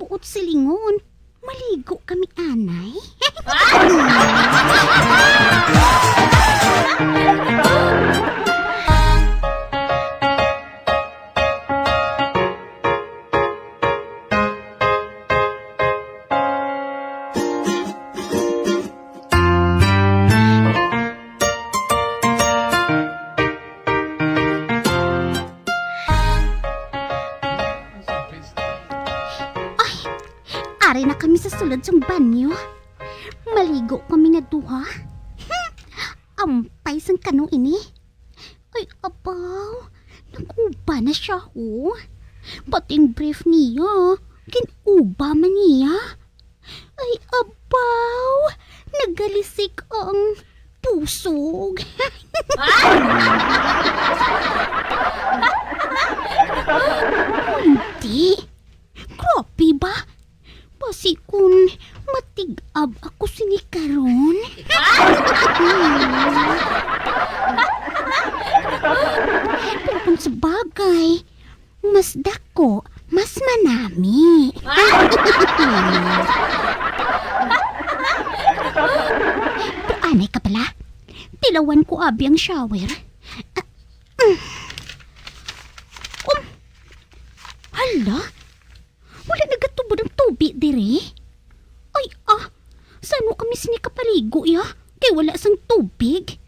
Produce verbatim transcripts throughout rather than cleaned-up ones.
Bukod silingon, maligo kami anay. Ay, ari na kami sa sulod sang banyo. Maligo kami nga duha. Hmm, ampay sang kano ini. Ay, abaw, nag-uba na sia, oh. Pati ang brief niya, gin-uba man niya. Ay, abaw, nagalisik ang pusog. Hindi. Grabe ba? Basi kun matig-ab ako sini karon. Pero kung sa bagay, mas dako, mas manami. Pero anay ka pala. Tilawan ko abi ang shower. Ah, mm. Um, hala? Wala nagatubod ang tubi diri. Ay, ah, saan mo kami sini kapaligo, ya? Kay wala sang tubig.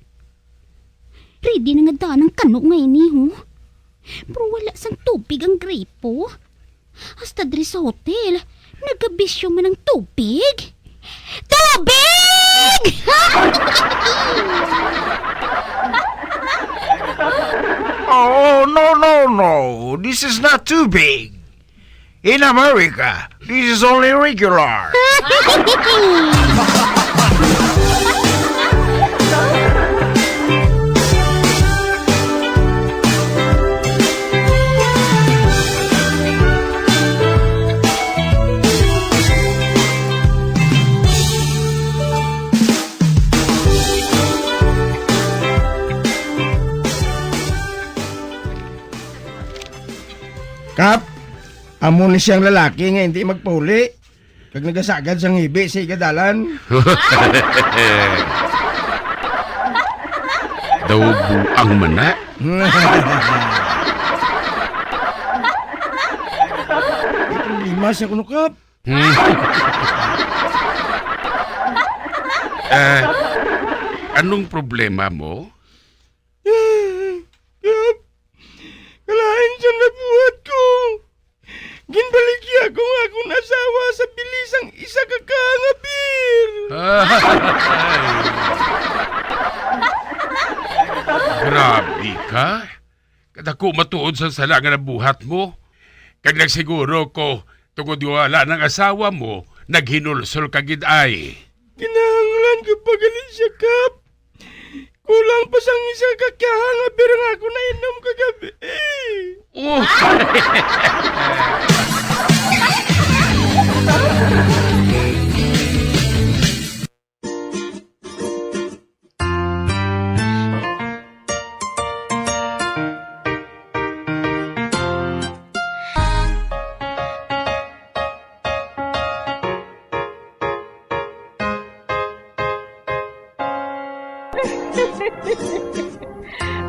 Ready na nga daan ang kano nga ini, ho. Pero wala sang tubig ang gripo. Hasta diri sa hotel, nagabisyo man ang tubig. Tubig! Oh, no, no, no. This is not too big. In America, this is only regular. Kap, amo ni siyang lalaki nga hindi magpauli, kag nagasagad sang hibi sa igadalan. Daw buang man na. May problema siya kuno, Kap. Eh, anong problema mo? Kap, kalain sa nabuhat ko. Ginbaligya ko ang akon asawa sa bili sang isa ka kaha nga beer. Ay. Grabe ka. Kadako matuod sa sala nga nabuhat mo. Kag nagsiguro ko, tungod nga wala nang asawa mo, naghinulsol ka gid ay. Kinahanglan ko pa gani siya, Kap. Kulang pa sang isa ka kaha nga beer nga ako nainom kagabi. Oh.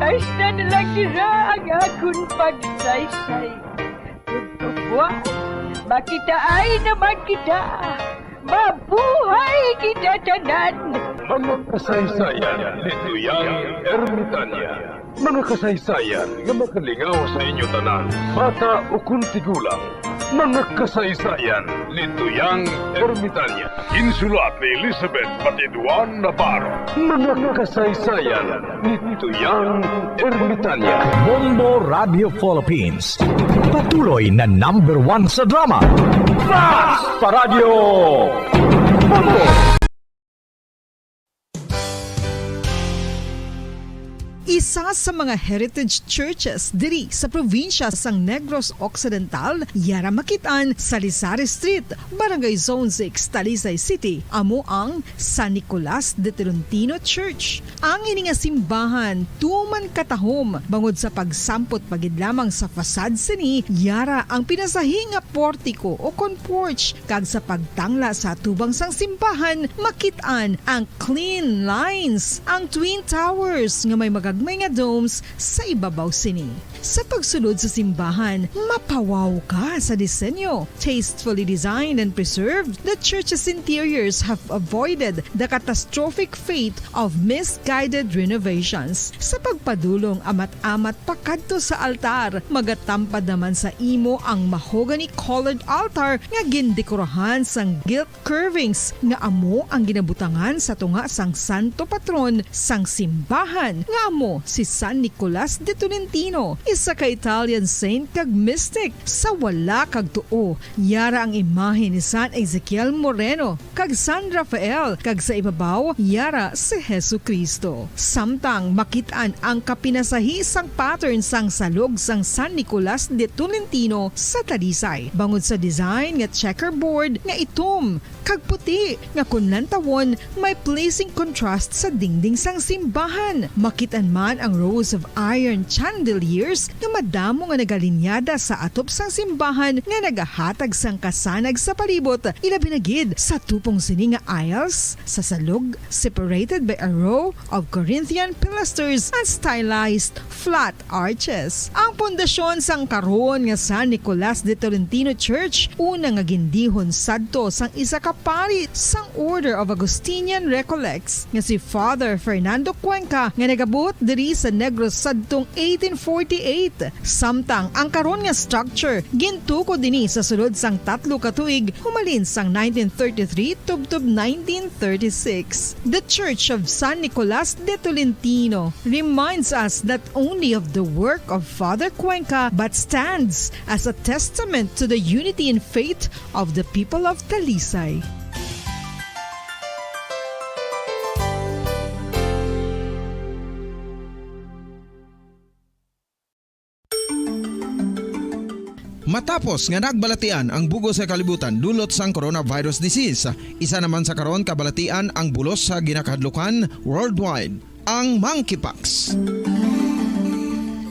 Hasta na lang dira ang akon pagsaysay. Tugtubuan, makitaay naman kita. Mabuhay kita tanan! Mga kasaysayan ni Tuyang Ermitanya. Mga kasaysayan nga makalingaw sa inyo tanan, bata ukon tigulang. Mga kasaysayan ni Tuyang Ermitanya. Ginsulat ni Elizabeth Batiduan Navarro. Mga kasaysayan ni Tuyang Ermitanya. Bombo Radio Philippines. Patuloy na number one sa drama. Fast pa Radyo. Bombo! Isa sa mga heritage churches diri sa probinsya sang Negros Occidental, yara makit-an sa Lisari Street, Barangay Zone six, Talisay City, amo ang San Nicolas de Tolentino Church. Ang ini nga simbahan tuman katahom bangod sa pagsampot pa gid lamang sa facade sini, yara ang pinasahi nga portiko o kon porch, kag sa pagtangla sa atubang sang simbahan, makit-an ang clean lines, ang twin towers nga may magagmay nga domes sa ibabaw sini. Sa pagsulod sa simbahan, mapawaw ka sa disenyo. Tastefully designed and preserved, the church's interiors have avoided the catastrophic fate of misguided renovations. Sa pagpadulong amat-amat pakadto sa altar, magatampad naman sa imo ang mahogany-colored altar nga gindekorahan sang gilt curvings nga amo ang ginabutangan sa tunga sang santo patron sang simbahan, nga amo si San Nicolas de Tolentino, isa ka Italian saint kag mystic. Sa wala kag tuo, yara ang imahe ni San Ezekiel Moreno kag San Rafael, kag sa ibabaw, yara si Jesu-Cristo. Samtang makit-an ang kapinasahi sang pattern sang salog sang San Nicolas de Tolentino sa Talisay, bangod sa design nga checkerboard nga itom kag puti, nga kon lantawon, may pleasing contrast sa dingding sang simbahan. Makit-an man ang rows of iron chandeliers nga madamo nga nagalinyada sa atop sang simbahan nga nagahatag sang kasanag sa palibot, ilabi na gid sa tupong sini nga aisles sa salog, separated by a row of Corinthian pilasters and stylized flat arches. Ang pundasyon sang karon nga San Nicolas de Tolentino Church, una nga gindihon sadto sang isa ka pari sang Order of Augustinian Recollects nga si Father Fernando Cuenca, nga nagabuot diri sa Negros sadtong eighteen forty-eight. Samtang ang karon nga structure gintukod ini sa sulod sang tatlo ka tuig, humalin sang nineteen thirty-three tubtob nineteen thirty-six. The Church of San Nicolas de Tolentino reminds us not only of the work of Father Cuenca, but stands as a testament to the unity in faith of the people of Talisay. Matapos nga nagbalatian ang bug-os nga kalibutan dulot sang coronavirus disease, isa naman sa karon kabalatian ang bulos sa ginakahadlukan worldwide, ang monkeypox.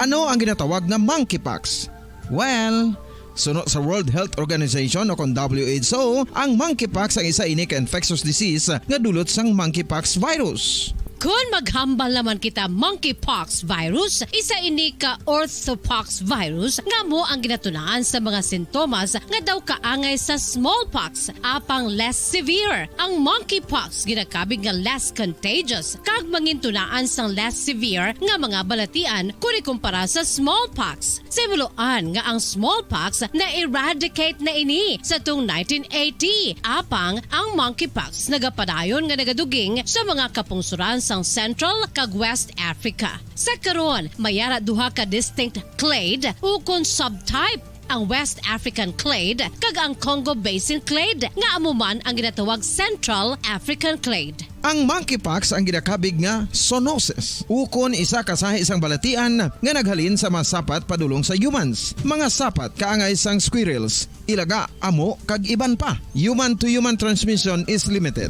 Ano ang ginatawag nga monkeypox? Well, suno sa World Health Organization o kon W H O, ang monkeypox ang isa ini ka infectious disease nga dulot sang monkeypox virus. Kon maghambal naman kita monkeypox virus, isa ini ka orthopox virus nga amo ang ginatunaan sa mga sintomas nga daw kaangay sa smallpox, apang less severe. Ang monkeypox ginakabig nga less contagious kag mangintunaan sang less severe nga mga balatian kon ikumpara sa smallpox. Sa himuloan nga ang smallpox na-eradicate na ini sa tong nineteen eighty, apang ang monkeypox nagapadayon nga nagaduging sa mga kapungsoran sang Central kag West Africa. Sa karon, may ara duha ka distinct clade ukon subtype, ang West African clade kag ang Congo Basin clade, nga amo man ang ginatawag Central African clade. Ang monkeypox ang ginakabig nga zoonosis, ukon isa ka sahi sang balatian nga naghalin sa mga sapat padulong sa humans. Mga sapat kaangay sang squirrels, ilaga, amo, kag iban pa. Human to human transmission is limited.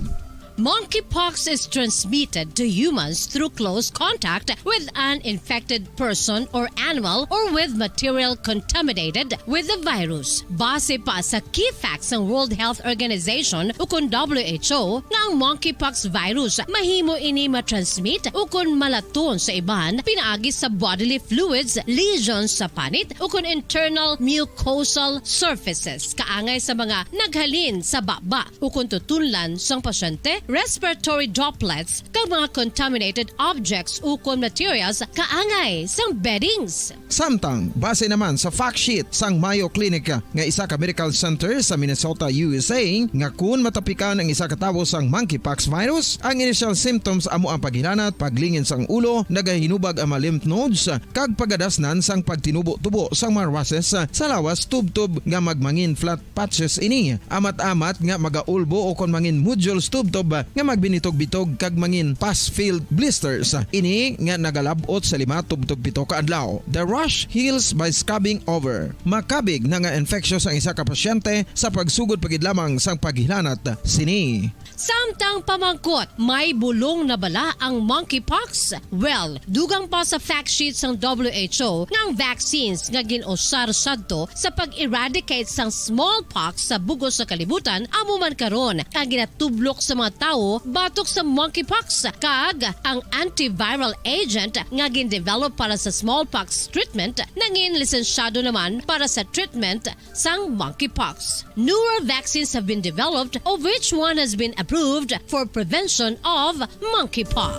Monkeypox is transmitted to humans through close contact with an infected person or animal or with material contaminated with the virus. Base pa sa key facts sang World Health Organization ukon W H O nga ang monkeypox virus mahimo ini matransmit ukon malaton sa iban pinaagi sa bodily fluids, lesions sa panit ukon internal mucosal surfaces kaangay sa mga naghalin sa baba ukon tutunlan sang pasyente, respiratory droplets, kag mga contaminated objects ukon materials kaangay sang beddings. Samtang, base naman sa fact sheet sang Mayo Clinic nga isa ka medical center sa Minnesota, U S A, nga kun matapikan ang isa ka tawo sang monkeypox virus, ang initial symptoms amo ang paghilanat, paglingin sang ulo, nagahinubag ang mga lymph nodes, kag pagadasnan sang pagtinubo-tubo sang mga rushes sa lawas tubtob nga magmangin flat patches ini. Amat-amat nga magaulbo o kon mangin nodules tubtob nga magbinitog-bitog kag mangin pus-filled blisters. Ini nga nagalab-ot sa lima tubtob pito ka adlaw. The rash heals by scabbing over. Makabig na nga infectious ang isa ka pasyente sa pagsugod pa gid lamang sang paghilanat sini. Samtang pamangkot, may bulong na bala ang monkeypox? Well, dugang pa sa fact sheet sang W H O nga ang vaccines nga gin-usar sadto sa pag-eradicate sang smallpox sa bug-os nga kalibutan amo man karon ang ginatublok sa mga tawo batok sa monkeypox, kag ang antiviral agent nga gin-develop para sa smallpox treatment nangin lisensyado naman para sa treatment sang monkeypox. Newer vaccines have been developed, of which one has been approved for prevention of monkeypox.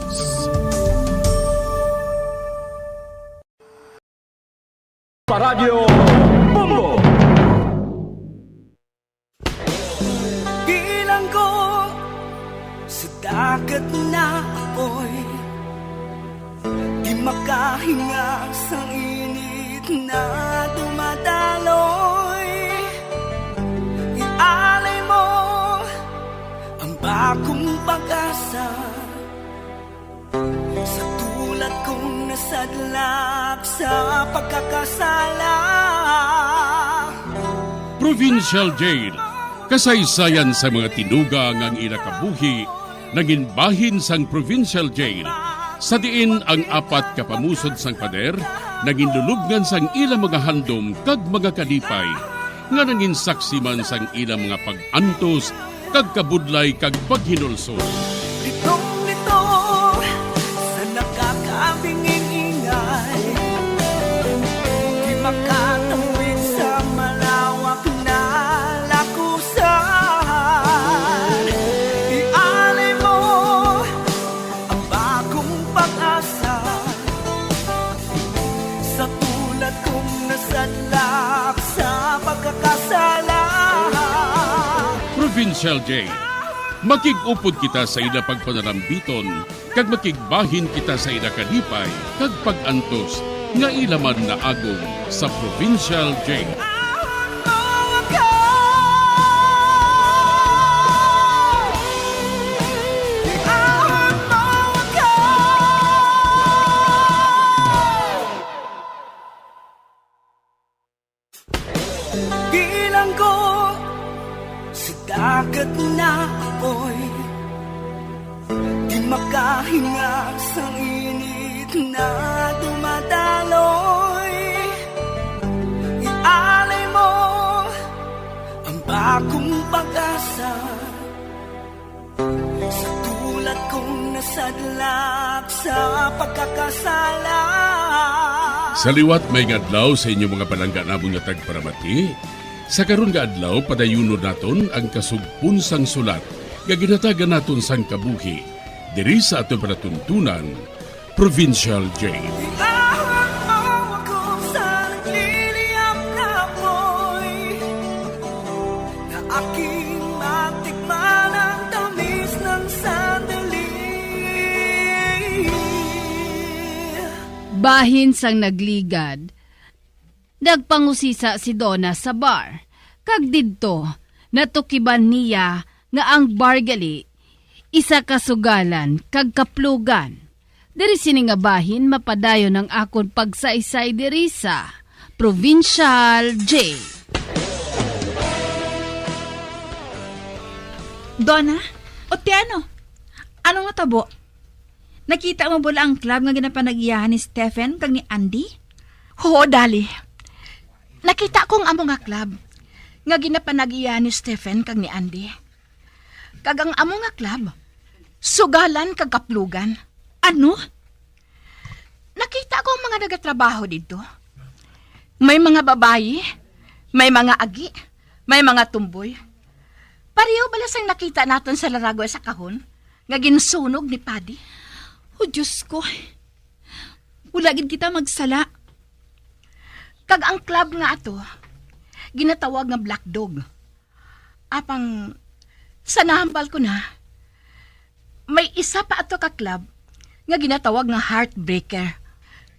Paradyo Bombo. Bilanggo sa dagat na apoy, di makahinga sa init na dumadaloy. Ialay mo ang bagong pag-asa sa tulad kong nasadlak sa pagkakasala. Provincial Jail, kasaysayan sa mga tinuga nga ang ila kabuhi nangin bahin sang Provincial Jail, sa diin ang apat ka pamusod sang pader nangin lulubngan sang ila mga handom kag mga kalipay, nga nangin saksi man sang ila mga pag-antos kag kabudlay kag paghinulsol. Litong-lito sa nakakabinging-ingay, di makatawid sa malawak na lakusan. Ialay mo ang bagong pag-asa sa tulad kong nasadlak sa pagkakasala. Provincial Jail. Makig-upod kita sa ila pagpanalambiton, kag makigbahin kita sa ila kalipay kag pag-antos nga ila man naagom sa Provincial Jail. Bilanggo sa dagat na apoy, di makahinga sa init na dumadaloy. Ialay mo ang bagong pag-asa sa tulad kong nasadlak sa pagkakasala. Sa liwat, maayong adlaw sa inyo mga palangga namon nga tagparamati. Sa karon nga adlaw, padayunon naton ang kasugpon sang sulat nga ginhatagan naton sang kabuhi diri sa aton palatuntunan, Provincial Jail. Iahon mo ako sa nagliliyab na apoy, na aking matikman ang tamis ng sandali. Bahin sang nagligad, nagpangusisa si Donna sa bar, kag didto natukiban niya nga ang bar gali isa ka sugalan kag kaplugan. Diri sini nga bahin mapadayon ang akon pagsaysay diri sa Provincial Jail. Donna, Otiano, ano nga tabo? Nakita mo bala ang club nga ginapanag-iyahan ni Stephen kag ni Andy? Huo, Dali. Nakita ko ang amo nga club nga ginapanag-iyahan ni Stephen kag ni Andy. Kag ang amo nga club, sugalan kag kaplugan. Ano? Nakita ko ang mga nagatrabaho didto. May mga babayi, may mga agi, may mga tumboy. Pareho bala sang nakita naton sa Laragua sa kahon nga ginsunog ni Padi? O Diyos ko, wala gid kita magsala. Kag ang club nga ato, ginatawag nga Black Dog. Apang sa nahambal ko na, may isa pa ato ka club nga ginatawag nga Heartbreaker.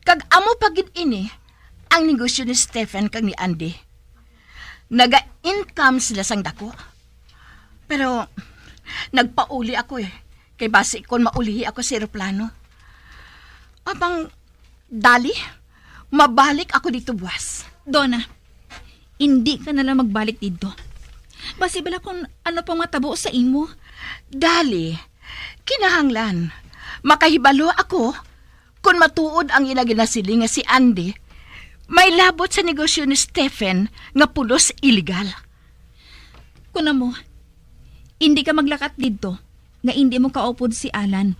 Kag amo pa gid ini ang negosyo ni Stephen kag ni Andy. Naga-income sila sang dako. Pero Nagpauli ako, eh. Kay basi kon maulihi ako sa eroplano. Apang, dali, mabalik ako dito buwas. Donna, hindi ka na lang magbalik dito. Basi bala kung ano pang matabo sa imo. Dali, kinahanglan. Makahibalo ako kung matuod ang ila ginasiling nga si Andy may labot sa negosyo ni Stephen nga pulos iligal. Kun amo, hindi ka maglakat didto nga indi mo kaupod si Alan.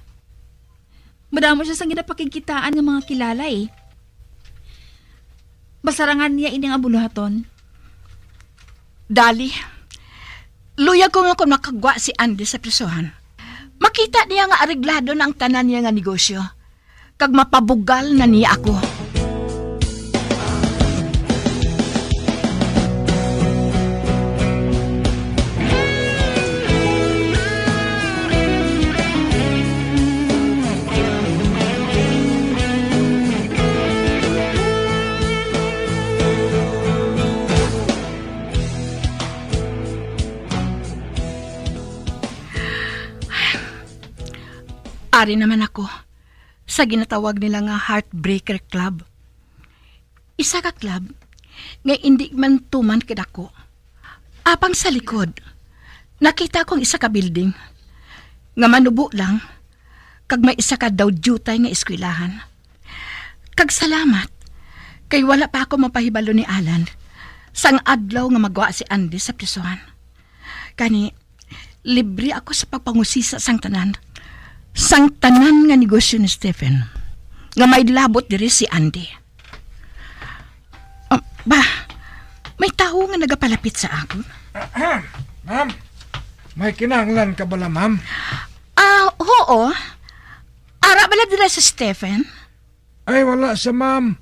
Madamo siya sang ginapakigkitaan nga mga kilala, eh. Masarangan niya ini nga buluhaton. Dali, luyag ko nga kung makagwa si Andy sa prisohan, makita niya nga areglado na ang tanan niya nga negosyo, kag mapabugal na niya ako. Ari naman ako sa ginatawag nila nga Heartbreaker Club. Isa ka club nga indi man tuman kadako. Apang sa likod, nakita ko ang isa ka building nga manubo lang, kag may isa ka daw diutay nga eskwelahan. Kag salamat, kay wala pa ako mapahibalo ni Alan sang adlaw nga magwa si Andy sa prisuhan. Kani, libre ako sa pagpangusisa sang tanan, sang tanan nga negosyo ni Stephen, nga may labot diri si Andy. Ah, ba, may tawo nga nagapalapit sa akon. Ma'am, may kinahanglan ka bala, ma'am? Ah, oo. Ara bala dira si Stephen? Ay, wala sa, ma'am.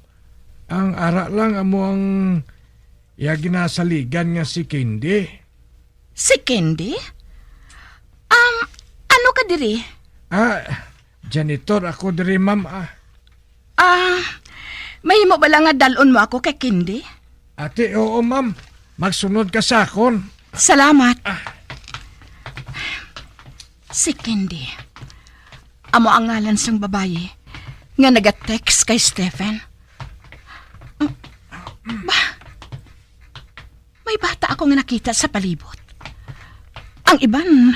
Ang ara lang amo ang iya ginasaligan nga si Candy. Si Candy? Um, ano ka diri? Ah, janitor ako diri, ma'am, ah. Ah, mahimo bala nga dal-on mo ako kay Candy? Ati, oo, ma'am. Magsunod ka sa akon. Salamat. Ah. Si Candy. Amo ang ngalan sang babayi nga naga-text kay Stephen. Ba, may bata ako nga nakita sa palibot. Ang iban,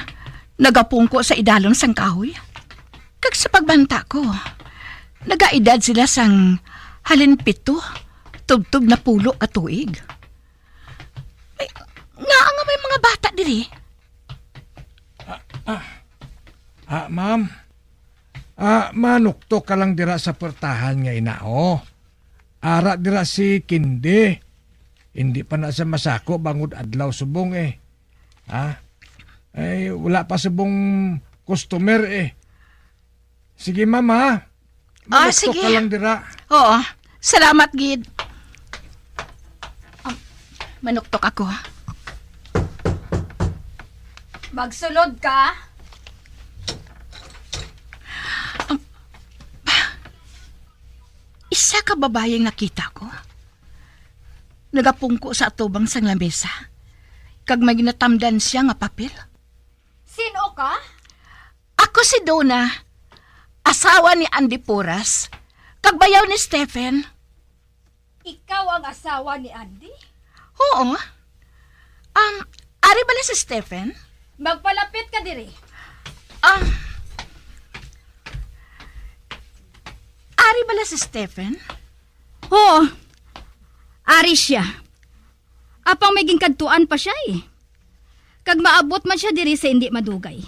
nagapungko sa idalom sang kahoy. Kag sa pagbanta ko, nagaedad sila sang halin pito, tubtob napulo ka tuig. Ay, ngaa nga may mga bata diri? Ah, ah, ah, ma'am. Ah, manuktok ka lang dira sa puertahan nga ina, oh. Ara dira si Candy. Hindi pa na siya masako bangod adlaw subong, eh. Ha? Ay, wala pa subong customer, eh. Sige, ma'am, ha? Ah, manuktok sige. Ka lang dira. Oo. Salamat, gid. Um, manuktok ako. Magsulod ka. Um, isa ka babayeng nakita ko. Nagapungko sa atubang sang lamesa. Kag may ginatamdan siya nga papel. Sino ka? Ako si Donna, asawa ni Andy Porras, kag bayaw ni Stephen. Ikaw ang asawa ni Andy? Oo. Um, ari bala si Stephen? Magpalapit ka diri. Um, ari bala si Stephen? Oo. Ari siya. Apang may ginkadtuan pa siya, eh. Kag maabot man siya diri sa indi madugay.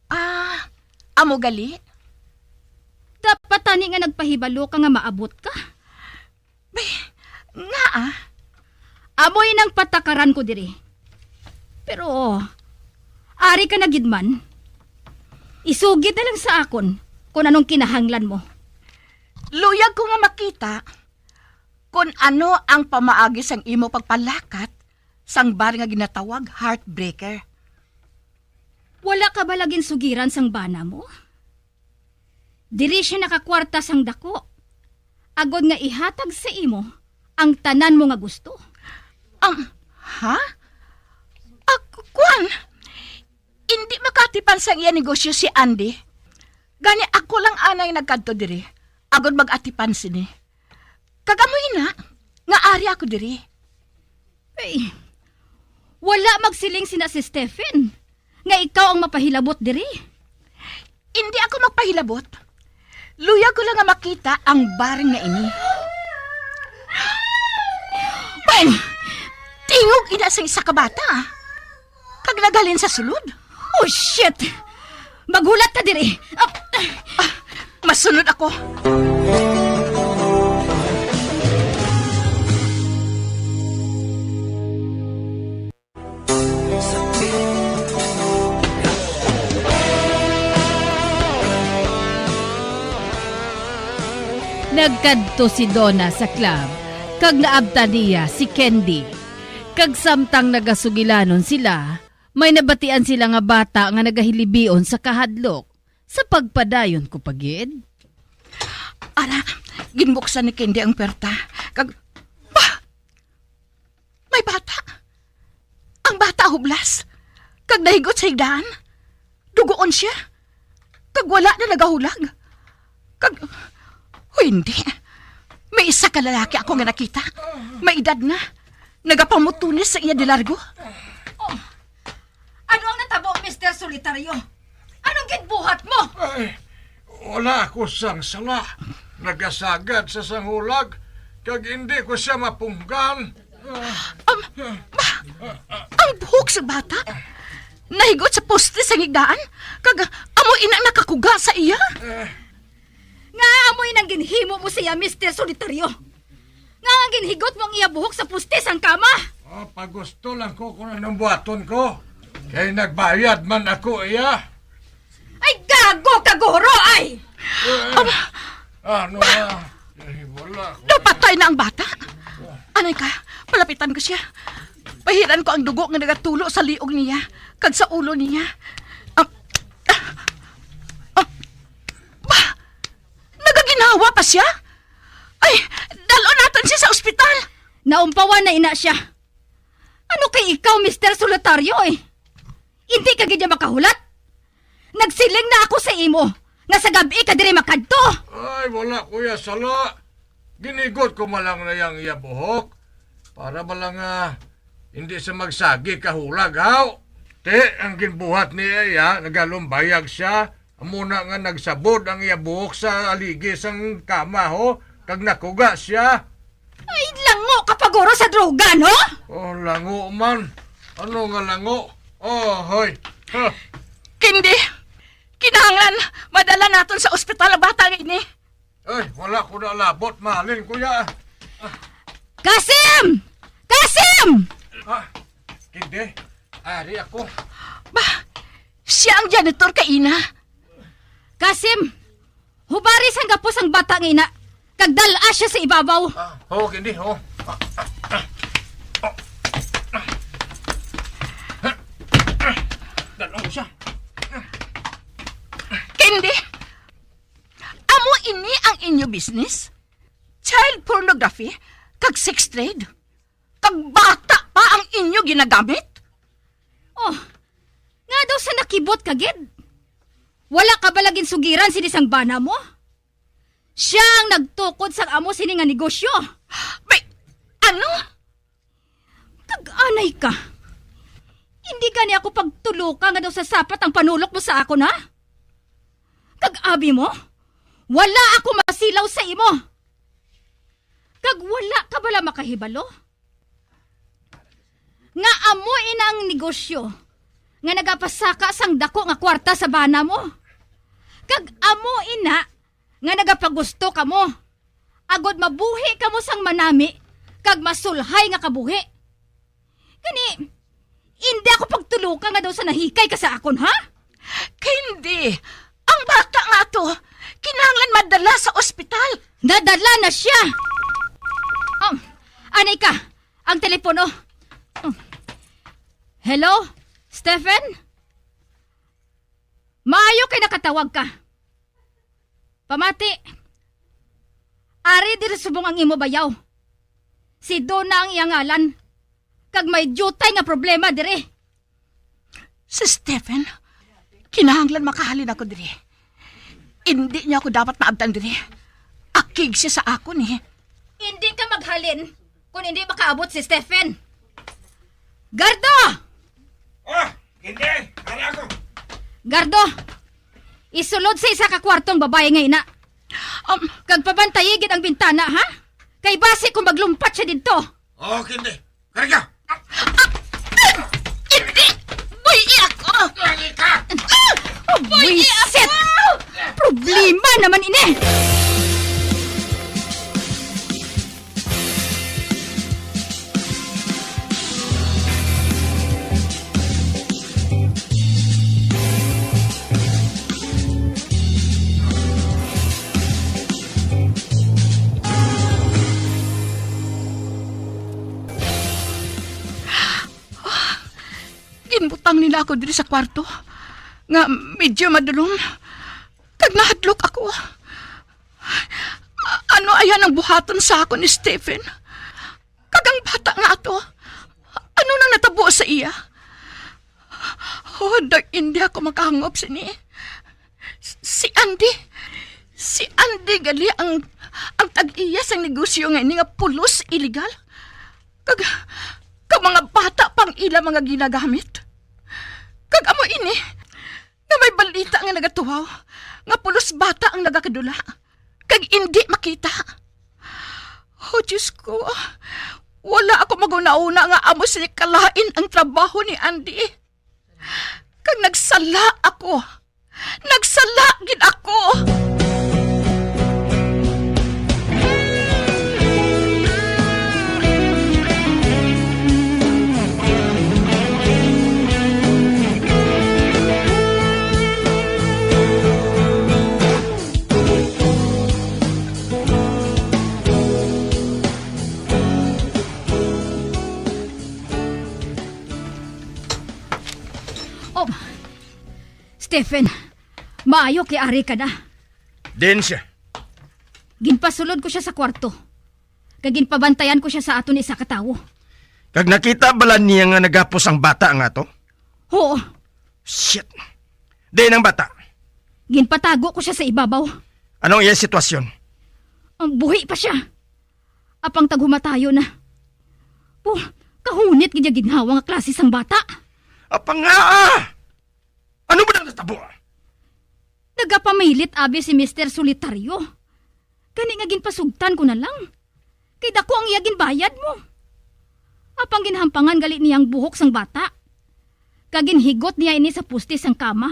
Ah, amo gali? Dapat tani nga nagpahibalo ka nga maabot ka. Bay, ngaa? Amoy nang patakaran ko diri. Pero, ari ka na gid man. Isugid na lang sa akon kung anong kinahanglan mo. Luyag ko nga makita kung ano ang pamaagi sang imo pagpalakat sang bar nga ginatawag Heartbreaker. Wala ka bala ginsugiran sang bana mo? Diri siya nakakwarta sang dako, agod nga ihatag sa imo ang tanan mo nga gusto. Um, ha? Ak-, kuwan, hindi maka Atipan sang iya negosyo si Andy. Gani ako lang anay nagkadto diri, agod mag-atipan sini. Kag amo ina, nga ari ako diri. Ay, wala magsiling sina si Stephen nga ikaw ang mapahilabot diri. Hindi ako magpahilabot. Luyag ko lang nga makita ang barang nga ini. Well, tingog ina sang isa ka bata, ah. Kag naghalin sa sulod. Oh, shit! Maghulat ka diri! Ah, ah, masunod ako. Nagkadto si Donna sa club, kag naabtan niya si Candy. Kag samtang nagasugilanon sila, may nabatian sila nga bata nga nagahilibion sa kahadlok. Sa pagpadayon ko pa gid. Ara, ginbuksan ni Candy ang perta. Kag, bah! May bata! Ang bata hublas, kag nahigot sa higdaan. Dugoon siya, kag wala na nagahulag. Kag, o hindi, may isa ka lalaki ako nga nakita. May edad na. Nagapamutunis sa iya de largo. Oh, ano ang natabo, Mister Solitario? Anong ginbuhat mo? Ay, wala ako sang sala. Nagasagad sa sang hulag, kag hindi ko siya mapunggan. Am, ma, ang buhok sa bata nahigot sa poste sa higdaan, kag amo ina nakakuga sa iya. Nga amo inang ginhimo mo sa iya, Mister Solitario? Nga ang ginhigot mo ang iya buhok sa poste sang kama? Ah, pagusto lang ko kung anong buhaton ko. Kay nagbayad man ako iya. Ay, gago ka, guro, ay! Eh, ano na? Eh, wala ko. Napatay na ang bata. Anay ka, palapitan ko siya. Pahiran ko ang dugo nga nagatulo sa liog niya kag sa ulo niya. Ah, ah, ah, ba? Nagaginawa pa siya? Ay, dalon naton siya sa ospital. Naumpawan na ina siya. Ano kay ikaw, Mister Solitario, eh? Hindi ka gid niya makahulat? Nagsiling na ako sa imo nga sa gab-i ka diri makadto. Ay, wala ko iya sala. Ginigot ko man lang na yang iya buhok para man lang, ah, hindi siya magsagi kahulag, haw. Ti, ang ginbuhat niya, iya, nagalumbayag siya. Amo na nga nagsabod ang iya buhok sa haligi sang kama, ho, kag nakuga siya. Ay, lango ka pa guro sa droga, no? Oh, lango man. Ano nga lango? Oh, hoy. Ha. Candy, kinahanglan madala naton sa ospital ang bata nga ini. Ay, wala ko nalabot, mahalin, kuya. Kasim! Kasim! Ah, hindi. Ari ako. Ba, siya ang janitor kaina. Kasim, hubari sang gapos ang bata nga ina, kag dal-a siya sa ibabaw. Ah, ho, hindi, ho. Ah, ah, ah, ah. Dal-a mo siya. Candy, amo ini ang inyo business? Child pornography kag sex trade? Kag bata pa ang inyo ginagamit? Oh, nga daw sa nakibot ka gid? Wala ka bala ginsugiran sini sang bana mo? Siya ang nagtukod sang amo sini nga negosyo. May, ano? Kag anay ka. Hindi gani ako pagtuloka nga daw sa sapat ang panulok mo sa akon, ha? Kag abi mo, wala ako masilaw sa imo. Kag wala ka bala makahibalo nga amo ina ang negosyo nga nagapasaka sang dako nga kwarta sa bana mo? Kag amo ina nga nagapagusto kamo, agod mabuhi kamo sang manami kag masulhay nga kabuhi. Gani, hindi ako pagtuloka nga daw sa nahikay ka sa akon, ha? Candy, ang bata nga to, kinahanglan madala sa ospital. Nadala na siya. Oh, anay ka, ang telepono. Oh. Hello, Stephen? Maayo kay nakatawag ka. Pamati, ari diri subong ang imo bayaw. Si Donna ang iya ngalan, kag may diutay nga problema diri. Si Stephen, Kinahanglan makahalin ako diri. Indi niya ako dapat naabtan diri. Akig siya sa akon, eh. Indi ka maghalin kung indi makaabot si Stephen. Gardo! Oh, hindi. Ara ako. Gardo, isulod sa isa ka kwarto ang babayi nga ina. Um, kag pabantayi gid ang bintana, ha? Kay basi kung maglumpat siya didto. Oh, hindi. Karga! Hindi! Buhi ako! Karga ka! Buhi ako! Problema naman ini! Ginbutang nila ako diri sa kwarto nga medyo madulom, kag nahadlok ako. A-, ano aya ang buhaton sa akon ni Stephen? Kag ang bata nga ato, ano nang natabo sa iya? Oh, daw hindi ako makahangop sini. Si Andy, si Andy gali ang, ang tag-iya sang negosyo nga ini nga pulos illegal. Kag, kag mga bata pang ila mga ginagamit. Kag amo ini, nga may balita nga nagatuhaw, nga pulos bata ang nagakadula, kag indi makita. Oh, Diyos ko, wala ako maghuna-huna nga amo sini kalain ang trabaho ni Andy. Kag nagsala ako. Nagsala gid ako. Oh, Stephen, maayo kay ari ka na. Din siya. Ginpasulod ko siya sa kwarto, kag ginpabantayan ko siya sa aton isa ka tawo. Kag nakita bala niya nga nagapos ang bata nga to? Oo. Shit. Din ang bata? Ginpatago ko siya sa ibabaw. Anong iya sitwasyon? Ang buhi pa siya. Apang taghumatayo na. Oh, kahunit gid ya ginhawa nga klase sang bata. Apang nga, ah! Ano ba nang natabo? Nagapamilit abi si Mister Solitario. Gani nga ginpasugtan ko na lang. Kay dako ang iya ginbayad mo. Apang ginhampangan gali niya ang buhok sang bata. Kag ginhigot niya ini sa poste sang kama.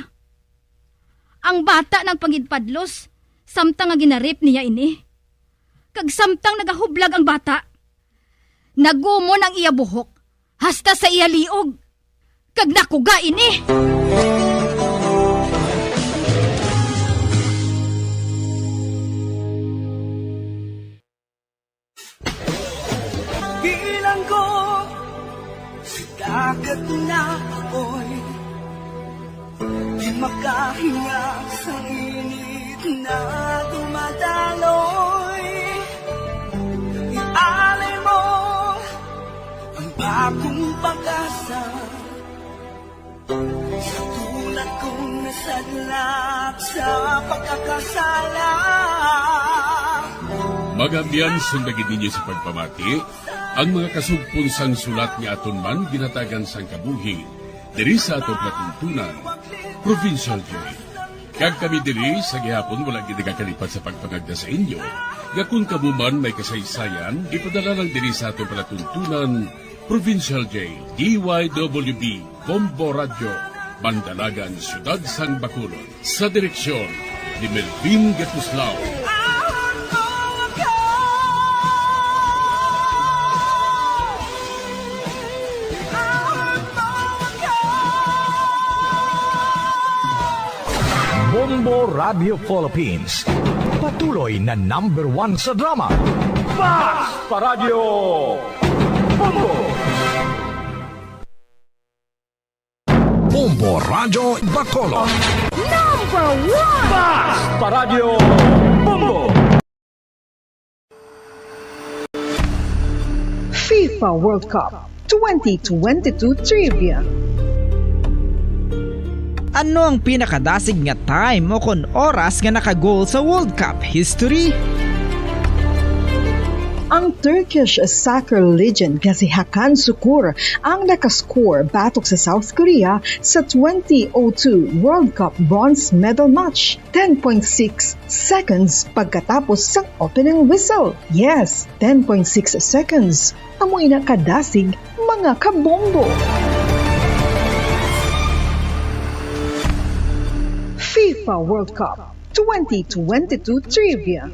Ang bata nagpangidpadlos, samtang nga ginarip niya ini. Kag samtang nagahublag ang bata, nagumon ang iya buhok hasta sa iya liog, kag nakuga ini. Bilang ko sa dagat na apoy, di makahinga sa init na dumadaloy. Ialay mo ang bagong pag-asa sa tulad kong nasadlak sa pagkakasala. Mga abyan, sunda gid ninyo sa pagpamati ang mga kasugpon sang sulat nga aton man ginhatagan sang kabuhi diri sa aton palatuntunan, Provincial J. Kag kami diri sa gihapon wala gid nagakalipat sa pagpangagda sa inyo nga kon kamo man may kasaysayan, ipadala lang diri sa aton palatuntunan, Provincial J, D Y W B, Bombo Radyo, Mandalagan, Siyudad sang Bacolod. Sa direksyon ni Melvin Gatuslao. Bombo Radio Philippines, patuloy na number one sa drama. Bas pa Radyo Bombo! Bombo Radyo Bacolod. Number one! Bas pa Radyo Bombo! FIFA World Cup twenty twenty-two Trivia. Ano ang pinakadasig nga time o kon oras nga naka-goal sa World Cup history? Ang Turkish soccer legend nga si Hakan Sukur ang nakascore batok sa South Korea sa twenty oh two World Cup bronze medal match, ten point six seconds pagkatapos sang opening whistle. Yes, ten point six seconds. Amo ina kadasig, mga kabombo. FIFA World Cup twenty twenty-two Trivia.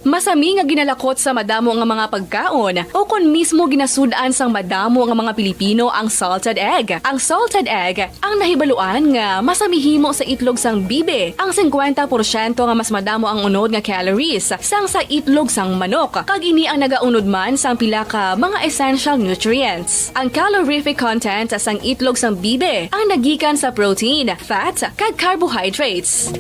Masami nga ginalakot sa madamo nga mga pagkaon, o kon mismo ginasud-an sang madamo nga mga Pilipino ang salted egg. Ang salted egg ang nahibaluan nga masami himo sa itlog sang bibi, ang singkwenta porsyento nga mas madamo ang unod nga calories sang sa itlog sang manok, kag ini ang nagaunod man sang pila ka mga essential nutrients. Ang calorific content sang itlog sang bibi ang nagikan sa protein, fat, kag carbohydrates.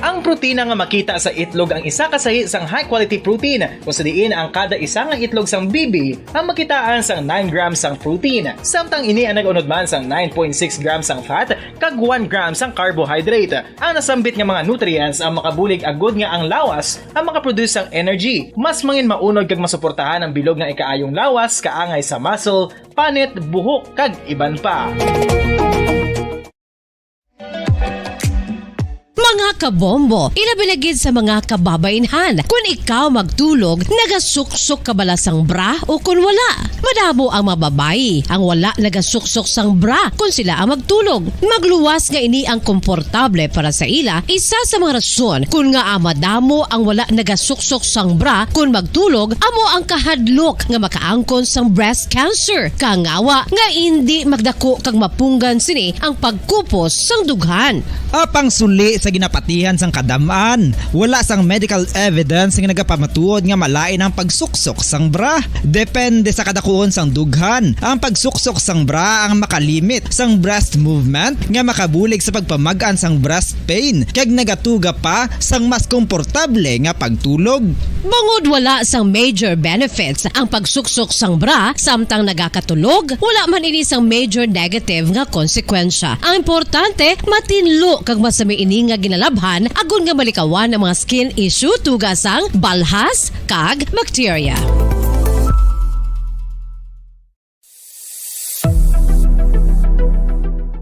Ang protina nga makita sa itlog ang isa ka sahi sang high-quality protein, kung sa diin ang kada isa nga itlog sang bibi ang makitaan sang nine grams sang protein, samtang ini ang nag-unod man sang nine point six grams sang fat kag one gram sang carbohydrate. Ang nasambit nga mga nutrients ang makabulig agud nga ang lawas ang makaproduce sang energy. Mas mangin maunod kag masuportahan ang bilog nga ikaayong lawas kaangay sa muscle, panit, buhok, kag iban pa. Mga kabombo, ilabi na gid sa mga kababainhan, kun ikaw magtulog, nagasuksok ka bala sang bra o kun wala? Madamo ang mga babayi ang wala nagasuksok sang bra kun sila ang magtulog. Magluwas nga ini ang komportable para sa ila. Isa sa mga rason kun ngaa madamo ang wala nagasuksok sang bra kun magtulog amo ang kahadlok nga makaangkon sang breast cancer. Kangawa nga indi magdako kag mapunggan sini ang pagkupos sang dughan. Apang suli sa ginapatihan sang kadam-an, wala sang medical evidence nga nagapamatuod nga malain ang pagsuksok sang bra. Depende sa kadakuon sang dughan, ang pagsuksok sang bra ang makalimit sang breast movement nga makabulig sa pagpamag-an sang breast pain kag nagatuga pa sang mas komportable nga pagtulog. Bangod wala sang major benefits ang pagsuksok sang bra samtang nagakatulog, wala man ini sang major negative nga konsekwensya. Ang importante, matinlo kag masami ini nga ginalabhan agod nga malikawan ang mga skin issue tuga sang balhas kag bakterya.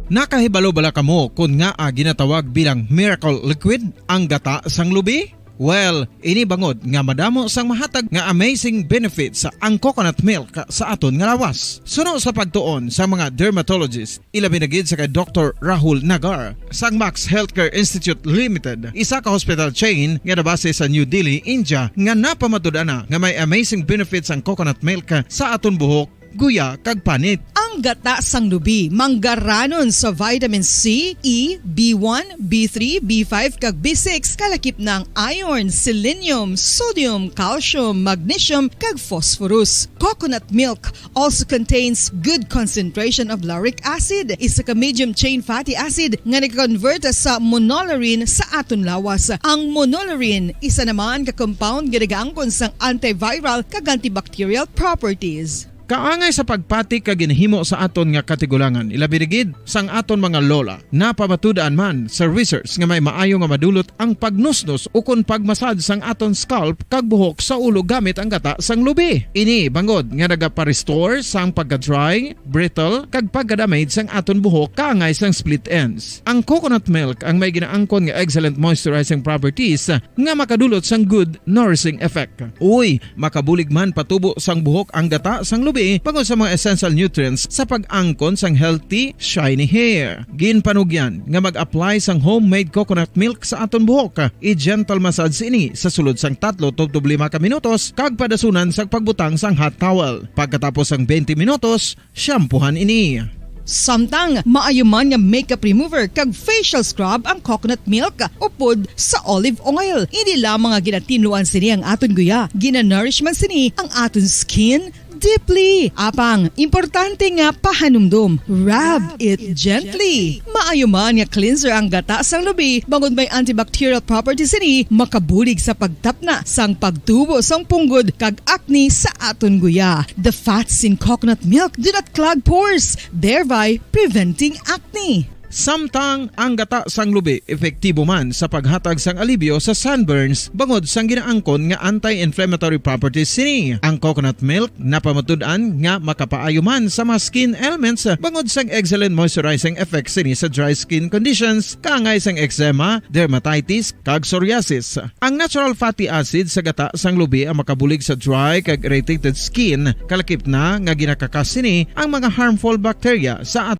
Nakahibalo bala kamo kon ngaa ginatawag bilang miracle liquid ang gata sang lubi? Well, ini bangod nga madamo sang mahatag nga amazing benefits ang coconut milk sa aton nga lawas. Suno sa pagtuon sa mga dermatologist, ilabi na gid sa kay Doktor Rahul Nagar sang Max Healthcare Institute Limited, isa ka hospital chain nga nabase sa New Delhi, India, nga napamatud-an na nga may amazing benefits ang coconut milk sa aton buhok, guya, kag panit. Ang gata sang lubi manggaranon sa vitamin C, E, B one, B three, B five, kag B six, kalakip na ang iron, selenium, sodium, calcium, magnesium, kag phosphorus. Coconut milk also contains good concentration of lauric acid, isa ka medium chain fatty acid nga nag-convert sa monolaurin sa aton lawas. Ang monolaurin, isa naman ka compound nga nagaangkon sang antiviral kag antibacterial properties. Kaangay sa pagpati kag ginhimo sa aton nga katigulangan, ilabi na gid sang aton mga lola. Napamatud-an man sa research nga may maayo nga madulot ang pagnusnos ukon pagmasad sang aton scalp kag buhok sa ulo gamit ang gata sang lubi. Ini bangod nga nagapa-restore sang pagka-dry, brittle, kag pagka-damage sang aton buhok kaangay sang split ends. Ang coconut milk ang may ginaangkon nga excellent moisturizing properties nga makadulot sang good nourishing effect. Uy, makabulig man patubo sang buhok ang gata sang lubi bangod sa mga essential nutrients sa pag-angkon sang healthy, shiny hair. Ginpanugyan nga mag-apply sang homemade coconut milk sa aton buhok. I-gentle massage ini sa sulod sang tatlo tubtob lima ka minutos kag padasunan sang pagbutang sang hot towel. Pagkatapos sang twenty minutos, shampoohan ini. Samtang maayo man nga makeup remover kag facial scrub ang coconut milk upod sa olive oil. Hindi lamang nga ginatinluan sini ang aton guya, ginanourish man sini ang aton skin, Deeply. Apang, importante nga pahanumdom. Rub it gently. Maayo man nga cleanser ang gata sang lubi, bangod may antibacterial properties sini, makabulig sa pagtapna sang pagtubo sang punggod kag acne sa aton guya. The fats in coconut milk do not clog pores, thereby preventing acne. Samtang ang gata sang lubi epektibo man sa paghatag sang alibyo sa sunburns bangod sang ginaangkon nga anti-inflammatory properties sini. Ang coconut milk napamatud-an nga makapaayo man sa mga skin ailments bangod sang excellent moisturizing effect sini sa dry skin conditions, kaangay sang eczema, dermatitis, kag psoriasis. Ang natural fatty acid sa gata sang lubi ang makabulig sa dry kag irritated skin, kalakip na nga ginakakas sini ang mga harmful bacteria sa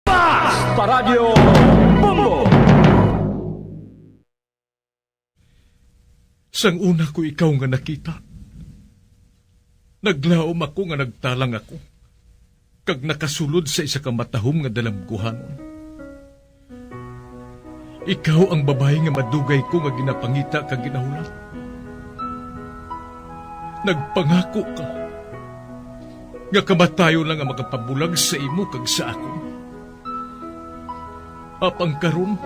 Basta Radyo Bombo! Sang una ko ikaw nga nakita, naglaom ako nga nagtalang ako, kag nakasulod sa isa ka matahom nga dalamguhanon. Ikaw ang babayi nga madugay ko nga ginapangita kag ginahulat. Nagpangako ka nga kamatayon lang ang makapabulag sa imo kag sa akon. Apang karon,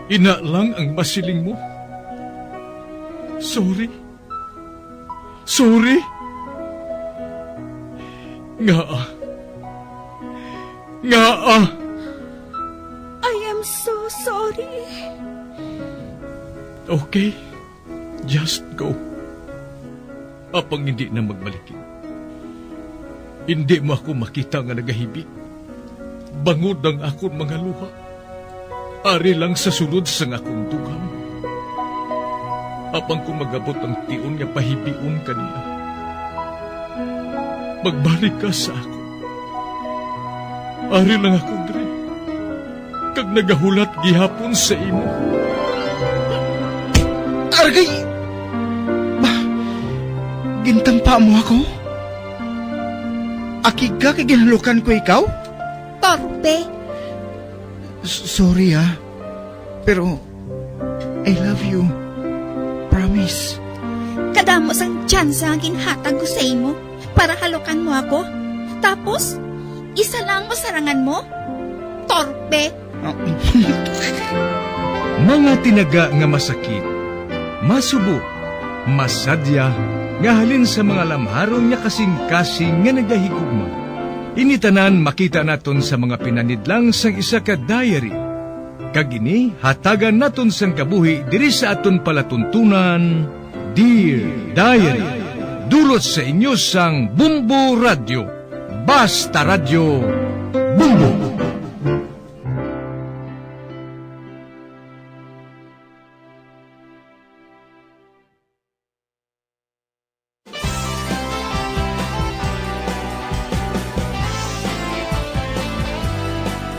ina lang ang masiling mo. Sorry. Sorry. Ngaa? Ngaa? I am so sorry. Okay. Just go. Apang hindi na magbalikin. Hindi mo ako makita nga nagahibi. Bangod ang akon mga luha, ari lang sa sulod sang akon dugang. Apang kung magabot ang tion nga pahibion ka niya, magbalik ka sa akon. Ari lang ako diri, kag nagahulat gihapon sa imo. Argay! Ba, gintampa mo ako? Akig ka kay ginhalukan ko ikaw? Torpe! S- sorry, ah. Pero I love you. Promise. Kadamo sang tsansa nga ginhatag ko sa imo para halukan mo ako. Tapos, isa lang masarangan mo? Torpe! Mga tinaga nga masakit, masubo, masadya, nga halin sa mga lamharon nga kasing-kasing nga nagahigugma. Ini tanan makita naton sa mga pinanidlang sang isa ka diary. Kag ini hatagan naton sang kabuhi diri sa aton palatuntunan, Dear Diary. Dulot sa inyo sang Bombo Radyo. Basta Radyo, Bombo!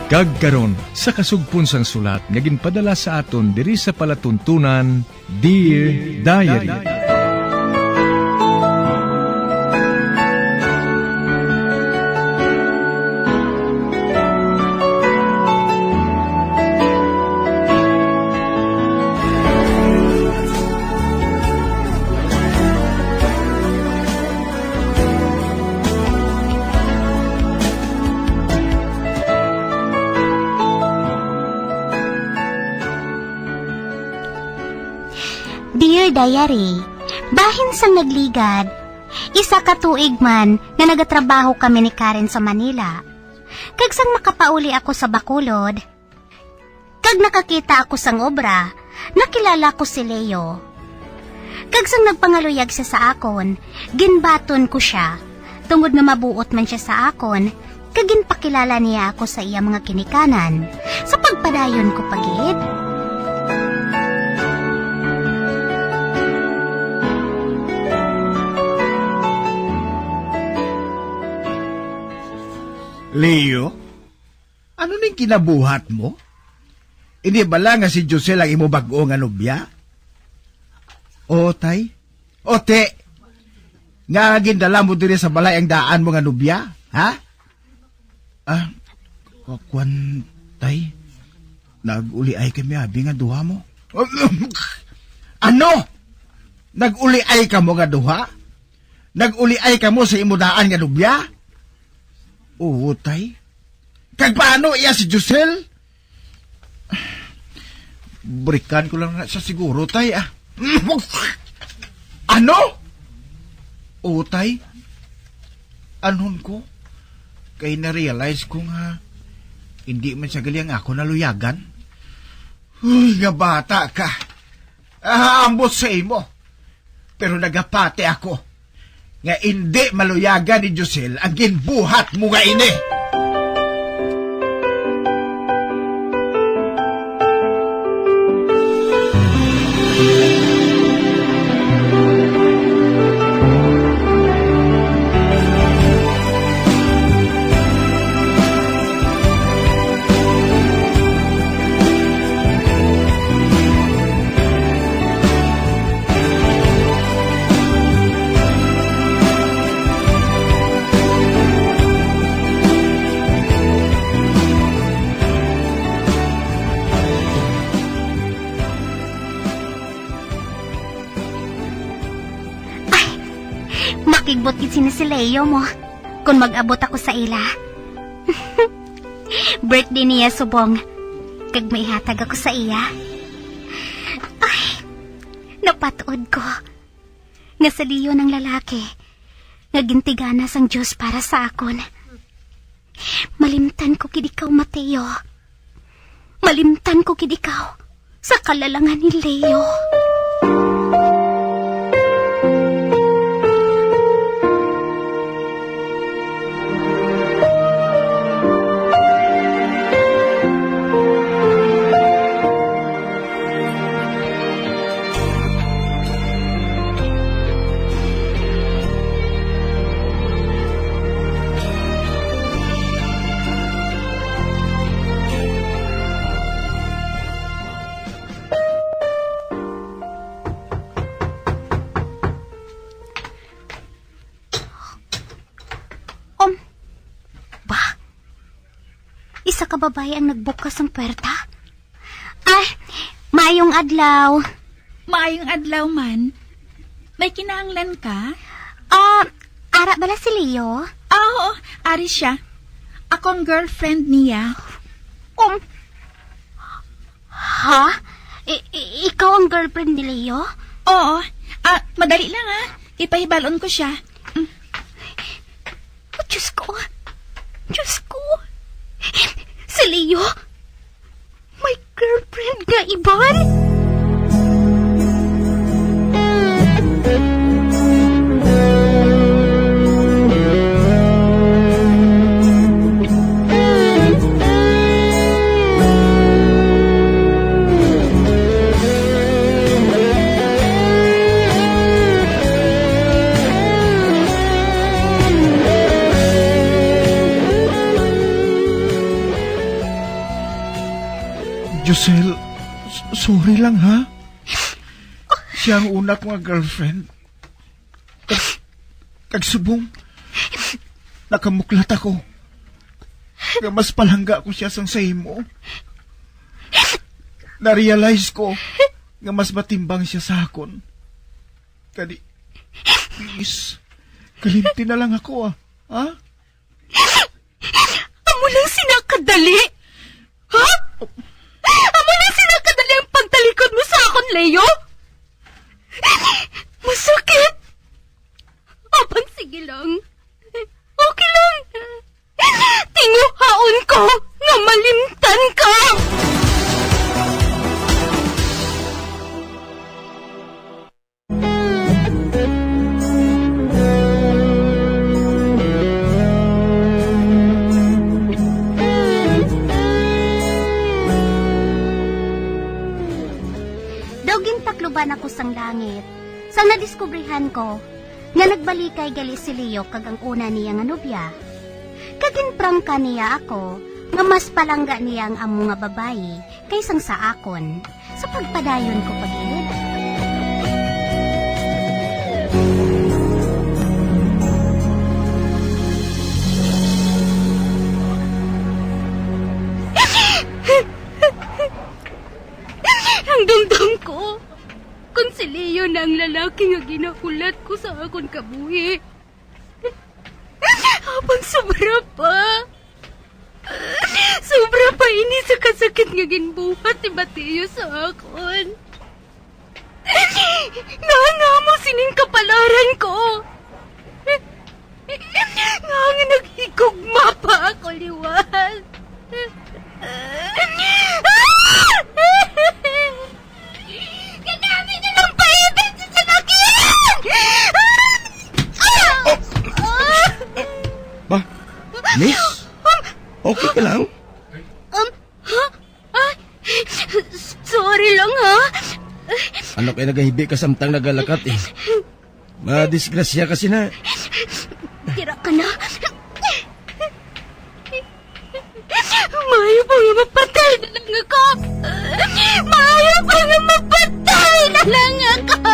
Kag karon, sa kasugpon sang sulat nga ginpadala sa aton diri sa palatuntunan, Dear Diary. Dear Diary, bahin sang nagligad, isa ka tuig man nga nagatrabaho kami ni Karen sa Manila. Kag sang makapauli ako sa Bacolod, kag nakakita ako sang obra, nakilala ko si Leo. Kag sang nagpangaluyag siya sa akon, ginbaton ko sia, tungod nga mabuot man sia sa akon, kag ginpakilala niya ako sa iya mga ginikanan. Sa pagpadayon ko pa gid. Leo, ano ning kinabuhat mo? Hindi bala nga si Josel ang imo bag-o nga nobya? O, tay. O, te. Nga gindala mo diri sa balay ang daan mo nga nobya, ha? Ah, kwan, tay. Nag-uliay kami abi nga duha mo. Ano? Nag-uliay kamo nga duha? Nag-uliay kamo sa imo daan nga nobya? Oo, tay. Kag paano iya si Josel? Balikan ko lang na siya siguro, tay, ah. Ano? Oo, tay. Anhon ko? Kay na-realize ko nga hindi man siya gali ang ako naluyagan. Uy, nga bata ka. Ah, ambot sa imo. Pero nagapati ako nga indi maluyagan ni Josel ang ginbuhat mo nga ini. Ay, makigbot gid sini si Leo mo kon mag-abot ako sa ila. Birthday niya subong, kag may hatag ako sa iya. Ay, napatuod ko nga si Leo ang lalaki nga gintigana sang Dios para sa akon. Malimtan ko gid ikaw, Mateo. Malimtan ko gid ikaw sa kalalangan ni Leo. Um, ba? Isa ka babayi ang nagbukas sang puwerta? Ah, maayong adlaw. Maayong adlaw man. May kinahanglan ka? Ah, ara bala si Leo? Ah, oo, ari siya. Ako ang girlfriend niya. Um, ha? I- i- ikaw ang girlfriend ni Leo? Oo. Ah, madali lang, ah. Ipahibal-on ko siya. Mm. Oh, Diyos ko. Diyos ko. Si Leo, may girlfriend nga iban? Josel, s- sorry lang, ha? Siya ang una ko nga girlfriend. Kag, kag subong, nakamuklat ako nga mas palangga ko siya sang sa imo. Na-realize ko nga mas matimbang siya sa akon. Kani, please, kalimti na lang ako, ah. Ha? Amo lang sina kadali? Ha? Amo lang sina kadali ang pagtalikod mo sa akon, Leo? Masakit. Apan sige lang. Okay lang. Tinguhaon ko nga malimtan ka. Daw gintakluban ako sang langit, sang nadiskubrihan ko nga nagbalikay gali si Leo kag ang una niya nga nobya. Kag ginprangka niya ako nga mas palangga niya ang amo nga babayi kaysa sa akon. Sa pagpadayon ko pag-ilit. Ang dumdom ko, kung si Leo na ang lalaki. lalaki nga ginahulat ko sa akon kabuhi. Apang sobra pa. Sobra pa ini sa kasakit nga ginbuhat ni Mateo sa akon. Nangamo sining kapalaran ko. Nga, nga naghigugma pa ako liwat. Kadami na lang paibig sa sinakyan! Oh! Ba? Miss? Okay ka lang? Um, ha? Ah, sorry lang, ha? Ano kay nagahibi ka samtang nagalakat eh? Madisgrasya ka sina. Tira ka na. Maayo pa nga mapatay na lang ako. Maayo pa nga mapatay na lang ako.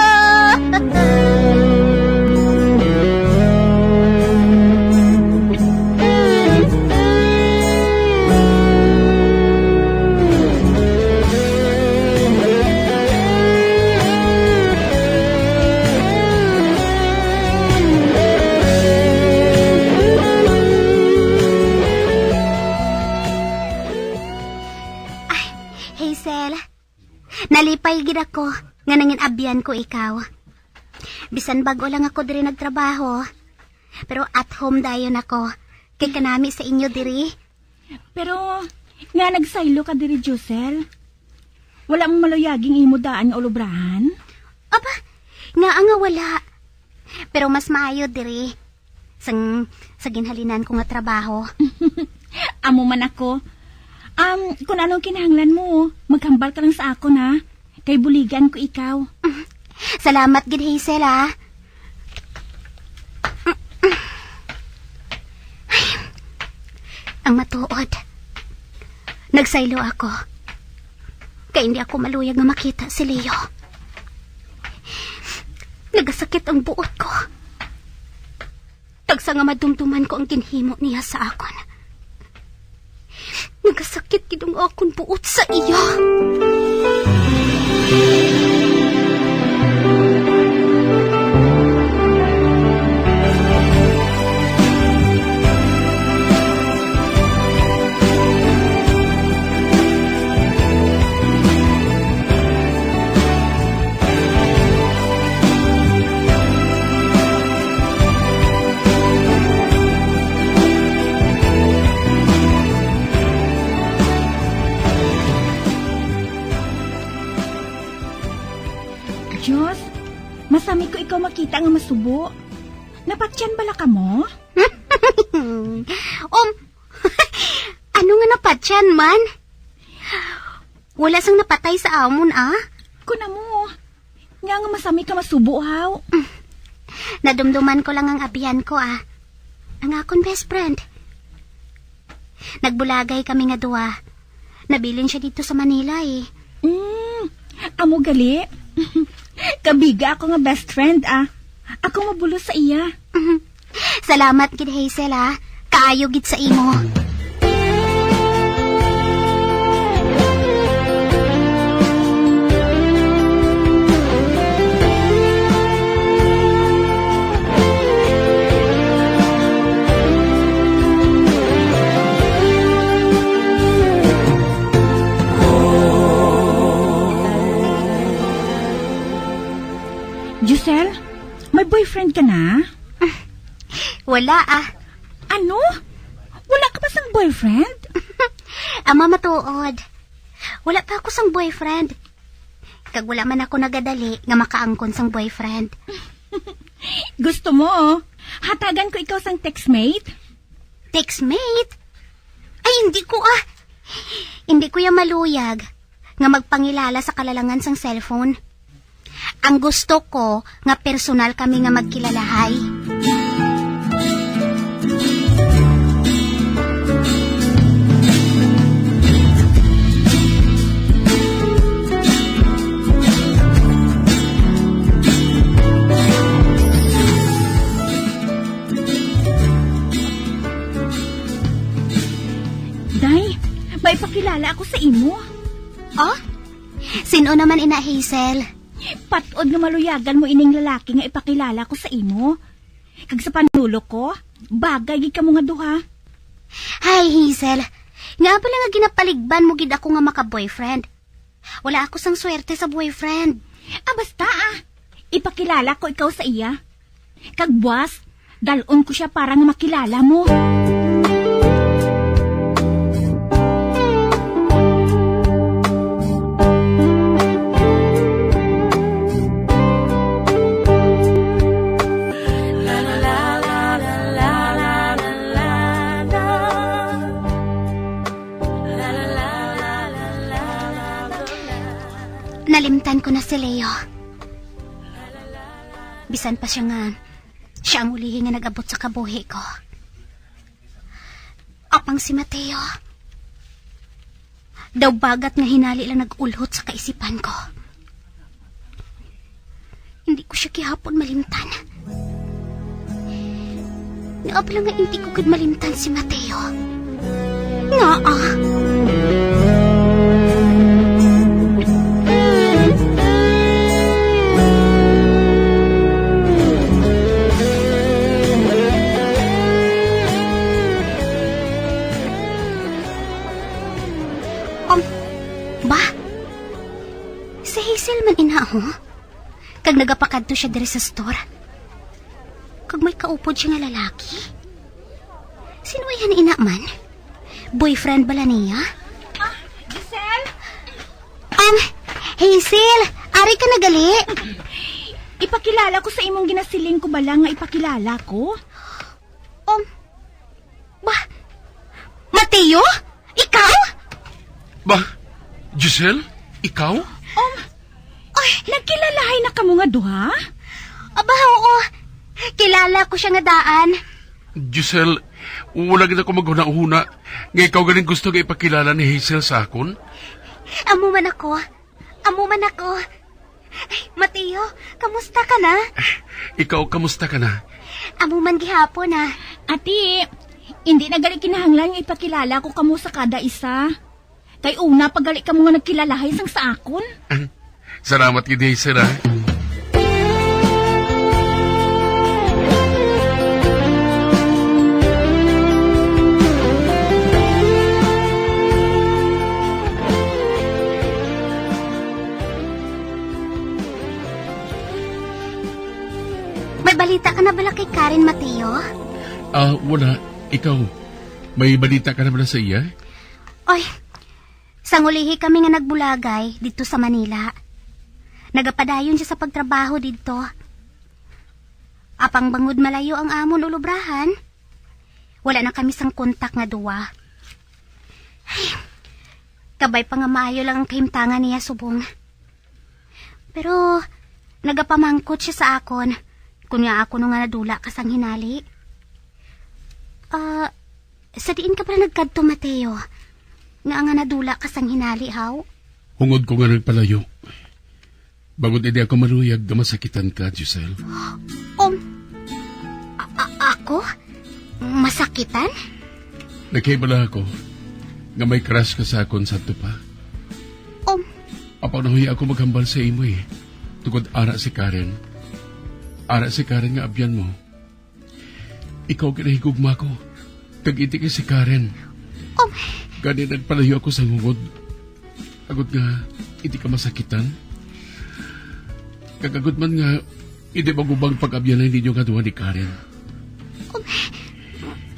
Ay, Hazel, nalipay gid ako nga nangin-abyan ko ikaw. Bisan bag-o lang ako diri nagtrabaho, pero at home dayon ako. Kay kanami sa inyo diri. Pero nga nagsaylo ka diri, Josel? Wala mo maluyaging imo daan nga ulobrahan? Aba, nga nga wala. Pero mas maayo diri sang sa ginhalinan ko nga trabaho. Amo man ako. Um, kung anong kinahanglan mo, maghambal ka lang sa akon, ha? Kay buligan ko ikaw. Salamat gid, Hazel, ha? Ang matuod, nagsaylo ako. Kay hindi ako maluyag nga makita si Leo. Nagasakit ang buot ko. Tagsa nga madumduman ko ang ginhimo niya sa akon. Nagasakit gid ang akon buot sa iya. Diyos, masami ko ikaw makita nga masubo. Napatyan bala kamo? Um, ano nga napatyan man? Wala sang napatay sa amon, ah. Kunamo, nga nga masami ka masubo, haw? Nadumduman ko lang ang abyan ko, ah. Ang akon best friend. Nagbulagay kami nga duwa. Nabilin siya dito sa Manila, eh. Mm, amo gali. Kabiga ako nga best friend, ah. Ako mabulos sa iya. Salamat gid, Hazel, ah. Kaayo gid sa imo. Giselle, may boyfriend ka na? Wala, ah. Ano? Wala ka pa sang boyfriend? Ama, matuod. Wala pa ako sang boyfriend. Kag wala man ako nagadali nga makaangkon sang boyfriend. Gusto mo, oh? Hatagan ko ikaw sang textmate? Textmate? Ay, hindi ko, ah. Hindi ko ya maluyag nga magpangilala sa kalalangan sang cellphone. Ang gusto ko nga personal kami nga magkilalahay. Day, may pakilala ako sa imo. Oh? Sin-o naman ina, Hazel? Patod nga maluyagan mo ining lalaki nga ipakilala ko sa imo. Kag sa panulok ko, bagay gid kamo nga duha. Hay, Hazel. Ngaa bala nga ginapaligban mo gid ako nga maka-boyfriend? Wala ako sang swerte sa boyfriend. Ah, basta, ah. Ipakilala ko ikaw sa iya. Kag buas, dal-on ko sia para nga makilala mo. Nalimtan ko na si Leo. Bisan pa siya nga, siya ang ulihi nga nag-abot sa kabuhi ko. Apang si Mateo, daw bagat nga hinali lang nag-ulhot sa kaisipan ko. Hindi ko siya gihapon malimtan. Ngaa bala nga hindi ko gid malimtan si Mateo? Ngaa? Um, ba? Si Hazel man ina, ho? Kag nagapakadto siya diri sa store. Kag may kaupod siya nga lalaki. Sino iya na ina man? Boyfriend bala niya? Ah, Giselle? Um, Hazel, ari ka na gali? Ipakilala ko sa imong ginasiling ko bala nga ipakilala ko? Um, ba, Mateo? Ikaw? Ba, Giselle? Ikaw? Um, ay, nagkilalahay na kamo nga duha? Aba, oo. Kilala ko siya nga daan. Giselle, wala gid ako maghunahuna nga ikaw galing gusto nga ipakilala ni Hazel sa akon. Amo man ako. Amo man ako. Ay, Mateo, kamusta ka na? Ikaw, kamusta ka na? Amo man gihapon, ah. Ati, hindi na gali kinahanglan nga ipakilala ko kamo sa kada isa. Kay una pa gali kamo nga nagkilalahay sang sa akon. Salamat gid, Hazel, ah. May balita ka na bala kay Karen, Mateo? Ah, wala. Ikaw, may balita ka na bala sa iya? Oy, sang ulihi kami nga nagbulagay didto sa Manila, nagapadayon siya sa pagtrabaho didto. Apang bangod malayo ang amon ulobrahan, wala na kami sang kontak nga duwa. Ay, kabay pa nga maayo lang ang kahimtangan niya subong. Pero nagapamangkot siya sa akon kon ngaa ako no nga nadula ka sang hinali. Ah, sa diin ka pala nagkadto, Mateo? Ngaa nga nadula ka sang hinali, haw? Hungod ko nga nagpalayo. Bangod hindi ako maluyag nga masakitan ka, Giselle. Um, a- a- ako? Masakitan? Nagkahibala ako nga may crush ka sa akon sadto pa. Um. Apan nahuya ako maghambal sa imo, eh. Tungod ara si Karen. Ara si Karen nga abyan mo. Ikaw ginahigugma ko, kag indi kay si Karen. Um. Gani nagpalayo ako sa hungod. Agod nga, indi ka masakitan. Kag agod man nga, indi magubang pag-abyanay ninyo nga duha ni Karen.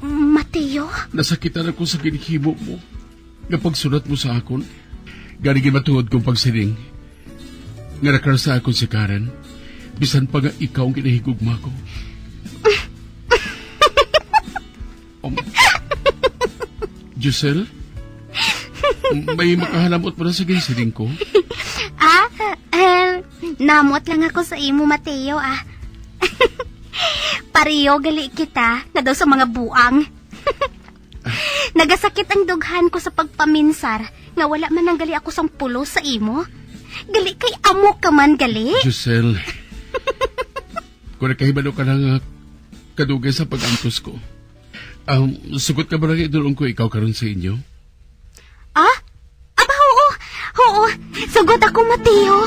Um, Mateo? Nasakitan ako sa ginhimo mo nga pagsulat mo sa akon. Gani ginmatuod kong pagsiling nga nakar sa akon si Karen, bisan pa nga ikaw ang ginahigugma ko. Um, Giselle? May makahalamot mo na sa ginsiling ko? Ah, eh, namot lang ako sa imo, Mateo, ah. Pareho gali kita nga daw sa mga buang. Nagasakit ang dughan ko sa pagpaminsar nga wala man lang gali ako sang pulos sa imo. Gali kay amo ka man gali. Giselle, kung nakahibalo ka na nga kadugay sa pag-antos ko, um, sugot ka ba nga idulong ko ikaw karon sa inyo? Ah? Aba, oo. Oo. Sugot ako, Mateo.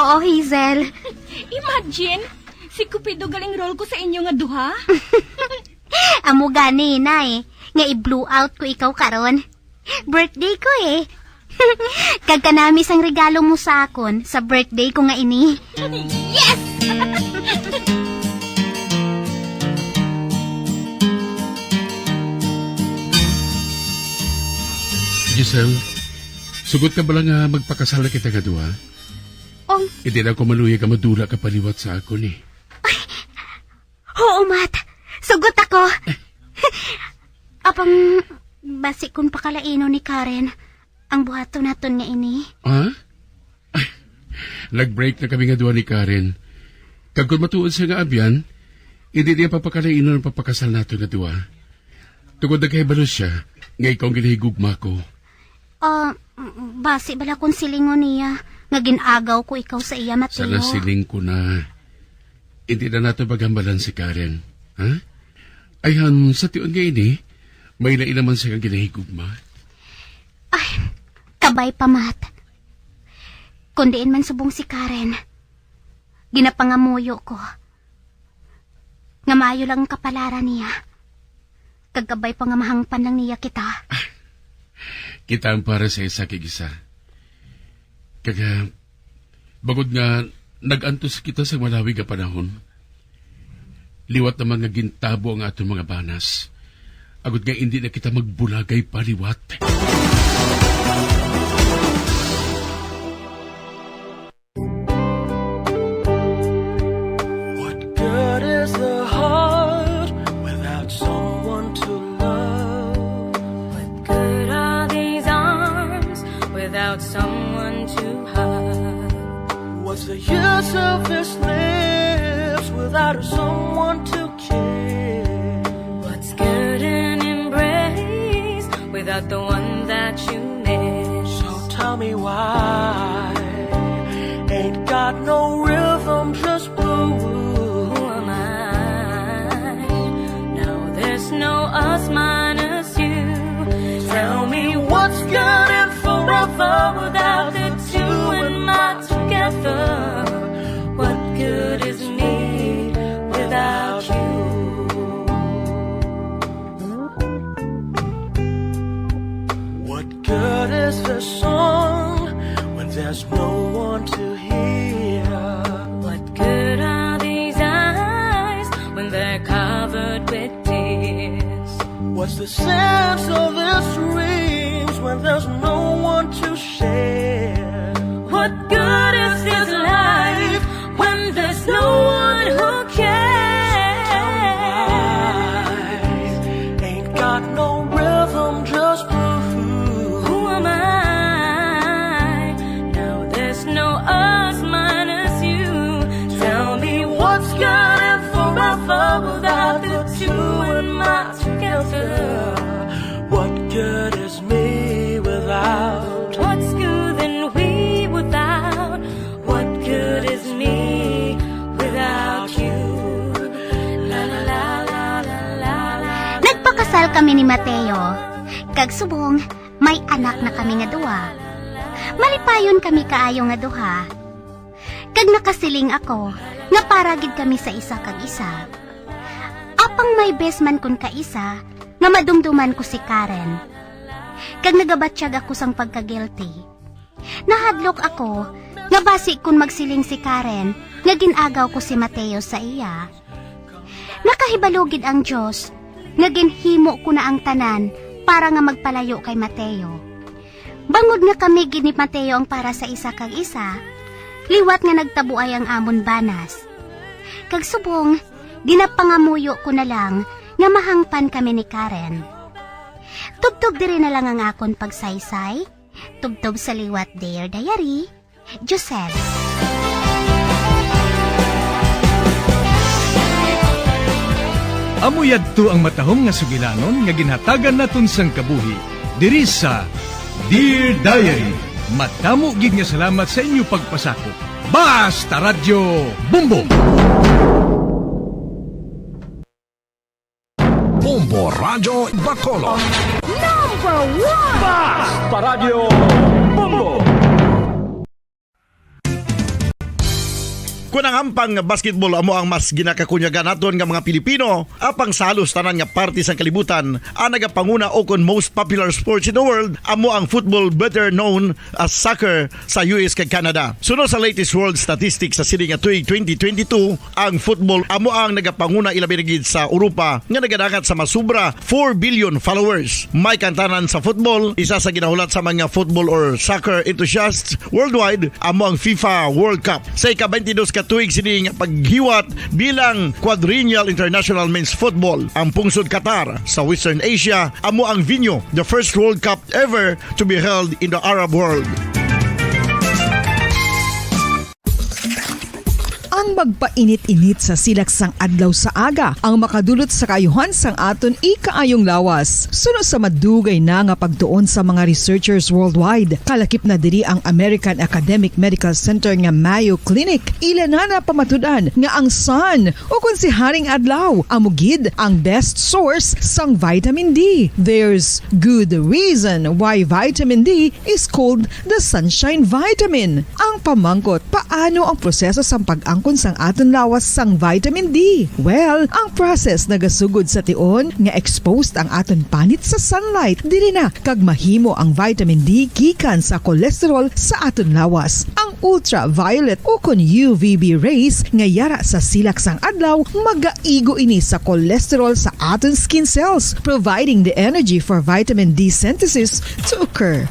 Oh, Hazel. Imagine, si Cupido galing role ko sa inyo nga duha. Amo gani, Nay, nga i-blow out ko ikaw karon. Birthday ko eh. Kag kanami sang regalo mo sa akon sa birthday ko nga ini. Yes! Giselle, sugot ka bala nga magpakasal na kita nga duha? Um, Hindi na ako maluyag nga madula ka paliwat sa akon eh. Oo, Mat. Sugot ako. Apang, basi kung pakalainon ni Karen, ang buhaton naton nga ini. Ha? Nag-break na kami nga duha ni Karen. Kag kung matuod siya nga abyan, hindi niya papakalainon ang papakasal nato nga duha. Tungod nagkahibalo siya nga ikaw ang ginahigugma ko. Ah, basi bala kung silingon niya nga gin-agaw ko ikaw sa iya, Mateo. Sana siling ko na. Hindi na nato paghambalan si Karen, ha? Ayhan, sa tion nga ini, may lain naman siya nga ginahigugma. Ay, kabay pa, Mat. Kung diin man subong si Karen, ginapangamuyo ko nga maayo lang ang kapalaran niya. Kag kabay pa nga mahangpan lang niya kita. Kita ang para sa isa kag isa. Kag, ah, bangod nga nag-antos kita sa malawig nga panahon, liwat naman nga gintabo ang aton mga banas, agod nga indi na kita magbulagay pa liwat. What good is the heart without someone to love? What good are these arms without someone to hug? What's the use of these lips without someone to kiss? What's good an embrace without the one that you miss? So tell me why ain't got no rhythm, just blue. Who am I? Now there's no us minus you. Tell me what's good and forever without the two and my together. What good is me without you? What good is the song when there's no one to hear? What good are these eyes when they're covered with tears? What's the sense of these dreams when there's no one to share? What good is this life when there's no one who cares? Ain't got no rhythm, just blue. Who am I? Now there's no us minus you. Tell me what's good and forever without the two and my together. What good is me without? What's good and we without? What good is me without you? La, la, la, la, la, la, la. Nagpakasal kami ni Mateo. Kag subong, may anak na kami nga duha. Malipayon kami kaayo nga duha. Kag nakasiling ako nga para gid kami sa isa kag isa. Apang may bes man kun kaisa nga madumduman ko si Karen. Kag nagabatyag ako sang pagka-guilty. Nahadlok ako nga basi kon magsiling si Karen nga gin-agaw ko si Mateo sa iya. Nakahibalo gid ang Dios nga ginhimo ko na ang tanan para nga magpalayo kay Mateo. Bangod nga kami gid ni Mateo ang para sa isa kag isa, liwat nga nagtabuay ang amon banas. Kag subong, ginapangamuyo ko na lang nga mahangpan kami ni Karen. Tubtob diri na lang ang akon pagsaysay, tubtob sa liwat Dear Diary, Josel. Amo yadto ang matahom nga sugilanon nga ginhatagan naton sang kabuhi diri sa Dear Diary. Madamo gid nga salamat sa inyo pagpasakop. Basta Radyo Bombo! Bombo Radyo Bacolod. Number one! Basta Radyo Bombo! Kon ang hampang nga basketball amo ang mas ginakakunyagan naton nga mga Pilipino, apang sa halos tanan nga parte sang kalibutan, ang nagapanguna ukon most popular sports in the world amo ang football, better known as soccer, sa U S kag Canada. Suno sa latest world statistics sa sini nga tuig twenty twenty-two, ang football amo ang nagapanguna, ilabi na gid sa Europa, nga nagadangat sa masubra four billion followers. May kantanan sa football, isa sa ginahulat sa mga football or soccer enthusiasts worldwide amo ang FIFA World Cup. Sa ika-twenty-dos ka tuig sini nga paghiwat bilang Quadrennial International Men's Football, ang pungsod Qatar sa Western Asia amo ang venue. The first World Cup ever to be held in the Arab world. Ang magpainit-init sa silak sang adlaw sa aga ang makadulot sa kaayuhan sang aton ikaayong lawas. Suno sa madugay na nga pagtuon sa mga researchers worldwide, kalakip na diri ang American Academic Medical Center nga Mayo Clinic. Ila na napamatud-an nga ang sun, ukon si Haring Adlaw, amo gid ang best source sang vitamin D. There's good reason why vitamin D is called the sunshine vitamin. Ang pamangkot, paano ang proseso sang pag-angkon sang aton lawas sang vitamin D? Well, ang process nagasugod sa tion nga exposed ang aton panit sa sunlight. Diri na kag mahimo ang vitamin D gikan sa cholesterol sa aton lawas. Ang ultraviolet ukon U V B rays nga yara sa silak sang adlaw magaigo ini sa cholesterol sa aton skin cells, providing the energy for vitamin D synthesis to occur.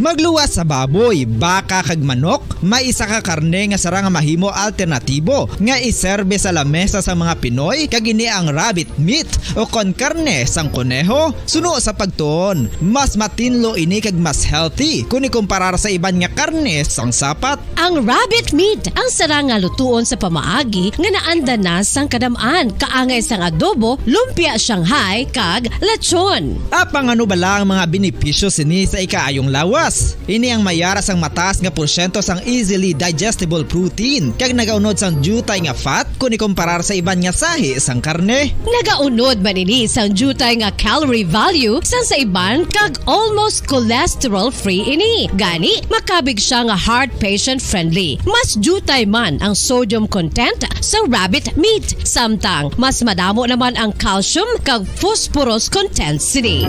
Magluwas sa baboy, baka kag manok, may isa ka karne nga sarang nga mahimo alternatibo nga iserbe sa lamesa sang mga Pinoy, kag ini ang rabbit meat o kon karne sang koneho. Suno sa pagtuon, mas matinlo ini kag mas healthy kon ikumparar sa iban nga karne sang sapat. Ang rabbit meat ang sarang nga lutuon sa pamaagi nga naanda na sang kadam-an, kaangay sang adobo, lumpia Shanghai, kag lechon. Apang ano bala ang mga benepisyo sini sa ikaayong lawas? Ini ang mayara sang mataas nga porsyento sang easily digestible protein kag nagaunod sang diutay nga fat kon ikomparar sa iban nga sahi sang karne. Nagaunod man ini sang diutay nga calorie value sang sa iban kag almost cholesterol-free ini. Gani, makabig siya nga heart patient-friendly. Mas diutay man ang sodium content sa rabbit meat, samtang mas madamo naman ang calcium kag phosphorus content sini.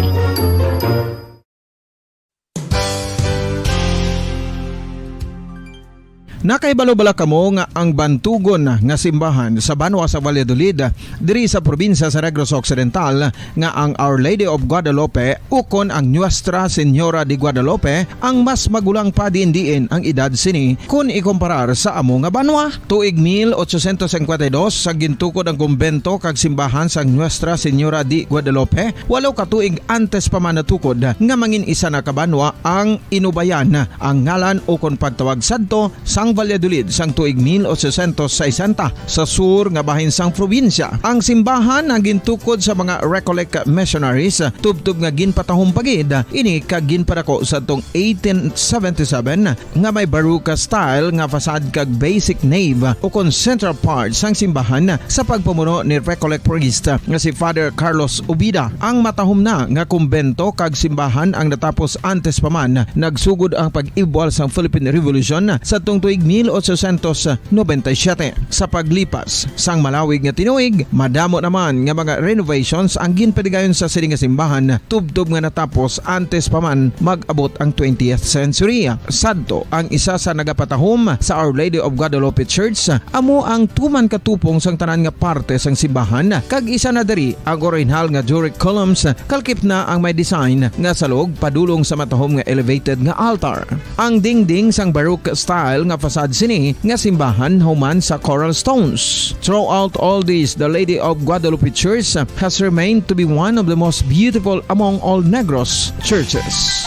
Nakahibalo bala kamo nga ang bantugon nga simbahan sa banwa sa Valladolid, diri sa probinsya sa Negros Occidental, nga ang Our Lady of Guadalupe ukon ang Nuestra Señora de Guadalupe ang mas magulang pa diin-diin ang edad sini kon ikomparar sa amo nga banwa? Tuig mil ochocientos cincuenta y dos, sa gintukod ang kumbento kag simbahan sang Nuestra Señora de Guadalupe, walo ka tuig antes pa man natukod nga mangin isa na ka banwa ang Inubayan, ang ngalan ukon pagtawag sadto sang Valladolid sang tuig mil ochocientos sesenta, sa sur nga bahin sang probinsya. Ang simbahan ang gintukod sa mga Recollect missionaries, tubtob nga ginpatahom pa gid ini kag ginpadako sadtong eighteen seventy-seven nga may Baroque style nga facade kag basic nave ukon central part sang simbahan sa pagpamuno ni Recollect priest nga si Father Carlos Ubida. Ang matahom na nga kumbento kag simbahan ang natapos antes pa man nagsugod ang pag-ibwal sang Philippine Revolution sadtong tuig mil ochocientos noventa y siete. Sa paglipas sang malawig nga tinuig, madamo naman nga mga renovations ang ginpadigayon sa sini nga simbahan, tubtob nga natapos antes pa man mag-abot ang twentieth century. Sadto, ang isa sa nagapatahom sa Our Lady of Guadalupe Church amo ang tuman ka tupong sang tanan nga parte sang simbahan, kag isa na diri ang orihinal nga Doric columns, kalakip na ang may design nga salog padulong sa matahom nga elevated nga altar. Ang dingding sang Baroque style nga facade sini nga simbahan human sa coral stones. Throughout all this, the Lady of Guadalupe Church has remained to be one of the most beautiful among all Negros churches.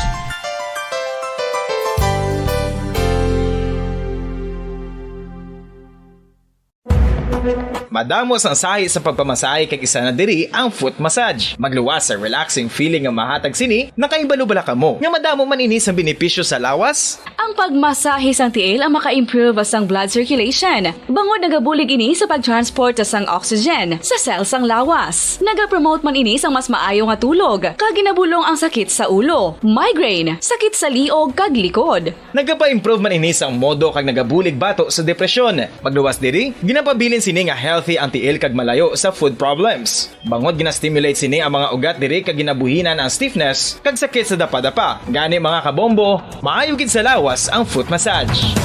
Madamo sang sahi sa pagpamasahe, kag isa na diri ang foot massage. Magluwas sa relaxing feeling nga mahatag sini. Nakahibalo bala kamo nga madamo man ini sang benepisyo sa lawas? Ang pagmasahe sang tiil ang maka-improve sang blood circulation, bangod nagabulig ini sa pag-transport sang oxygen sa cell sang lawas. Nagapromote man ini sang mas maayo nga tulog, kag ginabulong ang sakit sa ulo, migraine, sakit sa liog, kag likod. Nagapa-improve man ini sang modo kag nagabulig bato sa depresyon. Magluwas diri, ginapabilin sini nga healthy ang tiil kag malayo sa foot problems. Bangod gina-stimulate sini ang mga ugat diri kag ginabuhinan ang stiffness kag sakit sa dapadapa. Gani, mga kabombo, maayo gid sa lawas ang foot massage.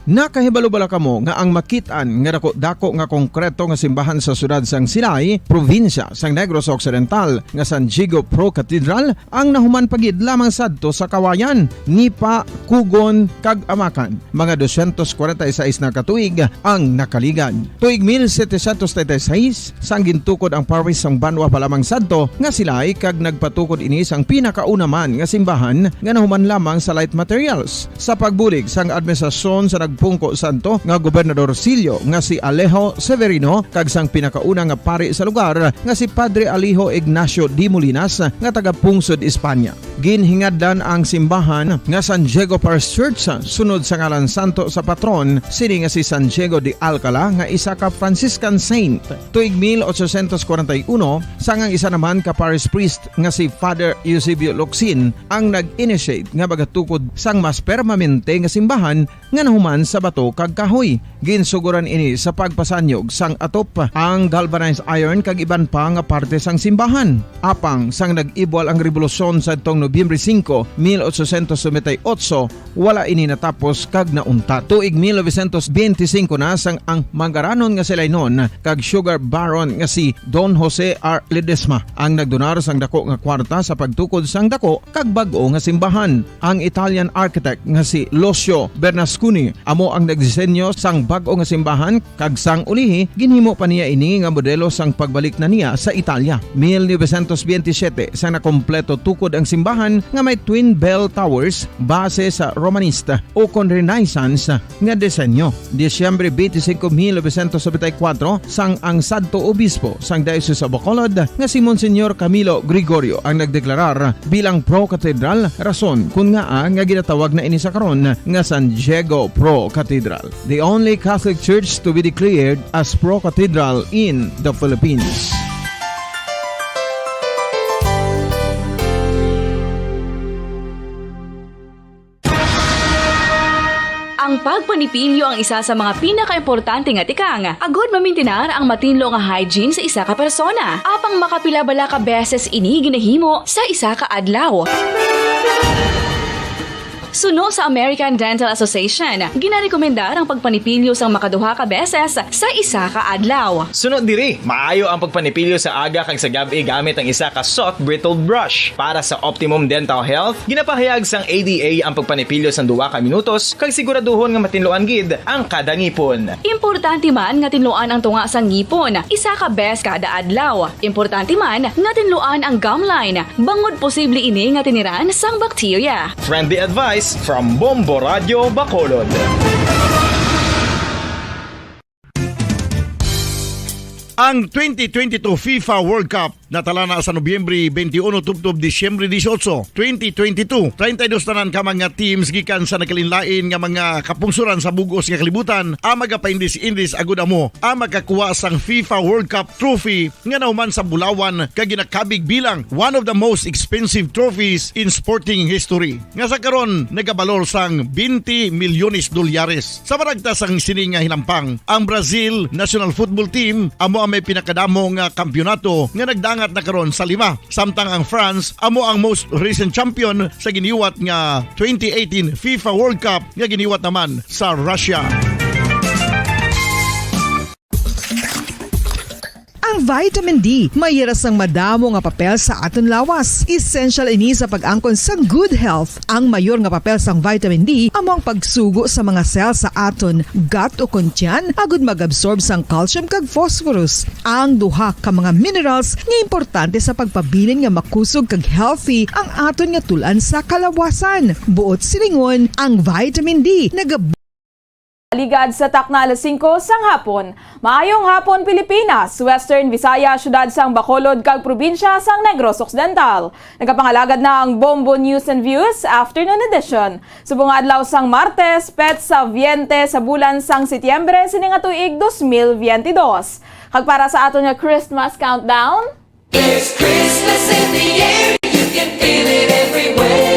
Nakahibalo bala kamo nga ang makit-an nga dako-dako nga konkreto nga simbahan sa siyudad sang Silay, probinsya sang Negros Occidental, nga San Diego Pro Cathedral, ang nahuman pa gid lamang sadto sa Kawayan, Nipa, Kugon, kag Amakan? Mga dosyentos kwarenta y seis na ka tuig ang nakaligad. Tuig mil setecientos treinta y seis, sang gintukod ang parish sang banwa pa lamang sadto nga Silay, kag nagpatukod ini sang pinakauna man nga simbahan nga nahuman lamang sa light materials. Sa pagbulig sang administrasyon sa nagpungko sadto nga gobernador silyo nga si Alejo Severino kag sang pinakauna nga pari sa lugar nga si Padre Alejo Ignacio de Molinas nga taga-pungsod Espanya. Ginhingadlan ang simbahan nga San Diego Parish Church sunod sa ngalan santo sa patron sini nga si San Diego de Alcala, nga isa ka Franciscan saint. Tuig mil ochocientos kwarenta y uno, sang ang isa naman ka parish priest nga si Father Eusebio Locsin ang nag-initiate nga magatukod sang mas permanente nga simbahan nga nahuman sa bato kag kahoy. Ginsugoran ini sa pagpasanyog sang atop, ang galvanized iron kag iban pa nga parte sang simbahan. Apang sang nag-ibwal ang rebolusyon sadtong Nobyembre singko, mil ochocientos noventa y ocho, wala ini natapos kag nauntat. Tuig mil novecientos benti singko na, sang ang manggaranon nga si Lainon kag sugar baron nga si Don Jose R. Ledesma ang nagdonar sang dako nga kwarta sa pagtukod sang dako kag bag-o nga simbahan. Ang Italian architect nga si Lucio Bernasconi amo ang nagdisenyo sang bag-o nga simbahan, kag sang ulihi ginhimo pa niya ini nga modelo sang pagbalik na niya sa Italia. Mil novecientos benti siyete, sang nakompleto tukod ang simbahan nga may twin bell towers base sa Romanista o kon Renaissance nga disenyo. Disyembre twenty-five, mil novecientos noventa y cuatro, sang ang sadto obispo sang Diocese of Bacolod nga si Monsignor Camilo Gregorio ang nagdeklarar bilang pro-cathedral, rason kon ngaa nga ginatawag na ini sa karon nga San Diego Pro Cathedral, the only Catholic Church to be declared as pro-cathedral in the Philippines. Ang pagpanipilyo ang isa sa mga pinakaimportante nga tikang agud mamintinar ang matinlo nga hygiene sa isa ka persona. Apang makapila bala ka beses ini ginahimo sa isa ka adlaw? Suno sa American Dental Association, ginarekomendar ang pagpanipilyo sang makaduha ka beses sa isa ka adlaw. Suno diri, maayo ang pagpanipilyo sa aga kag sa gab-i gamit ang isa ka soft bristled brush. Para sa optimum dental health, ginapahayag sang A D A ang pagpanipilyo sang duha ka minutos kag siguraduhon nga matinluan gid ang kada ngipon. Importante man nga tinluan ang tunga sang ngipon isa ka bes kada adlaw. Importante man nga tinluan ang gum line, bangod posible ini nga tiniran sang bakterya. Friendly advice from Bombo Radio Bacolod. Ang twenty twenty-two FIFA World Cup natala na sa Nobyembre twenty-one tubtob Disyembre dieciocho, twenty twenty-two. Treinta y dos tanan ka mga teams gikan sa nagkalainlain nga mga kapungsoran sa bug-os nga kalibutan ang magapaindis-indis agud amo ang makakuha sang FIFA World Cup trophy nga nahuman sa bulawan kag ginakabig bilang one of the most expensive trophies in sporting history, nga sa karon nagabalor sang twenty milyones dolyares. Sa baragta sang sini nga hinampang, ang Brazil national football team amo ang may pinakadamo nga kampiyonato nga nagdangat na karon sa lima, samtang ang France amo ang most recent champion sa giniwat nga twenty eighteen FIFA World Cup nga giniwat naman sa Russia. Vitamin D, may ira sang madamo nga papel sa aton lawas. Essential ini sa pag-angkon sang good health. Ang mayor nga papel sang vitamin D amo ang pagsugo sa mga cell sa aton gut o kon tiyan agud mag-absorb sang calcium kag phosphorus, ang duha ka mga minerals nga importante sa pagpabilin nga makusog kag healthy ang aton nga tul-an sa kalawasan. Buot silingon, ang vitamin D nagab- Ligad sa takna alas singko sang hapon. Maayong hapon, Pilipinas, Western Visayas, siyudad sang Bacolod, kag probinsya sang Negros Occidental. Nagapangalagad na ang Bombo News and Views Afternoon Edition. Subong nga adlaw sang Martes, petsa veinte sa bulan sang Setyembre, sini nga tuig dos mil veinte dos. Kag para sa aton nga Christmas countdown, There's Christmas in the air, you can feel it everywhere.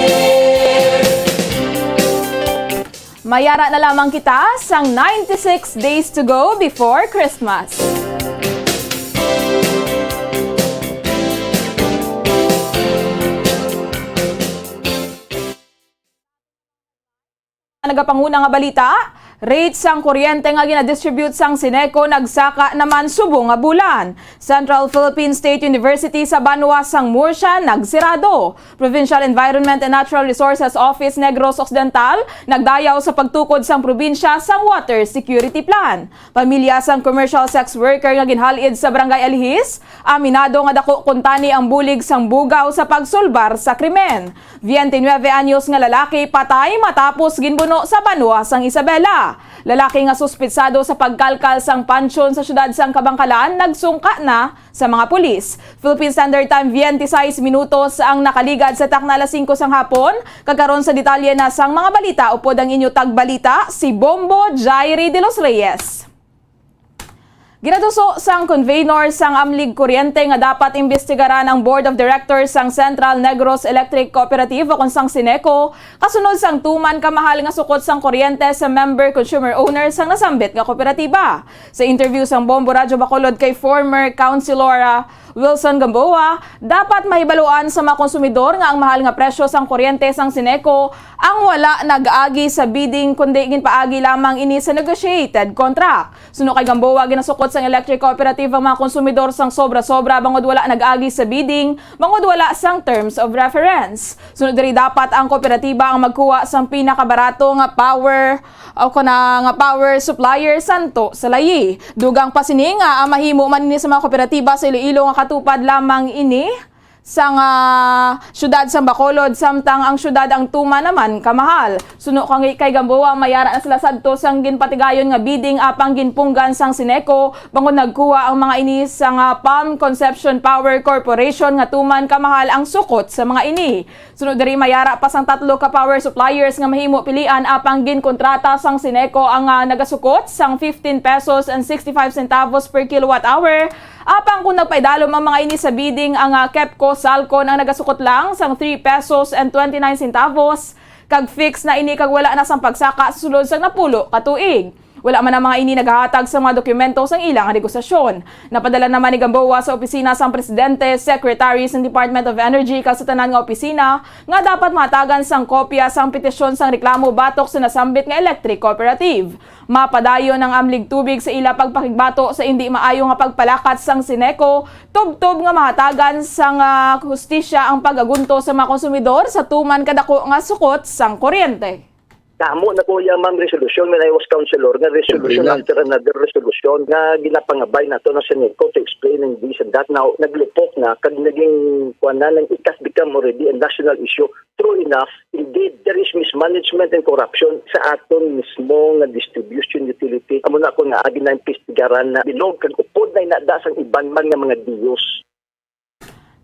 Mayara na lamang kita sang ninety-six days to go before Christmas. Nagapanguna nga balita, rate sang kuryente nga ginadistribute sang Sineco nagsaka naman subong nga bulan. Central Philippine State University sa banwa sang Murcia nagsirado. Provincial Environment and Natural Resources Office Negros Occidental nagdayaw sa pagtukod sang probinsya sang water security plan. Pamilya sang commercial sex worker nga ginhal-id sa Barangay Alihis, aminado nga dako kuntani ang bulig sang bugaw sa pagsulbar sa krimen. Twenty-nine anyos nga lalaki patay matapos ginbuno sa banwa sang Isabela. Lalaki nga suspitsado sa pagkalkal sang pansyon sa siyudad sang Kabankalan nagsungka na sa mga pulis. Philippine Standard Time, twenty-six minutos ang nakaligad sa takna alas singko sang hapon. Kag karon sa detalye na sang mga balita, upod ang inyo tagbalita, si Bombo Jairi de los Reyes. Ginatuso sang convenor sang Amlig Kuryente nga dapat imbestigaran ang Board of Directors sang Central Negros Electric Cooperative o kon sang Sineco, kasunod sang tuman ka mahal nga sukot sang kuryente sa member consumer owner sang nasambit nga kooperatiba. Sa interview sang Bombo Radyo Bacolod kay former Councilor, ah, Wilson Gamboa, dapat mahibaluan sa mga konsumidor nga ang mahal nga presyo sang kuryente sang Sineco ang wala nag-agi sa bidding, kundi ginpaagi lamang ini sa negotiated contract. Suno kay Gamboa, ginasukot sang electric cooperative ang mga konsumidor sang sobra-sobra bangod wala nag-agi sa bidding, bangod wala sang terms of reference. Sunod diri, dapat ang kooperatiba ang magkuha sang pinakabarato nga power o kon na nga power supplier santo sa layi. Dugang pa sini nga, ah, mahimo man ini sa mga kooperatiba sa Iloilo nga katupad lamang ini sang, ah, siyudad sang Bacolod, samtang ang siyudad ang tuman naman ka mahal. Suno kang kay Gamboa, mayara na sila sadto sang ginpatigayon nga bidding apang ginpunggan sang Sineco, bangod nagkuha ang mga ini sang, ah, Palm Concepcion Power Corporation nga tuman ka mahal ang sukot sa mga ini. Sunod diri, mayara pa sang tatlo ka power suppliers nga mahimo pilian apang ginkontrata sang Sineco ang, ah, nagasukot sang fifteen pesos and sixty-five centavos per kilowatt hour. Apang kung nagpaidalom ang mga ini sa bidding, ang, ah, KEPCO Salcon ang nagasukot lang sang three pesos and twenty-nine centavos. Kag fix na ini kag wala na sang pagsaka sa sulod sang napulo ka tuig. Wala man ang mga ini naghatag sa mga dokumento sang ila nga negosasyon. Napadala naman ni Gamboa sa opisina sang presidente, secretary sang Department of Energy kag sa tanan nga opisina nga dapat mahatagan sang kopya sang petisyon sang reklamo batok sa nasambit nga electric cooperative. Mapadayon ang Amlig Tubig sa ila pagpakigbato sa indi maayo nga pagpalakat sang Sineco, tubtob nga mahatagan sang, ah, hustisya ang pag-agunto sa mga konsumidor sa tuman kadako nga sukot sang kuryente. Nahamo na ko iya, ma'am, resolution when I was councilor, nga resolution Sabrina. After another resolution nga ginapangabay nato na sa Sineco to explain and this and that. Now, naglupok na, kag naging, kuwan na, nang, it has become already a national issue. True enough, indeed, there is mismanagement and corruption sa aton mismo nga distribution utility. Amo na ako nga agi na imbestigaran na bilog kag upod na inada sang iban man nga mga diyos.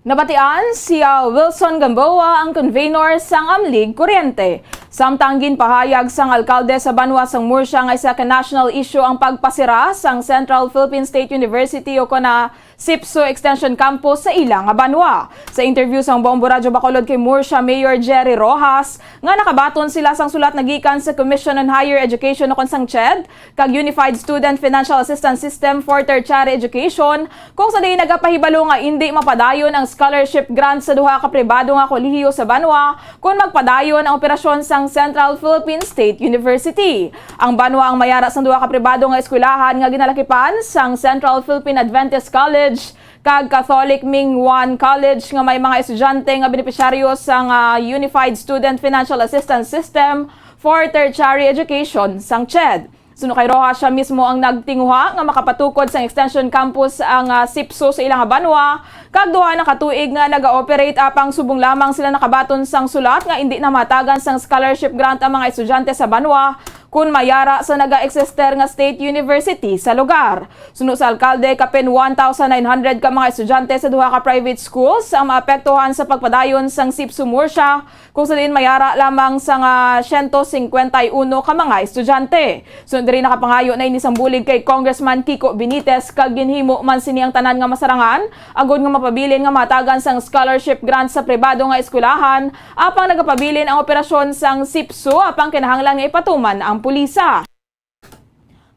Nabatian si, ah, Wilson Gamboa, ang convenor sang Amlig Kuryente. Samtang ginpahayag sang alkalde sa banwa sang Murcia nga isa ka national issue ang pagpasira sang Central Philippine State University o kon na SIPSU Extension Campus sa ila nga banwa. Sa interview sang Bombo Radyo Bacolod kay Murcia Mayor Jerry Roxas, nga nakabaton sila sang sulat nga gikan sa Commission on Higher Education o kon sang CHED, kag Unified Student Financial Assistance System for Tertiary Education, kung sa diin nagapahibalo nga indi mapadayon ang scholarship grant sa duha ka pribado nga kolehiyo sa banwa kon magpadayon ang operasyon sang Central Philippine State University. Ang banwa ang mayara sang duha ka pribado nga eskwelahan nga ginalakipan sang Central Philippine Adventist College kag Catholic Ming Wan College nga may mga estudyante nga benepisyaryo sang, ah, Unified Student Financial Assistance System for Tertiary Education sang ched. Suno kay Rojas, siya mismo ang nagtinguha nga makapatukod sang extension campus ang, ah, sipso sa ilang banwa, kag duha na ka tuig nga naga-operate, apang subong lamang sila nakabaton sang sulat nga indi na matagan sang scholarship grant ang mga estudyante sa banwa kun mayara sa naga-eksister nga state university sa lugar. Suno sa alkalde, kapin one thousand nine hundred ka mga estudyante sa duha ka private schools ang maapektuhan sa pagpadayon sang sipso Murcia, kung sa diin mayara lamang sang siyento singkwenta y uno ka mga estudyante. Sunod diri, nakapangayo na ini sang bulig kay Congressman Kiko Benitez, kag ginhimo man sini ang tanan nga masarangan, agod nga mapabilin nga matagan sang scholarship grant sa pribado nga eskwelahan, apang nagapabilin ang operasyon sang sipso, apang kinahanglan nga ipatuman ang pulisa.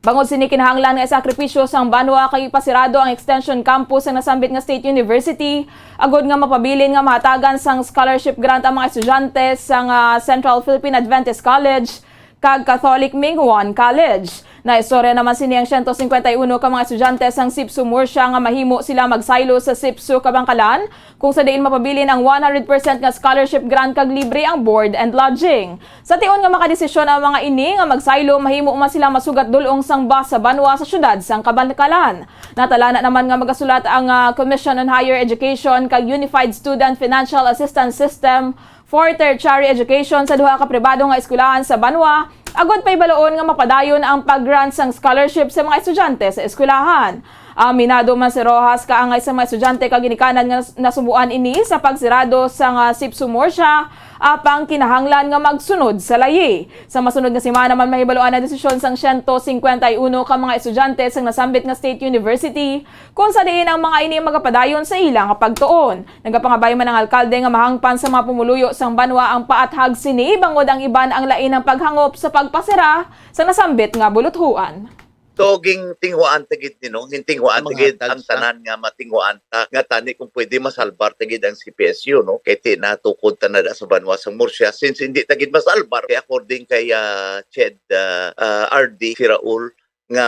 Bangod sini, kinahanglan nga isakripisyo sang banwa kag ipasirado ang extension campus sang nasambit nga State University, agod nga mapabilin nga mahatagan sang scholarship grant ang mga estudyante sang, ah, Central Philippine Adventist College kag Catholic Ming Wan College. Naistorya naman sini ang siyento singkwenta y uno ka mga estudyante sang sipso Murcia nga mahimo sila magsaylo sa sipso Kabangkalan, kung sa diin mapabilin ang one hundred percent nga scholarship grant kag libre ang board and lodging. Sa tion nga makadesisyon ang mga ini nga magsaylo, mahimo man sila masugat dul-ong sang bus sa banwa sa siyudad sang Kabangkalan. Natalana naman nga magasulat ang, ah, Commission on Higher Education kag Unified Student Financial Assistance System for Tertiary Education sa duha ka pribado nga eskwelahan sa banwa, agod pahibaloon nga mapadayon ang pag-grant sang scholarship sa mga estudyante sa eskwelahan. Aminado man si Rojas, kaangay sa mga estudyante kag ginikanan nga nas-, nasubuan ini sa pagsirado sang sipso Murcia, apang kinahanglan nga magsunod sa layi. Sa masunod nga semana man mahibaluan ang desisyon sang siyento singkwenta y uno ka mga estudyante sang nasambit nga State University, kung sa diin ang mga ini magapadayon sa ila nga pagtuon. Nagapangabay man ang alkalde nga mahangpan sa mga pumuluyo sang banwa ang paathag sini, bangod ang iban ang lain ang paghangop sa pagpasira sa nasambit nga buluthuan. So, gintinguhaan ta gid ni, no? Gintinguhaan ta gid ang tanan nga matinguhaan ta, nga tani kung pwede masalbar ta gid ang C P S U, no? Kay ti natukod ta na da sa banwa sang Murcia. Since hindi ta gid masalbar, kay according kay, ah, Ched, ah, ah, R D Firaul, nga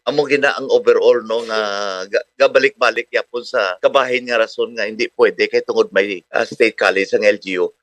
amo gina ang overall, no, nga ga-, gabalik-balik yapon sa kabahin nga rason nga hindi pwede kay tungod may, ah, State College ang L G U.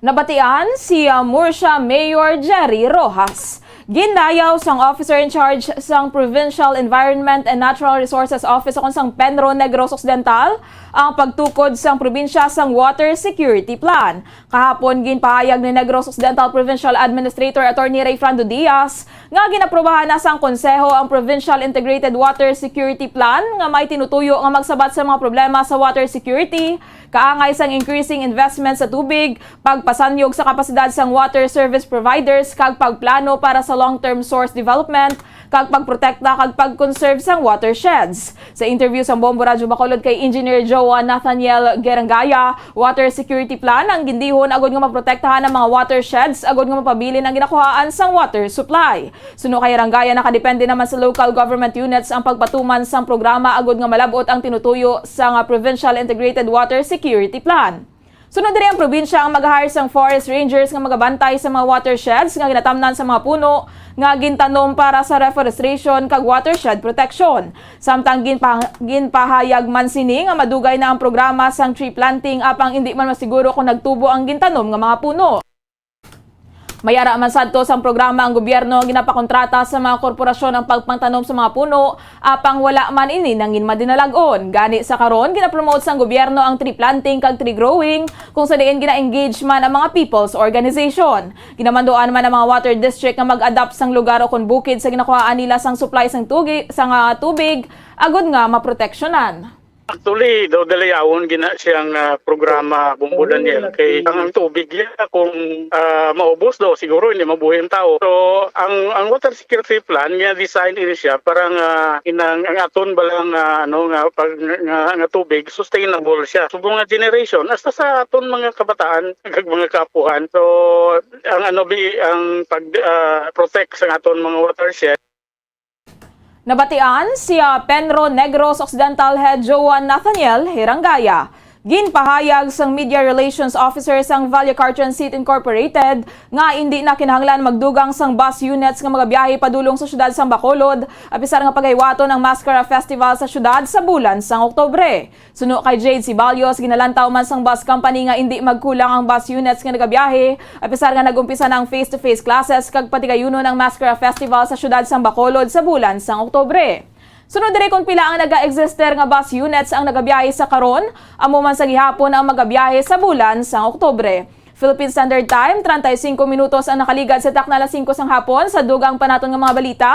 Nabatian si, ah, Murcia Mayor Jerry Rojas. Gindayaw sang officer in charge sang Provincial Environment and Natural Resources Office ukon sang PENRO Negros Occidental ang pagtukod sang probinsya sang Water Security Plan. Kahapon, ginpahayag ni Negros Occidental Provincial Administrator Attorney Rayfrando Diaz nga ginaprobahan na sang Konseho ang Provincial Integrated Water Security Plan nga may tinutuyo nga magsabat sa mga problema sa water security, kaangay sang increasing investment sa tubig, pagpasanyog sa kapasidad sang water service providers, kag pagplano para sa long-term source development, kag pagprotekta kag pag-conserve sang watersheds. Sa interview sang Bombo Radyo Bacolod kay Engineer Joa Nathaniel Gerangaya, water security plan ang gindihon agud nga maprotektahan ang mga watersheds agud nga mapabilin ang ginakuhaan sang water supply. Suno kay Gerangaya, nakadepende naman sa local government units ang pagpatuman sang programa agud nga malab-ot ang tinutuyo sang Provincial Integrated Water Security Plan. Sunod diri, ang probinsya ang mag-hire sang forest rangers nga magabantay sa mga watersheds nga ginatamnan sa mga puno nga gintanom para sa reforestation kag watershed protection. Samtang ginpa-, ginpahayag man sini nga madugay na ang programa sang tree planting, apang indi man masiguro kung nagtubo ang gintanom nga mga puno. Mayara man sadto sang programa ang gobyerno, ginapakontrata sa mga korporasyon ang pagpangtanom sa mga puno, apang wala man ini nangin madinalag-on. Gani sa karon, ginapromote sang gobyerno ang tree planting kag tree growing, kung sa diin gina-engage man ang mga people's organization. Ginamanduan man ang mga water district nga mag-adapt sang lugar ukon bukid sa ginakuhaan nila sang supply sang tugi-, sang, ah, tubig, agud nga maproteksyonan. Actually, daw dalayawon gina siyang, ah, programa, Bombo Daniel, kay ang, ang tubig niya kung, ah, maubos daw, siguro hindi mabuhi ang tao. So, ang, ang water security plan nga design ini siya para nga inang, ang aton balang, ah, ano, nga pag, nga, nga tubig sustainable siya. Subong nga generation, hasta sa aton mga kabataan, kag mga kaapuhan. So, ang ano bi, ang pag, ah, protect sa aton mga watershed. Nabatian si, ah, PENRO Negros Occidental Head Joan Nathaniel Gerangaya. Ginpahayag sang Media Relations Officer sang Vallacar Transit Incorporated nga indi na kinahanglan magdugang sang bus units nga magabiyahe padulong sa siyudad sang Bacolod, apisar nga pagaywaton ang Mascara Festival sa siyudad sa bulan sang Oktubre. Suno kay Jade Ceballos, ginalantaw man sang bus company nga indi magkulang ang bus units nga nagabiyahe, apisar nga nag-umpisa na ang face-to-face classes kag patigayunon ang Mascara Festival sa siyudad sang Bacolod sa bulan sang Oktubre. Sunod diri, kon pila ang naga-exister nga bus units ang nagabiyahe sa karon, amo man sa gihapon ang magabiyahe sa bulan sang Oktubre. Philippine Standard Time, treinta y cinco minutos ang nakaligad sa takna alas singko sang hapon. Sa dugang pa naton nga mga balita,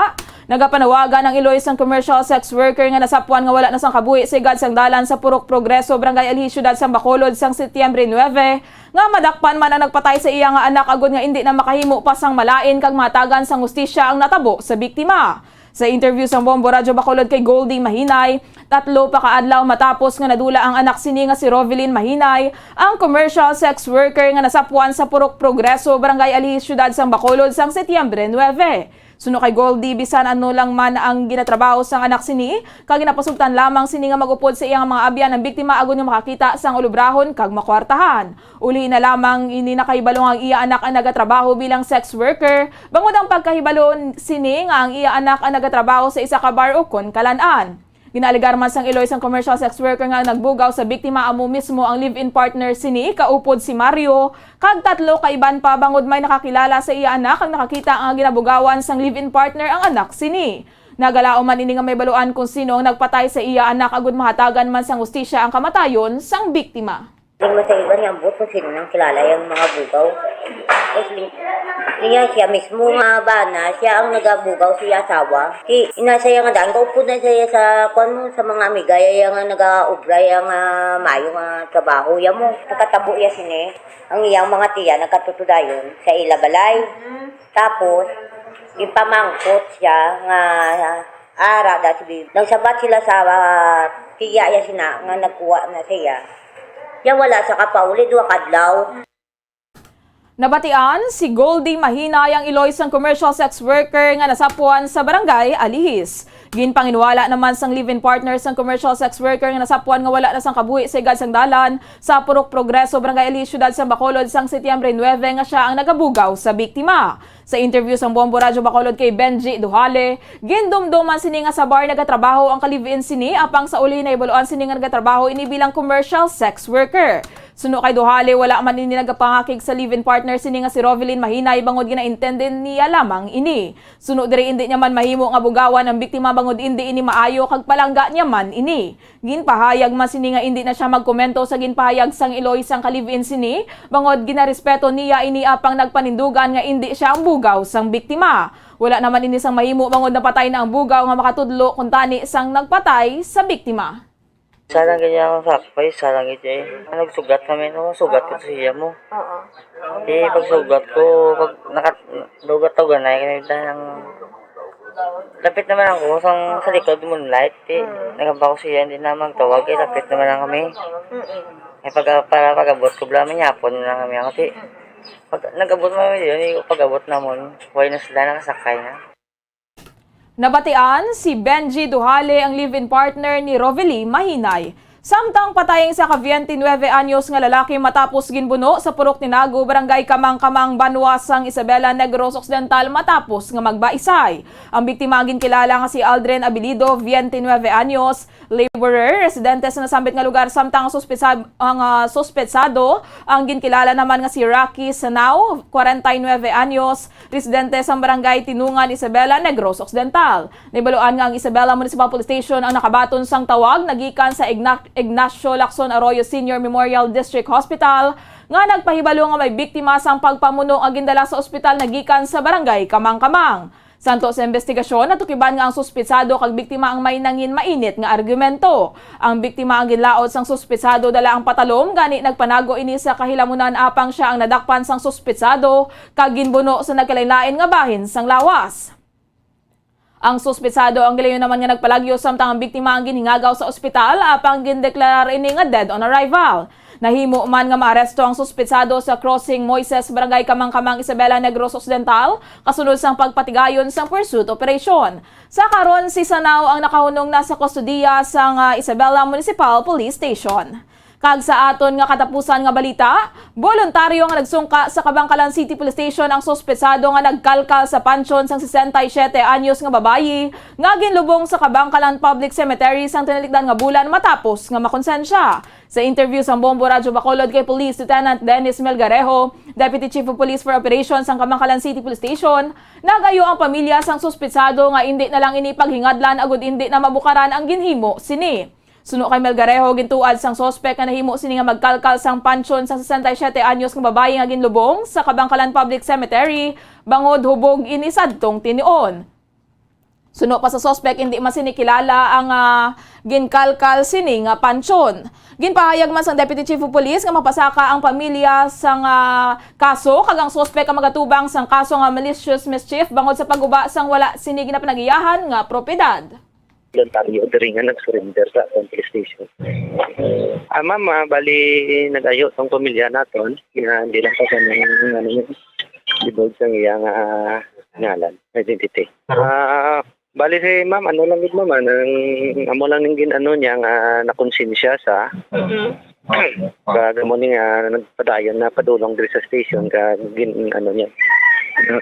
nagapanawagan ang Iloy sang commercial sex worker nga nasapuan nga wala na sang kabuhi sa higad sang dalan sa Purok Progreso, Barangay Alihis, Siyudad sang Bacolod sang Setyembre nuebe, nga madakpan man ang nagpatay sa iya nga anak agod nga indi na makahimo pa sang malain kag mahatagan sang hustisya ang natabo sa biktima. Sa interview sang Bombo Radyo Bacolod kay Goldie Mahinay, tatlo pa ka adlaw matapos nga nadula ang anak sini nga si Rovelyn Mahinay, ang commercial sex worker nga nasapuan sa Purok Progreso, Barangay Alihis, Siyudad sang Bacolod sang Setyembre nuebe. Suno kay Goldie, bisan ano lang man ang ginatrabaho sang anak sini, kag ginapasugtan lamang sini nga mag-upod sa iya nga mga abyan ang biktima agod nga makakita sang ulubrahon kag makwartahan. Uli na lamang ini nakahibalo nga ang iya anak ang nagatrabaho bilang sex worker, bangod ang pagkahibalo sini nga ang iya anak ang nagatrabaho sa isa ka bar ukon kalan-an. Ginaalegar man sang Iloy sang commercial sex worker nga ang nagbugaw sa biktima amo mismo ang live-in partner sini, kaupod si Mario, kag tatlo ka iban pa, bangod may nakakilala sa iya anak ang nakakita nga ginabugawan sang live-in partner ang anak sini. Nagalaom man ini nga mahibaluan kon sino ang nagpatay sa iya anak agud mahatagan man sang hustisya ang kamatayon sang biktima. Di man sa iba niya ambot kung sino nang kilala yang mga bugaw. Tapos ling-, niya siya mismo nga bana, siya ang nagabugaw sa iya asawa. Ti, ina siya nga daan, kaupod na siya sa, kuwan mo, sa mga amiga, iya nga nagaobra, iya nga mayo nga trabaho. Iya mo, nakatabo iya sini, ang iyang mga tiya, nagkatutudayon sa ila balay. Tapos, ipamangkot siya nga ara da si Bibi. Nagsabat sila sa, ah, tiya iya sina nga nagkuha na siya. Ya wala sa kapauli, duha kadlaw. Nabatian si Goldie Mahinay ang iloy sang commercial sex worker nga nasapuan sa barangay Alihis. Ginpanginwala naman sang live-in partner sang commercial sex worker nga nasapuan nga wala na sang kabuhi sa higad sang dalan sa Purok Progreso, Barangay Alihis, Siyudad sang Bacolod sang Setyembre nuebe nga siya ang nagabugaw sa biktima. Sa interview sang Bombo Radyo Bacolod kay Benji Duhale, gindumdoman sini nga sa bar nagatrabaho ang ka-live-in sini, apang sa uli nahibaluan sini nga nagatrabaho ini bilang commercial sex worker. Suno kay Duhale, wala man ini nagapangakig sa live-in partner sini nga si Rovelyn Mahinay bangod ginaintindi niya lamang ini. Suno diri, indi niya man mahimo nga bugawan ang biktima bangod indi ini maayo kag palangga niya man ini. Ginpahayag man sini nga indi na siya magkomento sa ginpahayag sang iloy sang ka-live-in sini, bangod ginarespeto niya ini apang nagpanindugan nga indi siya ang bugaw sang biktima. Wala naman ini sang mahimo bangod napatay na ang bugaw nga makatudlo kuntani sang nagpatay sa biktima. Sarang gid niya akong sakpay, sarang gid niya eh. Ano, sugat kami, no? Sugat ko sa iya mo. Oo. Eh, pagsugat ko, pag nakat-, lugat to, ganay, ganay, ang lapit naman ako sang sa likod, Moonlight, eh. Mm. Nagamba ko siya, hindi na magtawag, eh, lapit naman lang kami. Mm-mm. Eh, pag, para pag-abot ko, bala, may yapon na lang kami ako, ti. Pag nag-abot mo yun, eh, pag-abot namon, way na sila, nakasakay na. Nabatian si Benji Duhale, ang live-in partner ni Rovely Mahinay. Samtang patay ang isa ka biyente nuebe anyos nga lalaki matapos ginbuno sa Purok Tinago, Barangay Kamang-Kamang, banwa sang Isabela, Negros Occidental, matapos nga magbaisay. Ang biktima ang ginkilala nga si Aldrin Abilido, biyente nuebe anyos, laborer, residente sa nasambit nga lugar, samtang ang suspesa-, ang, ah, suspetsado ang ginkilala naman nga si Rocky Sanao, kwarenta y nuebe anyos, residente sa Barangay Tinungan, Isabela, Negros Occidental. Nahibaluan nga ang Isabela Municipal Police Station ang nakabaton sang tawag nagikan sa Igna-, Ignacio Lacson Arroyo Senior Memorial District Hospital nga nagpahibalo nga may biktima sang pagpamuno nga gindala sa ospital nagikan sa Barangay Kamang-Kamang. Santo sa imbestigasyon, natukiban nga ang suspitsado kag biktima ang may nangin mainit nga argumento. Ang biktima ang ginlaod sang suspitsado dala ang patalom, gani nagpanago ini sa kahilamunan apang sia ang nadakpan sang suspitsado kag ginbuno sa nagkalainlain nga bahin sang lawas. Ang suspitsado ang gilayon naman nga nagpalagyo, samtang ang biktima ang ginhingagaw sa ospital apang gindeklarar ini nga dead on arrival. Nahimo man nga maaresto ang suspitsado sa Crossing Moises, Barangay Kamang-Kamang, Isabela, Negros Occidental, kasunod sang pagpatigayon sang pursuit operation. Sa karon, si Sanao ang nakahunong na sa kustodiya sang, ah, Isabela Municipal Police Station. Kag sa aton nga katapusan nga balita, boluntaryo nga nagsungka sa Kabankalan City Police Station ang suspetsado nga nagkalkal sa pansyon sang sesenta y siete anyos nga babayi nga ginlubong sa Kabankalan Public Cemetery sang tinalikdan nga bulan matapos nga makonsensya. Sa interview sang Bombo Radyo Bacolod kay Police Lieutenant Dennis Melgarejo, Deputy Chief of Police for Operations sang Kabankalan City Police Station, nagayo ang pamilya sang suspetsado nga indi na lang ini paghingadlan agud indi na mabukaran ang ginhimo sini. Suno kay Melgarejo, gintuad sang suspek nga nahimo sini nga magkalkal sang pansyon sang sesenta y siete anyos nga babayi nga ginlubong sa Kabankalan Public Cemetery bangod hubog ini sadtong tinion. Suno pa sa suspek, indi man sini kilala ang, ah, ginkalkal sini nga pansyon. Ginpahayag man sang Deputy Chief of Police nga mapasaka ang pamilya sang, ah, kaso kag ang suspek ang magatubang sang kaso nga malicious mischief bangod sa pagguba sang wala sini ginapanagiyahan nga propiedad. Voluntaryo diri nga nag-surrender sa aton police station. Ah, ma'am, ah, bali nag-ayo tong pamilya naton nga hindi lang pa kami, ano, divulge ang iyang, ah, ngalan, identity. Ah, bali si ma'am, ano lang gid, ma'am, ah, nang amo lang ning gin-ano niya nga nakonsensya sa Mhm. Kag amo ni nga nagpadayon na padulong diri sa station kag gin-, ano niya, ah,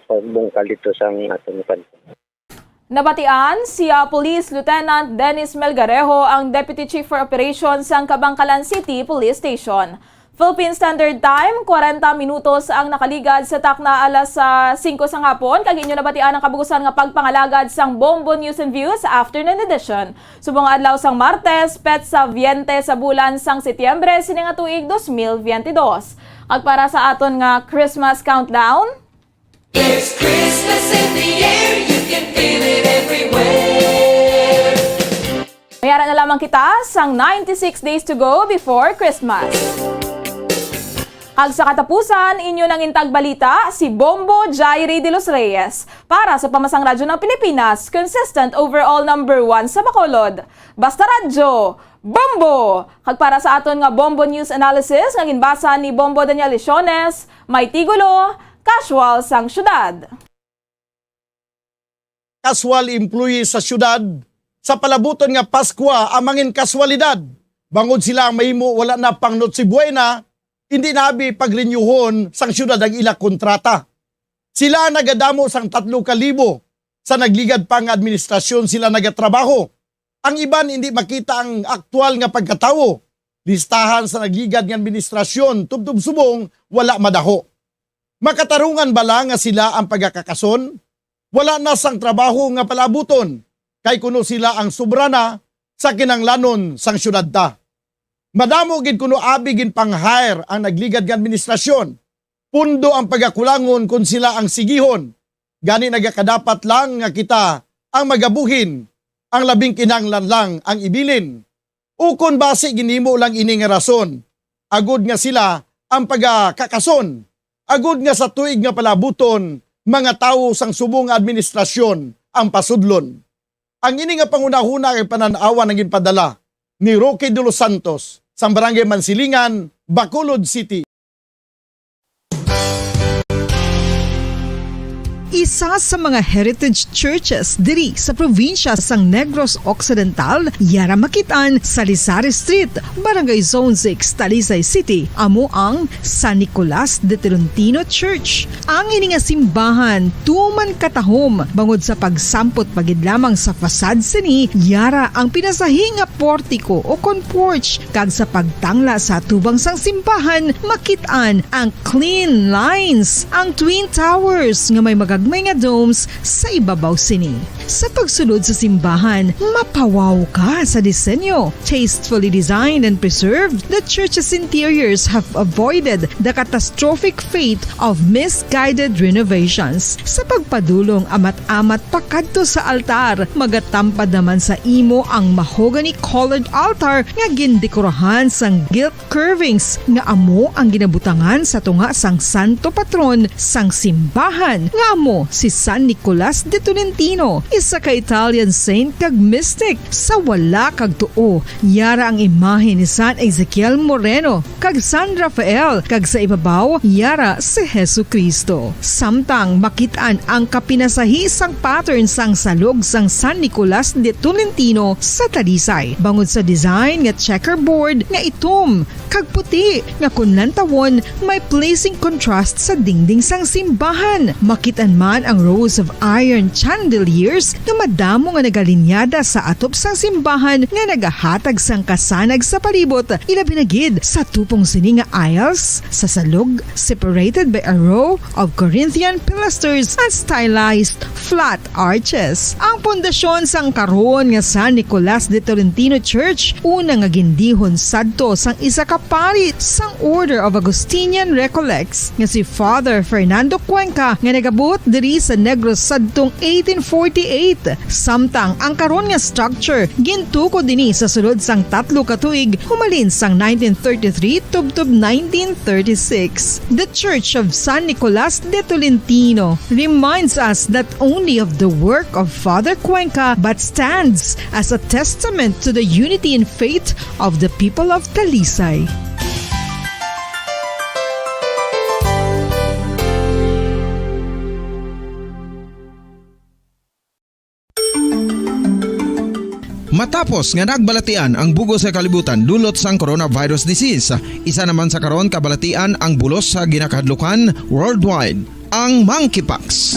pagbungkal dito sa aton pan. Nabatian si, ah, Police Lieutenant Dennis Melgarejo, ang Deputy Chief for Operations sang Kabankalan City Police Station. Philippine Standard Time, kwarenta minutos ang nakaligad sa takna alas, ah, singko sang hapon, kag inyo nabatian ang kabugusan nga pagpangalagad sang Bombo News and Views Afternoon Edition. Subong adlaw sang Martes, petsa veinte sa bulan sang Setyembre sini nga tuig dos mil veinte dos. Kag para sa aton nga Christmas countdown, There's Christmas in the air, you can feel it everywhere. Mayara na lamang kita sang ninety-six days to go before Christmas. Kag sa katapusan, inyo nangin tagbalita si Bombo Jairi de los Reyes para sa Pamasang Radyo ng Pilipinas, consistent overall number one sa Bacolod. Basta Radyo, Bombo! Kag para sa aton nga Bombo News Analysis nga ginbasa ni Bombo Daniel Lisiones, may tigulo, Casual sang Syudad. Casual employee sa syudad, sa palabuton nga Paskwa ang mangin kaswalidad, bangod sila ang mahimo wala na pang Noche Buena, hindi na abi pagrenyuhon sang syudad ang ila kontrata. Sila ang nagadamo sang tatlo ka libo sa nagligad pa nga administrasyon sila nagatrabaho. Ang iban hindi makita ang aktual nga pagkatawo. Listahan sa nagligad nga administrasyon tubtob subong wala madaho. Makatarungan bala nga sila ang pagakakason? Wala na sang trabaho nga palabuton, kay kuno sila ang sobra na sa kinahanglanon sang syudad ta. Madamo gid kuno abi ginpang-hire ang nagligad nga administrasyon. Pundo ang pagakulangon kon sila ang sigihon. Gani nagakadapat lang nga kita ang magabuhin, ang labing kinahanglan lang ang ibilin. Ukon basi ginhimo lang ini nga rason, agod nga sila ang pagakakason, agod nga sa tuig nga palabuton, mga tawo sang subong nga administrasyon ang pasudlon. Ang ini nga panghunahuna kag panan-awan ang ginpadala ni Roque de los Santos sang Barangay Mansilingan, Bacolod City. Isa sa mga heritage churches diri sa probinsya sang Negros Occidental, yara makit-an sa Lizares Street, Barangay Zone six, Talisay City, amo ang San Nicolas de Tolentino Church. Ang ini nga simbahan tuman katahom bangod sa pagsampot pa gid lamang sa facade sini, yara ang pinasahi nga portiko o kon porch, kag sa pagtangla sa atubang sang simbahan makit-an ang clean lines, ang twin towers nga may magagmay nga domes sa ibabaw sini. Sa pagsulod sa simbahan, mapawaw ka sa disenyo. Tastefully designed and preserved, the church's interiors have avoided the catastrophic fate of misguided renovations. Sa pagpadulong amat-amat pakadto sa altar, magatampad naman sa imo ang mahogany-colored altar nga gindekorahan sang gilt curvings nga amo ang ginabutangan sa tunga sang santo patron sang simbahan, nga amo si San Nicolas de Tolentino. isa ka Italian saint kag mystic. Sa wala kag tuo, yara ang imahe ni San Ezekiel Moreno kag San Rafael, kag sa ibabaw, yara si Jesu-Cristo. Samtang makit-an ang kapinasahi sang pattern sang salog sang San Nicolas de Tolentino sa Talisay, bangod sa design nga checkerboard nga itom kag puti nga kon lantawon may pleasing contrast sa dingding sang simbahan. Makit-an man ang rows of iron chandeliers nga madamo nga nagalinyada sa atop sang simbahan nga nagahatag sang kasanag sa palibot, ilabi na gid sa tupong sini nga aisles sa salog, separated by a row of Corinthian pilasters and stylized flat arches. Ang pundasyon sang karon nga San Nicolas de Tolentino Church, una nga gindihon sadto sang isa ka pari sang Order of Augustinian Recollects nga si Father Fernando Cuenca, nga nagabuot diri sa Negros sadtong eighteen forty-eight. Samtang ang karon nga structure gintukod ini sa sulod sang tatlo ka tuig, humalin sang nineteen thirty-three tubtob nineteen thirty-six. The Church of San Nicolas de Tolentino reminds us not only of the work of Father Cuenca, but stands as a testament to the unity in faith of the people of Talisay. Matapos nga nagbalatian ang bug-os nga kalibutan dulot sang coronavirus disease, isa naman sa karon kabalatian ang bulos sa ginakahadlukan worldwide, ang monkeypox.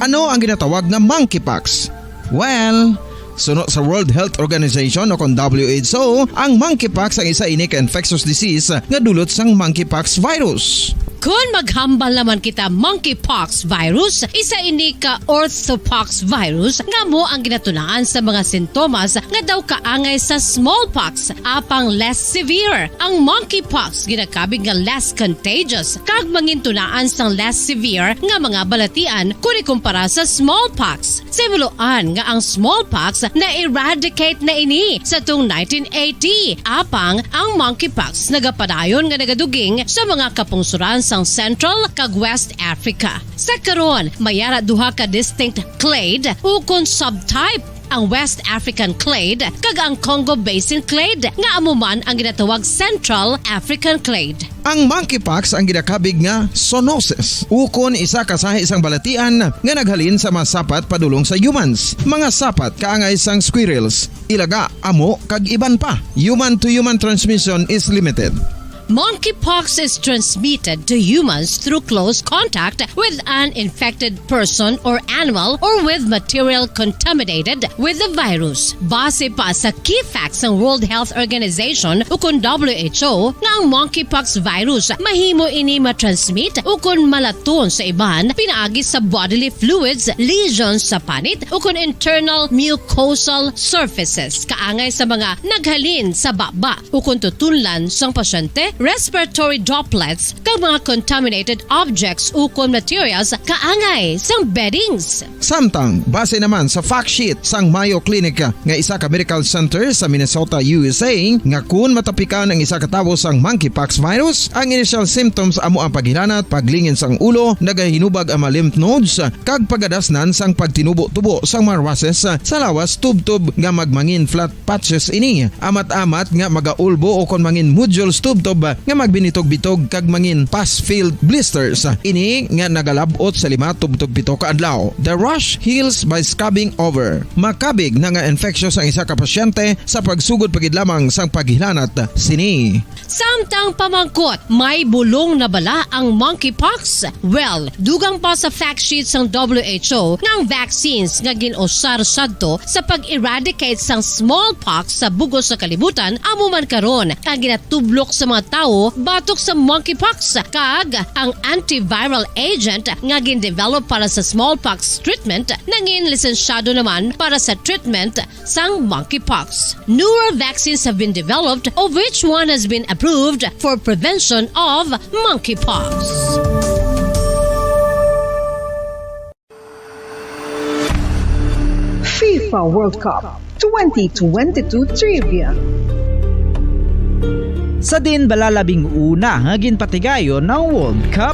Ano ang ginatawag nga monkeypox? Well, suno sa World Health Organization o kon W H O, ang monkeypox ang isa ini ka infectious disease nga dulot sang monkeypox virus. Kon maghambal naman kita, monkeypox virus, isa ini ka orthopox virus nga amo ang ginatunaan sa mga sintomas nga daw kaangay sa smallpox, apang less severe. Ang monkeypox ginakabig nga less contagious kag mangintunaan sang less severe nga mga balatian kon ikumpara sa smallpox. Sa himuloan nga ang smallpox na-eradicate na ini sa tong nineteen eighty, apang ang monkeypox nagapadayon nga nagaduging sa mga kapungsoran sang Central kag West Africa. Sa karon, may ara duha ka distinct clade ukon subtype, ang West African clade kag ang Congo Basin clade, nga amo man ang ginatawag Central African clade. Ang monkeypox ang ginakabig nga zoonosis, ukon isa ka sahi sang balatian nga naghalin sa mga sapat padulong sa humans, mga sapat kaangay sang squirrels, ilaga, amo, kag iban pa. Human-to-human transmission is limited. Monkeypox is transmitted to humans through close contact with an infected person or animal or with material contaminated with the virus. Base pa sa key facts sang World Health Organization ukon W H O, nga ang monkeypox virus mahimo ini matransmit ukon malaton sa iban pinaagi sa bodily fluids, lesions sa panit, ukon internal mucosal surfaces, kaangay sa mga naghalin sa baba ukon tutunlan sang pasyente, respiratory droplets, kag mga contaminated objects ukon materials kaangay sang beddings. Samtang, base naman sa fact sheet sang Mayo Clinic nga isa ka medical center sa Minnesota, U S A, nga kun matapikan ang isa ka tawo sang monkeypox virus, ang initial symptoms amo ang paghilanat, paglingin sang ulo, nagahinubag ang mga lymph nodes, kag pagadasnan sang pagtinubo-tubo sang mga rushes sa lawas tubtob nga magmangin flat patches ini. Amat-amat nga magaulbo ukon mangin nodules tubtob nga magbinitog-bitog kag mangin pus-filled blisters. Ini nga nagalab-ot sa lima tubtob pito ka adlaw. The rash heals by scabbing over. Makabig na nga infectious ang isa ka pasyente sa pagsugod pa gid lamang sang paghilanat sini. Samtang pamangkot, may bulong na bala ang monkeypox? Well, dugang pa sa fact sheet sang W H O nga ang vaccines nga gin-usar sadto sa pag-eradicate sang smallpox sa bug-os nga kalibutan amo man karon ang ginatublok sa mga tawo batok sa monkeypox, kag ang antiviral agent nga gin-develop para sa smallpox treatment nangin lisensyado naman para sa treatment sang monkeypox. Newer vaccines have been developed, of which one has been approved for prevention of monkeypox. FIFA World Cup twenty twenty-two Trivia. Sa diin bala labing una nga ginpatigayon ang World Cup?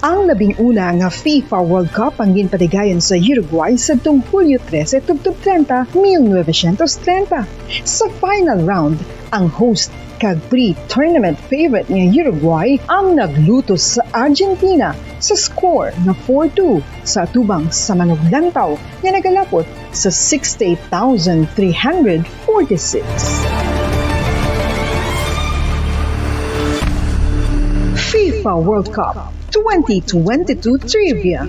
Ang labing una nga FIFA World Cup ang ginpatigayon sa Uruguay sadtong Hulyo trese tubtob treinta, mil novecientos treinta. Sa final round, ang host kag pre-tournament favorite nga Uruguay ang naglutos sa Argentina sa score nga four two sa atubang sa manuglantaw nga nagalapot sa sixty-eight thousand three hundred forty-six. FIFA World Cup twenty twenty-two Trivia.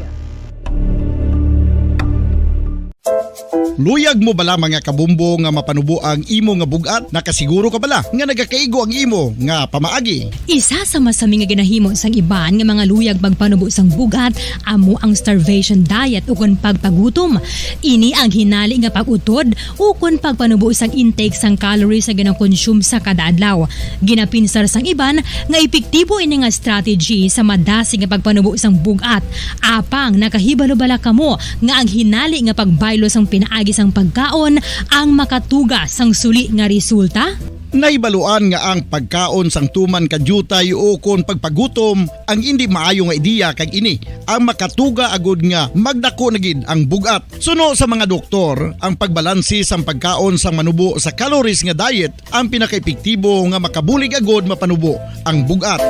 Luyag mo bala, mga kabombo, nga mapanubo ang imo nga bug-at? Nakasiguro ka bala nga nagakaigo ang imo nga pamaagi? Isa sa masami nga ginahimo sang iban nga mga luyag magpanubo sang bug-at amo ang starvation diet ukon pagpagutom. Ini ang hinali nga pag-utod ukon pagpanubo sang intake sang calories nga ginakonsume sa kada adlaw. Ginapinsar sang iban nga epektibo ini nga strategy sa madasig nga pagpanubo sang bug-at. Apang nakahibalo bala kamo nga ang hinali nga pagbaylo sang pinaagi sang pagkaon ang makatuga sang suli nga resulta? Nahibaluan nga ang pagkaon sang tuman ka diutay ukon pagpagutom ang indi maayo nga ideya, kag ini ang makatuga agud nga magdako na gid ang bug-at. Suno sa mga doktor, ang pagbalanse sang pagkaon sang manubo sa calories nga diet ang pinakaepektibo nga makabulig agud mapanubo ang bug-at.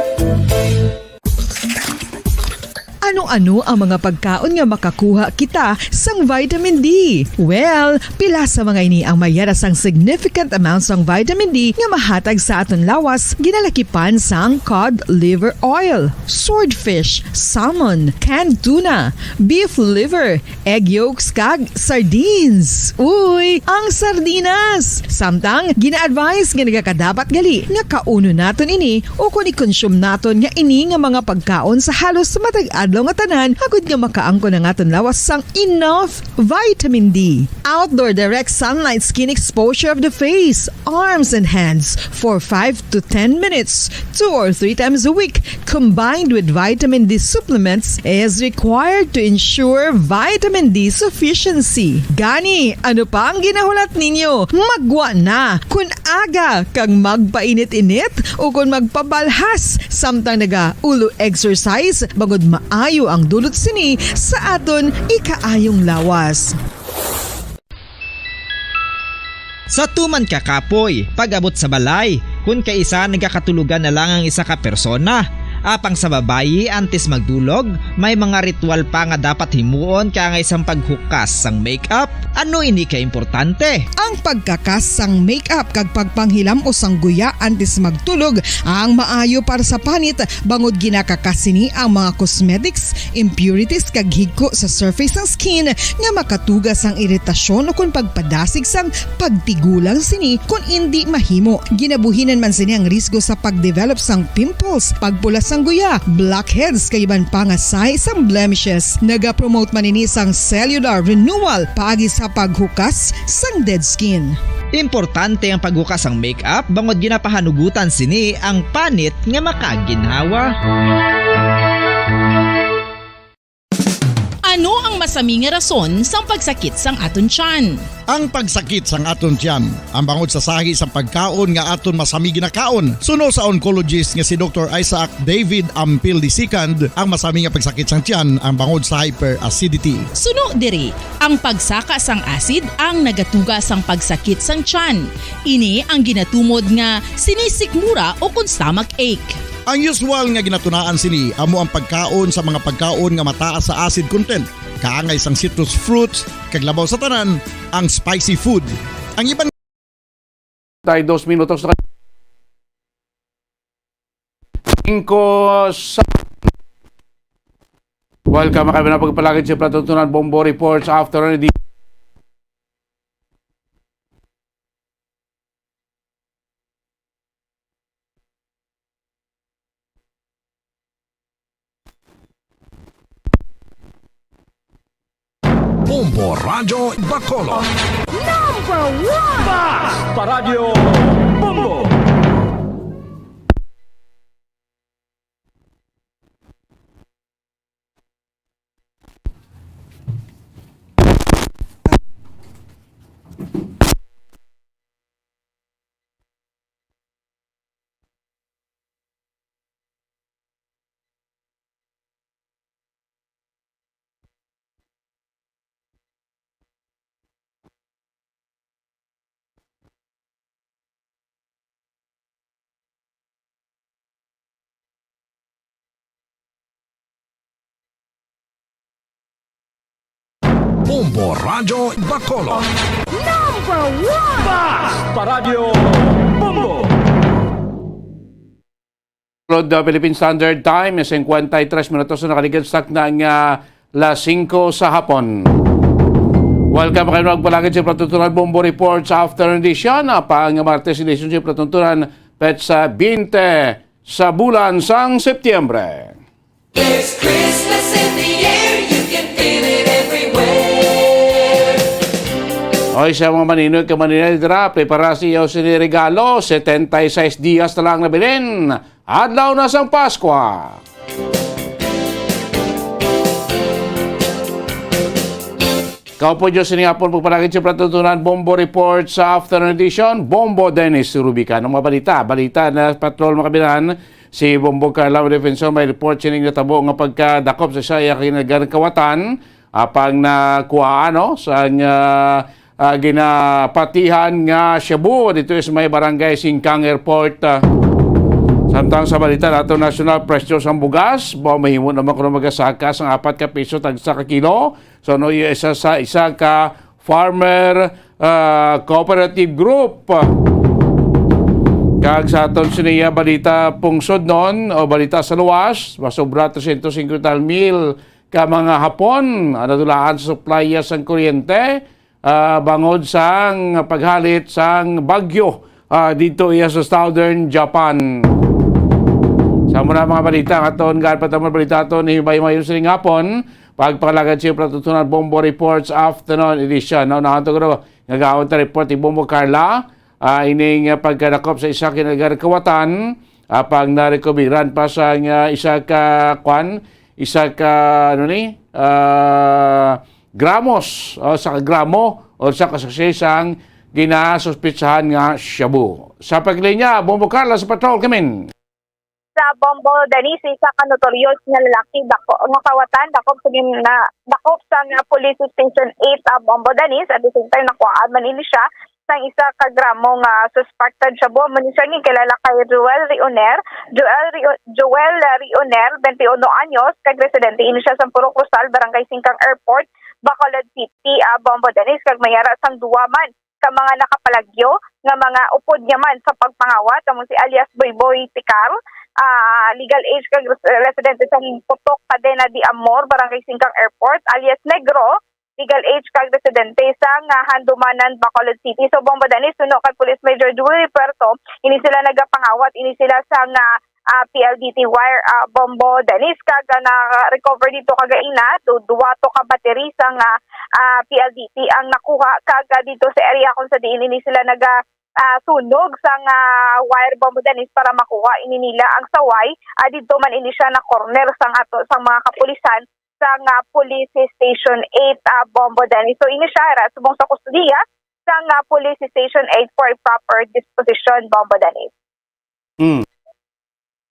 Ano-ano ang mga pagkaon nga makakuha kita sang vitamin D? Well, pila sa mga ini ang mayara sang significant amount sang vitamin D nga mahatag sa aton lawas, ginalakipan sang cod liver oil, swordfish, salmon, canned tuna, beef liver, egg yolks, kag sardines. Uy, ang sardinas! Samtang, gina-advise nga nagakadapat gali nga kaunon naton ini ukon i-consume naton nga ini nga mga pagkaon sa halos matag adlaw nga tanan, agud nga makaangkon ang aton lawas sang enough vitamin D. Outdoor direct sunlight skin exposure of the face, arms, and hands for five to ten minutes, two or three times a week, combined with vitamin D supplements, is required to ensure vitamin D sufficiency. Gani, ano pa ang ginahulat ninyo? Maggwa na! Kon aga kag magpainit-init ukon magpabalhas samtang nagaulo exercise, bangod maayo ang dulot sini sa aton ikaayong lawas. Sa tuman ka kapoy, pag-abot sa balay, kun kaisa nagakatulogan na lang ang isa ka persona. Apang sa babayi, antes magdulog, may mga ritual pa nga dapat himuon kaangay sang paghukas sang makeup. Ano ini ka importante? Ang pagkakas sang makeup kag pagpanghilam-os sang guya antes magtulog ang maayo para sa panit, bangod ginakakas sini ang mga cosmetics, impurities, kag higko sa surface sang skin nga makatuga sang iritasyon ukon pagpadasig sang pagtigulang sini kon indi mahimo. Ginabuhinan man sini ang risgo sa pag-develop sang pimples, pagpula sang guya, blackheads, kag iban pa nga sahi sang blemishes. Nagapromote man ini sang cellular renewal paagi sa paghukas sang dead skin. Importante ang paghukas sang makeup bangod ginapahanugutan sini ang panit nga makaginhawa. Ano ang masami nga rason sang pagsakit sang aton tiyan? Ang pagsakit sang aton tiyan, ang bangod sa sahi sang pagkaon nga aton masami ginakaon. Suno sa oncologist nga si Doktor Isaac David Ampil the second, ang masami nga pagsakit sang tiyan ang bangod sa hyperacidity. Suno diri, ang pagsaka sang acid ang nagatuga sang pagsakit sang tiyan. Ini ang ginatumod nga sinisikmura ukon stomach ache. Ang usual nga ginatunaan sini amo ang pagkaon sa mga pagkaon nga mataas sa acid content, kaangay sang citrus fruits, kag labaw sa tanan, ang spicy food. Ang iban Tay dos minutos na. Singko sa Welcome, kami na pagpalagid sa Plato Tunan Bombo Reports after the Bombo Radyo Bacolod. Number one! Basta Radyo Bombo! Bombo Radyo Bacolod. Number one! Bas Paradyo Bombo! Lord, uh, Philippine Standard Time, cincuenta y tres minutos na nakaligid sa takna nga las singko sa hapon. Welcome kayo, nagpalagid sa Patutunan Bombo Report sa afternoon edition. Ah, pang Martes edition sa Patutunan, petsa twenty sa bulan sang Setyembre. There's Christmas in the air, you can feel it everywhere. Oy, sa mga maninoy ka maninoy dira, prepara sa iyo sini regalo, setenta y seis dias na lang nabilin. Adlaw na sang Paskwa. Kaupo Diyos ini hapon, pagpalagid sa Patutunan Bombo Report sa afternoon edition. Bombo Dennis Rubican. Ang mga balita, balita na patrol, mga kabinan, si Bombo Carla Defensor may report sining natabo nga pagkadakop sa isa iya kinagan kawatan, apang nakuhaan, no, sang, ah, ah, ginapatihan nga shabu dito sa may barangay Singkang Airport. Ah, samtang sa balita nato, national presyo sang bugas, ba, mahimo naman kuno magasaka sang apat ka piso tagsa ka kilo. So, no, yung isa sa, isa ka farmer, ah, cooperative group. Kag sa aton siniya balita pungsod non o balita sa luwas, masobra trescientos cincuenta mil ka mga Hapon ang nadulaan sa supply sang kuryente, ah, bangod sang paghalit sang bagyo, ah, dito iya sa Southern Japan. Sa muna mga balita, aton gaan pa tamo balita aton ni Bay Mayon sining hapon. Pagpalagad siya Patutunan Bombo Reports Afternoon Edition. Naunahan to guro nga gaon ta report ni Bombo Carla. Ah, ining, ah, pagkadakop sa isa kinagan kawatan, apang narekobiran pa sa nga isa ka, kwan, isa ka, ano ni, ah, gramos, o sa gramo, o sa kasakse sang ginasuspitsahan nga shabu. Sa paglinya, Bombo Carla sa patrol, kamin. Sa Bombo Dennis, isa ka notorious nga lalaki, dako, nga kawatan, dakop sa gin-, na, dakop sa nga Police Station eight, ah, Bombo Dennis. At the same time, nakuhaan man ini siya sang isa ka gramo nga suspected shabu. Amo ni siya ginkilala kay Joel Rioner, Joel Rio-, Joel Rioner, twenty-one anyos, kag residente ini siya sa Purok Rosal, Barangay Singkang Airport, Bacolod City, ah, Bombo Dennis, kag may ara sang duwa man ka mga nakapalagyo nga mga upod niya man sa pagpangawat, amo si alias Boyboy Tikar, ah, legal age kag res-, residente sa Putok, Cadena de Amor, Barangay Singkang Airport, alias Negro, legal age kag residente sa nga Handumanan, Bacolod City. So, Bombo Dennis, suno kay Police Major Julie Puerto, ini sila nagapangawat, ini sila sa nga ah, P L D T wire, ah, Bombo Dennis, kag, ah, na-recover dito kagaina, du-, duwa to ka battery sang, ah, ah, P L D T ang nakuha, kag, ah, dito sa area kung sa diin ini sila naga, ah, sunog sang, ah, wire, Bombo Dennis, para makuha ini nila ang saway, ah, dito man ini siya na corner sang ato sang mga kapulisan sang, ah, Police Station eight, ah, Bombo Dennis. So, ini siya, ra, subong sa kustodiya sang, ah, Police Station eight for proper disposition, Bombo Dennis. Mm.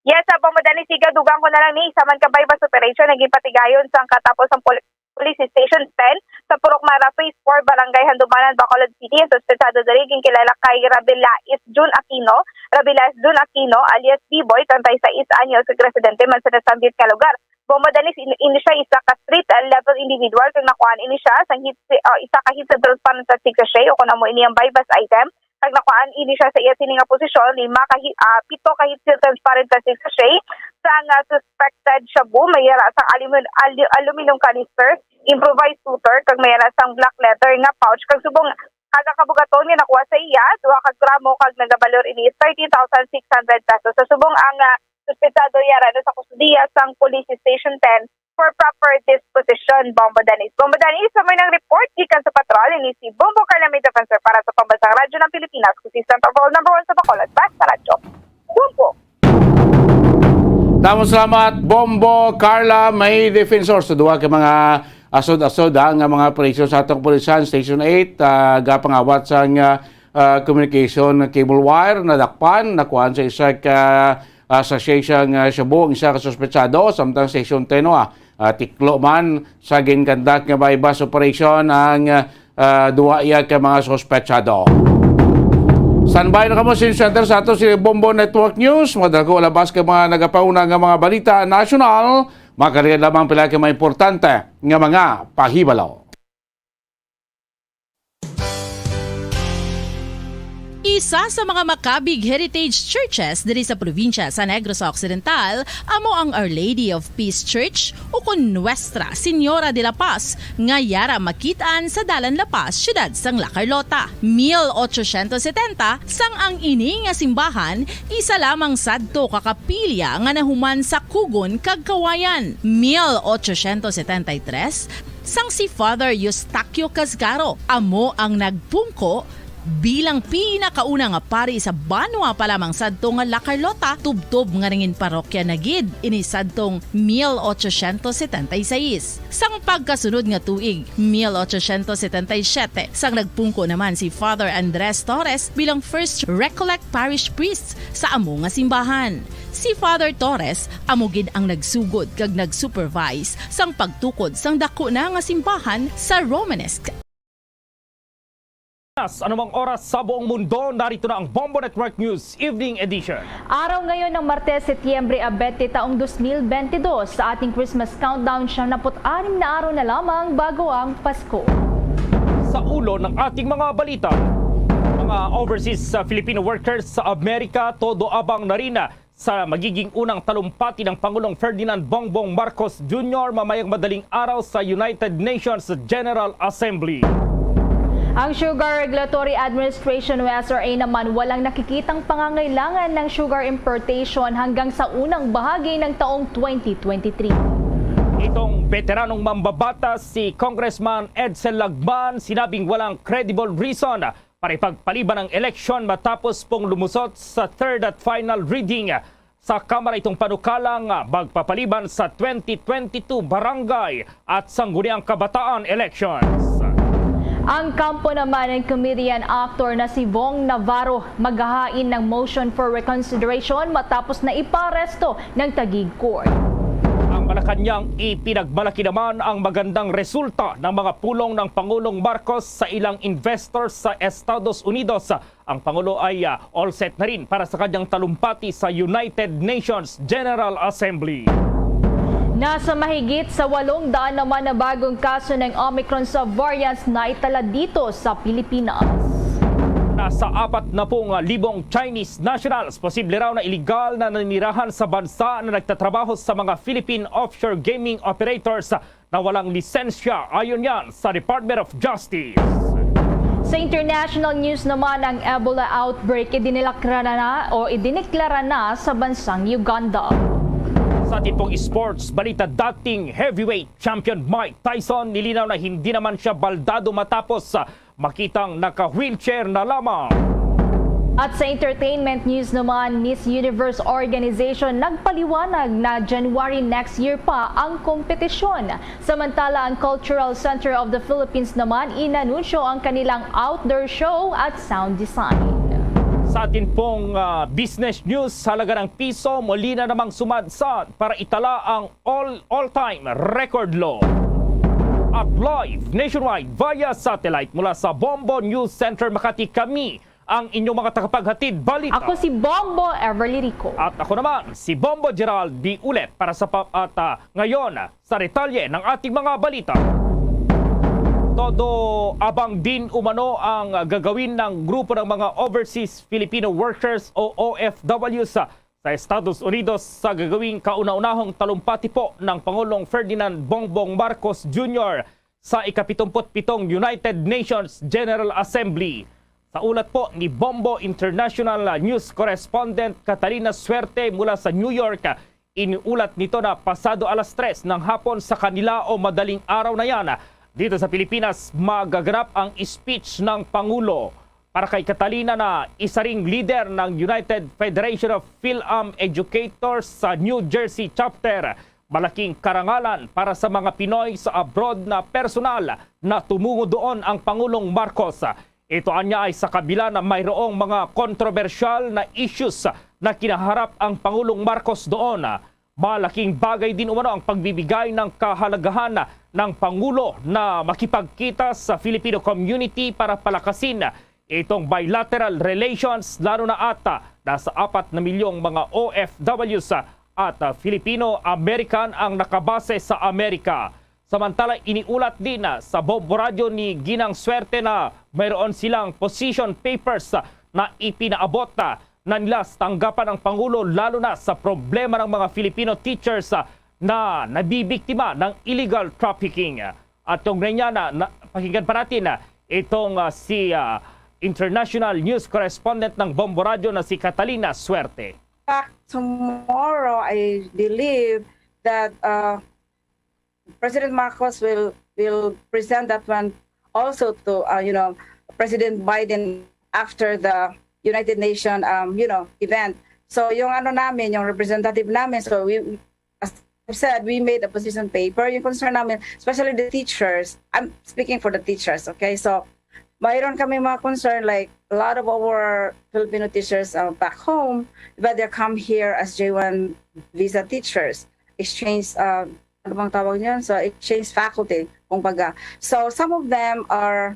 Yes, sa Bombo Dennis, siga, dugang ko na lang ni, isa man ka buy-bust operation ang ginpatigayon sang katapos ang pol-, Police Station ten sa Purok Mara, Phase four, Barangay Handumanan, Bacolod City. Ang suspetsado diri ginkilala kay Rabelais Jun Aquino, Rabelais Jun Aquino, alias B-Boy, treinta y seis anyos, ug residente man sa nasambit nga lugar. Bombo Dennis, in-, ini siya isa ka street, uh, level individual, kag nakuhaan ini siya sang heat, uh, isa ka heat transparent plastic sachet, o kung amo ini ang buy-bust item, kag nakuhaan ini siya sa iya sini nga posisyon, lima ka hi-, ah, pito ka heat-sealed transparent plastic sachet sang, ah, suspected shabu, may ara sang alumin-, alu-, aluminum canister, improvised shooter, kag may ara sang black leather nga pouch, kag subong kada ka bugaton nga nakuha sa iya, duha ka gramo, kag nagabalor ini thirteen thousand six hundred pesos. Sa subong ang, ah, suspetsado yara na sa kustodiya sang Police Station ten for proper disposition, Bombo Dennis. Bombo Dennis, sa may nang report gikan sa patrol, ini si Bombo Carla May Defensor para sa Pambansang Radyo ng Pilipinas, consistent overall number one sa Bacolod, Basta Radyo. Bombo! Damo salamat, Bombo Carla May Defensor, sa duha ka mga asod-asod, ha, nga mga operasyon sa atong kapulisan, Station eight, ah, gapangawat sang, ah, ah, communication cable wire, nadakpan, nakuhaan sa isa ka, ah, sachet sang, ah, shabu ang isa ka suspetsado, samtang Station ten, ah, ah, tiklo man sa ginkandak nga buy-bust operation ang, ah, duha iya ka mga suspetsado. Standby na kamo sa center sa ato si Bombo Network News. Madala ko labas ka mga nagapauna nga mga balita nasyonal. Makalian lamang pila ka mga importante nga mga pahibalo. Isa sa mga makabig heritage churches diri sa probinsya sa Negros Occidental amo ang Our Lady of Peace Church, ukon Nuestra Señora de la Paz, nga yara makit-an sa Dalan La Paz, siyudad sang La Carlota. Mil ochocientos setenta, sang ang ini nga simbahan isa lamang sadto ka kapilya nga nahuman sa kugon kag kawayan. Mil ochocientos setenta y tres, sang si Father Eustaquio Casgaro amo ang nagpungko bilang pinakauna nga pari sa banwa pa lamang sadto nga La Carlota, tubtob nga nangin parokya na gid ini sadtong mil ochocientos setenta y seis. Sang pagkasunod nga tuig, mil ochocientos setenta y siete, sang nagpungko naman si Father Andres Torres bilang First Recollect Parish Priest sa amo nga simbahan. Si Father Torres amo gid ang nagsugod kag nag-supervise sang pagtukod sang daku na nga simbahan sa Romanesque. Sa anumang oras sa buong mundo, narito na ang Bombo Network News Evening Edition. Araw ngayon ng Martes, Setyembre a twenty, taong dos mil bentidós. Sa ating Christmas countdown, siyam na put anim na araw na lamang bago ang Pasko. Sa ulo ng ating mga balita, mga overseas, uh, Filipino workers sa Amerika, todo abang na rin, uh, sa magiging unang talumpati ng Pangulong Ferdinand Bongbong Marcos Junior mamayang madaling araw sa United Nations General Assembly. Ang Sugar Regulatory Administration o S R A naman walang nakikitang pangangailangan ng sugar importation hanggang sa unang bahagi ng taong twenty twenty-three. Itong veteranong mambabatas, si Congressman Edsel Lagman, sinabing walang credible reason para ipagpaliban ang eleksyon matapos pong lumusot sa third at final reading sa Kamara itong panukalang magpapaliban sa twenty twenty-two barangay at sangguniang kabataan elections. Ang kampo naman ng comedian actor na si Vong Navarro maghahain ng motion for reconsideration matapos na iparesto ng Taguig Court. Ang Malacañang, ipinagmalaki naman ang magandang resulta ng mga pulong ng Pangulong Marcos sa ilang investors sa Estados Unidos. Ang Pangulo ay, ah, all set na rin para sa kanyang talumpati sa United Nations General Assembly. Nasa mahigit sa walong daan naman na bagong kaso ng Omicron sa variants na itala dito sa Pilipinas. Nasa apat na pung libong Chinese nationals posible raw na iligal na nanirahan sa bansa na nagtatrabaho sa mga Philippine offshore gaming operators na walang lisensya, ayon yan sa Department of Justice. Sa international news naman, ang Ebola outbreak idinilakra na o idineklara na sa bansang Uganda. Sa tipong sports balita, dating heavyweight champion Mike Tyson nilinaw na hindi naman siya baldado matapos, ah, makitang naka-wheelchair na lamang. At sa entertainment news naman, Miss Universe Organization nagpaliwanag na January next year pa ang kompetisyon. Samantala, ang Cultural Center of the Philippines naman inanunsyo ang kanilang outdoor show at sound design. Sa atin pong, ah, business news, halaga ng piso muli na namang sumadsad para itala ang all, all-time record low. At live nationwide via satellite mula sa Bombo News Center Makati, kami ang inyong mga tagapaghatid balita. Ako si Bombo Everly Rico. At ako naman, si Bombo Gerald B. Ulet para sa pa-, at, ah, ngayon, sa detalye ng ating mga balita. Todo abang din umano ang gagawin ng grupo ng mga overseas Filipino workers o O F Ws sa Estados Unidos sa gagawing kauna-unahong talumpati po ng Pangulong Ferdinand Bongbong Marcos Junior sa ikapitumpu't pitong United Nations General Assembly. Sa ulat po ni Bombo International News Correspondent Catalina Suerte mula sa New York, iniulat nito na pasado alas tres ng hapon sa kanila o madaling araw na yan dito sa Pilipinas, magaganap ang speech ng Pangulo. Para kay Catalina na isa ring leader ng United Federation of Fil-Am Educators sa New Jersey Chapter, malaking karangalan para sa mga Pinoy sa abroad na personal na tumungo doon ang Pangulong Marcos. Ito anya ay sa kabila na mayroong mga kontrobersyal na issues na kinaharap ang Pangulong Marcos doon. Malaking bagay din umano ang pagbibigay ng kahalagahan ng Pangulo na makipagkita sa Filipino community para palakasin itong bilateral relations, lalo na ata nasa apat na milyong mga O F Ws at, ah, Filipino-American ang nakabase sa Amerika. Samantala, iniulat din, ah, sa Bombo Radyo ni Ginang Suerte na mayroon silang position papers, ah, na ipinaabot na nila sa tanggapan ang Pangulo, lalo na sa problema ng mga Filipino teachers, ah, na nabibiktima ng illegal trafficking. At yung na, na, pakinggan pa natin, ah, itong, ah, si, ah, international news correspondent ng Bombo Radyo na si Catalina Suerte. Fact, tomorrow, I believe that uh, President Marcos will will present that one also to uh, you know President Biden after the United Nations um, you know event. So yung ano namin, yung representative namin, so we, as I said, we made a position paper. Yung concern namin, especially the teachers, I'm speaking for the teachers, okay? So mayroon kami mga concern, like a lot of our Filipino teachers uh, back home, but they come here as J one visa teachers, exchange, uh, ano bang tawag niyan? So, exchange faculty, kumbaga. So, some of them are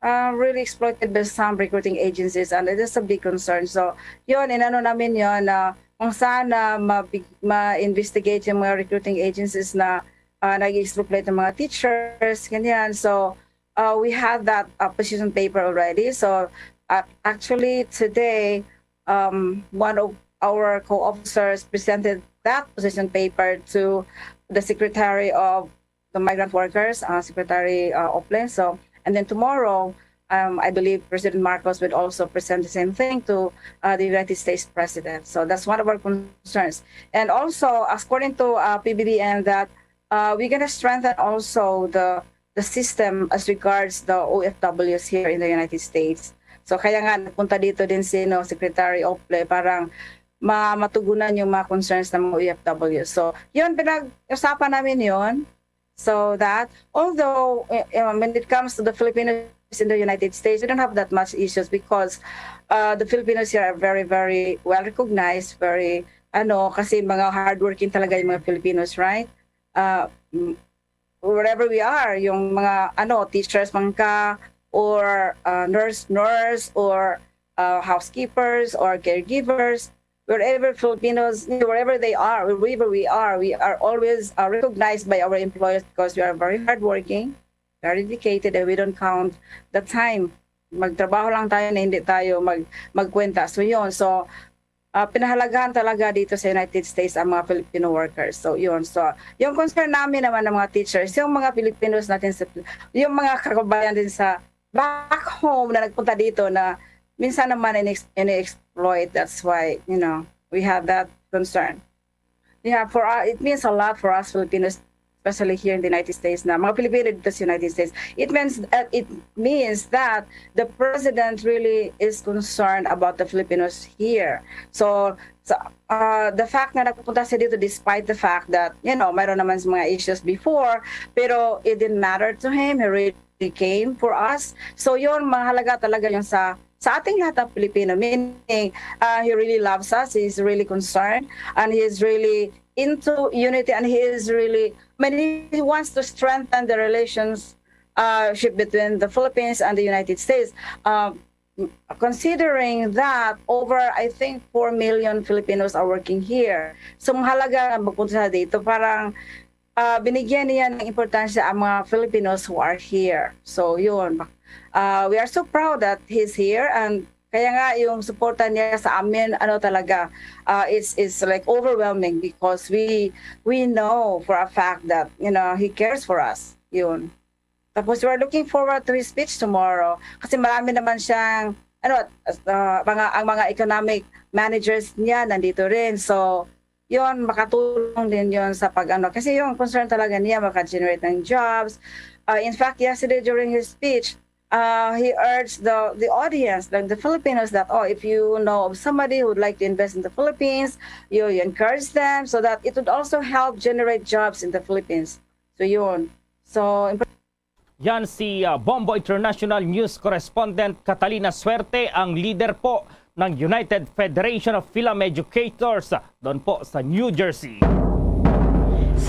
uh, really exploited by some recruiting agencies, and it is a big concern. So, yun, inano namin yun na kung saan na mabig- ma-investigate yung mga recruiting agencies na uh, nag-exploit ng mga teachers, ganyan. So, uh, we had that uh, position paper already. So, uh, actually, today, um, one of our co-officers presented that position paper to the Secretary of the Migrant Workers, uh, Secretary uh, Oplen. So, and then tomorrow, um, I believe President Marcos would also present the same thing to uh, the United States President. So that's one of our concerns. And also, according to uh, P B B M, that uh, we're gonna strengthen also the the system as regards the O F Ws here in the United States. So kaya nga nagpunta dito din si no, Secretary Ople, parang ma matugunan yung mga concerns ng mga O F W. So, yun, pinag-usapan namin yun. So that, although eh, eh, when it comes to the Filipinos in the United States, we don't have that much issues because uh, the Filipinos here are very, very well recognized, very, ano, kasi mga hardworking talaga yung mga Filipinos, right? Uh, wherever we are, yung mga ano, teachers man ka, or uh, nurse, nurse, or uh, housekeepers, or caregivers, wherever Filipinos, wherever they are, wherever we are, we are always uh, recognized by our employers because we are very hardworking, very dedicated, and we don't count the time. Magtrabaho lang tayo na hindi tayo mag magkwenta. So yun. So uh, pinahalagahan talaga dito sa United States ang mga Filipino workers. So yun. So yung concern namin naman ng mga teachers, yung mga Filipinos natin sa yung mga kababayan din sa back home na nagpunta dito na minsan naman ini-exploit. That's why, you know, we have that concern. Yeah, for uh, it means a lot for us Filipinos, especially here in the United States na mga Pilipino dito sa United States. It means uh, it means that the president really is concerned about the Filipinos here. So, so uh, the fact na nagpunta siya dito despite the fact that, you know, mayroon naman mga issues before, pero it didn't matter to him. He really came for us. So yun, mahalaga talaga yung sa sa ating lahat ng Pilipino. Meaning, uh, he really loves us, he's really concerned, and he's really into unity, and he is really, I mean, he wants to strengthen the relations uh, ship between the Philippines and the United States. Uh, considering that over, I think, four million Filipinos are working here. So, mahalaga na magpunta siya dito. Parang uh, binigyan niya ng importansya ang mga Filipinos who are here. So, yun. Uh, we are so proud that he's here and kaya nga yung suporta niya sa amin, ano talaga, uh, it's, it's like overwhelming because we we know for a fact that, you know, he cares for us. Yun. Tapos we're looking forward to his speech tomorrow kasi marami naman siyang ano, uh, mga ang mga economic managers niya nandito rin. So, yon makatulong din yon sa pag ano kasi yung concern talaga niya maka-generate ng jobs. Uh, in fact, yesterday during his speech, uh, he urged the the audience, like the Filipinos, that oh, if you know of somebody who would like to invest in the Philippines, you, you encourage them so that it would also help generate jobs in the Philippines. So yun. So Yan si uh, Bombo International News Correspondent Catalina Suerte, ang leader po ng United Federation of Film Educators doon po sa New Jersey.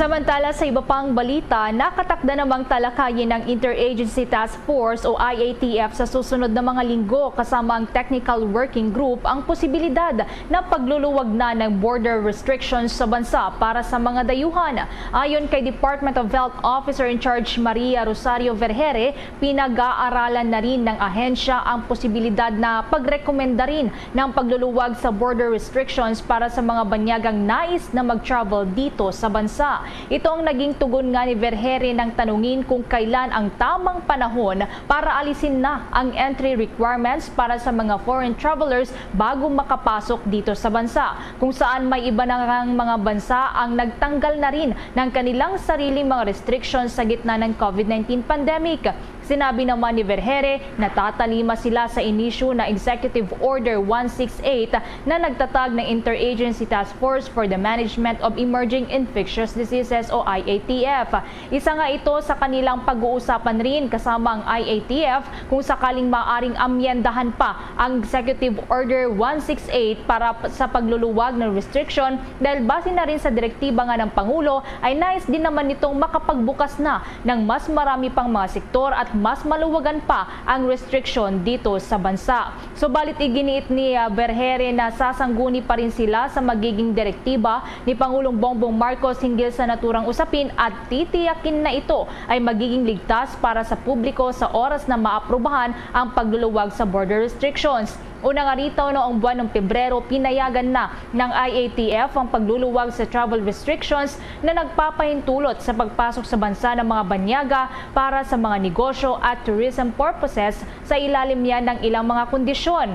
Samantala, sa iba pang balita, nakatakda namang talakayin ng Interagency Task Force o I A T F sa susunod na mga linggo kasama ang Technical Working Group ang posibilidad na pagluluwag na ng border restrictions sa bansa para sa mga dayuhan. Ayon kay Department of Health Officer in Charge Maria Rosario Vergere, pinag-aaralan na rin ng ahensya ang posibilidad na pagrekomenda rin ng pagluluwag sa border restrictions para sa mga banyagang nais na mag-travel dito sa bansa. Ito ang naging tugon nga ni Vergere nang tanungin kung kailan ang tamang panahon para alisin na ang entry requirements para sa mga foreign travelers bago makapasok dito sa bansa, kung saan may iba na ngang mga bansa ang nagtanggal na rin ng kanilang sariling mga restrictions sa gitna ng COVID nineteen pandemic. Sinabi naman ni Vergere na tatalima sila sa inisyu na Executive Order one six eight na nagtatag ng Interagency Task Force for the Management of Emerging Infectious Diseases o I A T F. Isa nga ito sa kanilang pag-uusapan rin kasama ang I A T F kung sakaling maaring amyendahan pa ang Executive Order one six eight para p-, sa pagluluwag ng restriction, dahil base na rin sa direktiba nga ng Pangulo ay nais din naman nitong makapagbukas na ng mas marami pang mga sektor at mas maluwagan pa ang restriction dito sa bansa. Subalit iginiit ni, ah, Vergere na sasangguni pa rin sila sa magiging direktiba ni Pangulong Bongbong Marcos hinggil sa naturang usapin at titiyakin na ito ay magiging ligtas para sa publiko sa oras na maaprubahan ang pagluluwag sa border restrictions. Una nga rito, noong buwan ng Pebrero, pinayagan na ng I A T F ang pagluluwag sa travel restrictions na nagpapahintulot sa pagpasok sa bansa ng mga banyaga para sa mga negosyo at tourism purposes sa ilalim niya ng ilang mga kondisyon.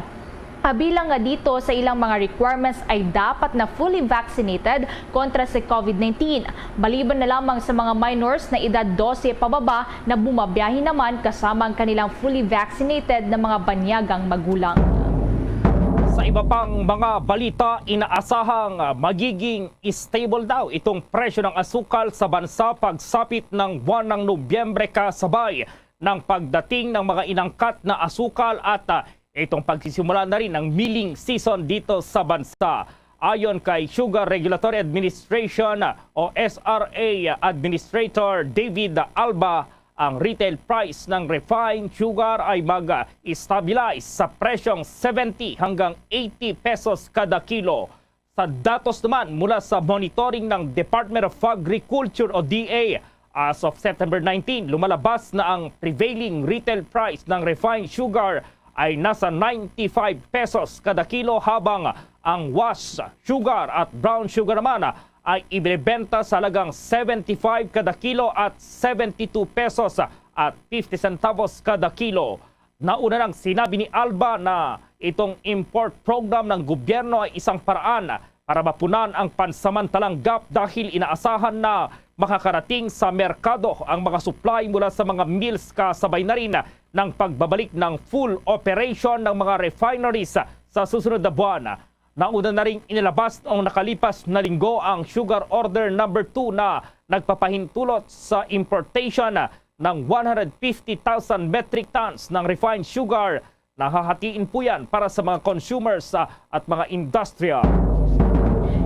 Kabilang nga dito sa ilang mga requirements ay dapat na fully vaccinated kontra sa COVID nineteen. Maliban na lamang sa mga minors na edad dose pababa na bumabiyahe naman kasama ang kanilang fully vaccinated na mga banyagang magulang. Sa iba pang mga balita, inaasahang magiging stable daw itong presyo ng asukal sa bansa pagsapit ng buwan ng Nobyembre, kasabay ng pagdating ng mga inangkat na asukal at, ah, itong pagsisimula na rin ng milling season dito sa bansa. Ayon kay Sugar Regulatory Administration o S R A Administrator David Alba, ang retail price ng refined sugar ay mag-stabilize sa presyong seventy hanggang eighty pesos kada kilo. Sa datos naman mula sa monitoring ng Department of Agriculture o D A, as of September nineteen, lumalabas na ang prevailing retail price ng refined sugar ay nasa ninety-five pesos kada kilo, habang ang wash sugar at brown sugar naman ay ibinebenta sa halagang seventy-five kada kilo at seventy-two pesos at fifty centavos kada kilo. Nauna nang sinabi ni Alba na itong import program ng gobyerno ay isang paraan para mapunan ang pansamantalang gap, dahil inaasahan na makakarating sa merkado ang mga supply mula sa mga mills, kasabay na rin ng pagbabalik ng full operation ng mga refineries sa susunod na buwan. Nauna na ring inilabas noong nakalipas na linggo ang Sugar Order number two na nagpapahintulot sa importation ng one hundred fifty thousand metric tons ng refined sugar. Nahahatiin po yan para sa mga consumers, ah, at mga industriya.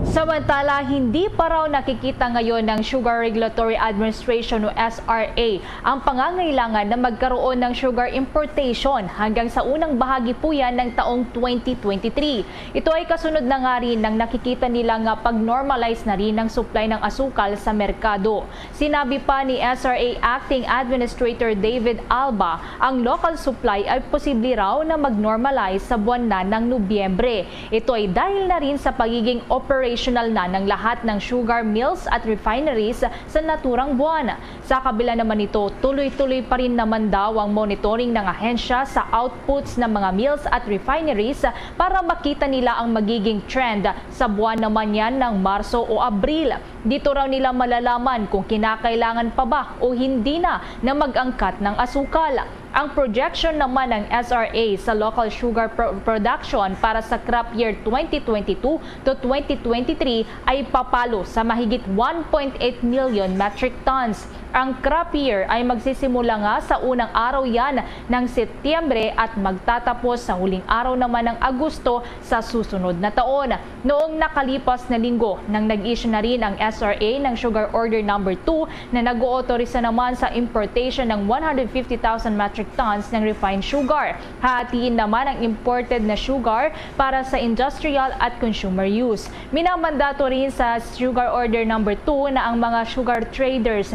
Samantala, hindi pa raw nakikita ngayon ng Sugar Regulatory Administration o S R A ang pangangailangan na magkaroon ng sugar importation hanggang sa unang bahagi po yan ng taong twenty twenty-three. Ito ay kasunod na nga rin ng nakikita nila nga pag-normalize na rin ng supply ng asukal sa merkado. Sinabi pa ni S R A Acting Administrator David Alba, ang local supply ay posible raw na mag-normalize sa buwan na ng Nobyembre. Ito ay dahil na rin sa pagiging operational na ng lahat ng sugar mills at refineries sa naturang buwan. Sa kabila naman nito, tuloy-tuloy pa rin naman daw ang monitoring ng ahensya sa outputs ng mga mills at refineries para makita nila ang magiging trend sa buwan naman yan ng Marso o Abril. Dito raw nila malalaman kung kinakailangan pa ba o hindi na na mag-angkat ng asukal. Ang projection naman ng S R A sa local sugar pro- production para sa crop year twenty twenty-two to twenty twenty-three ay papalo sa mahigit one point eight million metric tons. Ang crop year ay magsisimula nga sa unang araw yan ng Setyembre at magtatapos sa huling araw naman ng Agosto sa susunod na taon. Noong nakalipas na linggo, nang nag-issue na rin ang S R A ng Sugar Order Number two na nag-ootorisa naman sa importation ng one hundred fifty thousand metric tons ng refined sugar. Hahatiin naman ang imported na sugar para sa industrial at consumer use. Minamandato rin sa Sugar Order Number two na ang mga sugar traders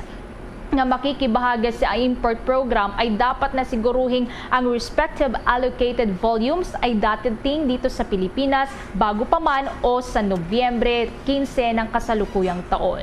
nga makikibahagi sa import program ay dapat na siguruhing ang respective allocated volumes ay dadating dito sa Pilipinas bago pa man o sa Nobyembre quince ng kasalukuyang taon.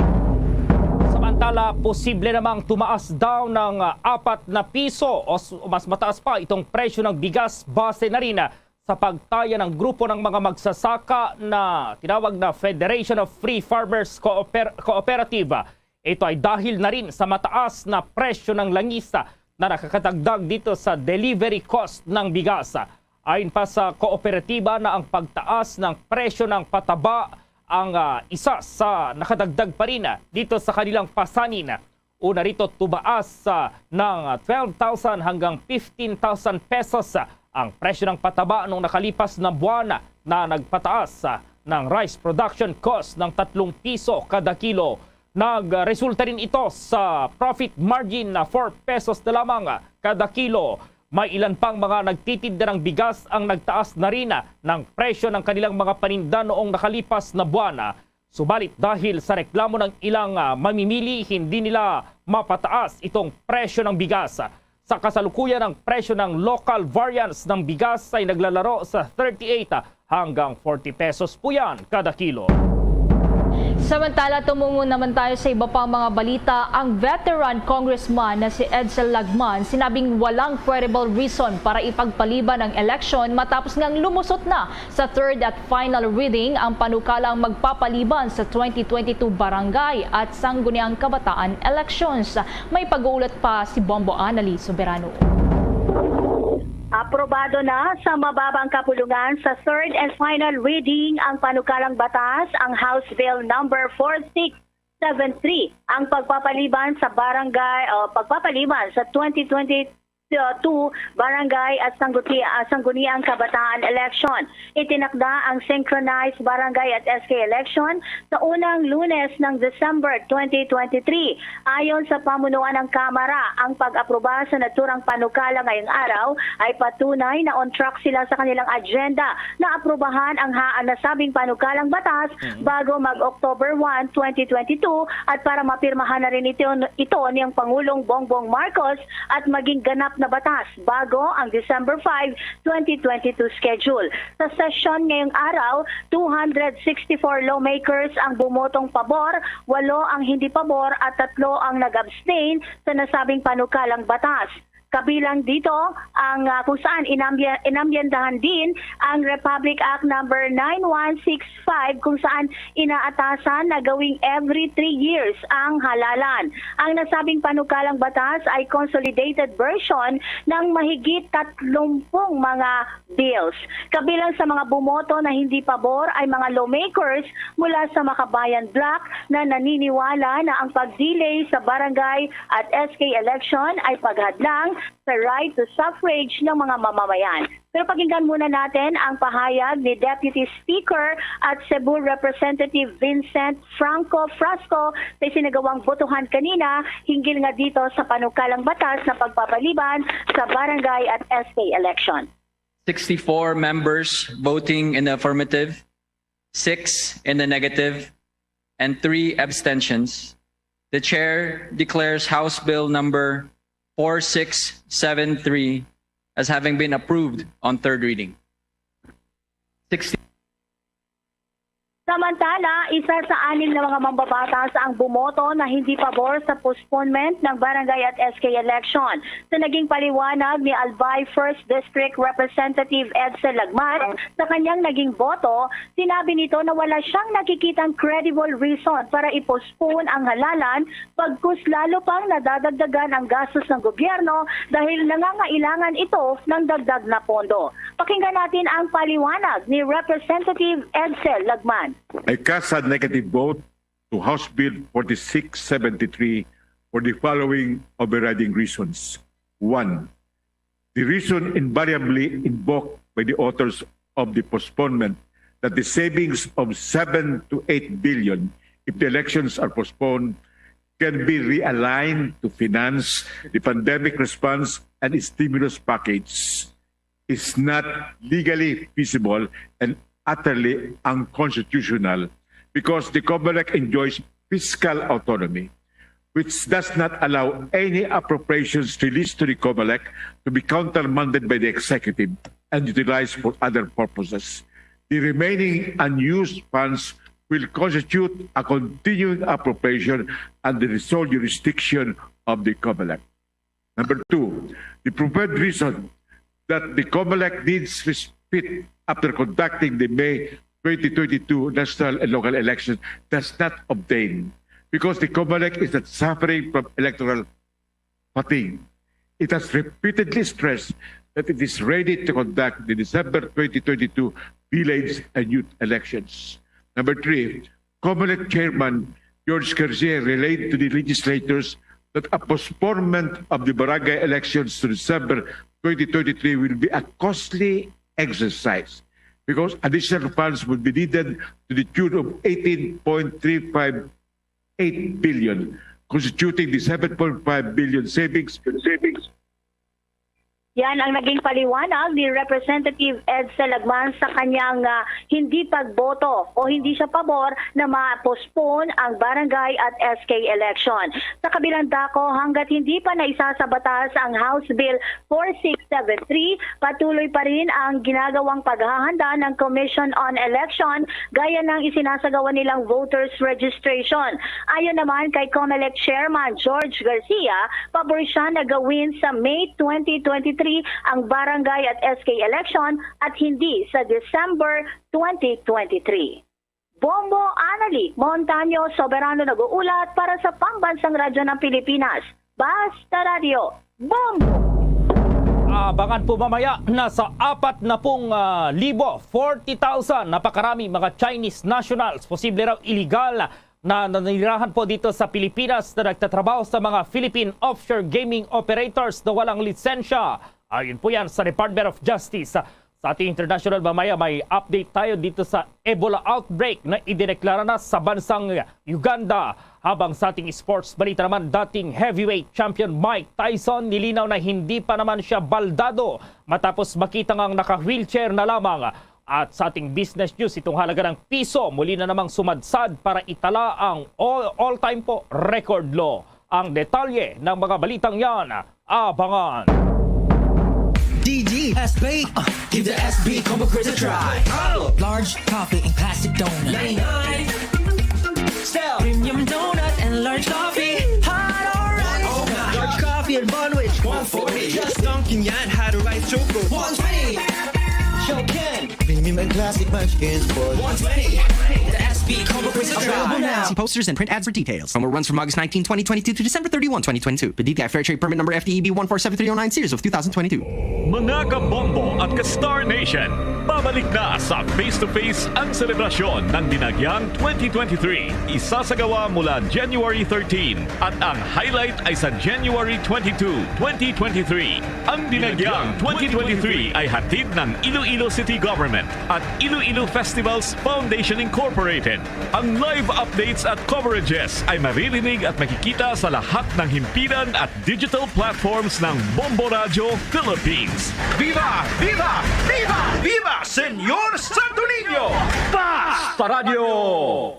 Samantala, posible namang tumaas daw ng ah, apat na piso o s- mas mataas pa itong presyo ng bigas base na rin ah, sa pagtaya ng grupo ng mga magsasaka na tinawag na Federation of Free Farmers Cooper- Cooperative. Ito ay dahil na rin sa mataas na presyo ng langis na nakakadagdag dito sa delivery cost ng bigas. Ayon pa sa kooperatiba na ang pagtaas ng presyo ng pataba ang ah, isa sa nakadagdag pa rin dito sa kanilang pasanin. Una rito, tumaas ah, ng twelve thousand hanggang fifteen thousand pesos ang presyo ng pataba nung nakalipas na buwan na nagpataas ah, ng rice production cost ng tatlong piso kada kilo. Nagresulta rin ito sa profit margin na four pesos na lamang kada kilo. May ilan pang mga nagtitinda ng bigas ang nagtaas na rin ng presyo ng kanilang mga paninda noong nakalipas na buwan. Subalit dahil sa reklamo ng ilang ah, mamimili, hindi nila mapataas itong presyo ng bigas. Sa kasalukuyan, ang presyo ng local variants ng bigas ay naglalaro sa thirty-eight hanggang forty pesos po yan kada kilo. Samantala, tumungo naman tayo sa iba pang mga balita. Ang veteran congressman na si Edsel Lagman sinabing walang credible reason para ipagpaliban ang eleksyon matapos ngang lumusot na sa third at final reading ang panukalang magpapaliban sa twenty twenty-two barangay at sangguniang kabataan elections. May pag-uulat pa si Bombo Anali Soberano. Aprobado na sa mababang kapulungan sa third and final reading ang panukalang batas, ang House Bill Number four six seven three, ang pagpapaliban sa barangay o pagpapaliban sa twenty twenty-two barangay at sangguti, ah, sangguniang kabataan election. Itinakda ang synchronized barangay at S K election sa unang Lunes ng December twenty twenty-three. Ayon sa pamunuan ng Kamara, ang pag-aproba sa naturang panukala ngayong araw ay patunay na on track sila sa kanilang agenda na aprubahan ang ha ang nasabing panukalang batas bago mag-October one, twenty twenty-two, at para mapirmahan na rin ito, ito niyang Pangulong Bongbong Marcos at maging ganap na batas bago ang December five, twenty twenty-two schedule. Sa sesyon ngayong araw, two hundred sixty-four lawmakers ang bumotong pabor, walo ang hindi pabor at tatlo ang nag-abstain sa nasabing panukalang batas. Kabilang dito ang, ah, kung saan inambya- inambyendahan din ang Republic Act Number nine one six five, kung saan inaatasan na gawing every three years ang halalan. Ang nasabing panukalang batas ay consolidated version ng mahigit tatlumpung mga bills. Kabilang sa mga bumoto na hindi pabor ay mga lawmakers mula sa Makabayan Bloc na naniniwala na ang pag-delay sa barangay at S K election ay paghadlang sa right to suffrage ng mga mamamayan. Pero pakinggan muna natin ang pahayag ni Deputy Speaker at Cebu Representative Vincent Franco Frasco sa isinagawang botohan kanina hinggil nga dito sa panukalang batas na pagpapaliban sa barangay at S K election. sixty-four members voting in the affirmative, six in the negative, and three abstentions, the chair declares House Bill number four six seven three as having been approved on third reading. sixty Samantala, isa sa anim na mga mambabatas ang bumoto na hindi pabor sa postponement ng barangay at S K election. Sa naging paliwanag ni Albay First District Representative Edsel Lagman sa kanyang naging boto, sinabi nito na wala siyang nakikitang credible reason para i-postpone ang halalan, pagkus lalo pang nadadagdagan ang gastos ng gobyerno dahil nangangailangan ito ng dagdag na pondo. Pakinggan natin ang paliwanag ni Representative Edsel Lagman. I cast a negative vote to House Bill forty-six seventy-three for the following overriding reasons. One, the reason invariably invoked by the authors of the postponement that the savings of seven to eight billion, if the elections are postponed, can be realigned to finance the pandemic response and stimulus package is not legally feasible and utterly unconstitutional because the COMELEC enjoys fiscal autonomy, which does not allow any appropriations released to the COMELEC to be countermanded by the executive and utilized for other purposes. The remaining unused funds will constitute a continuing appropriation under the sole jurisdiction of the COMELEC. Number two, the preferred reason that the COMELEC needs respite after conducting the May twenty twenty-two national and local election does not obtain because the COMELEC is not suffering from electoral fatigue. It has repeatedly stressed that it is ready to conduct the December twenty twenty-two village and youth elections. Number three, COMELEC Chairman George Garcia relayed to the legislators that a postponement of the barangay elections to December twenty twenty-three will be a costly exercise because additional funds will be needed to the tune of eighteen point three five eight billion, constituting the seven point five billion savings. Savings. Yan ang naging paliwanag ni Representative Edsel Lagman sa kanyang, ah, hindi pagboto o hindi siya pabor na ma-postpone ang barangay at S K election. Sa kabilang dako, hanggat hindi pa naisa sa batas ang House Bill four six seven three, patuloy pa rin ang ginagawang paghahanda ng Commission on Election gaya ng isinasagawa nilang voters registration. Ayon naman kay COMELEC Chairman George Garcia, pabor siya na gawin sa May twenty twenty-three ang barangay at S K election at hindi sa December twenty twenty-three. Bombo Anali Montaño, Soberano nag-uulat para sa Pambansang Radyo ng Pilipinas, Basta Radyo, Bombo! Abangan po mamaya, nasa apat na pung, ah, libo, forty thousand, napakarami mga Chinese nationals, posible raw iligal na nanirahan po dito sa Pilipinas na nagtatrabaho sa mga Philippine offshore gaming operators na walang lisensya. Ayon po yan sa Department of Justice. Sa ating international, mamaya may update tayo dito sa Ebola outbreak na idineklara na sa bansang Uganda. Habang sa ating sports balita naman, dating heavyweight champion Mike Tyson nilinaw na hindi pa naman siya baldado matapos makita ngang naka-wheelchair na lamang. At sa ating business news, itong halaga ng piso muli na namang sumadsad para itala ang all, all-time po record low. Ang detalye ng mga balitang yan, abangan. D D S B. Uh, give the S B Combo Crisp a try. Oh! Large coffee in plastic donut. Nine nine. Sell. Premium donut and large coffee. Hot or right. Oh, large coffee and bun which? One forty. Just dunking yan. Had a rice choco. One twenty. Show Ken. Premium and classic munchkins for one twenty. The S B Combo Crisp a try. Available now. See posters and print ads for details. Promo runs from August nineteen, twenty twenty-two to December thirty-one, twenty twenty-two. P D T I Fair Trade Permit Number F T E B one four seven three oh nine, series of two thousand twenty-two. Mga kabombo at ka-Star Nation, pabalik na sa Face to Face ang selebrasyon ng Dinagyang twenty twenty-three. Isasagawa mula January thirteen at ang highlight ay sa January twenty-two, twenty twenty-three. Ang Dinagyang twenty twenty-three ay hatid ng Iloilo City Government at Iloilo Festivals Foundation Incorporated. Ang live updates at coverages ay maririnig at makikita sa lahat ng himpilan at digital platforms ng Bombo Radyo Philippines. Viva! Viva! Viva! Viva Señor Santo Niño! Basta Radyo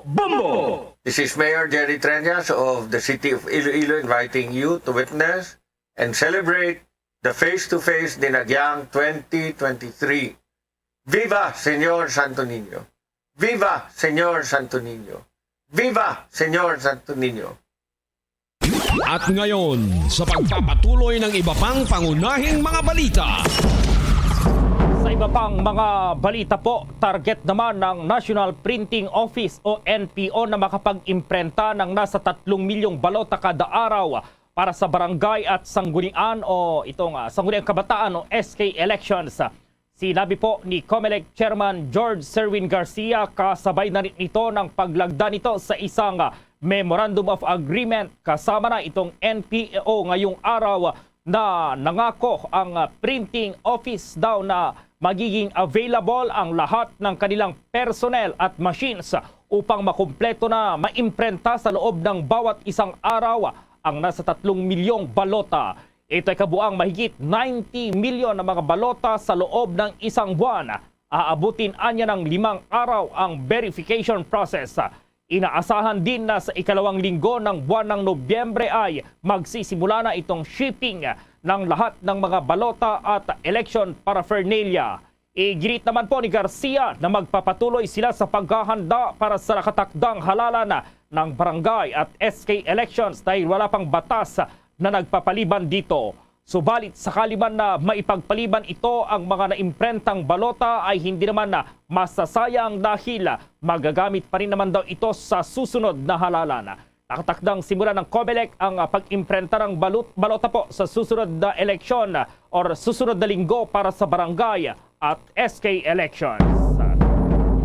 Bombo! This is Mayor Jerry Treñas of the City of Iloilo inviting you to witness and celebrate the Face to Face Dinagyang twenty twenty-three. Viva Señor Santo Niño! Viva Señor Santo Niño! Viva Señor Santo Niño! At ngayon, sa pagpapatuloy ng iba pang pangunahing mga balita. Sa iba pang mga balita po, target naman ng National Printing Office o N P O na makapag-imprenta ng nasa tatlong milyong balota kada araw para sa barangay at sanggunian o itong, ah, sangguniang kabataan o S K elections. Sinabi po ni COMELEC Chairman George Serwin Garcia, kasabay na rin ito ng paglagda nito sa isang, ah, Memorandum of Agreement, kasama na itong N P O ngayong araw na nangako ang, ah, printing office daw na magiging available ang lahat ng kanilang personnel at machines upang makumpleto na maimprenta sa loob ng bawat isang araw ang nasa tatlong milyong balota. Ito ay kabuang mahigit ninety milyon na mga balota sa loob ng isang buwan. Aabutin anya ng limang araw ang verification process. Inaasahan din na sa ikalawang linggo ng buwan ng Nobyembre ay magsisimula na itong shipping ng lahat ng mga balota at election paraphernalia. Iginit naman po ni Garcia na magpapatuloy sila sa paghahanda para sa nakatakdang halalan ng barangay at S K elections dahil wala pang batas na nagpapaliban dito. Subalit sakali man na maipagpaliban ito, ang mga naimprentang balota ay hindi naman na masasayang dahil magagamit pa rin naman daw ito sa susunod na halalan. Nakatakdang simulan ng Comelec ang, ah, pag-imprenta ng balut-, balota po sa susunod na eleksyon, ah, or susunod na linggo para sa barangay at S K elections.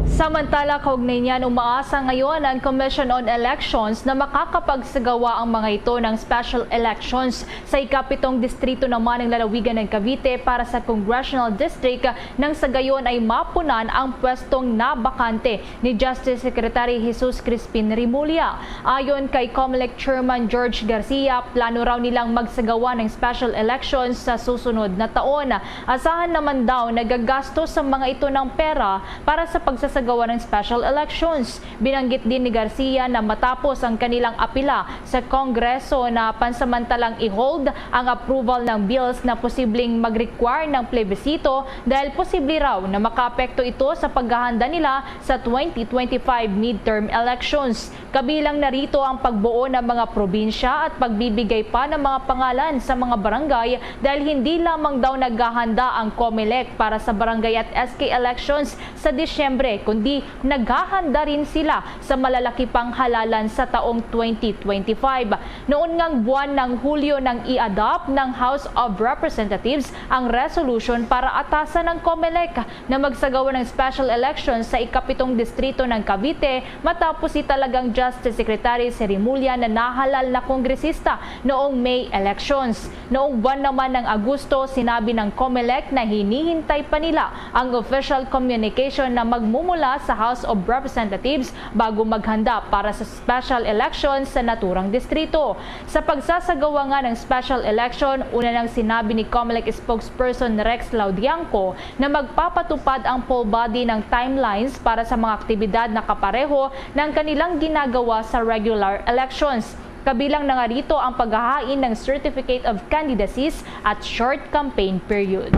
Samantala, kaugnay niyan, umaasa ngayon ang Commission on Elections na makakapagsagawa ang mga ito ng special elections sa ikapitong distrito naman ng lalawigan ng Cavite para sa Congressional District, nang sa gayon ay mapunan ang pwestong nabakante ni Justice Secretary Jesus Crispin Remulla. Ayon kay Comelec Chairman George Garcia, plano raw nilang magsagawa ng special elections sa susunod na taon. Asahan naman daw nagagastos sa mga ito ng pera para sa pagsasagawa ng special elections. Binanggit din ni Garcia na matapos ang kanilang apila sa Kongreso na pansamantalang i-hold ang approval ng bills na posibleng mag-require ng plebisito dahil posible raw na makaapekto ito sa paghahanda nila sa twenty twenty-five midterm elections. Kabilang na rito ang pagbuo ng mga probinsya at pagbibigay pa ng mga pangalan sa mga barangay dahil hindi lamang daw naghahanda ang Comelec para sa barangay at S K elections sa Disyembre, kundi naghahanda rin sila sa malalaki pang halalan sa taong twenty twenty-five. Noon ngang buwan ng Hulyo nang i-adopt ng House of Representatives ang resolution para atasan ang Comelec na magsagawa ng special election sa ikapitong distrito ng Cavite matapos si talagang Justice Secretary si Remulla na nahalal na kongresista noong May elections. Noong buwan naman ng Agosto, sinabi ng Comelec na hinihintay pa nila ang official communication na magmumula sa House of Representatives bago maghanda para sa special election sa naturang distrito. Sa pagsasagawa nga ng special election, una nang sinabi ni Comelec spokesperson Rex Laudiangco na magpapatupad ang poll body ng timelines para sa mga aktibidad na kapareho ng kanilang ginagawa sa regular elections. Kabilang na nga rito ang paghahain ng Certificate of Candidacies at short campaign period.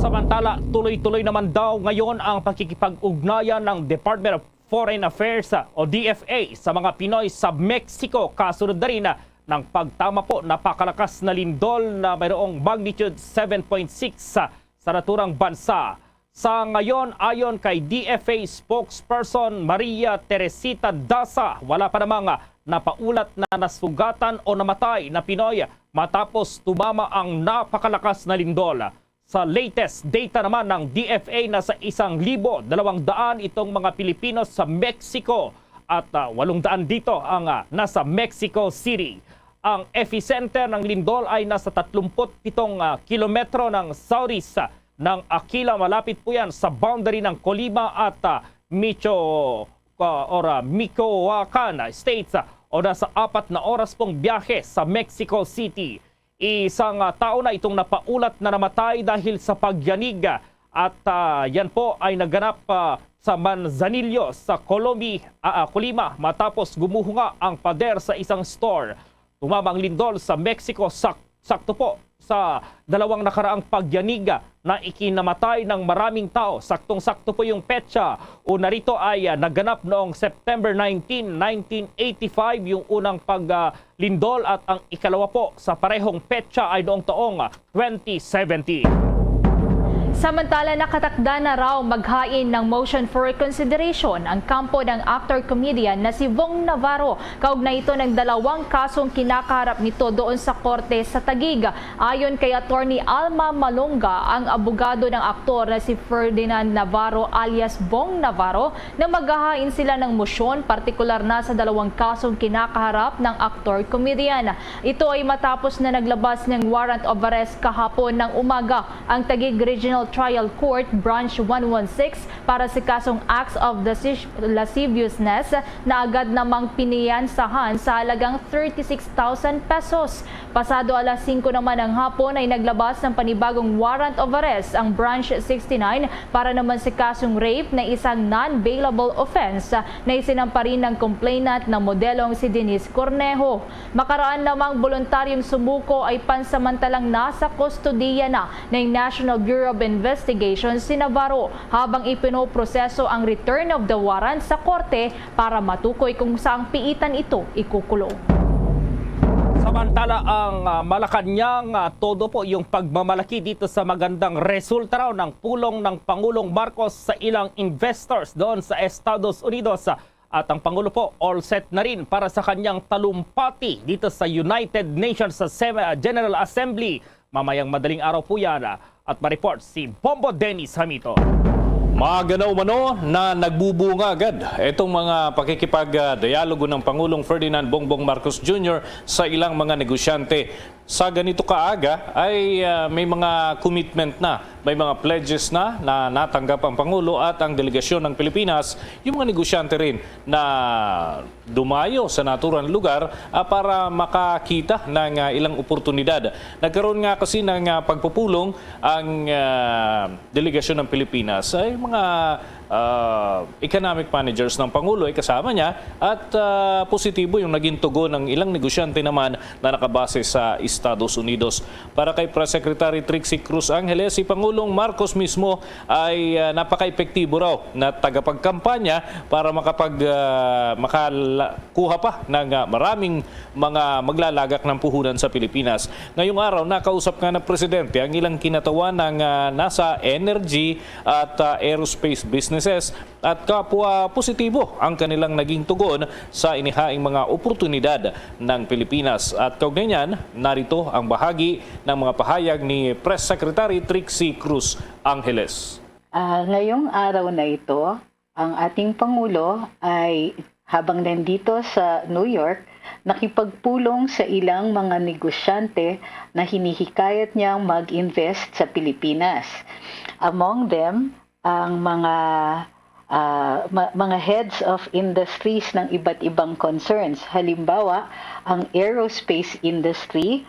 Samantala, tuloy-tuloy naman daw ngayon ang pakikipag-ugnayan ng Department of Foreign Affairs o D F A sa mga Pinoy sa Mexico, kasunod na rin ng pagtama po napakalakas na lindol na mayroong magnitude seven point six sa, sa naturang bansa. Sa ngayon, ayon kay D F A spokesperson Maria Teresita Daza, wala pa namang napaulat na nasugatan o namatay na Pinoy matapos tumama ang napakalakas na lindol. Sa latest data naman ng D F A, nasa isang libo dalawang daan itong mga Pilipino sa Mexico at, ah, walong daan dito ang, ah, nasa Mexico City. Ang epicenter ng lindol ay nasa tatlumpu't pitong, ah, kilometro ng southeast, ah, ng Aquila. Malapit po yan sa boundary ng Colima at, ah, Micho-, ah, or, ah, Michoacan States, ah, o nasa apat na oras pong biyahe sa Mexico City. Isang, ah, tao na itong napaulat na namatay dahil sa pagyanig, ah, at, ah, yan po ay naganap, ah, sa Manzanillo, sa Colomi-, ah, ah, Colima, matapos gumuho nga ang pader sa isang store. Tumama ang lindol sa Mexico, sak-, sakto po sa dalawang nakaraang pagyanig, ah, na ikinamatay ng maraming tao. Saktong-sakto po yung petsa. Una rito ay, ah, naganap noong September nineteen, nineteen eighty-five, yung unang pag, ah, lindol, at ang ikalawa po sa parehong petsa ay noong taong, ah, twenty seventeen. Samantala, nakatakda na raw maghain ng motion for reconsideration ang kampo ng actor-comedian na si Vong Navarro kaugnay ito ng dalawang kasong kinakaharap nito doon sa korte sa Taguig. Ayon kay Attorney Alma Malonga, ang abogado ng aktor na si Ferdinand Navarro alias Vong Navarro, na maghahain sila ng motion, partikular na sa dalawang kasong kinakaharap ng aktor-comedian. Ito ay matapos na naglabas ng warrant of arrest kahapon ng umaga ang Taguig Regional Trial Court Branch one one six para sa kasong acts of lasciv- lasciviousness na agad namang piniyansahan sa halagang thirty-six thousand pesos. Pasado alas singko naman ng hapon ay naglabas ng panibagong warrant of arrest ang Branch sixty-nine para naman sa kasong rape na isang non-bailable offense na isinampa rin ng complainant na modelong si Denise Cornejo. Makaraan namang boluntaryong sumuko ay pansamantalang nasa kustodiya na ng National Bureau of Investigation si Navarro habang ipinoproseso ang return of the warrant sa korte para matukoy kung saang piitan ito ikukulong. Samantala ang ah, Malacañang, ah, todo po yung pagmamalaki dito sa magandang resulta raw ng pulong ng Pangulong Marcos sa ilang investors doon sa Estados Unidos. At ang Pangulo po all set na rin para sa kanyang talumpati dito sa United Nations sa Sem- ah, General Assembly. Mamayang madaling araw po yan, ah, at ma-report si Bombo Dennis Hamito. Maganaw mano na nagbubunga agad itong mga pakikipag-dialogo ng Pangulong Ferdinand Bongbong Marcos Junior sa ilang mga negosyante. Sa ganito kaaga ay ah, may mga commitment na, may mga pledges na na natanggap ang Pangulo at ang delegasyon ng Pilipinas, yung mga negosyante rin na dumayo sa naturang lugar ah, para makakita ng ah, ilang oportunidad. Nagkaroon nga kasi ng ah, pagpupulong ang ah, delegasyon ng Pilipinas ay mga ah, economic managers ng Pangulo ay kasama niya at ah, positibo yung naging tugon ng ilang negosyante naman na nakabase sa Estados Unidos. Para kay Press Secretary Trixie Cruz Angeles, si Pangulong Marcos mismo ay ah, napaka-epektibo raw na tagapagkampanya para makapag ah, makala- kuha pa ng ah, maraming mga maglalagak ng puhunan sa Pilipinas. Ngayong araw, nakausap nga ng Presidente ang ilang kinatawan ng ah, nasa energy at ah, aerospace businesses at kapwa positibo ang kanilang naging tugon sa inihaing mga oportunidad ng Pilipinas. At kaugnay niyan, narito ang bahagi ng mga pahayag ni Press Secretary Trixie Cruz Angeles. Ah, ngayong araw na ito, ang ating Pangulo ay habang nandito sa New York, nakipagpulong sa ilang mga negosyante na hinihikayat niyang mag-invest sa Pilipinas. Among them, ang mga ah, ma- mga heads of industries ng iba't ibang concerns. Halimbawa, ang aerospace industry,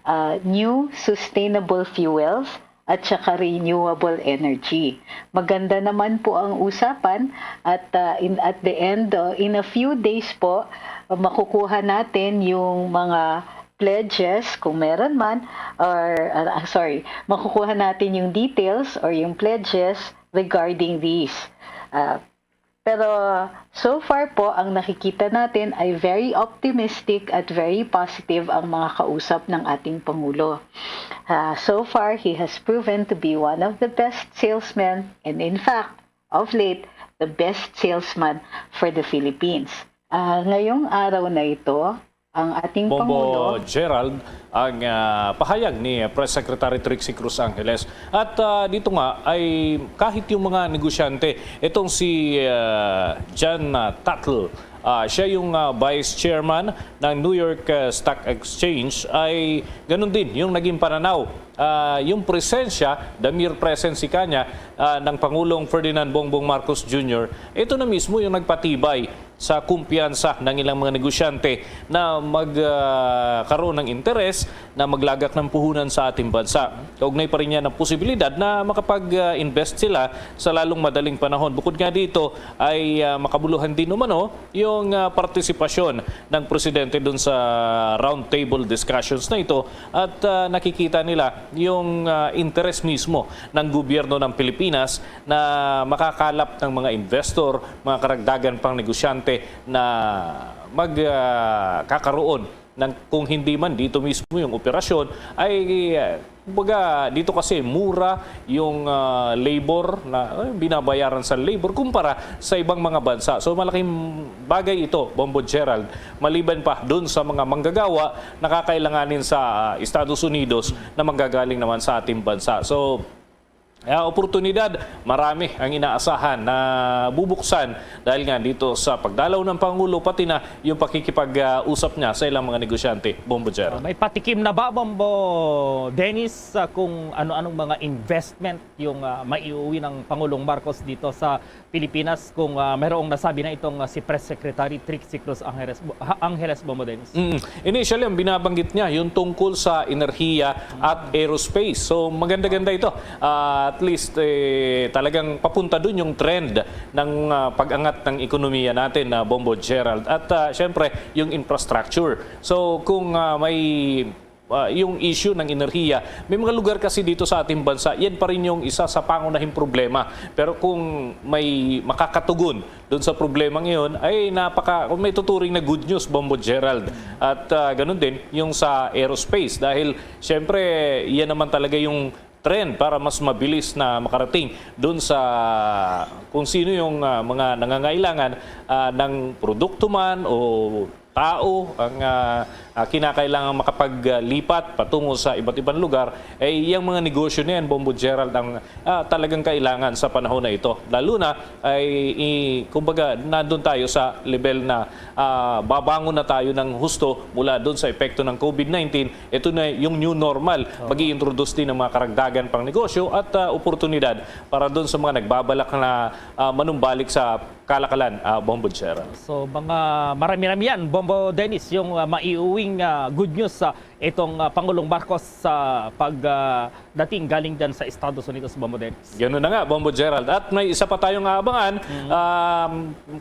ah, new sustainable fuels, at saka renewable energy. Maganda naman po ang usapan at ah, in, at the end, oh, in a few days po, ah, makukuha natin yung mga pledges kung meron man or ah, sorry, makukuha natin yung details or yung pledges regarding these. Ah, pero so far po, ang nakikita natin ay very optimistic at very positive ang mga kausap ng ating Pangulo. Ah, so far, he has proven to be one of the best salesmen and in fact, of late, the best salesman for the Philippines. Ah, ngayong araw na ito, ang ating Pangulo. Bombo Gerald, ang ah, pahayag ni Press Secretary Trixie Cruz Angeles. At ah, dito nga ay kahit yung mga negosyante, itong si ah, John ah, Tattle, ah, siya yung ah, vice chairman ng New York ah, Stock Exchange, ay ganun din yung naging pananaw. Ah, yung presensya, the mere presence kanya ah, ng Pangulong Ferdinand Bongbong Marcos Junior, ito na mismo yung nagpatibay sa kumpiyansa ng ilang mga negosyante na magkaroon ng interes na maglagak ng puhunan sa ating bansa. Kaugnay pa rin niya ng posibilidad na makapag-invest sila sa lalong madaling panahon. Bukod nga dito ay ah, makabuluhan din umano yung ah, partisipasyon ng presidente dun sa roundtable discussions na ito at ah, nakikita nila yung ah, interes mismo ng gobyerno ng Pilipinas na makakalap ng mga investor, mga karagdagan pang negosyante na magkakaroon Nang, kung hindi man dito mismo yung operasyon, ay, eh, kumbaga, dito kasi mura yung, ah, labor na, eh, binabayaran sa labor kumpara sa ibang mga bansa. So, malaking bagay ito, Bombo Gerald, maliban pa dun sa mga manggagawa na kakailanganin sa, ah, Estados Unidos na manggagaling naman sa ating bansa. So, ah, oportunidad, marami ang inaasahan na bubuksan dahil nga dito sa pagdalaw ng Pangulo, pati na yung pakikipag-usap niya sa ilang mga negosyante, Bombo Gerald. Ah, may patikim na ba, Bombo Dennis, ah, kung ano-anong mga investment yung, ah, maiuwi ng Pangulong Marcos dito sa Pilipinas, kung, ah, mayroong nasabi na itong, ah, si Press Secretary Trixie Cruz Angeles, ha, Angeles, Bombo Dennis? Mm. Initially, ang binabanggit niya, yung tungkol sa enerhiya at aerospace. So, maganda-ganda ito. Ah, at least, eh, talagang papunta dun yung trend ng, ah, pag-angat ng ekonomiya natin, na Bombo Gerald. At, ah, syempre, yung infrastructure. So, kung, ah, may, ah, yung issue ng enerhiya, may mga lugar kasi dito sa ating bansa, yan pa rin yung isa sa pangunahing problema. Pero kung may makakatugon dun sa problema ngayon, ay napaka, kung may tuturing na good news, Bombo Gerald. At, ah, ganun din yung sa aerospace. Dahil, syempre, yan naman talaga yung trend para mas mabilis na makarating dun sa kung sino yung, ah, mga nangangailangan, ah, ng produkto man o tao ang, ah, ah, kinakailangan makapaglipat patungo sa iba't ibang lugar, eh, yung mga negosyo na yan, Bombo Gerald, ang, ah, talagang kailangan sa panahon na ito. Lalo na ay i-, kumbaga, nandun tayo sa level na, ah, babangon na tayo ng husto mula dun sa epekto ng COVID nineteen. Ito na yung new normal. Oo. Mag-i-introduce din ng mga karagdagan pang negosyo at, ah, oportunidad para dun sa mga nagbabalak na, ah, manumbalik sa kalakalan, ah, Bombo Gerald. So, mga marami-rami yan, Bombo Dennis, yung, ah, maiuwing, ah, good news sa itong, ah, Pangulong Marcos sa pag, ah, dating galing dyan sa Estados Unidos, Bombo Dennis. Ganun na nga, Bombo Gerald. At may isa pa tayong aabangan. Mhm. Um,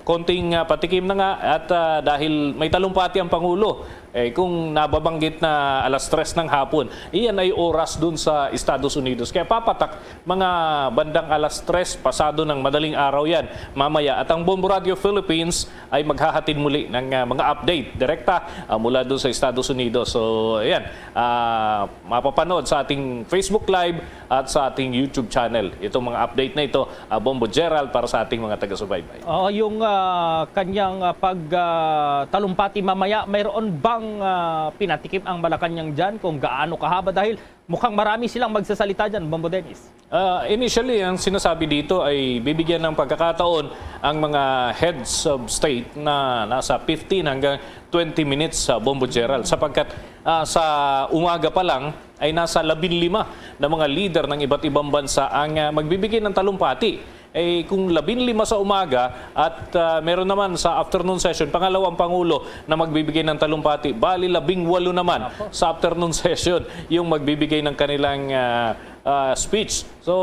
konting, ah, patikim na nga. At, ah, dahil may talumpati ang Pangulo, eh, kung nababanggit na alas tres ng hapon, iyan ay oras dun sa Estados Unidos. Kaya papatak, mga bandang alas tres pasado ng madaling araw yan mamaya. At ang Bombo Radio Philippines ay maghahatid muli ng, ah, mga update direkta, ah, mula dun sa Estados Unidos. So, ayan, ah, mapapanood sa ating Facebook Live at sa ating YouTube channel itong mga update na ito, ah, Bombo Gerald, para sa ating mga taga-subaybay. Oo, yung, ah, kanyang, ah, pag, ah, talumpati mamaya, mayroon bang, ah, pinatikim ang Malacañang dyan kung gaano kahaba? Dahil mukhang marami silang magsasalita dyan, Bombo Dennis. Ah, initially, ang sinasabi dito ay bibigyan ng pagkakataon ang mga heads of state na nasa fifteen hanggang twenty minutes sa Bombo Gerald, sapagkat, ah, sa umaga pa lang ay nasa labinlima na mga leader ng iba't ibang bansa ang, ah, magbibigay ng talumpati. Eh, kung labinlima sa umaga at, ah, meron naman sa afternoon session, pangalawang pangulo na magbibigay ng talumpati, bali labing walo naman Apo. sa afternoon session yung magbibigay ng kanilang, ah, ah, speech. So,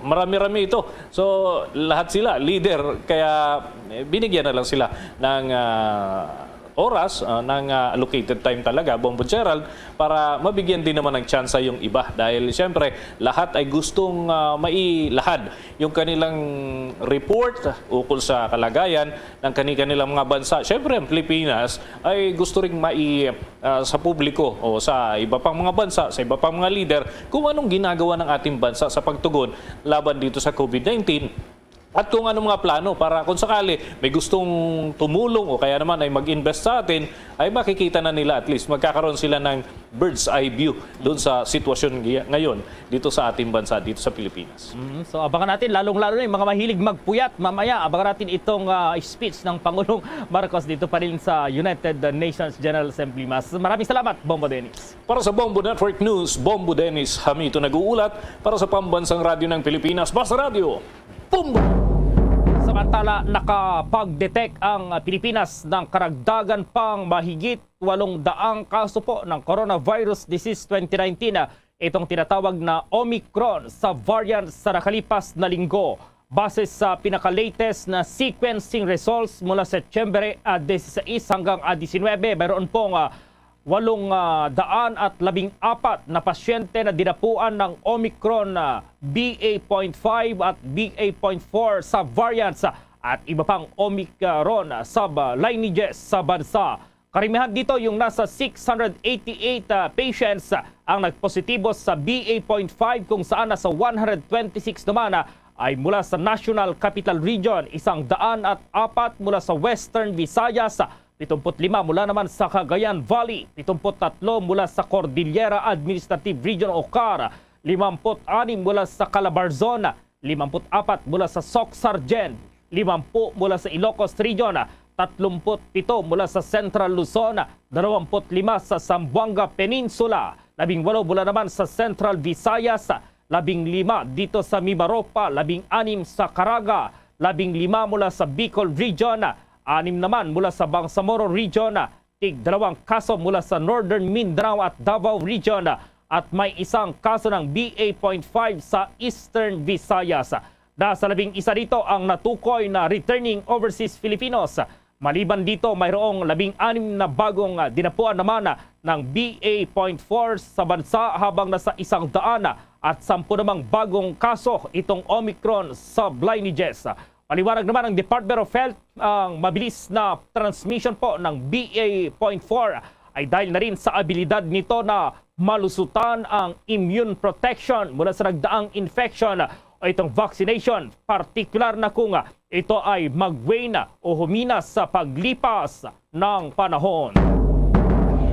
marami-rami ito. So, lahat sila leader, kaya, eh, binigyan na lang sila ng, ah, oras, ah, ng, ah, allocated time talaga, Bombo Gerald, para mabigyan din naman ng tsansa yung iba. Dahil, siyempre, lahat ay gustong, ah, mailahad yung kanilang report ukol sa kalagayan ng kani-kanilang mga bansa. Siyempre, ang Pilipinas ay gusto ring mai-, ah, sa publiko o sa iba pang mga bansa, sa iba pang mga leader, kung anong ginagawa ng ating bansa sa pagtugon laban dito sa COVID nineteen. At kung anong mga plano para kung sakali may gustong tumulong o kaya naman ay mag-invest sa atin, ay makikita na nila, at least magkakaroon sila ng bird's eye view doon sa sitwasyon ngay-, ngayon dito sa ating bansa, dito sa Pilipinas. Mm, so abangan natin, lalong-lalo na yung mga mahilig magpuyat. Mamaya, abangan natin itong, ah, speech ng Pangulong Marcos dito pa rin sa United Nations General Assembly. Mas maraming salamat, Bombo Dennis. Para sa Bombo Network News, Bombo Dennis Hamito nag-uulat para sa Pambansang Radyo ng Pilipinas, Basta Radyo. Bombo! Samantala, nakapag-detect ang Pilipinas ng karagdagan pang mahigit walong daang kaso po ng coronavirus disease twenty nineteen, ah, itong tinatawag na Omicron sa variant sa nakalipas na linggo. Base sa pinaka-latest na sequencing results mula Setyembre, ah, dieciséis hanggang, ah, diecinuebe, mayroon pong, ah, walong, ah, daan at labing apat na pasyente na dinapuan ng Omicron, ah, B A point five at B A point four sa variants, ah, at iba pang Omicron, ah, sub-lineages sa bansa. Karamihan dito yung nasa six hundred eighty-eight, ah, patients, ah, ang nagpositibo sa B A point five, kung saan nasa one hundred twenty-six naman, ah, ay mula sa National Capital Region, isang daan at apat mula sa Western Visayas, ah, pitungput lima mula naman sa Cagayan Valley, pitungput tatlo mula sa Cordillera Administrative Region o CAR, limampu't anim mula sa Calabarzon, limampu't apat mula sa Soc-Sargen, limampu mula sa Ilocos Region, tatlumpu't pito mula sa Central Luzon, dalawampu't lima sa Zamboanga Peninsula, labing walo mula naman sa Central Visayas, labing lima dito sa Mimaropa, labing anim sa Caraga, labing lima mula sa Bicol Region, anim naman mula sa Bangsamoro Region, tig dalawang kaso mula sa Northern Mindanao at Davao Region, at may isang kaso ng B A point five sa Eastern Visayas. Nasa labing isa dito ang natukoy na returning overseas Filipinos. Maliban dito, mayroong labing anim na bagong, ah, dinapuan naman, ah, ng B A point four sa bansa, habang nasa isang daan, ah, at sampu namang bagong kaso itong Omicron sublineages. Paliwanag naman ng Department of Health, ang mabilis na transmission po ng B A point four ay dahil na rin sa abilidad nito na malusutan ang immune protection mula sa nagdaang infection o itong vaccination, partikular na kung ito ay mag-wane o humina sa paglipas ng panahon.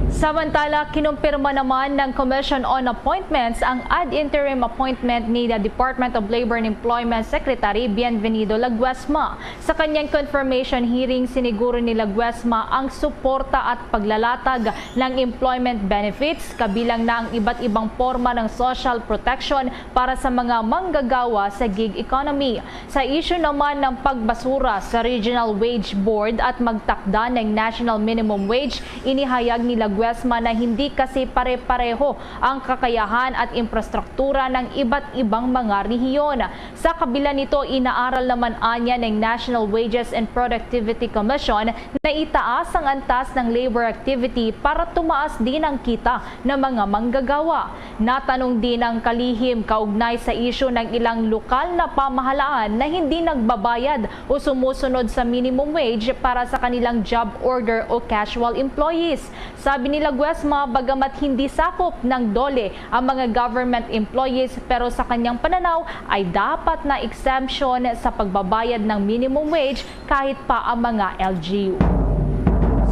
Samantala, kinumpirma naman ng Commission on Appointments ang ad interim appointment ni the Department of Labor and Employment Secretary Bienvenido Laguesma. Sa kanyang confirmation hearing, siniguro ni Laguesma ang suporta at paglalatag ng employment benefits, kabilang na ang iba't ibang porma ng social protection para sa mga manggagawa sa gig economy. Sa isyu naman ng pagbasura sa Regional Wage Board at magtakda ng national minimum wage, inihayag ni Laguesma na hindi kasi pare-pareho ang kakayahan at infrastruktura ng iba't ibang mga rehiyon. Sa kabila nito, inaaral naman anya ng National Wages and Productivity Commission na itaas ang antas ng labor activity para tumaas din ang kita ng mga manggagawa. Natanong din ang kalihim kaugnay sa isyu ng ilang lokal na pamahalaan na hindi nagbabayad o sumusunod sa minimum wage para sa kanilang job order o casual employees. Sabi ni Laguesma, bagamat hindi sakop ng DOLE ang mga government employees, pero sa kanyang pananaw ay dapat na exemption sa pagbabayad ng minimum wage kahit pa ang mga L G U.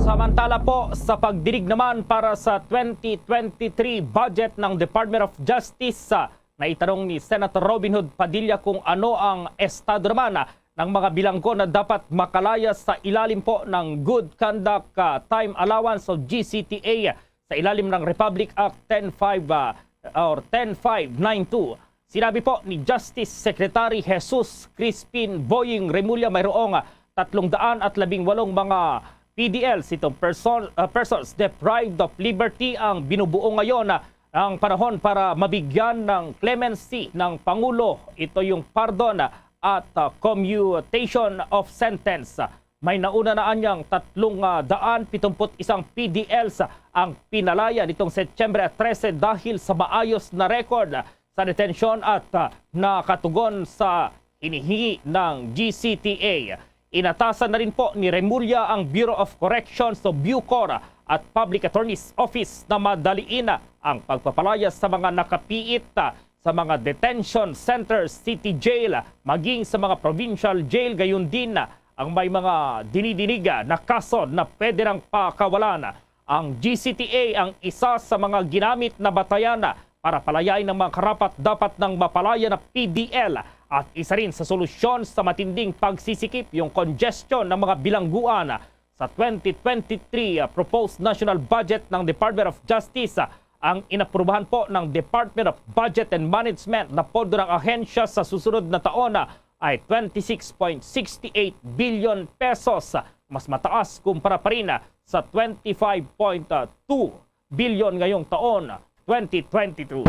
Samantala po, sa pagdinig naman para sa twenty twenty-three budget ng Department of Justice, ah, naitanong ni Senator Robin Hood Padilla kung ano ang estado naman, ah, ng mga bilanggo na dapat makalaya sa ilalim po ng Good Conduct, ah, Time Allowance o G C T A sa ilalim ng Republic Act ten five, ah, or ten five nine two. Sinabi po ni Justice Secretary Jesus Crispin Boying Remulla, mayroong, ah, tatlong daan at labing walong mga P D Ls, itong person, ah, persons deprived of liberty, ang binubuo ngayon, ah, ang panahon para mabigyan ng clemency ng Pangulo. Ito yung pardon, ah, at, ah, commutation of sentence. May nauna na anyang tatlong, ah, daan pitumput isang P D Ls ang pinalaya nitong Setyembre trese dahil sa maayos na record sa detensyon at, ah, nakatugon sa hinihingi ng G C T A. Inatasan na rin po ni Remulla ang Bureau of Corrections o BuCor at Public Attorney's Office na madaliin ang pagpapalaya sa mga nakapiit, ah, sa mga detention centers, city jail, maging sa mga provincial jail, gayon din ang may mga dinidiniga na kaso na pwede nang pakawalan. Ang G C T A ang isa sa mga ginamit na batayan para palayain ang mga karapat-dapat ng mapalaya na P D L at isa rin sa solusyon sa matinding pagsisikip yung congestion ng mga bilangguan. Sa twenty twenty-three, ah, proposed national budget ng Department of Justice, ah, ang inaprubahan po ng Department of Budget and Management na pondo ng ahensya sa susunod na taon, ah, ay twenty-six point six eight billion pesos, ah, mas mataas kumpara pa rin, ah, sa twenty-five point two billion ngayong taon, twenty twenty-two.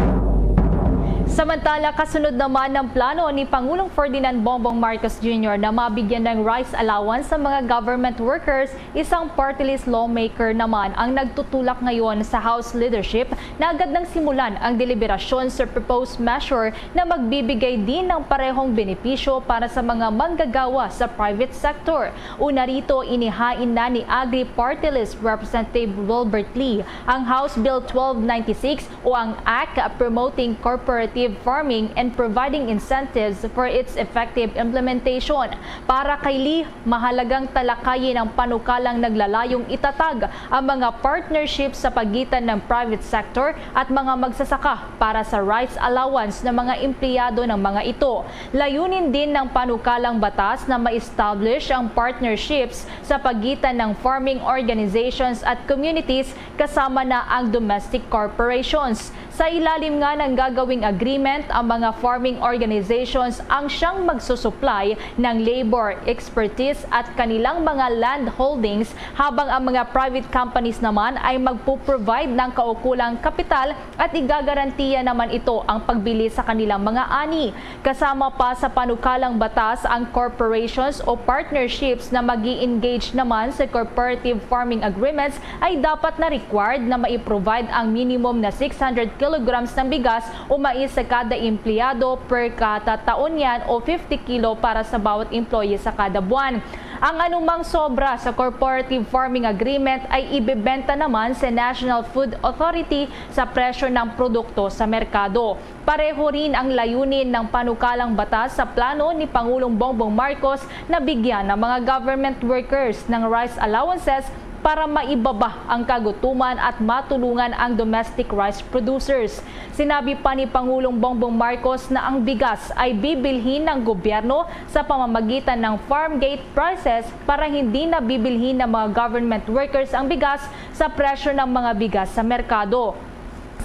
Samantala, kasunod naman ng plano ni Pangulong Ferdinand Bongbong Marcos Junior na mabigyan ng rice allowance sa mga government workers, isang party list lawmaker naman ang nagtutulak ngayon sa House leadership na agad nang simulan ang deliberasyon sa proposed measure na magbibigay din ng parehong benepisyo para sa mga manggagawa sa private sector. Una rito, inihain na ni Agri Party List Representative Wilbert Lee ang House Bill twelve ninety-six o ang Act Promoting Cooperative Farming and Providing Incentives for its Effective Implementation. Para kay Lee, mahalagang talakayin ang panukalang naglalayong itatag ang mga partnership sa pagitan ng private sector at mga magsasaka para sa rice allowance ng mga empleyado ng mga ito. Layunin din ng panukalang batas na ma-establish ang partnerships sa pagitan ng farming organizations at communities, kasama na ang domestic corporations. Sa ilalim nga ng gagawing agreement, ang mga farming organizations ang siyang magsusupply ng labor, expertise at kanilang mga land holdings, habang ang mga private companies naman ay magpo-provide ng kaukulang kapital at igagarantiya naman ito ang pagbili sa kanilang mga ani. Kasama pa sa panukalang batas ang corporations o partnerships na mag engage naman sa cooperative farming agreements ay dapat na required na mai-provide ang minimum na six hundred kilograms ng bigas o mais sa kada empleyado per katataon niyan o fifty kilo para sa bawat employee sa kada buwan. Ang anumang sobra sa cooperative farming agreement ay ibebenta naman sa National Food Authority sa presyo ng produkto sa merkado. Pareho rin ang layunin ng panukalang batas sa plano ni Pangulong Bongbong Marcos na bigyan ang mga government workers ng rice allowances para maibaba ang kagutuman at matulungan ang domestic rice producers. Sinabi pa ni Pangulong Bongbong Marcos na ang bigas ay bibilhin ng gobyerno sa pamamagitan ng farm gate prices para hindi na bibilhin ng mga government workers ang bigas sa presyo ng mga bigas sa merkado.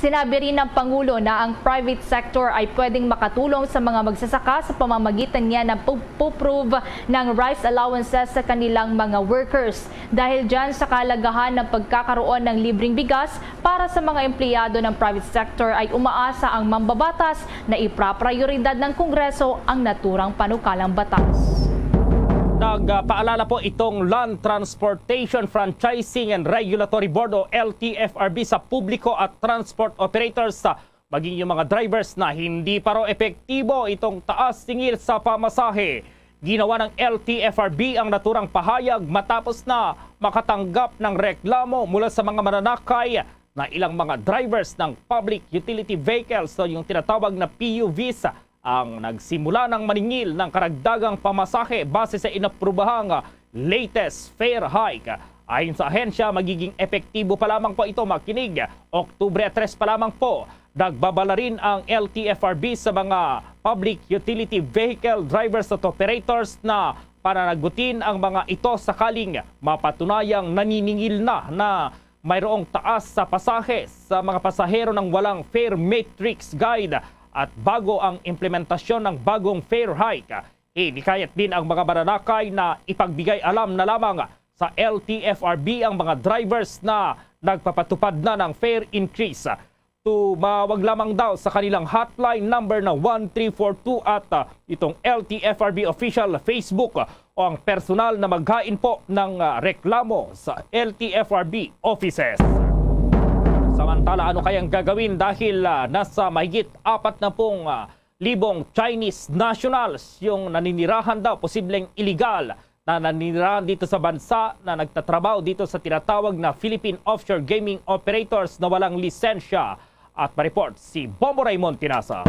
Sinabi rin ng Pangulo na ang private sector ay pwedeng makatulong sa mga magsasaka sa pamamagitan niya ng pagpuprove ng rice allowances sa kanilang mga workers. Dahil dyan sa kahalagahan ng pagkakaroon ng libreng bigas para sa mga empleyado ng private sector, ay umaasa ang mambabatas na ipraprioridad ng Kongreso ang naturang panukalang batas. Nagpaalala po itong Land Transportation Franchising and Regulatory Board o L T F R B sa publiko at transport operators, sa maging yung mga drivers, na hindi pa raw epektibo itong taas singil sa pamasahe. Ginawa ng L T F R B ang naturang pahayag matapos na makatanggap ng reklamo mula sa mga mananakay na ilang mga drivers ng public utility vehicles o yung tinatawag na P U Vs ang nagsimula ng maningil ng karagdagang pamasahe base sa inaprubahang latest fare hike. Ayon sa ahensya, magiging epektibo pa lamang po ito makinig Oktubre tres pa lamang po. Nagbabala rin ang L T F R B sa mga public utility vehicle drivers at operators na pananagutin ang mga ito sakaling mapatunayang naniningil na na mayroong taas sa pasahe sa mga pasahero ng walang fare matrix guide at bago ang implementasyon ng bagong fare hike. Hinikayat din ang mga mananakay na ipagbigay alam na lamang sa L T F R B ang mga drivers na nagpapatupad na ng fare increase. Tumawag lamang daw sa kanilang hotline number na one three four two at, ah, itong L T F R B official Facebook, ah, o ang personal na maghain po ng, ah, reklamo sa L T F R B offices. Samantala, ano kayang gagawin dahil, ah, nasa mahigit apat na pong, ah, libong Chinese nationals yung naninirahan daw, posibleng iligal na naninirahan dito sa bansa na nagtatrabaho dito sa tinatawag na Philippine Offshore Gaming Operators na walang lisensya. At ma-report si Bombo Raymond Tinasa.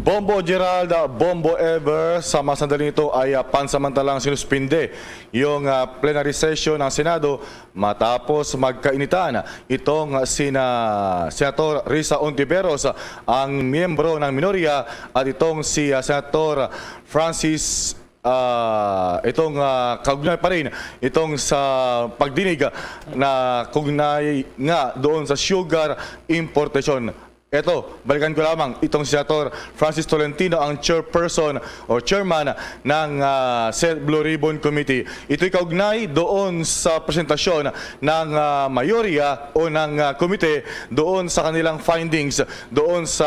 Bombo Gerald, Bombo Ever, sa mga sandali nito ay, ah, pansamantalang sinuspinde yung, ah, plenary session ng Senado matapos magkainitan itong sina Senator Risa Ontiveros, ang miyembro ng minorya, at itong si, ah, Senator Francis, ah, itong, ah, kaugnay pa rin itong sa pagdinig na kaugnay nga doon sa sugar importation. Eto, balikan ko lamang, itong Senator Francis Tolentino ang chairperson o chairman ng ah, Senate Blue Ribbon Committee. Ito'y kaugnay doon sa presentasyon ng ah, mayorya o ng ah, komite doon sa kanilang findings doon sa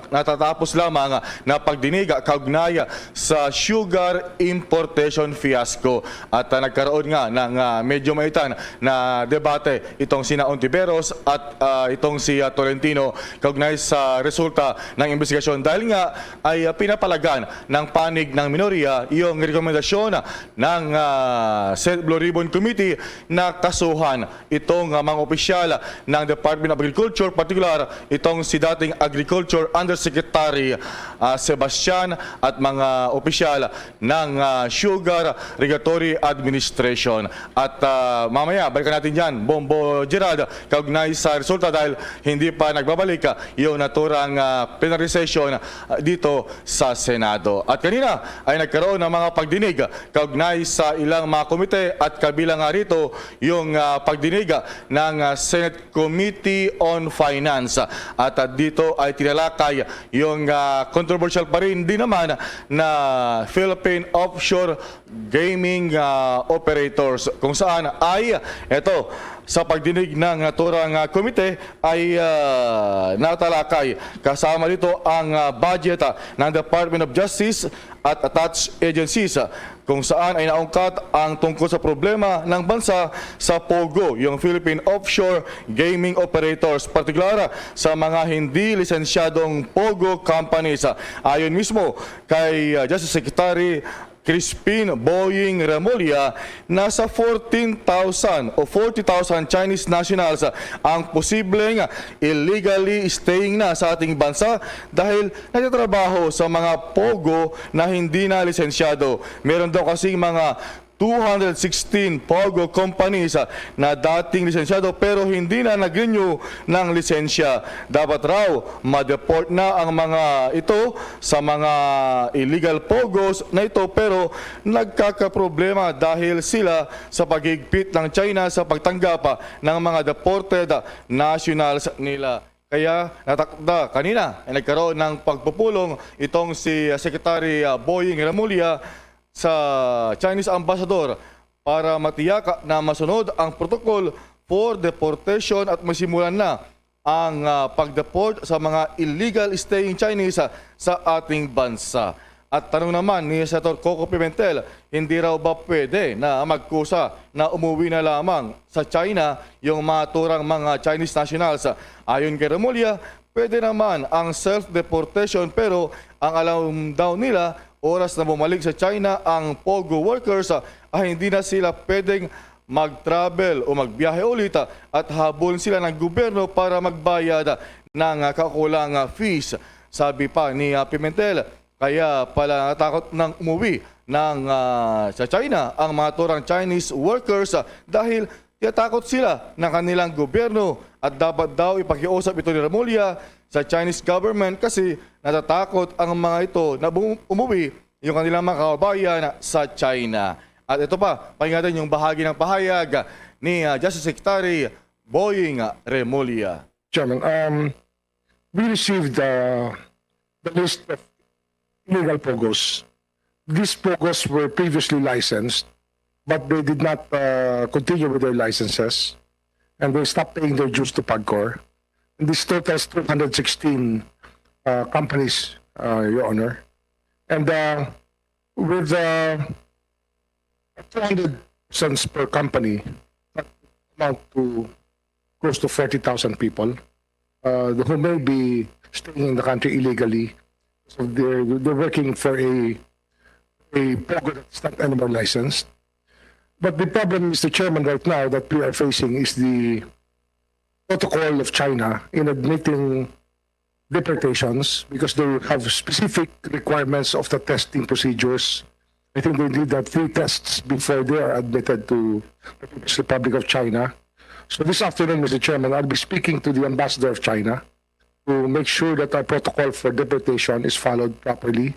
natatapos lamang na pagdinig kaugnay sa sugar importation fiasco. At ah, nagkaroon nga ng ah, medyo maitan na debate itong sina Ontiveros at ah, itong si ah, Tolentino kaugnay sa resulta ng investigasyon, dahil nga ay ah, pinapalagan ng panig ng minorya yung rekomendasyon ng ah, Senate Blue Ribbon Committee na kasuhan itong ah, mga opisyal ng Department of Agriculture, partikular itong si dating Agriculture Undersecretary ah, Sebastian at mga opisyal ng ah, Sugar Regulatory Administration. At ah, mamaya, balikan natin yan, Bombo Gerald, kaugnay sa resulta, dahil hindi pa nagbabalik ah, yung naturang ah, plenary session ah, dito sa Senado. At kanina ay nagkaroon ng mga pagdinig kaugnay sa ilang mga komite, at kabilang nga rito yung ah, pagdinig ah, ng ah, Senate Committee on Finance. At ah, dito ay tinalakay yung ah, controversial pa rin din naman na Philippine offshore gaming ah, operators, kung saan ay, eto, sa pagdinig ng naturang ah, komite ay ah, natalakay. Kasama dito ang ah, budget ah, ng Department of Justice at attached agencies, ah, kung saan ay naungkat ang tungkol sa problema ng bansa sa POGO, yung Philippine Offshore Gaming Operators, partikular sa mga hindi lisensyadong POGO companies. Ayon mismo kay ah, Justice Secretary Crispin Boying Remulla, nasa fourteen thousand o forty thousand Chinese nationals ang posibleng illegally staying na sa ating bansa dahil nagtatrabaho sa mga POGO na hindi na lisensyado. Meron daw kasing mga two hundred sixteen POGO companies, ah, na dating lisensyado pero hindi na nag-renew ng lisensya. Dapat raw ma-deport na ang mga ito sa mga illegal POGOs na ito, pero nagkakaproblema dahil sila sa paghigpit ng China sa pagtanggap, ah, ng mga deported, ah, nationals nila. Kaya natakda kanina ay nagkaroon ng pagpupulong itong si, ah, Secretary, ah, Boying Remulla sa Chinese ambassador para matiyak na masunod ang protocol for deportation at masimulan na ang ah, pag-deport sa mga illegal staying Chinese, ah, sa ating bansa. At tanong naman ni Senator Coco Pimentel, hindi raw ba pwede na magkusa na umuwi na lamang sa China yung mga naturang mga Chinese nationals? Ayon kay Remulla, pwede naman ang self-deportation, pero ang alam daw nila, oras na bumalik sa China ang POGO workers, ah, ay hindi na sila pwedeng mag-travel o magbiyahe ulit, ah, at habol sila ng gobyerno para magbayad, ah, ng ah, kakulang ah, fees. Sabi pa ni ah, Pimentel, kaya pala natakot ng umuwi ng ah, sa China ang mga naturang Chinese workers, ah, dahil tinatakot sila ng kanilang gobyerno at dapat daw ipakiusap ito ni Remulla sa Chinese government kasi natatakot ang mga ito na bu- umuwi yung kanilang mga kababayan sa China. At ito pa, pakinggan natin yung bahagi ng pahayag ni ah, Justice Secretary Boying Remulla. Chairman, um, we received uh, the list of illegal POGOs. These POGOs were previously licensed, but they did not uh, continue with their licenses, and they stopped paying their dues to PAGCOR. And this totals two hundred sixteen uh, companies, uh, Your Honor. And uh, with uh, two hundred cents per company, that amount to close to forty thousand people uh, who may be staying in the country illegally. So they're, they're working for a, a POGO that's not anymore licensed. But the problem, Mister Chairman, right now that we are facing is the protocol of China in admitting deportations because they have specific requirements of the testing procedures. I think they did have three tests before they are admitted to the People's Republic of China. So this afternoon, Mister Chairman, I'll be speaking to the ambassador of China to make sure that our protocol for deportation is followed properly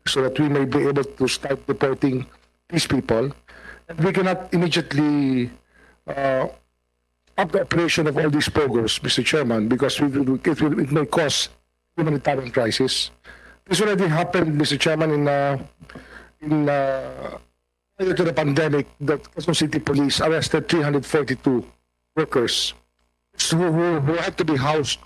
so that we may be able to start deporting these people. And we cannot immediately uh, stop the operation of all these POGOs, Mister Chairman, because we will, it will, it may cause humanitarian crisis. This already happened, Mister Chairman, in, uh, in, uh, prior to the pandemic, that Quezon City Police arrested three hundred forty-two workers who, who, who had to be housed.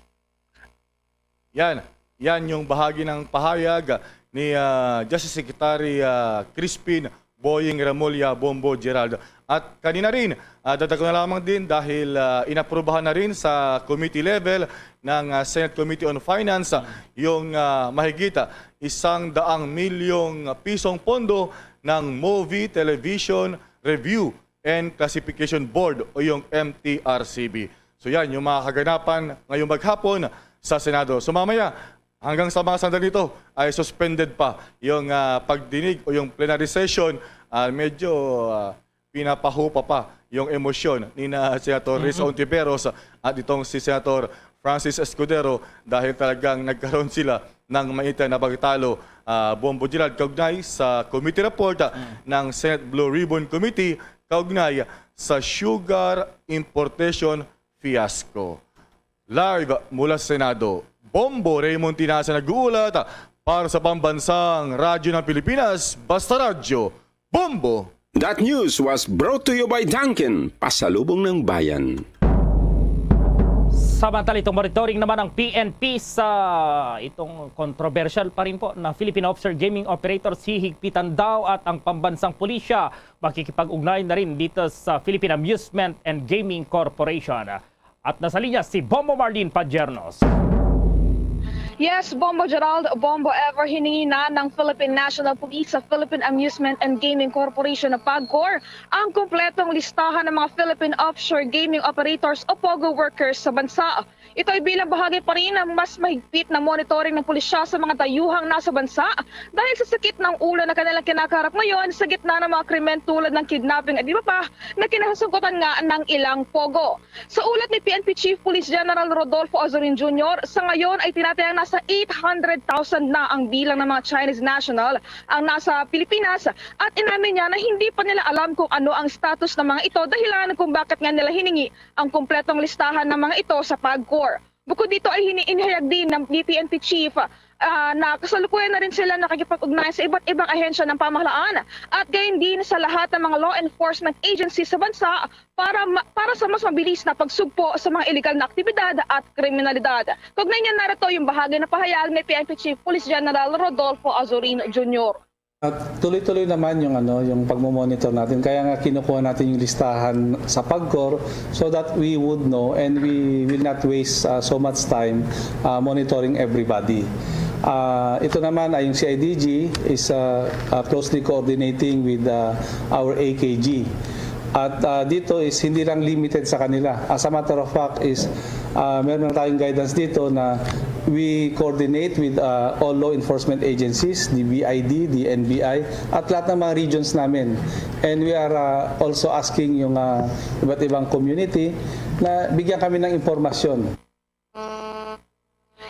Yan. Yan yung bahagi ng pahayag ni ah, Justice Secretary ah, Crispin Boying Remulla, Bombo Gerald. At kanina rin, ah, dagdag ko na lamang din dahil ah, inaprubahan na rin sa committee level ng ah, Senate Committee on Finance ah, yung ah, mahigit ah, isang daang milyong pisong pondo ng Movie Television Review and Classification Board o yung M T R C B. So yan, yung mga kaganapan ngayong maghapon sa Senado. So mamaya, hanggang sa mga sandali ito, ay suspended pa yung ah, pagdinig o yung plenary session. Ah, medyo ah, pinapahupa pa yung emosyon ni na Senator Risa Ontiveros at itong si Senator Francis Escudero dahil talagang nagkaroon sila ng mainit na pagtalo, ah, Bombo Gerald, kaugnay sa committee report ah, ng Senate Blue Ribbon Committee kaugnay sa sugar importation fiasco. Live mula sa Senado, Bombo Raymond Tinasan nag-uulat para sa Pambansang Radyo ng Pilipinas, Basta Radyo, Bombo! That news was brought to you by Dunkin, pasalubong ng bayan. Samantala, itong monitoring naman ng P N P sa itong controversial pa rin po na Philippine Offshore Gaming Operator, hihigpitan daw at ang pambansang pulisya makikipag-ugnay na rin dito sa Philippine Amusement and Gaming Corporation. At nasa linya si Bombo Marlene Padiernos. Yes, Bombo Gerald, Bombo Ever, hiningi na ng Philippine National Police sa Philippine Amusement and Gaming Corporation na PAGCOR ang kompletong listahan ng mga Philippine offshore gaming operators o POGO workers sa bansa. Ito ay bilang bahagi pa rin ng mas mahigpit na monitoring ng pulisya sa mga dayuhang nasa bansa dahil sa sakit ng ulo na kanilang kinakaharap ngayon sa gitna ng mga krimen tulad ng kidnapping at iba pa na kinasangkutan nga ng ilang POGO. Sa ulat ni P N P Chief Police General Rodolfo Azorin Junior, sa ngayon ay tinatayang nasa eight hundred thousand na ang bilang ng mga Chinese national ang nasa Pilipinas at inamin niya na hindi pa nila alam kung ano ang status ng mga ito, dahilan kung bakit nga nila hiningi ang kumpletong listahan ng mga ito sa PAGCOR. Bukod dito ay hini-, inihayag din ng P N P Chief ah, na kasalukuyan na rin sila nakikipag-ugnayan sa iba't ibang ahensya ng pamahalaan at gayon din sa lahat ng mga law enforcement agencies sa bansa para ma-, para sa mas mabilis na pagsugpo sa mga iligal na aktibidad at kriminalidad. Kaugnay niyan, narito yung bahagi na pahayag ni P N P Chief Police General Rodolfo Azorin Junior. At tuloy-tuloy naman yung ano, yung pagmo-monitor natin. Kaya nga kinukuha natin yung listahan sa PAGCOR so that we would know and we will not waste uh, so much time uh, monitoring everybody. Uh, ito naman ay yung C I D G is uh, uh, closely coordinating with uh, our A K G. At uh, dito is hindi lang limited sa kanila. As a matter of fact is uh, meron na tayong guidance dito na we coordinate with uh, all law enforcement agencies, the B I D, the N B I, at lahat ng mga regions namin. And we are uh, also asking yung uh, iba't ibang community na bigyan kami ng impormasyon.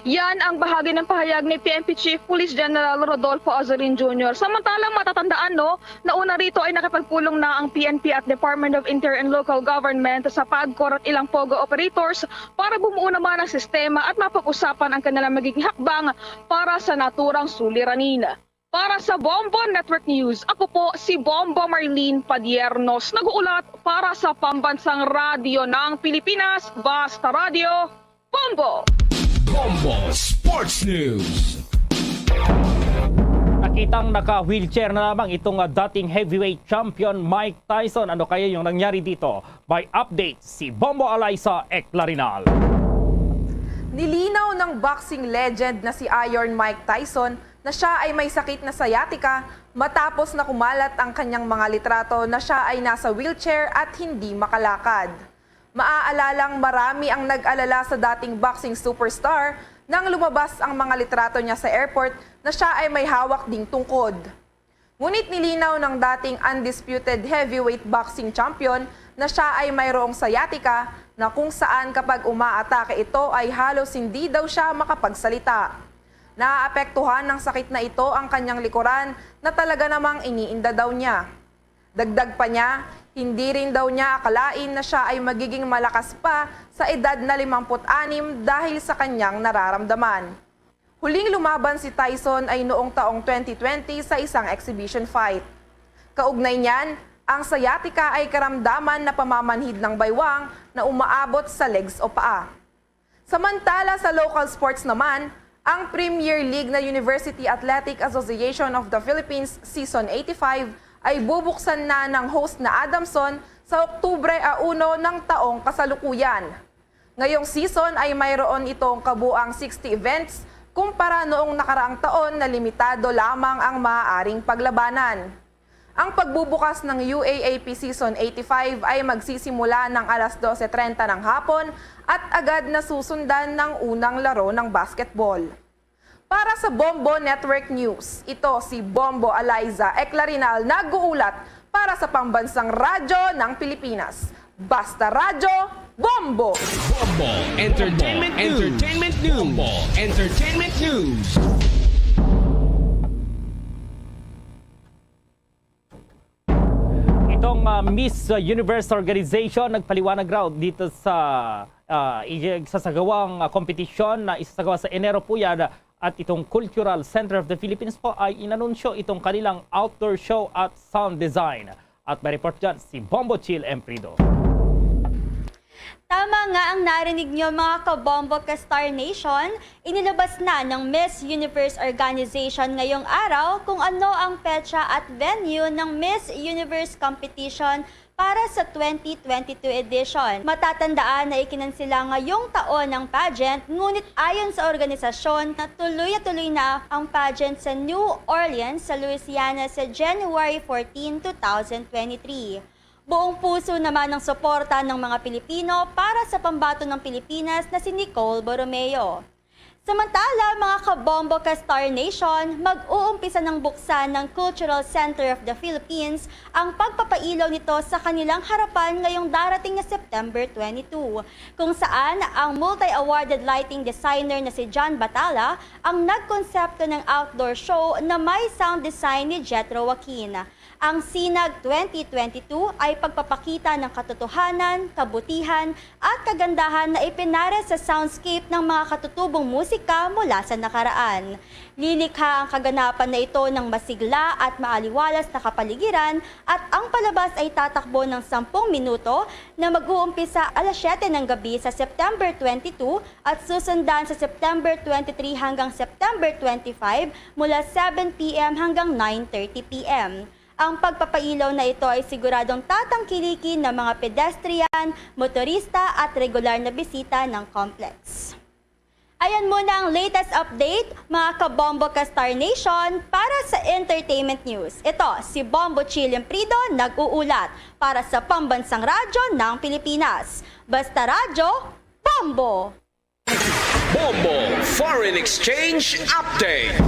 Yan ang bahagi ng pahayag ni P N P Chief Police General Rodolfo Azorin Junior. Samantalang matatandaan, no, na una rito ay nakipagpulong na ang P N P at Department of Interior and Local Government sa PAGCOR at ilang POGO operators para bumuo naman ang sistema at mapag-usapan ang kanilang magiging hakbang para sa naturang suliranin. Para sa Bombo Network News, ako po si Bombo Marlene Padiernos, nag-uulat para sa Pambansang Radyo ng Pilipinas, Basta Radyo, Bombo! Bombo Sports News. Nakitang naka-wheelchair na lamang itong ah, dating heavyweight champion Mike Tyson. Ano kaya yung nangyari dito? May update si Bombo Alaysa Eclarinal. Nilinaw ng boxing legend na si Iron Mike Tyson na siya ay may sakit na sciatica matapos na kumalat ang kanyang mga litrato na siya ay nasa wheelchair at hindi makalakad. Maaalalang marami ang nag-alala sa dating boxing superstar nang lumabas ang mga litrato niya sa airport na siya ay may hawak ding tungkod. Ngunit nilinaw ng dating undisputed heavyweight boxing champion na siya ay mayroong sciatica na kung saan kapag umaatake ito ay halos hindi daw siya makapagsalita. Naaapektuhan ng sakit na ito ang kanyang likuran na talaga namang iniinda daw niya. Dagdag pa niya, Hindi rin daw niya akalain na siya ay magiging malakas pa sa edad na limampu't anim dahil sa kanyang nararamdaman. Huling lumaban si Tyson ay noong taong twenty twenty sa isang exhibition fight. Kaugnay niyan, ang sciatica ay karamdaman na pamamanhid ng baywang na umaabot sa legs o paa. Samantala, sa local sports naman, ang Premier League na University Athletic Association of the Philippines Season eighty-five ay bubuksan na ng host na Adamson sa Oktubre a uno ng taong kasalukuyan. Ngayong season ay mayroon itong kabuang sixty events kumpara noong nakaraang taon na limitado lamang ang maaaring paglabanan. Ang pagbubukas ng U A A P Season eighty-five ay magsisimula ng alas dose trenta ng hapon at agad na susundan ng unang laro ng basketball. Para sa Bombo Network News, ito si Bombo Eliza Eclarinal nag-uulat para sa Pambansang Radyo ng Pilipinas. Basta Radyo, Bombo! Bombo Entertainment News. Entertainment News. Bombo Entertainment News. Itong, ah, Miss Universe Organization nagpaliwanag raw dito sa, ah, igsasagawang, ah, kompetisyon na isasagawa sa Enero po yan, at itong Cultural Center of the Philippines po ay inanunsyo itong kanilang outdoor show at sound design. At may report dyan si Bombo Chill Emprido. Tama nga ang narinig nyo, mga kabombo ka Star Nation. Inilabas na ng Miss Universe Organization ngayong araw kung ano ang petsa at venue ng Miss Universe Competition para sa twenty twenty-two edition. Matatandaan na ikinansila ngayong taon ang pageant, ngunit ayon sa organisasyon, tuloy na tuloy na ang pageant sa New Orleans sa Louisiana sa January fourteen, two thousand twenty-three. Buong puso naman ang suporta ng mga Pilipino para sa pambato ng Pilipinas na si Nicole Borromeo. Samantala, mga kabombo ka Star Nation, mag-uumpisa ng buksan ng Cultural Center of the Philippines ang pagpapailaw nito sa kanilang harapan ngayong darating na September twenty-two, kung saan ang multi-awarded lighting designer na si John Batala ang nagkonsepto ng outdoor show na may sound design ni Jethro Joaquin. Ang Sinag twenty twenty-two ay pagpapakita ng katotohanan, kabutihan, at kagandahan na ipinares sa soundscape ng mga katutubong musika mula sa nakaraan. Lilikha ang kaganapan na ito ng masigla at maaliwalas na kapaligiran, at ang palabas ay tatakbo ng sampung minuto na mag-uumpisa alas siyete ng gabi sa September twenty-two at susundan sa September twenty-three hanggang September twenty-five mula seven P M hanggang nine thirty P M. Ang pagpapailaw na ito ay siguradong tatangkilikin ng mga pedestrian, motorista at regular na bisita ng complex. Ayan muna ang latest update, mga kabombo ka Star Nation, para sa entertainment news. Ito si Bombo Chill Emprido nag-uulat para sa Pambansang Radyo ng Pilipinas. Basta Radyo, Bombo! Bombo Foreign Exchange Update.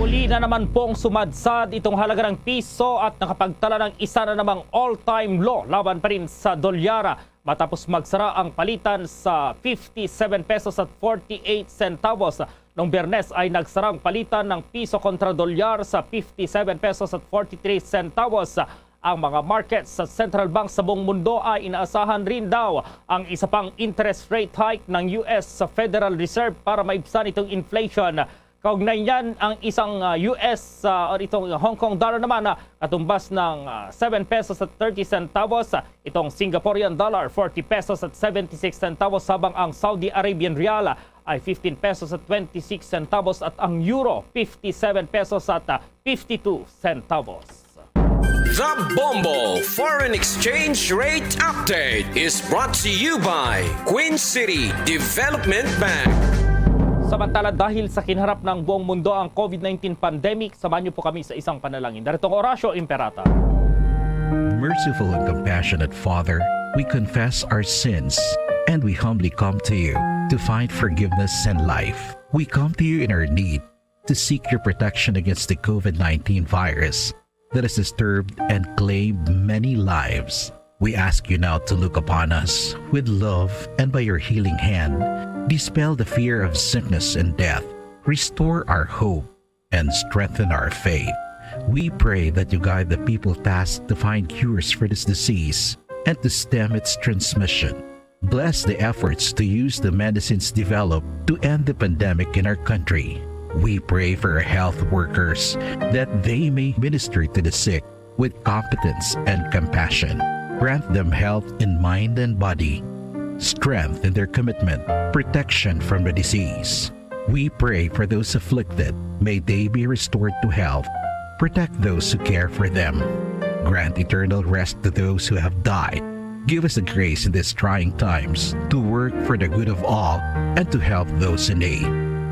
Muli na naman pong sumadsad itong halaga ng piso at nakapagtala ng isa na namang all-time low laban pa rin sa dolyar, matapos magsara ang palitan sa fifty-seven pesos at forty-eight centavos. Nung Biyernes ay nagsara ang palitan ng piso kontra dolyar sa fifty-seven pesos at forty-three centavos. Ang mga markets sa central bank sa buong mundo ay inaasahan rin daw ang isa pang interest rate hike ng U S Federal Reserve para maibsan itong inflation. Kaugnay niyan, ang isang, ah, U S, ah, or itong Hong Kong dollar naman, ah, katumbas ng, ah, seven pesos at thirty centavos, ah, itong Singaporean dollar, forty pesos at seventy-six centavos, habang ang Saudi Arabian rial, ah, ay fifteen pesos at twenty-six centavos at ang euro, fifty-seven pesos at, ah, fifty-two centavos. The Bombo Foreign Exchange Rate Update is brought to you by Queen City Development Bank. Samantala, dahil sa kinaharap ng buong mundo ang COVID nineteen pandemic, samahan niyo po kami sa isang panalangin. Daritong Horacio Imperata. Merciful and compassionate Father, we confess our sins and we humbly come to you to find forgiveness and life. We come to you in our need to seek your protection against the COVID nineteen virus that has disturbed and claimed many lives. We ask you now to look upon us with love and by your healing hand, dispel the fear of sickness and death, restore our hope, and strengthen our faith. We pray that you guide the people tasked to find cures for this disease and to stem its transmission. Bless the efforts to use the medicines developed to end the pandemic in our country. We pray for our health workers that they may minister to the sick with competence and compassion. Grant them health in mind and body, strength in their commitment, protection from the disease. We pray for those afflicted. May they be restored to health. Protect those who care for them. Grant eternal rest to those who have died. Give us the grace in these trying times to work for the good of all and to help those in need.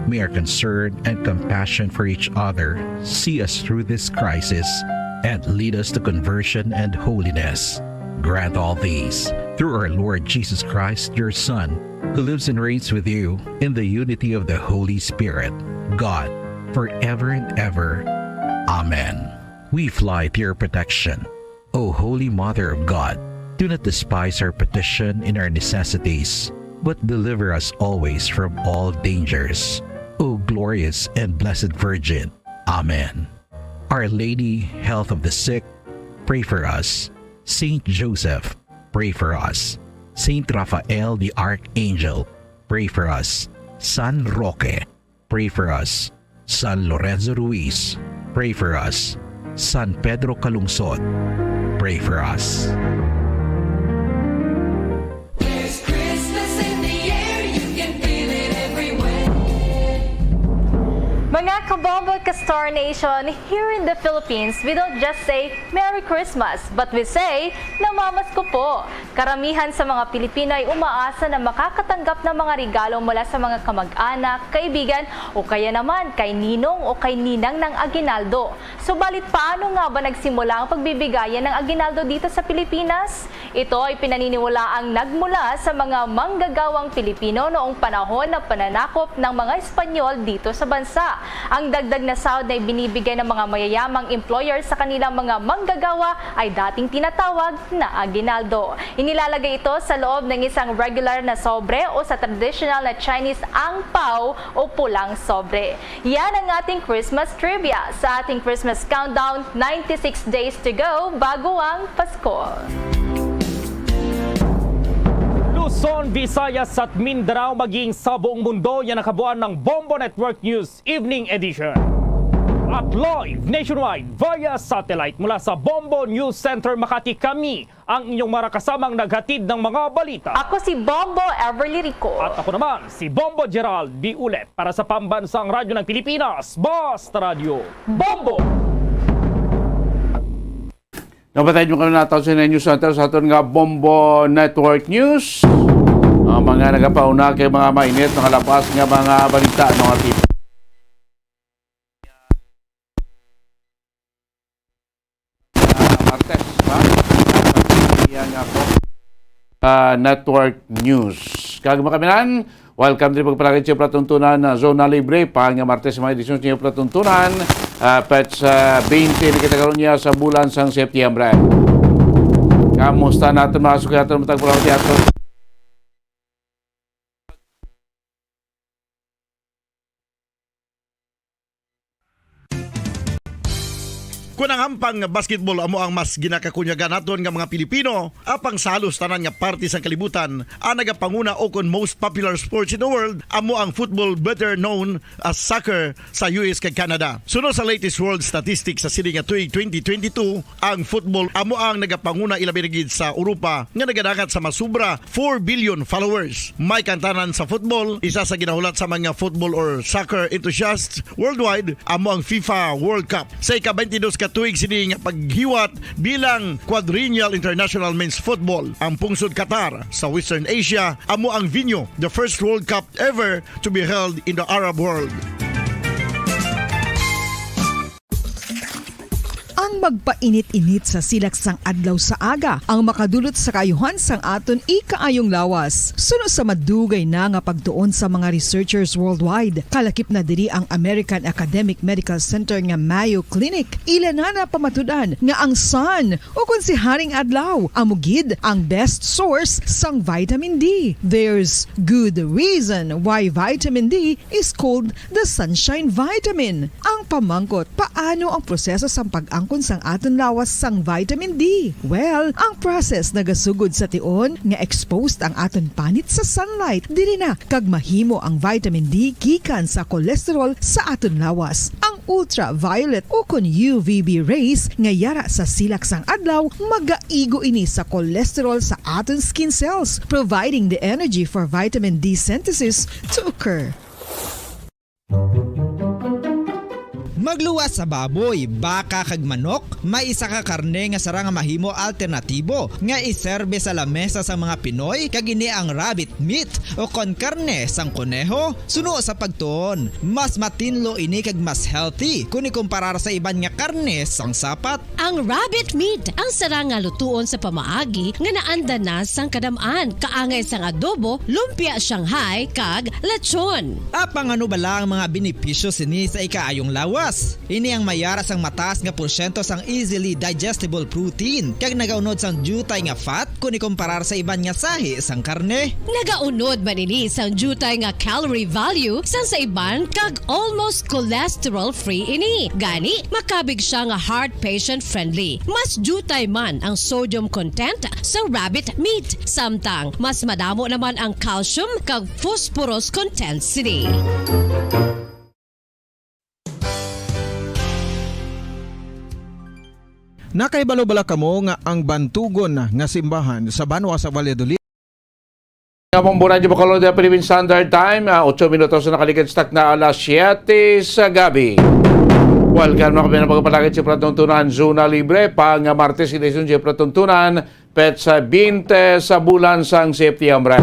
May our concern and compassion for each other see us through this crisis and lead us to conversion and holiness. Grant all these through our Lord Jesus Christ, your Son, who lives and reigns with you in the unity of the Holy Spirit, God, forever and ever. Amen. We fly to your protection. O Holy Mother of God, do not despise our petition in our necessities, but deliver us always from all dangers. O glorious and blessed Virgin. Amen. Our Lady, Health of the Sick, pray for us. Saint Joseph, pray for us. Saint Raphael the Archangel, pray for us. San Roque, pray for us. San Lorenzo Ruiz, pray for us. San Pedro Calungsod, pray for us. There's Christmas in the air, you can feel it everywhere. Mga kabombo ka Star Nation, here in the Philippines, we don't just say Merry Christmas, but we say Namamasko po. Karamihan sa mga Pilipino ay umaasa na makakatanggap ng mga regalo mula sa mga kamag-anak, kaibigan, o kaya naman kay ninong o kay ninang ng aguinaldo. Subalit, paano nga ba nagsimula ang pagbibigayan ng aguinaldo dito sa Pilipinas? Ito ay pinaniniwalaang nagmula sa mga manggagawang Pilipino noong panahon ng pananakop ng mga Espanyol dito sa bansa. Ang dagdag na sahod na ibinibigay ng mga mayayamang employer sa kanilang mga manggagawa ay dating tinatawag na aguinaldo. Inilalagay ito sa loob ng isang regular na sobre o sa traditional na Chinese ang pao o pulang sobre. Yan ang ating Christmas trivia sa ating Christmas countdown, ninety-six days to go bago ang Pasko. Luzon, Visayas at Mindanao, maging sa buong mundo, yan ang kabuuan ng Bombo Network News Evening Edition. At live nationwide via satellite mula sa Bombo News Center Makati, kami ang inyong mga kasamang naghatid ng mga balita. Ako si Bombo Everly Rico. At ako naman, si Bombo Gerald Biulet para sa Pambansang Radyo ng Pilipinas, Basta Radyo Bombo! Napatay nyo kami nataw sa News Center sa aton nga Bombo Network News. Ang mga nagapauna kay mga mainit, mga labas nga mga balita, mga tipo. Ah, Martes, ha? Iya nga po. Ah, Network News. Kag mga kaminan, welcome din pagpalagay sa Palatuntunan, ah, Zona Libre, pa nga Martes, mga edisyon sa Palatuntunan, ah, petsa twenty na kita karon niya sa bulan sang Septiembre. Kamusta natin, mga suki, aton matag pula teatro? Kon ang hampang nga basketball amo ang mas ginakakunyagan naton nga mga Pilipino, apang sa halos tanan nga parte sang kalibutan, ang nagapanguna o kon most popular sports in the world amo ang football, better known as soccer, sa U S kag Canada. Suno sa latest world statistics sa sini nga tuig twenty twenty-two, ang football amo ang nagapanguna, ilabi na gid sa Europa, nga nagadangat sa masubra four billion followers. May kantanan sa football, isa sa ginahulat sa mga football or soccer enthusiasts worldwide, amo ang FIFA World Cup. Sa ika-twenty-dos ka tuig sini nga paghiwat bilang Quadrennial International Men's Football, ang pungsod Qatar sa Western Asia amo ang venue, the first World Cup ever to be held in the Arab world. Ang Magpainit-init sa silak sang adlaw sa aga ang makadulot sa kaayuhan sang aton ikaayong lawas. Suno sa madugay na nga pagtuon sa mga researchers worldwide, kalakip na diri ang American Academic Medical Center nga Mayo Clinic. Ila na napamatud-an nga ang sun, o kon si Haring Adlaw, amo gid ang best source sang vitamin D. There's good reason why vitamin D is called the sunshine vitamin. Ang pamangkot, paano ang proseso sang pag-angkon sang aton lawas sang vitamin D? Well, ang process nagasugod sa tion nga exposed ang aton panit sa sunlight. Diri na kag mahimo ang vitamin D gikan sa cholesterol sa aton lawas. Ang ultraviolet o kon U V B rays nga yara sa silak sang adlaw, magaigo ini sa cholesterol sa aton skin cells, providing the energy for vitamin D synthesis to occur. Magluwas sa baboy, baka kag manok, may isa ka karne nga sarang nga mahimo alternatibo nga iserbe sa lamesa sang mga Pinoy, kag ini ang rabbit meat o kon karne sang koneho. Suno sa pagtuon, mas matinlo ini kag mas healthy kon ikumparar sa iban nga karne sang sapat. Ang rabbit meat ang sarang nga lutuon sa pamaagi nga naanda na sang kadam-an, kaangay sang adobo, lumpia Shanghai, kag lechon. Apang ano bala ang mga benepisyo sini sa ikaayong lawas? Ini ang mayara sang mataas nga porsyento sang easily digestible protein, kag nagaunod sang diutay nga fat kon ikumparar sa iban nga sahi sang karne. Nagaunod man ini sang diutay nga calorie value sang sa iban, kag almost cholesterol-free ini. Gani, makabig sia nga heart patient-friendly. Mas diutay man ang sodium content sa rabbit meat, samtang mas madamo naman ang calcium kag phosphorus content sini. Nakahibalo bala kamo nga ang bantugon nga simbahan sa banwa sa Valladolid? Nga pamburan di Bacolod, Philippine Standard Time, ah, otso minutos na nakaligid sa takna alas siyete sa gabi. Welcome na kami ng pagpalagay sa Pratuntunan Zona Libre, pang Martes, edisyon sa Pratuntunan, petsa bente sa bulan sang Setyembre.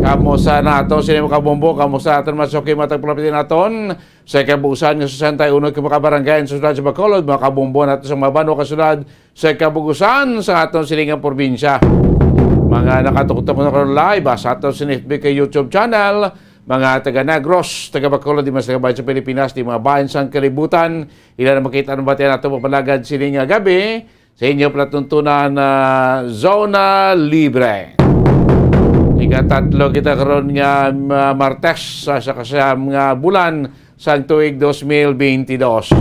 Kamusta nato sini mga kabombo? Kamusta naton mga suki, mga tagpalapit naton? Sa kabuusan nga sesenta y uno ka mga barangay sa siyudad sa Bacolod, mga kabombo nato sa mga banwa kag syudad sa kabuusan sa aton silingang probinsya. Mga nakatuktok na karon live, ah, sa aton sining F B K YouTube channel, mga taga Negros, taga Bacolod, di mas taga bayan sa Pilipinas, di mga bayan sang kalibutan, ila na makita ang batian nato mapalagad sining, ah, gabi sa inyo palatuntunan na Zona Libre. Ikatatlo kita karon nga, ah, Martes sa, sa kasayam nga bulan sang tuig dos mil bentidós.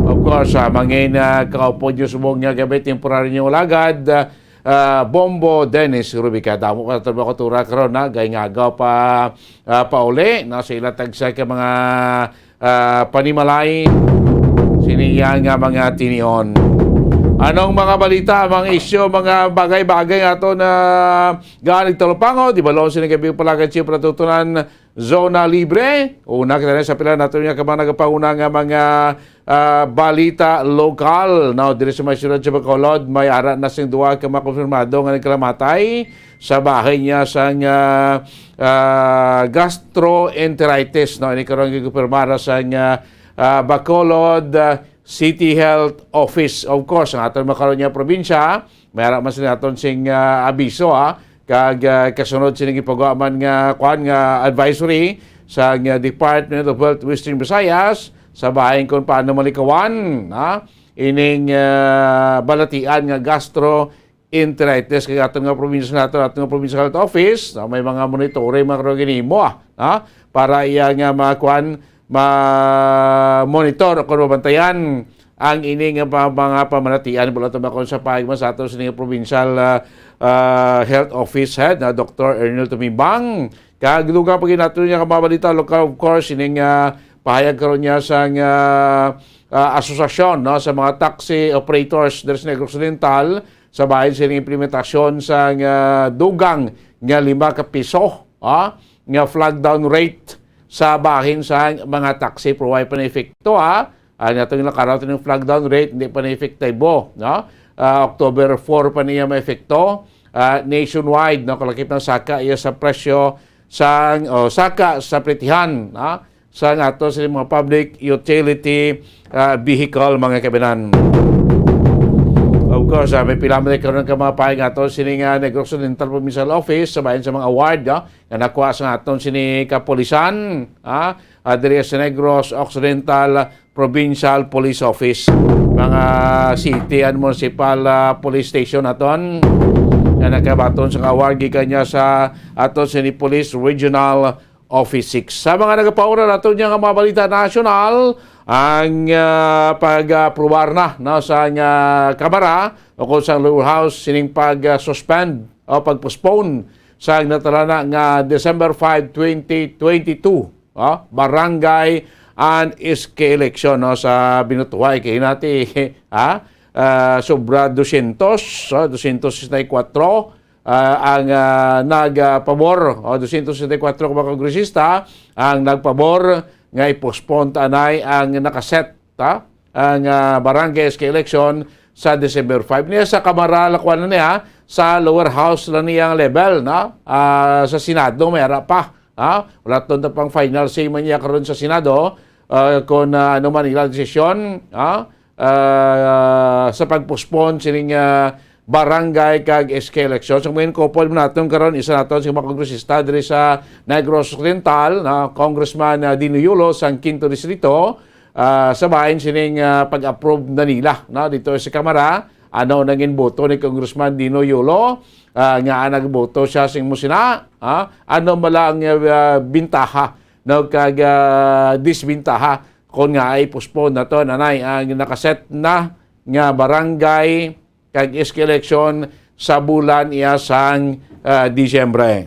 Of course, ah, mangin, ah, kaupo nyo subong nga gabi, temporary nyo lagad, ah, ah, Bombo Dennis Rubica. Damo pa sa trabaho tura karon, na gay nga agaw pa, ah, pauli, no, sa ila tagsa ka mga, ah, panimalay siniya nga mga tinion. Anong mga balita, mga isyu, mga bagay-bagay nga ato na ganig talupango, di ba, laon sini gabi palagay siyempre tutunan Zona Libre. Una kita na sa pila nato niya ka mga nagapanguna nga mga, ah, balita lokal. Now, diri sa may siyudad sa Bacolod, may ara na sing duha ka mga konfirmado nga nagkalamatay sa bahin niya sang, ah, ah, gastroenteritis. No, ini karon gikumpirmara sang, ah, ah, Bacolod, ah, City Health Office. Of course, ang aton makaron nga probinsya, may ara man sila aton sing, ah, abiso, ha. Kag, ah, kasunod sini gipagawa man nga, kuan, nga advisory sa, nga Department of Health Western Visayas sa bahin kung paano malikawan, ha, ining, ah, balatian nga gastroenteritis kag aton nga probinsya nato, aton nga provincial health office, no, may mga monitoring mga ginimo, ah, ha, para iya nga makuan, ma-monitor o kung mabantayan ang ini nga pa-, mga pamanatian. Bulat naman kung sa paigman sa aton sining provincial, ah, ah, health office head na Doktor Ernil Tumimbang. Kag dugang pa gid nato niya ka mga balita lokal, of course, ining, ah, pahayag karon niya sang, ah, ah, asosasyon, no, sa mga taxi operators diri sa Negros Oriental sa bahin sining implementasyon sang, ah, dugang nga lima ka piso, ah, nga flag down rate sa bahin sa mga taxi, pero way pa na epekto, ha. Ang atong nakaraw, itong flag down rate, hindi pa na epektibo, no? Ah, October four pa niya maepekto. Ah, nationwide, no, kalakip ng saka iya sa presyo sa, o, saka sa plitihan, no? sa nga ato sini mga public utility, ah, vehicle, mga kababayan. Of course, ah, may pila man karon ka mga pahay nga ato sini nga Negros Oriental Provincial Office sa bahin sa mga award, ah, nga nakuha sa aton sini kapulisan, ah, ah, diri sa Negros Occidental Provincial Police Office. Mga city and municipal, ah, police station aton nga nakabaton sa award gikan niya sa aton sini Police Regional Office six. Sa mga nagapaura nato niya nga mga balita nasyonal, ang, ah, pag-aprobar na, no, sa nga Kamara o kung sa lower house sining pag-suspend o pag-postpone sa natalana nga December five, twenty twenty-two, ah, barangay and S K election, no, sa Binutuhay. Kay hinati, ah, ah, sobra dosyentos, ah, dosyentos sesenta y kuwatro, ah, ang, ah, nagpabor, o dosyentos sesenta y kuwatro ka mga kongresista ang nagpabor nga i-postpone ta anay ang nakaset, ta, ang, ah, barangay S K election sa December five. Niya sa Kamara, lakuan na niya, sa lower house lang niya ang level, no? Ah, sa Senado, may ara pa, ha? Wala to na pang final say man niya karon sa Senado, ah, kung, ah, ano man ilang desisyon, ha? Ah, sa pag-postpone sining, ah, barangay kag S K election. So, ngayon, couple mo naton karon, isa naton si mga kongresista diri sa Negros Occidental, na Congressman, ah, Dino Yulo sang Quinto Distrito, ah, sa bahin sining, ah, pag-approve na nila, no, dito sa Kamara. Ano nangin boto ni Congressman Dino Yulo, ah, nga nagboto siya sing musina, ah, ano man lang, ah, bintaha, no, kag, ah, disbintaha kon nga i-postpone naton anay ang nakaset na nga barangay kag S K election sa bulan iya sang, ah, Disyembre.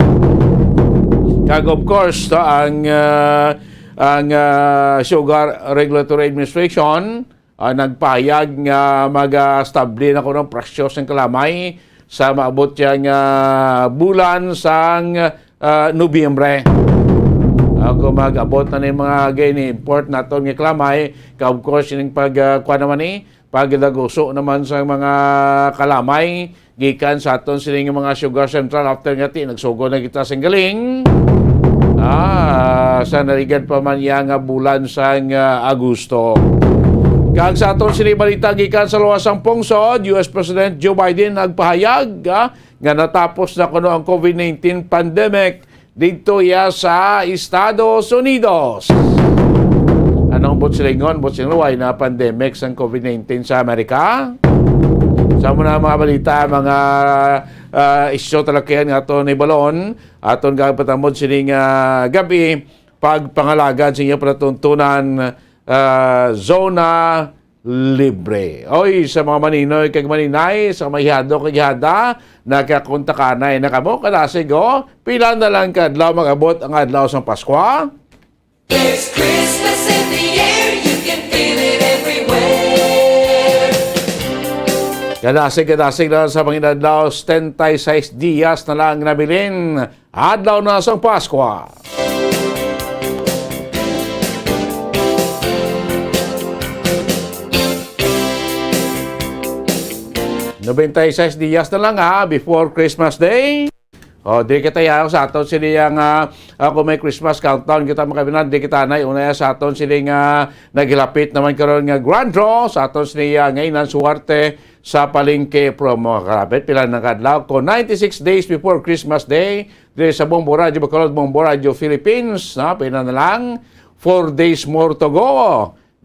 Kag of course, to, ang, ah, ang, ah, Sugar Regulatory Administration, ah, nagpahayag nga mag-, ah, stable na kuno ang presyo sang kalamay sa maabot siya nga bulan sang, ah, Nobyembre. Ah, kung mag-abot na ni mga gini-import naton nga kalamay, ka, of course, ining pag, ah, kuwan naman ni, pagdaguso naman sa mga kalamay gikan sa aton sining mga sugar central after nga ti nagsugod na kita sing galing. Ah, sa narigan pa man iya nga bulan sang, ah, Agosto. Kag sa aton sini balita gikan sa luwas sang pungsod, U S President Joe Biden nagpahayag, ah, nga natapos na kuno ang COVID nineteen pandemic didto iya sa Estados Unidos. Anong buot silingon, buot silingon, way na pandemic sang COVID nineteen sa Amerika? Sa mo na mga balita, mga, ah, isyu talakihan nga aton ibalon, aton gapatambod sining, ah, gabi, pagpangalagad sa inyong palatuntunan, ah, Zona Libre. Oy, sa mga maninoy kag maninay, sa mga hihadlok kag hihada, nakakontakanay na kamo, kadasig, oh. Pila na lang ka adlaw mag-abot ang adlaw sang Paskwa? There's Christmas in the air, you can feel it everywhere. Kadasig, kadasig na sa mga adlaw, setenta y seis dias na lang nabilin. Adlaw na sang Paskwa. Noventa y seis dias na lang, ha, before Christmas Day. O, di kita yaw sa aton sini ang, ah, ako may Christmas countdown kita, mga kababayan, di kita na una sa aton sini nga naghilapit naman karon nga grand draw sa aton sini, ah, nga Inan Suwerte sa Palengke Promo. Kalapit pila na ka adlaw ko, ninety-six days before Christmas Day, diri sa Bombo Radio Bacolod, Bombo Radio Philippines, na pila na lang, four days more to go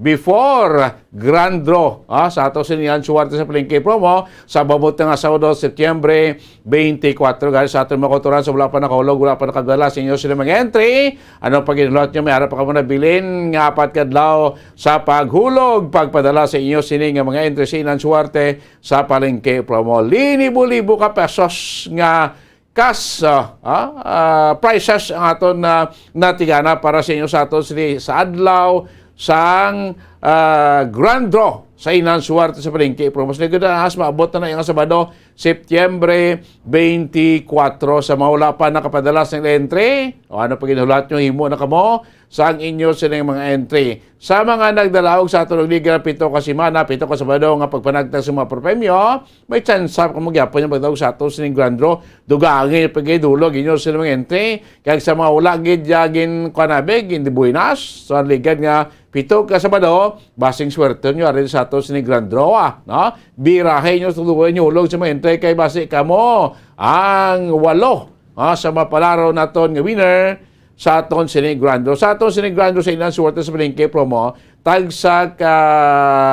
before grand draw, ah, sa ato sini Inan Suwerte sa Palengke Promo sa abot na nga Sabado, Setyembre twenty-four. Gani sa aton mga kautoran, sa wala pa nakahulog, wala pa nakadala sa inyo sini mga entry, ano pag-inulot nyo, may ara pa kamo nabilin nga apat ka adlaw sa paghulog, pagpadala sa inyo sini nga mga entry sa Inan Suwerte sa Palengke Promo. Linibo-libo ka pesos nga cash, ah, ah, ah, prizes ang aton na natigana para sa inyo sa aton sini sa adlaw sang, ah, grand draw sa Inan Suwerte sa Palengke. Promo sa Liquid Anas, maabot na na yung Sabado, Setyembre twenty-four. Sa mga wala pa nakapadala sa entry, o ano pa ginhulat nyo, himo na kamo sa ang inyo sining mga entry. Sa mga nagdalaog sa atong liga, pito ka semana, pito ka Sabado nga pagpanagtag sa mga premyo, may tsansa pa kamo gyapon yung pagdaog sa ato sining Grand Draw. Dugangi pa gid, hulog inyo sila mga entry. Kag sa mga wala gid ya gin kuanabe, gin de buenas, sa ligad nga pito ka Sabado, basing swerte nyo ari sa ato sini Grand Draw, ah, no? Birahe nyo sa duwa nyo hulog sa mga entry kay basi kamo ang walo, ah, sa mapalaro naton nga winner sa aton sini Grand Draw. Sa aton sini Grand Draw sa Inan Suwerte sa Palengke promo, tagsa ka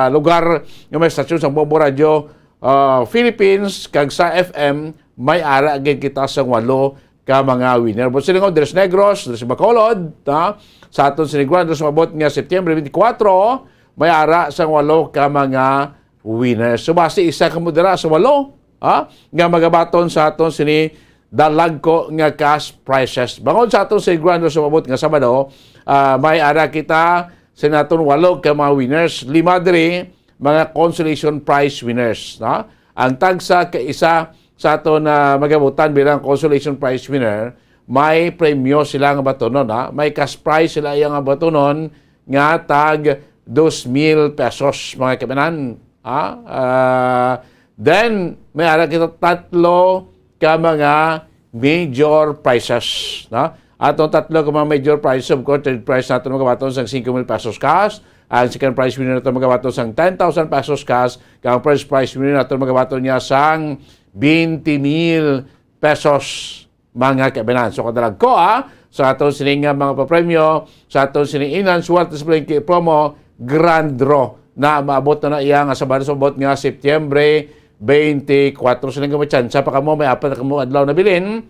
lugar nga may stasyon sa Bombo Radio, ah, Philippines, kag sa F M, may ara gid kita sa walo ka mga winner. But silingon, diri sa Negros, diri sa Bacolod, ha? Sa aton sini Grand Draw sa maabot nga September twenty-four, may ara sang walo ka mga winner. So, basi isa ka mo dira sa walo, ha? Nga magabaton sa aton sini dalagko nga cash prizes. Bangod sa aton sini Grand Draw sa maabot nga Sabado, ah, may ara kita sa naton walo ka mga winners. Lima diri, mga consolation prize winners, no? Ang tagsa ka isa sa aton, ah, magabutan bilang consolation prize winner, may premyo sila nga batunon, ha? May cash prize sila iya nga batunon nga tag dos mil pesos, mga kaibigan, ha? Ah, then, may ara kita tatlo ka mga major prizes, no? Atong tatlo ka mga major prizes, of course, third prize nato magabaton sang singko mil pesos cash, ang second prize winner nato magabaton sang ten thousand pesos cash, kag ang first prize winner nato magabaton niya sang twenty mil pesos, mga kaibigan. So, kadalagko, ah, sa aton sining nga mga papremyo, sa aton sining Inan Suwerte sa Palengke promo, Grand Draw na maabot na na iya nga Sabado sa maabot nga September twenty-four. Sining nga may tsansa pa kamo, may apat na kamo adlaw na bilin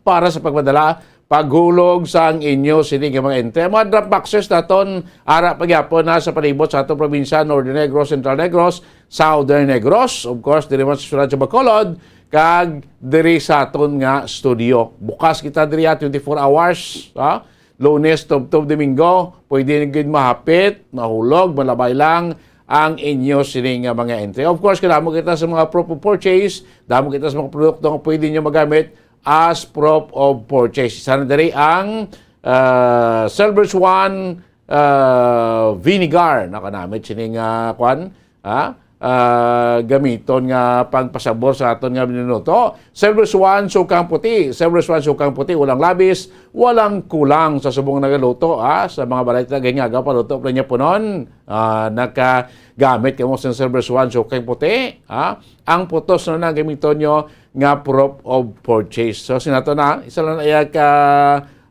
para sa pagpadala, paghulog sang inyo sini nga mga entry. Ang mga drop boxes naton, ara pa gyapon na sa palibot sa atong probinsya, Northern Negros, Central Negros, Southern Negros, of course, diri man sa siyudad sa Bacolod, kag diri sa aton nga studio. Bukas kita diri, ah, twenty-four hours, ha? Lunes, tubtob, Domingo, pwede na gid mahapit, mahulog, malabay lang ang inyo sini nga mga entry. Of course, kadamo kita sa mga proof of purchase, damo kita sa mga produkto nga pwede nyo magamit as proof of purchase. Isa na diri ang, ah, Silver Swan, ah, vinegar. Nakanamit sini nga, kwan, ha? Ah, gamiton nga pangpasabor sa aton nga minuto. Silver Swan, sukang puti. Silver Swan, sukang puti. Walang labis, walang kulang sa subong nagaluto, ha? Sa mga balay taga Hingaga, paluto pa niya punon. Ah, nakagamit kamo sa Silver Swan, sukang puti, ha? Ang putos na na gamiton nyo nga proof of purchase. So, sinato na, isa lang na iya ka,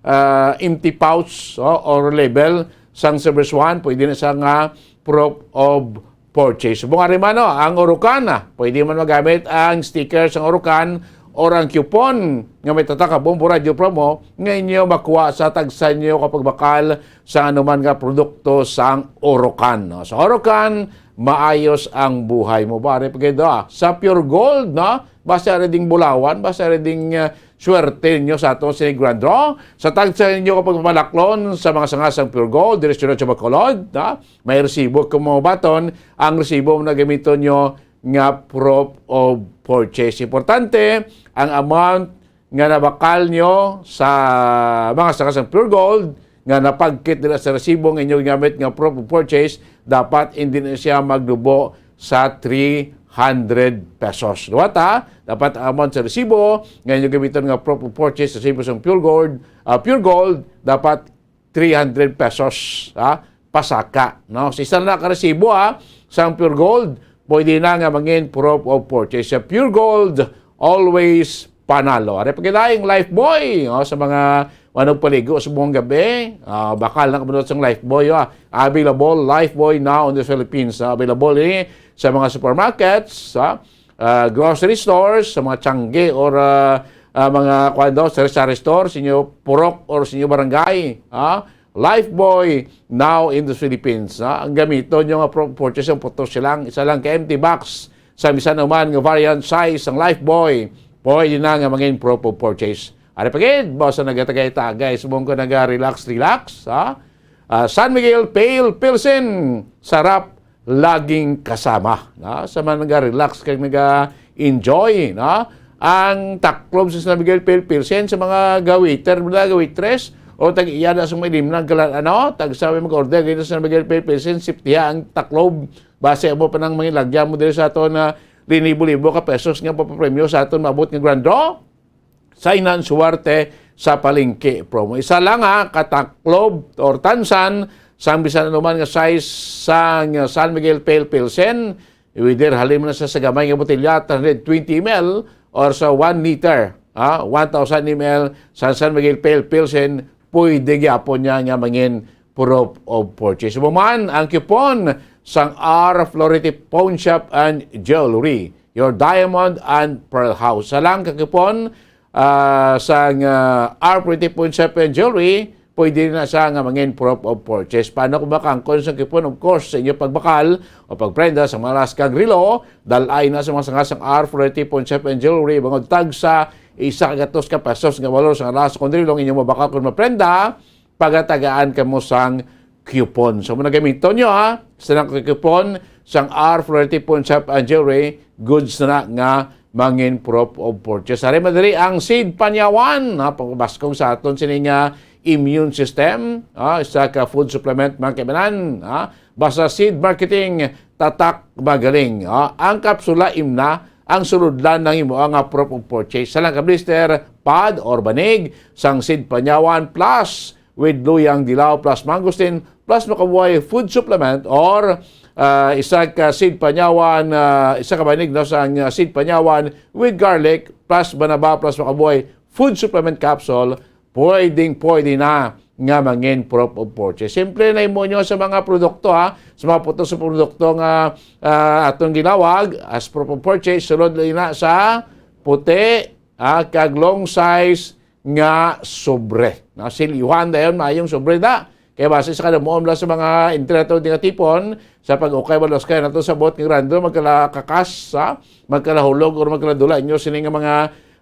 ah, empty pouch, oh, or label sang Silver Swan, pwede na siya nga proof of purchase. Subong ari man, no, ang Orocan, ah, pwede man magamit ang sticker sang Orocan or ang coupon nga may tatak nga Bombo Radio promo nga inyo makuha sa tagsa nyo ka pagbakal sa anuman nga produkto sang Orocan, no? Sa Orocan, maayos ang buhay mo. Bari pa gid, ah, sa Pure Gold, no? Basta reading bulawan, basta reading, ah, swerte ninyo sa aton sini Grand Draw. Sa tagsa ninyo kapag malaklon sa mga sanga sang Pure Gold, diri sa Bacolod, no? May resibo kung mga baton, ang resibo na gamiton nyo nga proof of purchase. Importante, ang amount nga nabakal nyo sa mga sanga sang Pure Gold nga napagkit nila sa resibo nga inyo ginamit nga proof of purchase, dapat hindi na siya magdubo sa three hundred pesos. Liwat, ha? Dapat ang amount sa resibo nga inyo gamiton nga proof of purchase, resibo sang Pure Gold, ah, Pure Gold, dapat three hundred pesos, ha? Pasaka, no? Sa isa na ka resibo, ha, sang Pure Gold, pwede na nga mangin proof of purchase. Sa Pure Gold, always panalo. Ari pa gid ang Lifebuoy, oh, sa mga manugpaligo sa buong gabi. Ah, bakal na kamunot sang Lifebuoy, ah. Available, Lifebuoy now in the Philippines. Ah, available ini sa mga supermarkets, ah, ah, grocery stores, sa mga tiyangge or, ah, ah, mga, kuwan daw, sari-sari store sa inyo purok or sa inyo barangay, ah. Lifebuoy now in the Philippines, ah. Ang gamiton nyo nga pro-, purchase ang putos silang, isa lang ka empty box sa bisan naman nga variant size ang Lifebuoy. Pwede na nga mangin proof of purchase. Ari pa gid, basta nagatagay-tagay, subong ko naga-relax, relax, ha? Ah, San Miguel Pale Pilsen, sarap laging kasama, no? Sa mga naga-relax kag naga-enjoy, no? Ang taklob sa San Miguel Pale Pilsen sa mga ga-waiter, mga ga-waitress, o tag-iya na sa mga ilimnang kalan, ano? Tagsa may mag-order, ganyan sa San Miguel Pale Pilsen, siptiha ang taklob. Base mo pa ng mga lagyan mo diri sa aton na linibo-libo ka pesos nga papapremyo sa aton maabot nga grand draw. Sa inan suwerte sa palengke promo. Isa lang, ha, kataklob or tansan sang bisan anuman nga size sang San Miguel Pale Pilsen, whether halin na sa, sa gamay nga botelya, three hundred twenty M L, or sa one liter, ha, one thousand M L sa San Miguel Pale Pilsen, pwede gyapon niya nga mangin proof of purchase. Human ang coupon sang R Flority Pawn Shop and Jewelry, your diamond and pearl house. Sa lang ka coupon, ah, sang, ah, R Flority Pawn Shop and Jewelry, pwede na siya nga mangin proof of purchase. Paano kung makangkon sa coupon? Of course, sa inyo pagbakal o pagprenda sa mga alas kag relo, dalay na sa mga sanga sang R Flority Pawn Shop and Jewelry, bangod tag sa isa ka gatos ka pesos nga valor sa alas kag relo ang inyong mabakal kung maprenda, pagatagaan kamo sang coupon. So, muna gamiton nyo, ha? Sa nang coupon, sang R Flority Pawn Shop and Jewelry, goods na nga mangin proof of purchase. Ari madali ang Seed Panyawan, ha? Pagbaskog sa aton sini nga immune system, ha? Isa ka food supplement, mga kaibanan, ha? Basta Seed Marketing, tatak magaling, ha? Ang kapsula imna, ang sulod lang ng imo nga proof of purchase. Sa lang ka blister, pod or banig, sang Seed Panyawan Plus, with luyang dilaw plus mangosteen plus makabuhay food supplement or, ah, isa ka Seed Panyawan, ah, isa ka banig, no, sang, ah, Seed Panyawan with garlic plus banaba plus makabuhay food supplement capsule, pwedeng pwede na nga mangin proof of purchase. Simple na imo nyo sa mga produkto, ha, sa mga putos sa produkto nga, ah, atong ginawag as proof of purchase, sulod lang na sa puti, ha, kag long size nga sobre. Na silyuhan dayon, maayong sobre da. Kaya base sa kadamuon lang sa mga entry nato di nga tipon, sa pag-ukay, maluskay nato sa buot nga grand draw, magkala kakas, ha? Magkala hulog or magkala dula inyo sini nga mga,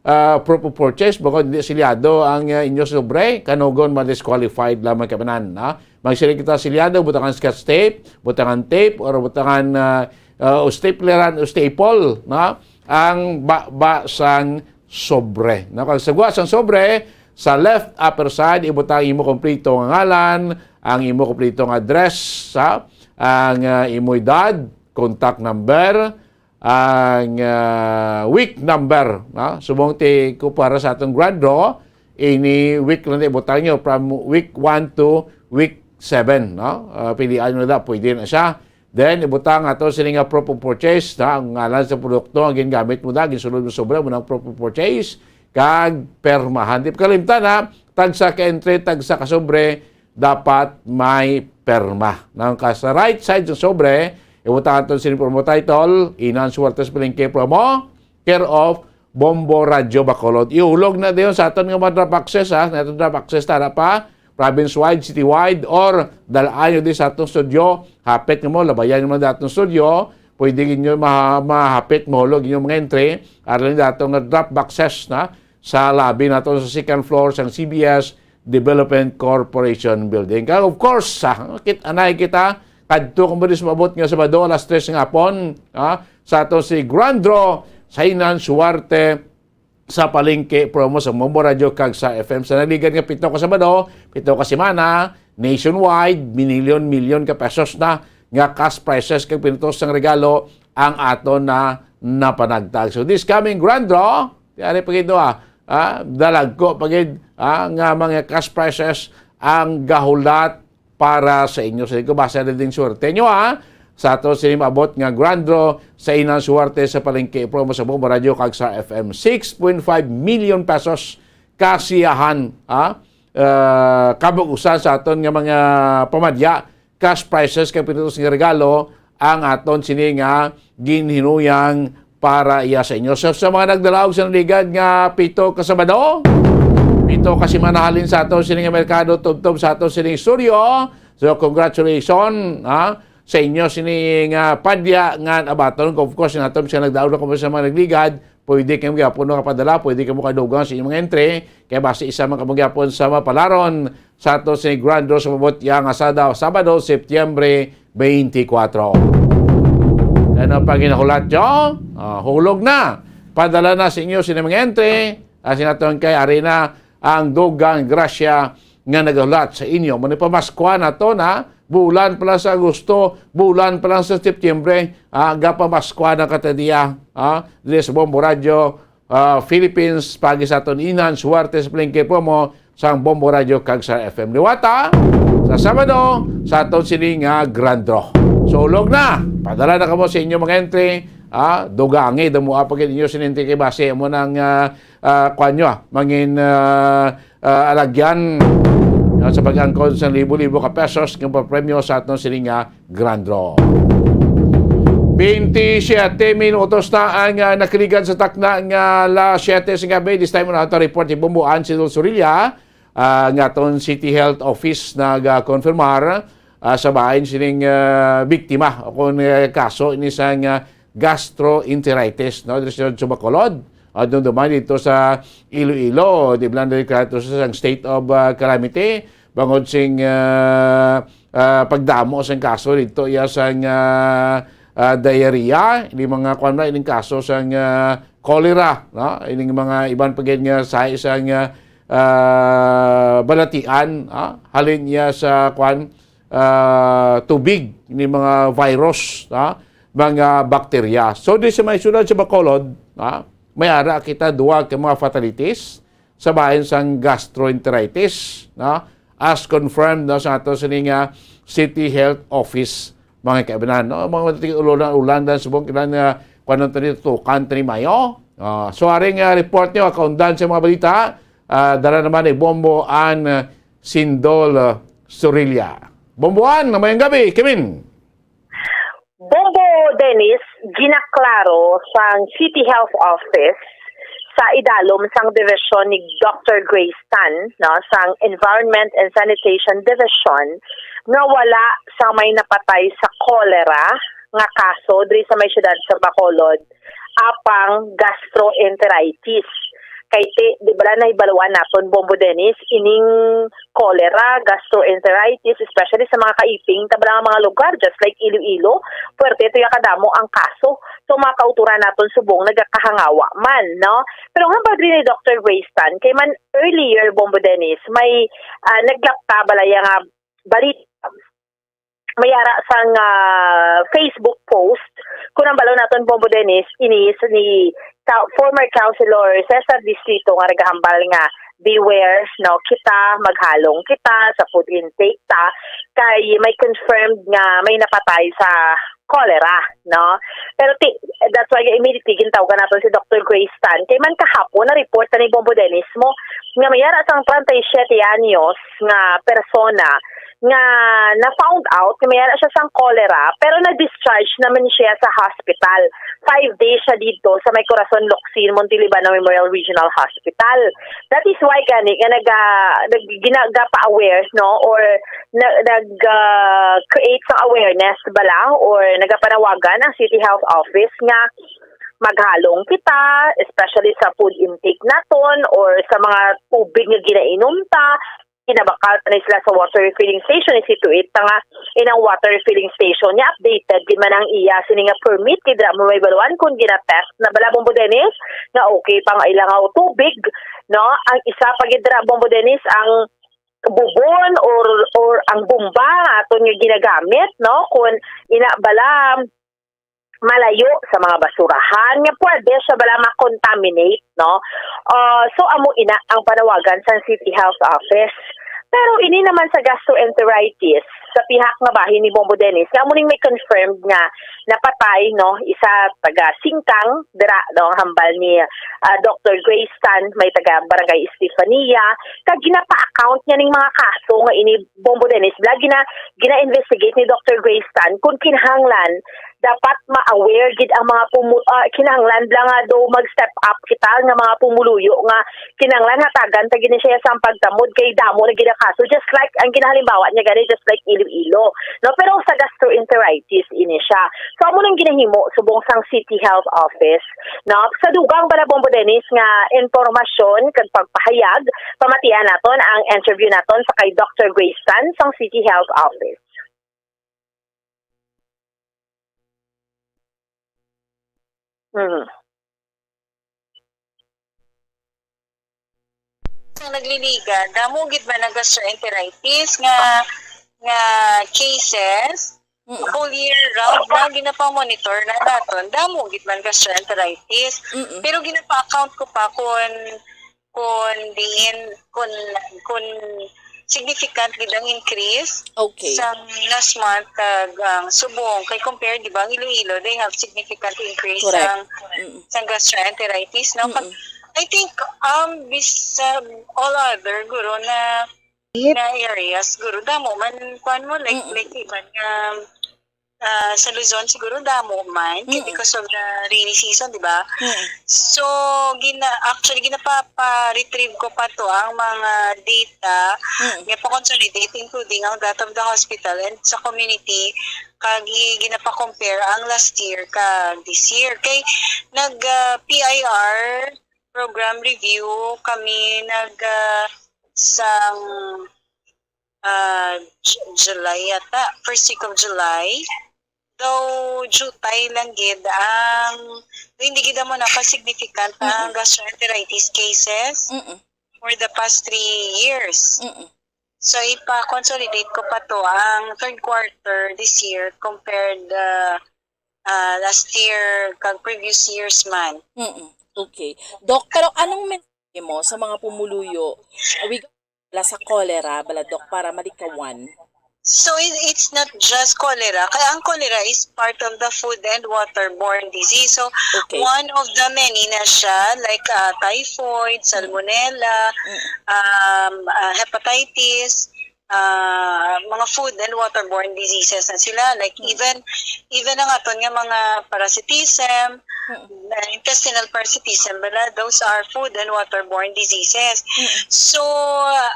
ah, proof of purchase, bukod hindi silyado ang, ah, inyo sobre, kanugon ma-disqualified lamang kabanan, ha? Magsiling kita silyado, butangan scotch tape, butangan tape, or butangan, ah, ah, o stapleran, o staple, na ang baba sang sobre. Na kag sa gwa sang sobre, sa left upper side, ibutang imo kompleto nga ngalan, ang imo kompleto nga address, sa ang, ah, imo edad, contact number, ang, ah, week number, no? Subong ti ko para sa atong grand draw, ini week lang ibutang nyo from week one to week seven, no? Ah, pilian nyo na, pwede na siya. Then, ibutang ato sini nga proof of purchase, na ang ngalan sa produkto nga gingamit mo na, ginsulod mo sobra mo ng proof of purchase, kag permahan. Di pa kalimtan, ha, tagsa ka entry, tagsa ka sobre, dapat may perma. Nang ka sa right side sa sobre, ibutang ato sini promo title, Inan Suwerte sa Palengke promo, care of Bombo Radyo Bacolod. Ihulog na dayon sa aton nga mga drop access, ha? Nato drop access, tara pa, province-wide, city-wide, or dalaan nyo di sa atong studio. Hapit nga mo, labayan mo na atong studio. Pwede ninyo ma-, mahapit, mahulog inyong mga entry. Aron dato nga drop boxes na sa labi nato sa second floor sang C B S Development Corporation Building. Kag of course, sa kit anay kita, kadto kung pwede sumabot nga Sabado, alas tres nga hapon, ha, sa ato si Grand Draw sa Inan Suwarte sa palengke promo sa Bombo Radyo kag sa F M. Sa nagligad nga pito ka Sabado, pito ka semana, nationwide, minilyon-milyon ka pesos na nga cash prizes kag pinutos sang regalo ang aton na napanagtag. So this coming grand draw, yari pa gid, ah, ah, dalagko pa gid, ah, nga mga cash prizes ang gahulat para sa inyo. Sa ko basa na ding swerte nyo, ha? Sa ato sini maabot nga grand draw sa Inan Suwerte sa Palengke promo sa Bombo Radyo kag sa F M, six point five million pesos kasiyahan, ha? Ah, kabug-usan sa aton nga mga pamadya, cash prizes kag pinutos nga regalo ang aton sini nga ginhinuyang para iya sa inyo. So, sa mga nagdalaog sa nagligad nga pito ka Sabado, pito ka semana halin sa aton sini nga merkado, tubtob sa aton sini studio. So, congratulations, ha, sa inyo sini nga padya nga abaton. Of course, naton siya nagdalaog na kamo sa mga nagligad, pwede kamo gyapon makapadala, pwede kamo kadugang sa inyong mga entry. Kaya basta isa man kamo gyapon sa mapalaron sa aton sini grand draw sa maabot ya nga Sada-, Sabado, Setyembre twenty-four. Ano pa ginahulat nyo? Ah, hulog na. Padala na sa inyo sini mga entry. Ah, sinaton kay Arena ang dugang grasya nga nagahulat sa inyo. Muna pamaskwa na to na. Bulan pa lang sa Agosto, bulan pa lang sa Setyembre, ah, gapamaskwa na ka ta diya, ah, diri sa Bombo Radio, ah, Philippines, pagi sa aton inan, suwerte sa palengke promo sang Bombo Radio kag sa F M Liwata. Sa Sabado, sa aton sini nga Grand Draw. Sulog na! Padala na kamo sa inyo mga entry. Ah, dugangi, damo pa gid inyo sinintiki base mo nang, ah, ah, kuwan nyo, ah, mangin, ah, ah, alagyan, ah, sa pag-angkon sa libo-libo ka pesos nga papremyo sa aton sini nga Grand Draw. Twenty-siyete minutos na ang, ah, nakiligan sa takna nga alas siyete sa gabi. This time around, report ni Bombo Ann Sidol Sorilla, ah, nga aton City Health Office nag-confirmar, ah, sa bahin sining, ah, biktima o kung, ah, kaso ini sang, ah, gastroenteritis, no? Diri sa Bacolod, ah, dumduman dito sa Iloilo, di ba, na-declare to sa state of, ah, calamity bangod sing, ah, ah, pagdamo sang kaso dito iya sang, ah, ah, diarrhea, ini mga kuan ba, ining kaso sang, ah, cholera, no? Ining mga iban pa gid nga sa isang, ah, ah, balatian, ah, halin iya sa kuan, ah, tubig, ini mga virus, ah, mga bakterya. So, di sa may syudad sa Bacolod, ah, may ara kita duwa ka mga fatalities sa bahin sang gastroenteritis, no? As confirmed, no, sa ato sini nga City Health Office, mga kaibanan, no? Mga tig-ulan-ulan dan subong kailan nga kuwan to ni tukan to ni Mayo. Ah, so, aring, ah, report nyo, kaundan sa mga balita, ah, dala naman ni Bombo Ann, ah, Sindol, ah, Sorilla. Bombo Ann, na mayong gabi, Kimin. Bombo Dennis, ginaklaro sang City Health Office sa idalom sang division ni Doctor Grace Tan, no, sang Environment and Sanitation Division, nga wala sa may napatay sa cholera nga kaso diri sa may siyudad sa Bacolod, apang gastroenteritis. Kay ti, di bala nahibaluan naton, Bombo Dennis, ining cholera, gastroenteritis, especially sa mga kaiping, ta bala nga mga lugar, just like Iloilo, puwerte to ya kadamo ang kaso. So, mga kauturan naton subong nagakahangawa man, no? Pero nga ba diri ni Doctor Grace Tan, kay man earlier, Bombo Dennis, may, ah, naglapta bala ya nga balita, may ara sang, ah, Facebook post, kung ang balo naton, Bombo Dennis, ini sa ni ka-, former Councilor Cesar Distrito nga nagahambal nga, "Beware, no, kita, maghalong kita sa food intake ta, kay may confirmed nga may napatay sa cholera," no? Pero ti-, that's why immediately gintawgan naton si Doctor Grace Tan. Kay man kahapon, na-report na ni Bombo Dennis mo nga may ara sang treinta y siete anyos nga persona nga na-found out nga may ara siya sang cholera, pero na-discharge naman siya sa hospital. Five days siya dito sa may Corazon Locsin, Montelibano Memorial Regional Hospital. That is why gani nga naga-, nag-, ginagapa-aware, no, or na-, nag-, ah, create sa awareness bala or nagapanawagan ang City Health Office nga maghalong kita, especially sa food intake naton or sa mga tubig nga ginainom ta. Kinabakal pa ni sila sa water refilling station, isituit ta nga inang water refilling station niya updated di man ang iya sini nga permit, kay dira mo may baluan kung gina-test na bala, Bombo Dennis, nga okay pa nga ilang tubig, no? Ang isa pa gid dira, Bombo Dennis, ang bubon or, or ang bomba nga aton nga ginagamit, no? Kung ina bala malayo sa mga basurahan, nga pwede siya bala ma-contaminate, no? Ah, so, amo ina ang panawagan sa City Health Office. Pero ini naman sa gastroenteritis, sa pihak nga bahin ni Bombo Dennis, nga amo ning may confirmed nga napatay, no? Isa taga Singkang, dira, no? Ang hambal ni, ah, Doctor Grace Tan, may taga Barangay Estefania, kag ginapa-account niya ning mga kaso nga ini, Bombo Dennis, bala gina-, gina-investigate ni Doctor Grace Tan kung kinahanglan dapat ma-aware gid ang mga pumu-, ah, kinahanglan bala nga daw mag-step up kita nga mga pumuluyo nga kinahanglan hatagan ta gid ni siya sang pagtamod kay damo na gid ang kaso. Just like ang ginahalimbawa niya gani, just like Iloilo, no? Pero sa gastroenteritis ini siya. So, amo nang ginahimo subong sang City Health Office, no? Sa dugang bala, Bombo Dennis, nga impormasyon kag pagpahayag, pamatian naton ang interview naton sa kay Doctor Grace Tan sang City Health Office. Mhm. Ang nagliliga, damo gid man ang gastroenteritis nga nga cases, Mm. Whole year round na ginapamonitor na naton, damo gid man gastroenteritis. Mm-mm. Pero ginapa-account ko pa kung kung diin kung kung significant gid ang increase Okay. Sang last month kag ang subong kay compare, di ba, ang Iloilo, they have significant increase Correct. Sang Mm-mm. sang gastroenteritis, no? Kag Mm-mm. I think um this um, all other guro na na areas guro damo man kuan mo like Mm-mm. like iban nga ah, sa Luzon siguro damo man kay Mm-mm. because of the rainy season, di ba? Mm-mm. So gina actually ginapapa-retrieve ko pa to ang mga data Mm-mm. nga pa-consolidate including ang that of the hospital and sa community kag i- ginapa-compare ang last year kag this year kay nag ah, P I R program review kami nag ah, sang ah, J- July yata, first week of July. Though jutay lang gid ang hindi gid mo naka-significant ang Mm-mm. gastroenteritis cases Mm-mm. for the past three years. Mm-mm. So ipa-consolidate ko pa to ang third quarter this year compared uh, uh, last year kag previous years man. Mm-mm. Okay. Doc, pero anong mensahe mo sa mga pumuluyo? We bala sa cholera, bala, Doc, para malikawan. So it, it's not just cholera. Kaya ang cholera is part of the food and waterborne disease. So Okay. one of the many na siya, like uh, typhoid, salmonella, Mm. um, uh, hepatitis, uh, mga food and waterborne diseases na sila. Like Mm. even even ang aton nga mga parasitism, Mm. uh, intestinal parasitism, bala, those are food and waterborne diseases. Mm. So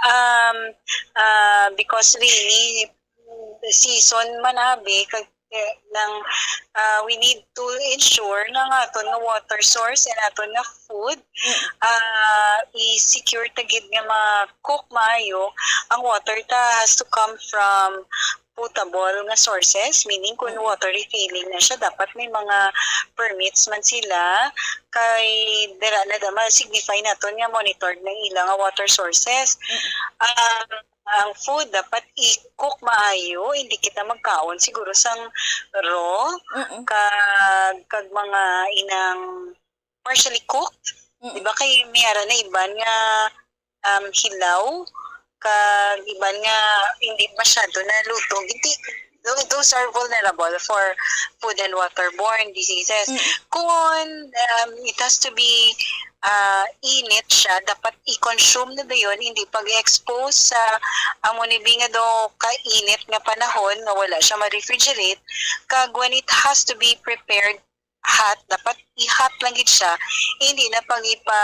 um, uh, because rainy season man abi kag eh, nang uh, we need to ensure na nga aton nga water source and aton nga food uh, i-secure ta gid nga ma-cook maayo. Ang water ta has to come from potable nga sources, meaning kung Mm. water refilling na siya, dapat may mga permits man sila kay dira na da ma-signify naton nga monitored na ila nga water sources. Um, ang food dapat i-cook maayo, hindi kita magkaon siguro sang raw Mm-mm. kag kag mga inang partially cooked. Mm-mm. Di ba kay may ara na iban nga um, hilaw kag iban nga hindi masyado na luto. Hindi, tho- those are vulnerable for food and waterborne diseases. Mm-mm. Kung um, it has to be uh, init siya, dapat i-consume na dayon, hindi pag-expose sa amo ni nga daw kainit nga panahon nga wala siya ma-refrigerate. Kag when it has to be prepared hot, dapat i-hot lang gid siya, hindi na pag ipa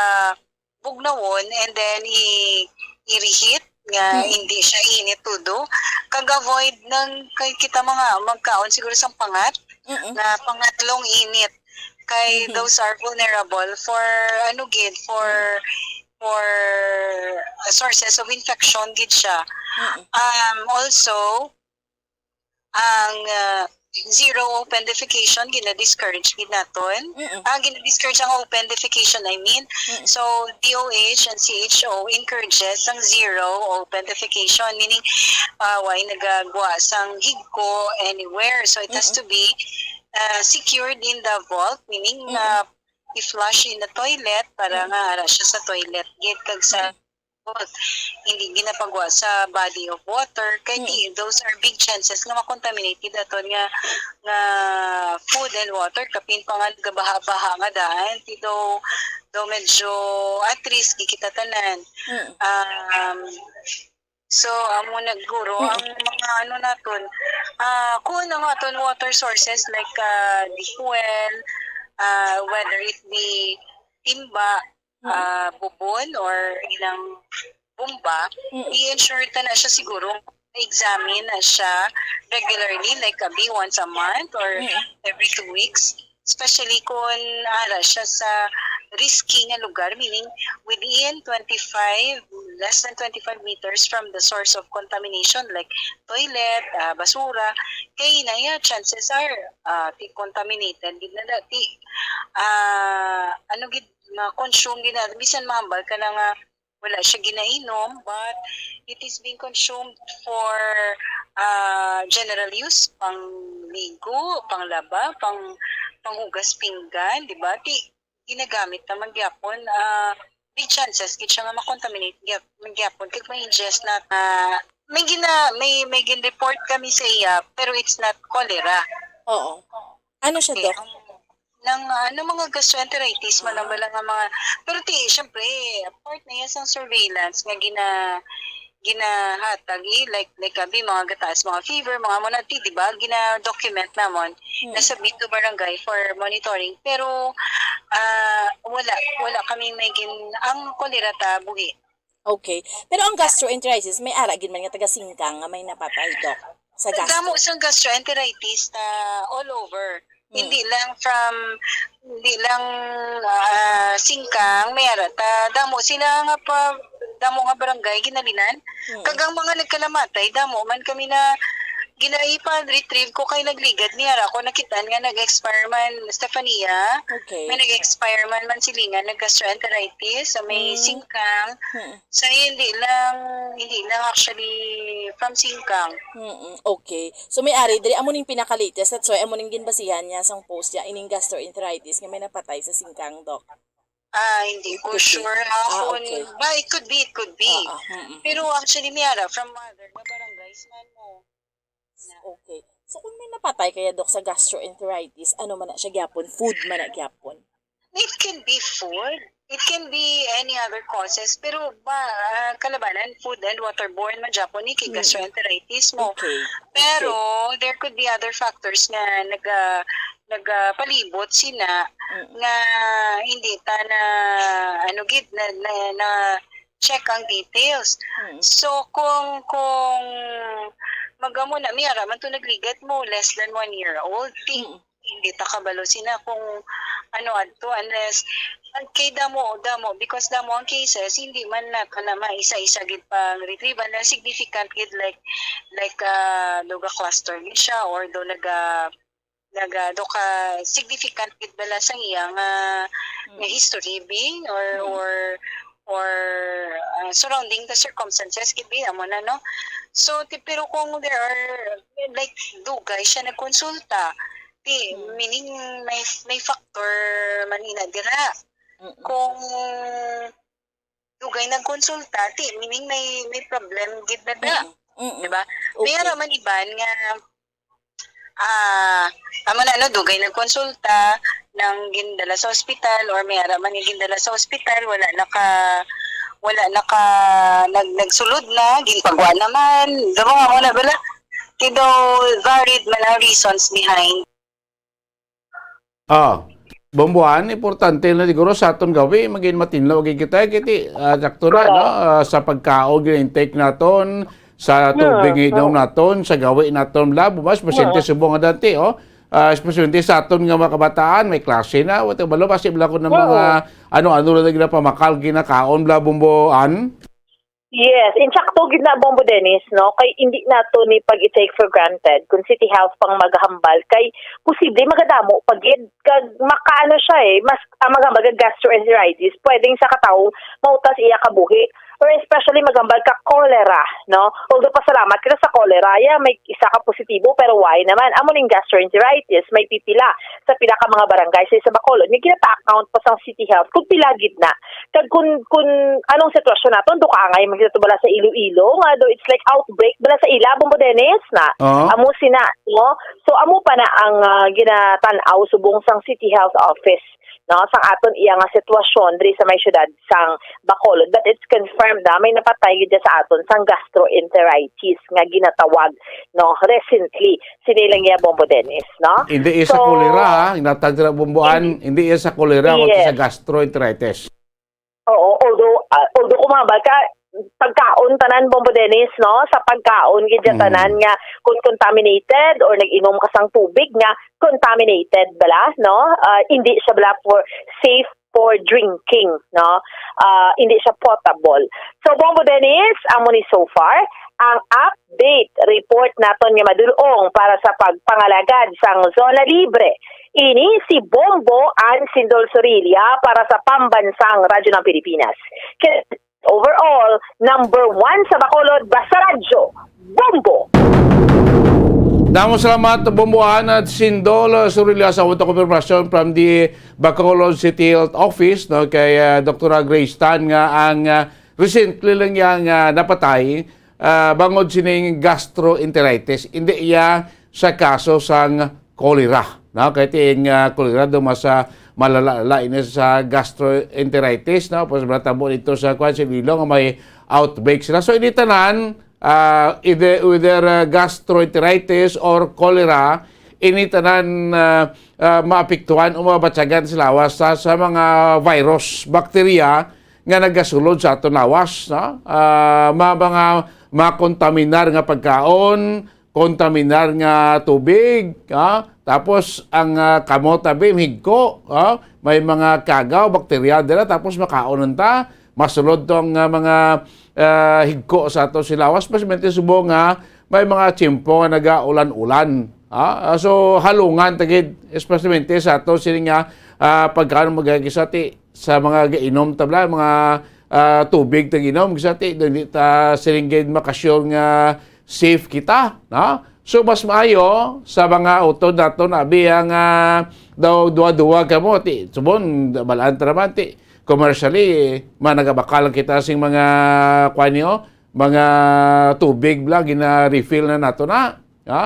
bugnawon and then i i-reheat nga Mm. hindi siya init tudo. Kag avoid nang kay kita mga magkaon siguro sang pangat Mm-mm. na pangatlong init kay Mhm. Those are vulnerable for ano gid for for sources of infection gid siya. Mm-mm. Um also ang uh, zero open defecation gina-discourage gid naton. Mm-mm. Ah, gina-discourage ang open defecation, I mean. Mm-mm. So, D O H and C H O encourages ang zero open defecation, meaning uh, way nagagwa sang higko anywhere. So, it has Mm-mm. to be uh, secured in the vault, meaning Mm-mm. uh, i-flush in the toilet para Mm-mm. nga ara siya sa toilet gid kag sa vault. Hindi ginapagwa sa body of water kay Mm. di, those are big chances nga ma-contaminated aton nga nga food and water, kapin pa nga gabaha-baha nga daan, di daw daw medyo at risk gid kita tanan. Mm. Um, so amo na guro Mm. ang mga ano naton, ah, kung ano nga aton water sources like ah, the well, ah, whether it be timba, Mm. ah, bubon or ilang bomba, Mm. i-ensure ta na siya siguro examine na siya regularly, like abi once a month or Mm. every two weeks. Especially kung ara siya sa risky nga lugar, meaning within twenty-five, less than twenty-five meters from the source of contamination, like toilet, ah, basura, kay na iya, chances are, ah, ti contaminated gid na da, ti, ah, ano gid, ma-consume gid na, bisan mahambal ka na nga wala siya ginainom, but it is being consumed for, ah, general use, pangligo, panglaba, pang, panghugas pinggan, di ba? Ti, ginagamit na man gyapon, ah, big chances gid siya nga ma-contaminate gyap-, man gyapon kag ma-ingest na, ah, may gina-, may, may gin-report kami sa iya, pero it's not cholera. Oo. Ano siya, Okay, Doc? ang, nang, ano, mga gastroenteritis man ang bala nga mga, pero ti, syempre, part na yan sa surveillance nga gina-, ginahatag, eh, like, like, abi, mga gataas, mga fever, mga amo na, ti, di ba, gina-document namon na Mm. submit to barangay for monitoring. Pero, ah, wala, wala kami may gin-, ang cholera ta buhi. Okay. Pero ang gastroenteritis, may ara gid man nga taga Singkang nga may napatay, Doc, sa gastro. Damo sang gastroenteritis ta all over. Mm. Hindi lang from, hindi lang, ah, Singkang, may ara ta. Damo sila nga pa, damo nga barangay, ginalinan. Mm. Kag ang mga nagkalamatay, damo man kami na ginaipa-retrieve ko kay nagligad ni ara ko nakit-an nga nag-expire man, Stefania. Okay. May nag-expire man, man silingan, nag-gastroenteritis, sa may Mm. Singkang. Mm. So, hindi lang, hindi lang actually from Singkang. Mm, okay. So may ari diri, amo ning pinaka-latest, that's why amo ning ginbasihan niya sang post niya, ining gastroenteritis nga may napatay sa Singkang, Doc. Ah, hindi ko Could be. Sure. Ah, Ako, okay. Ba, it could be, it could be. Ah, ah, mm, mm, Pero mm. Actually, may ara from other nga barangays man mo. Okay. So kung may napatay kaya, Doc, sa gastroenteritis, ano man na siya gyapon? Food man na gyapon? It can be food. It can be any other causes. Pero ba, ah, kalabanan, food and waterborne man gyapon ni kay Mm. gastroenteritis mo. Okay. Pero Okay. there could be other factors nga naga, nagapalibot sina Mm. nga hindi ta na, ano gid, na, na, na check ang details. Mm. So, kung, kung magamo na, may ara man to nagligad mo, less than one year old, ti-, Mm. hindi ta kabalo sina kung ano adto, unless, ang kay damo, damo, because damo ang cases, hindi man nato na maisa-isa gid pang retrieve, unless significant gid, like, like, ah, do ga-cluster gid siya, or do naga, naga, do ka significant gid bala sang iya nga, nga Mm. history, bi, or, Mm. or, or, ah, surrounding the circumstances gid, bi, amo na, no? So, ti-, pero kung there are, like, dugay siya nagkonsulta, ti, Mm. meaning may, may factor man ina dira. Mm-mm. Kung dugay nagkonsulta, ti, meaning may, may problem gid na da. Mm-mm. Mm-mm. Di ba? May Okay. ara man iban nga, ah, amo na, no, dugay nagkonsulta, nang gindala sa ospital, or may ara man nga gindala sa ospital, wala naka, wala naka, nag, nagsulod na, ginpagwa naman. Damo nga mo na bala. Ti daw varied man ang reasons behind. Ah, Bomboan, importante na siguro sa aton gawi, magin matinlaw gid kita, kiti, ah, sakto na, no? Correct. Ah, sa pagkaon, gina-intake naton, sa Yeah, tubig nga inom correct. naton, sa gawi naton, lab, mas pasyente Yeah. subong nga dati, oh. Ah, especially sa aton nga mga kabataan, may klase na, wala balo, basi bala ko ng Yeah. mga ano-ano na ginapamakal, ginakaon, bla, Bomboan. Yes, insakto gid na, Bombo Dennis, no? Kay hindi nato ni pag-take for granted kung City Health pang maghambal, kay posible magadamo pa gid, kag makaano siya eh, mas, ah, maghambal kag gastroenteritis, pwedeng sa katawo mautas iya kabuhi, or especially maghambal ka cholera, no? Although pasalamat kita sa cholera, ya may isa ka positibo, pero why naman? Amo ning gastroenteritis, may pipila sa pila ka mga barangay sa isa Bacolod nga ginapa-account pa sang City Health kung pila gid na. Kag kun, kun anong sitwasyon naton, do kaangay man kita bala sa Iloilo, nga do it's like outbreak bala sa ila, Bombo Dennis, na. Oo. Amo sina, no? So, amo pa na ang, ah, ginatan-aw subong sang City Health Office, no? Sang aton iya nga sitwasyon diri sa may syudad sang Bacolod. But it's confirmed na may napatay gid sa aton sang gastroenteritis nga ginatawag, no? Recently, sini lang iya, Bombo Dennis, no? Hindi iya sa So, cholera, ha? Inatag sila, Bomboan, hindi iya sa cholera, kundi sa Yes. gastroenteritis. Oo, although, ah, although kung mga ka, pagkaon tanan, Bombo Dennis, no? Sa pagkaon, gid ya Mm. tanan nga kung contaminated or nag-inom ka sang tubig nga contaminated bala, no? Ah, hindi siya bala for safe for drinking, no? Ah, hindi siya potable. So, Bombo Dennis, amo ni so far ang update report naton nga madulong para sa pagpangalagad sang Zona Libre. Ini si Bombo Ann Sindol Sorilla para sa Pambansang Radyo ng Pilipinas. Kaya overall, number one sa Bacolod, basta radyo, Bombo! Damo salamat, Bombo Ann Sindol Sorilla, sa unang konfirmasyon from the Bacolod City Health Office, no, kay ah, Doktora Grace Tan, nga ang ah, recently lang yang ah, napatay ah, bangod sining gastroenteritis. Hindi iya sa kaso sang cholera, no? Kay tiing ah, cholera do mas ah, malala ini sa gastroenteritis, no? Pos natabo dito sa kwan sa Iloilo nga may outbreak sila. So, ini tanan, ah, either, either ah, gastroenteritis or cholera, ini tanan ah, ah, maapektuhan o mabatyagan sa lawas sa, sa mga virus, bakterya nga nagasulod sa aton lawas, no? Ah, ma-, mga makontaminar nga pagkaon, kontaminar nga tubig, ah, tapos ang ah, kamot abi higko, ah, may mga kagaw, bakterya dira, tapos makaon ta, masulod tong ah, mga ah, higko sa ato sa lawas, especially subong nga may mga tiyempo nga nagaulan-ulan. Ah, so halungan ta gid, especially sa ato sini nga ah, pagkaon, magkakisati sa mga gainom ta bala, mga ah, tubig ta ginom, kisati hindi ta siling gid makasure nga safe kita, no? So mas maayo sa mga utod naton abi ang ah, daw duwa-duwa kamo ti subon balaan ta naman ti commercially, managabakal lang kita sing mga kuan niyo, mga tubig bala gina-refill na nato na. Ha?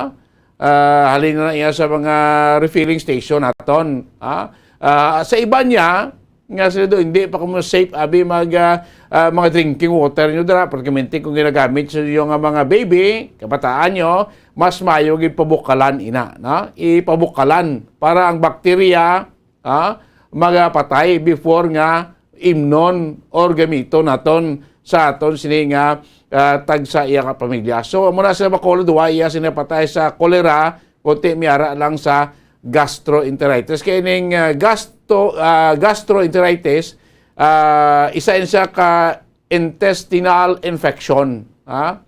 Ah, halin na iya sa mga refilling station naton. Ha? Ah, sa iban niya, nga sila do, hindi pa kamo safe abi mag ah, ah, mga drinking water niyo dira, pertinente kung ginagamit sa iyo nga mga baby, kabataan niyo, mas maayo gid pabukalan ina, no? Ipabukalan para ang bakterya ah, magapatay before nga imnon or gamiton naton sa aton sini nga ah, tagsa iya ka pamilya. So amo na sa Bacolod, wa iya sini patay sa kolera, kundi miara lang sa gastroenteritis. Kay ning ah, gasto, ah, gastroenteritis, ah, isa ini siya ka intestinal infection, ha?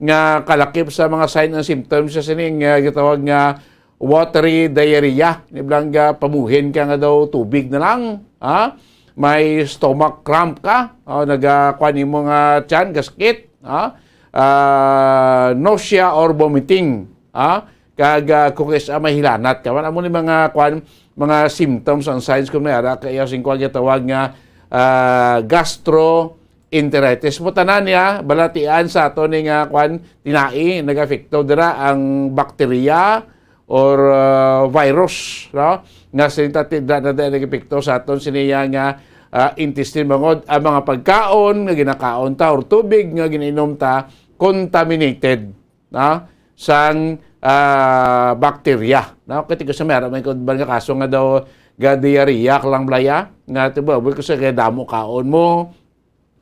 Nga kalakip sa mga sign and symptoms sa sining nga gitawag nga watery diarrhea. Ni bala nga pamuhin ka nga daw tubig na lang, ha? May stomach cramp ka, o nagakuan nimo nga tiyan, gaskit, ha? Ah, nausea or vomiting, ha? Kag ah, kung isa may hilanat ka man, amo ni mga kuan, mga symptoms and signs kung may ara ka iya sing kuan gitawag nga ah, gastro enteritis. Mo tanan niya, balatian sa ato ni nga kwan, tinai, nag-epekto dira ang bakterya or ah, virus, no? Nga sila ti-, dira na dira nag-epekto sa aton siniya nga ah, intestine, bangod ang mga pagkaon nga ginakaon ta or tubig nga ginainom ta contaminated, no? Sang ah, bakterya, no? Kay tigo sa meron may kung ba nga kaso nga daw ga diarrhea ka lang blaya nga tibuabot ko sa kay damo kaon mo,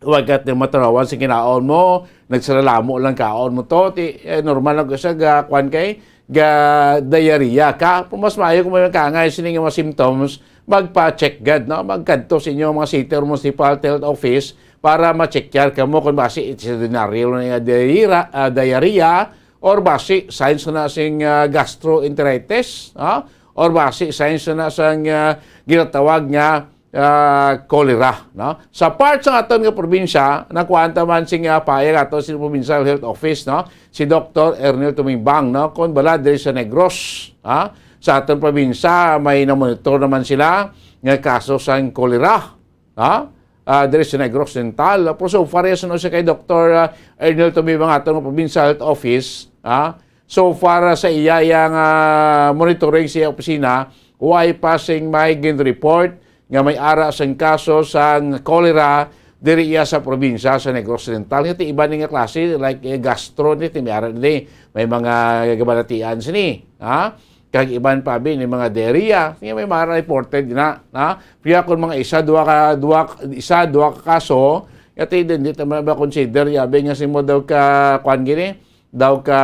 wag ka ti matarawan sa kinaon mo, nagsalalamo lang kaon mo to, ti, eh, normal lang ko sa ga, kwan kay, ga diarrhea ka. Pero mas maayo kung may kangay sini nga mga symptoms, magpa-check gad, no? Magkadto sa inyo mga city or municipal health office para ma-check yan kamo kung basi it's ordinaryo nga diarrhea, ah, diarrhea or basi signs na sing ah, gastroenteritis, ah? Or basi signs na sang ah, ginatawag nga ah, cholera, no? Sa part sa aton nga probinsya, nakuhaan ta man sing ah, pahayag ato sa Provincial Health Office, no? Si Doktor Ernil Tumimbang, no? Kung bala diri sa Negros, ha? Sa aton probinsya, may namonitor naman sila nga kaso sang cholera, ha? Ah, diri sa Negros Oriental. Pero so far, yes, no, siya kay Doktor ah, Ernil Tumimbang aton nga Provincial Health Office, ha? So far, ah, sa iya yang ah, monitoring sa iya opisina, way pa sing may gin-report nga may ara sang kaso sang cholera diri iya sa probinsya sa Negros Oriental. Nga ti iba ni nga klase, like eh, gastro ni, ti may ara ni, may mga gabalatian sini, ha? Kag iban pa bi ni mga diarrhea, nga may mga reported na, ha? Kaya kung mga isa, duha ka, duha, isa, duha ka kaso, nga ti din, di ta man ba consider, yabi nga simo daw ka, kwan gini, daw ka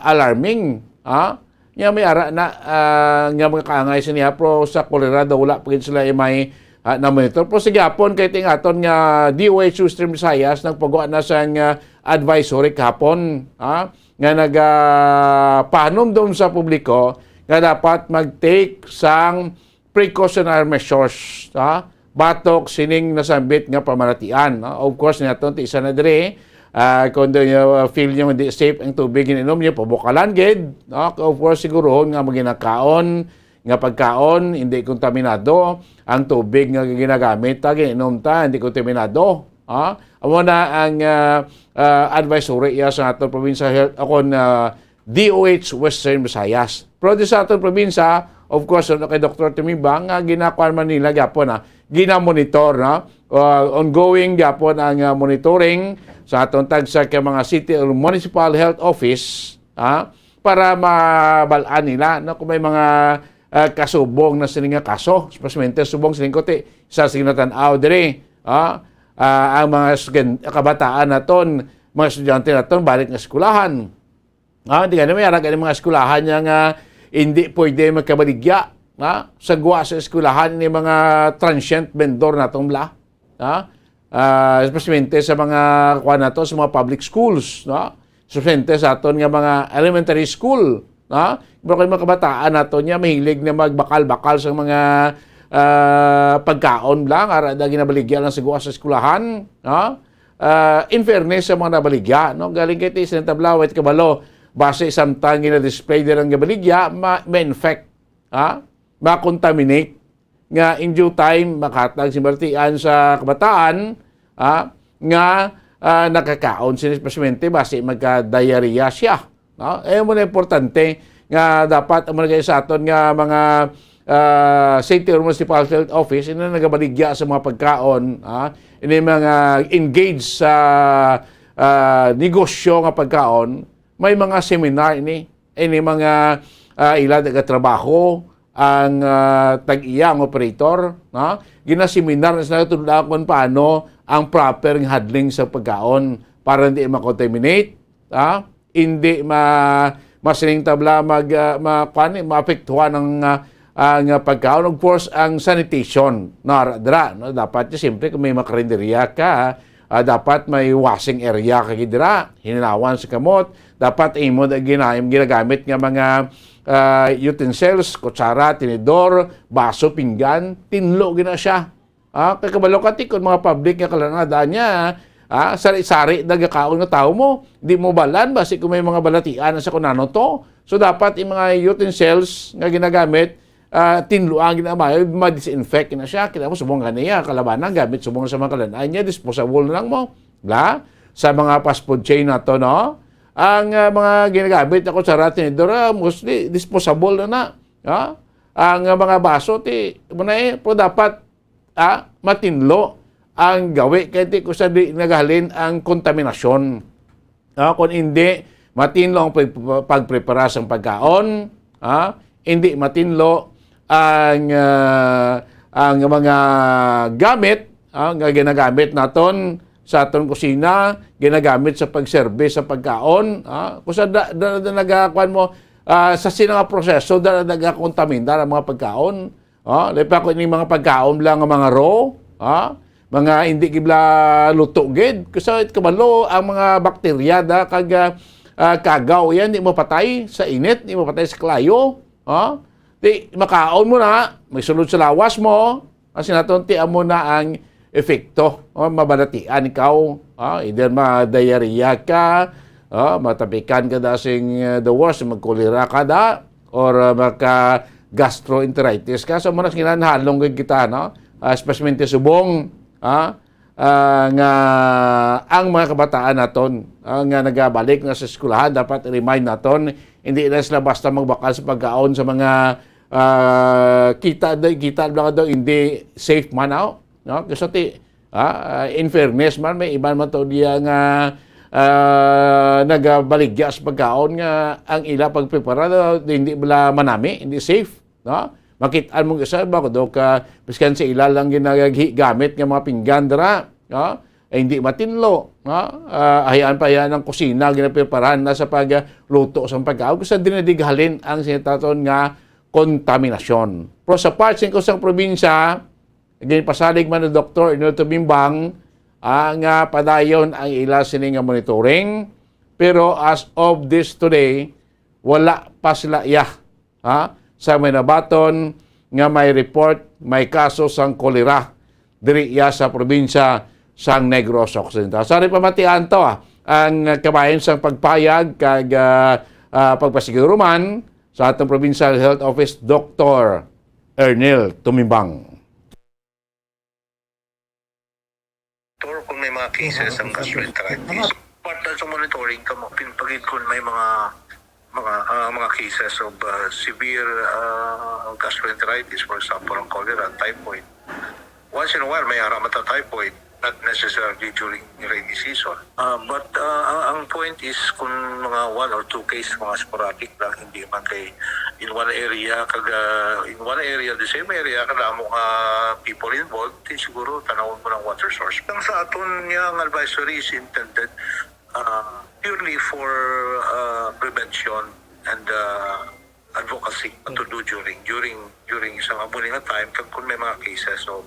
alarming, ha? Nga may ara na, ah, nga mga kaangay siniya, pero sa kolera daw wala pa gid sila may ah, na-monitor. Pero sa gihapon, kay ting aton nga D O H Western Visayas, nagpagawa na sang, ah, advisory kahapon, ah, nga nagapahanumdom sa publiko nga dapat mag-take sang precautionary measures, ah, batok sining nasambit nga pamaratian, no? Of course, naton ti isa na diri, ah, kung do, uh, feel nyo hindi safe ang tubig ininom nyo, pabukalan gid, no? Of course, siguruhon nga maginakaon, nga pagkaon, hindi kontaminado, ang tubig nga ginagamit ta, ginainom ta, hindi kontaminado. Ha? Amo na ang, ah, ah, advisory iya sa aton provincial health, akon, ah, D O H Western Visayas. Pero di sa aton probinsya, of course, ano kay Doktor Timibang, nga ginakuan man nila gyapon, ha? Ginamonitor, no? Ah, ongoing gyapon ang, ah, monitoring sa aton tagsa ka mga city or municipal health office, ha? Para mabal-an nila, no, kung may mga, ah, kasubong na sini nga kaso, especially subong sining kuti sa sinatan-aw diri, ah, ah, ang mga estudian-, kabataan naton, mga estudyante naton, balik nga eskwelahan. Ah, di gani may ara gani mga eskwelahan niya nga hindi pwede magkabaligya, ah, sa gwa sa eskwelahan ni mga transient vendor natong bla. Ha? Ah, especially sa mga, kuwan nato, sa mga public schools, no? Especially sa aton nga mga elementary school, no? Pero kay mga kabataan nato niya, mahilig na magbakal-bakal sa mga, ah, pagkaon lang, ara na ginabaligya lang sa guwa sa eskwelahan, no? Ah, in fairness sa mga nabaligya, no? Galing kay ti sa tabla, wait kabalo, base samtang gina-display nila ang baligya, ma-, ma-infect, ha? Ma-contaminate nga in due time makahatag sing balatian sa kabataan, ah, nga, ah, nakakaon sini especially basi magka-diarrhea siya, no? Eh, mo na importante nga dapat amo na sa aton nga mga, ah, city or municipal health office ina nagabaligya sa mga pagkaon, ah, ini mga engaged sa, ah, negosyo nga pagkaon, may mga seminar ini, ini mga, ah, ila nagatrabaho ang, ah, tag-iya ang operator, no? Ginaseminar na sila, tudloan kung paano ang proper nga handling sa pagkaon para hindi ma-contaminate, ha? Hindi ma-, masining tabla mag, ah, ma-, kuwan, maapektuhan ang, ah, ang, ah, pagkaon. Of course, ang sanitation, no? Ra-, dira, no? Dapat, siyempre, kung may makarinderya ka, ah, dapat may washing area ka gid dira, hininawan sa kamot. Dapat imo na gina-, ginagamit nga mga, ah, utensils, kutsara, tinidor, baso, pinggan, tinlo gina siya. Ah, kay kabalo ka ti, kung mga public nga kalanadaan niya, ah, sari-sari nagakaon nga tawo mo, di mo balan, basi kung may mga balatian na sa kung ano to. So, dapat yung mga utensils nga ginagamit, ah, tinluan, ginamay, ma-disinfect na siya. Kita mo, subong ka niya, kalabanan, gamit subong sa mga kalanay niya, disposable na lang mo. Bla? Sa mga fast food chain na to, no? Ang, ah, mga ginagamit ako sa ratinidor, ah, mostly disposable na na. Ha? Ang, ah, mga baso, ti, mo na eh, pero dapat, ah, matinlo ang gawi, kay ti ko sa di nagahalin ang kontaminasyon. Ah, kung hindi matinlo ang pag-, pagprepara sang pagkaon, ah, hindi matinlo ang, ah, ang mga gamit, ah, nga ginagamit naton sa aton kusina, ginagamit sa pagserbe sa pagkaon, ah, kung sa da-, da-, da-, nagakuan mo, ah, sa sina nga proseso, da-, nagakontaminar ang mga pagkaon. Oh, labi pa ko ining mga pagkaon lang nga mga raw, ha? Mga hindi gibla luto gid. Kasi kabalo, ang mga bakterya da kag, ah, ah, kagaw yan, di mo patay sa init, di mo patay sa kalayo, ha? Di, makaon mo na, may sulod sa lawas mo, kasi naton ti amo na ang epekto, oh, mabalatian ikaw, ah, either ma-diarrhea ka, ah, matapikan ka da sing, uh, the worst, magkolera ka da, or, uh, maka gastroenteritis ka. So, muna kinahanglan halong gid kita, no? Ah, especially subong, ah, ah, nga ang mga kabataan naton, ah, nga nagabalik na sa eskwelahan, dapat i-remind naton, hindi na sila basta magbakal sa pagkaon sa mga, ah, kita, kita lang daw, hindi safe man, oh. No? Kasi ti, ah, ah, in fairness man, may iban man to diya nga, ah, nagabaligya sa pagkaon nga ang ila pagprepara, hindi bala manami, hindi safe, no? Makit-an mong isa ba, kudo ka, biskan sa ila lang ginagahi gamit nga mga pinggan dira, no? Ay, hindi matinlo, no? Ah, hayaan pa yan ang kusina, ginapreparahan na sa pagluto sa pagkaon. Kasi di na digahalin ang sinataton nga kontaminasyon. Pero sa part sa kusang probinsya, Ginpasalig man ni Doktor Arnel Tumimbang, ah, nga padayon ang ila sini nga monitoring, pero as of this today, wala pa sila iya, ha, sa may nabaton nga may report, may kaso sang kolera diri iya sa probinsya sang Negros Occidental. Sa pamatian to, ah, ang kabahin sang pagpayag kag, ah, ah, pagpasiguro man sa atong Provincial Health Office, Doktor Ernil Tumimbang. Or kung may mga cases ang gastroenteritis, part na sa monitoring kamo, pinpagid kung may mga mga ah, mga cases of ah, severe ah, gastroenteritis, for example, ang cholera, typhoid. Once in a while, may ara man ta typhoid, not necessarily during rainy season. Ah, but ah, ang, ang point is kung mga one or two case, mga sporadic lang, hindi man kay in one area, kag ah, in one area, the same area, kadamo nga people involved, di siguro tanawon mo ng water source. Ang sa aton niya, ang advisory is intended ah, purely for ah, prevention and ah, advocacy to do during during during sa amo ni nga time, kag kung may mga cases of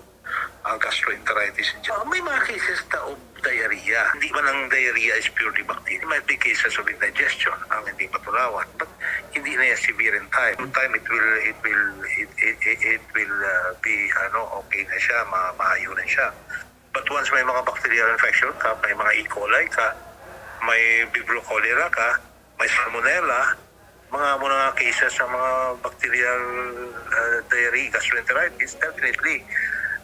ah, gastroenteritis in general. Ah, may mga cases ta of diarrhea. Hindi man ang diarrhea is purely bacterial. It might be cases of indigestion ang hindi matunawan. But hindi na yan severe in time. In time, it will it will it it, it, it will ah, be ano, okay na siya, ma maayo na siya. But once may mga bacterial infection ka, may mga E. coli ka, may vibrio cholera ka, may salmonella, mga mo nga cases sa mga bacterial ah, diarrhea, gastroenteritis, definitely,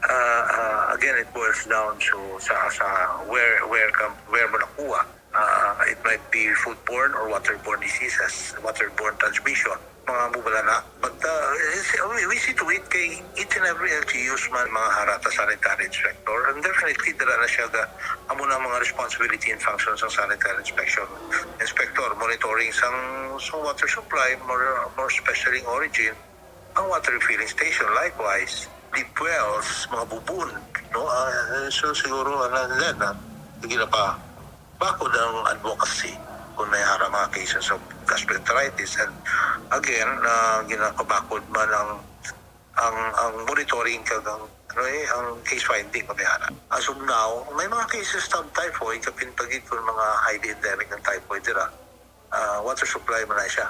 ah, ah, again, it boils down to sa sa where where ka, where mo nakuha. Ah, it might be foodborne or waterborne diseases, waterborne transmission. Mga mubala na. But uh, we, we see to it kay each and every L G Us man, mga harata sanitary inspector. And definitely, dala na siya ga, amo na mga responsibility and functions ng sanitary inspection inspector, monitoring sang, sang water supply, more, more especially ang origin, ang water refilling station, likewise, deep wells, mga bubon, no? Ah, so siguro, ano, and then, ah, sige na pa, bakod ang advocacy kung may hara mga cases of gastroenteritis. And again, uh, ginapabakod man ang, ang, ang monitoring kag ang, ano eh, ang case finding kung may hara. As of now, may mga cases of typhoid, kapin pagid kung mga highly endemic ng typhoid dira. Ah, water supply man na siya.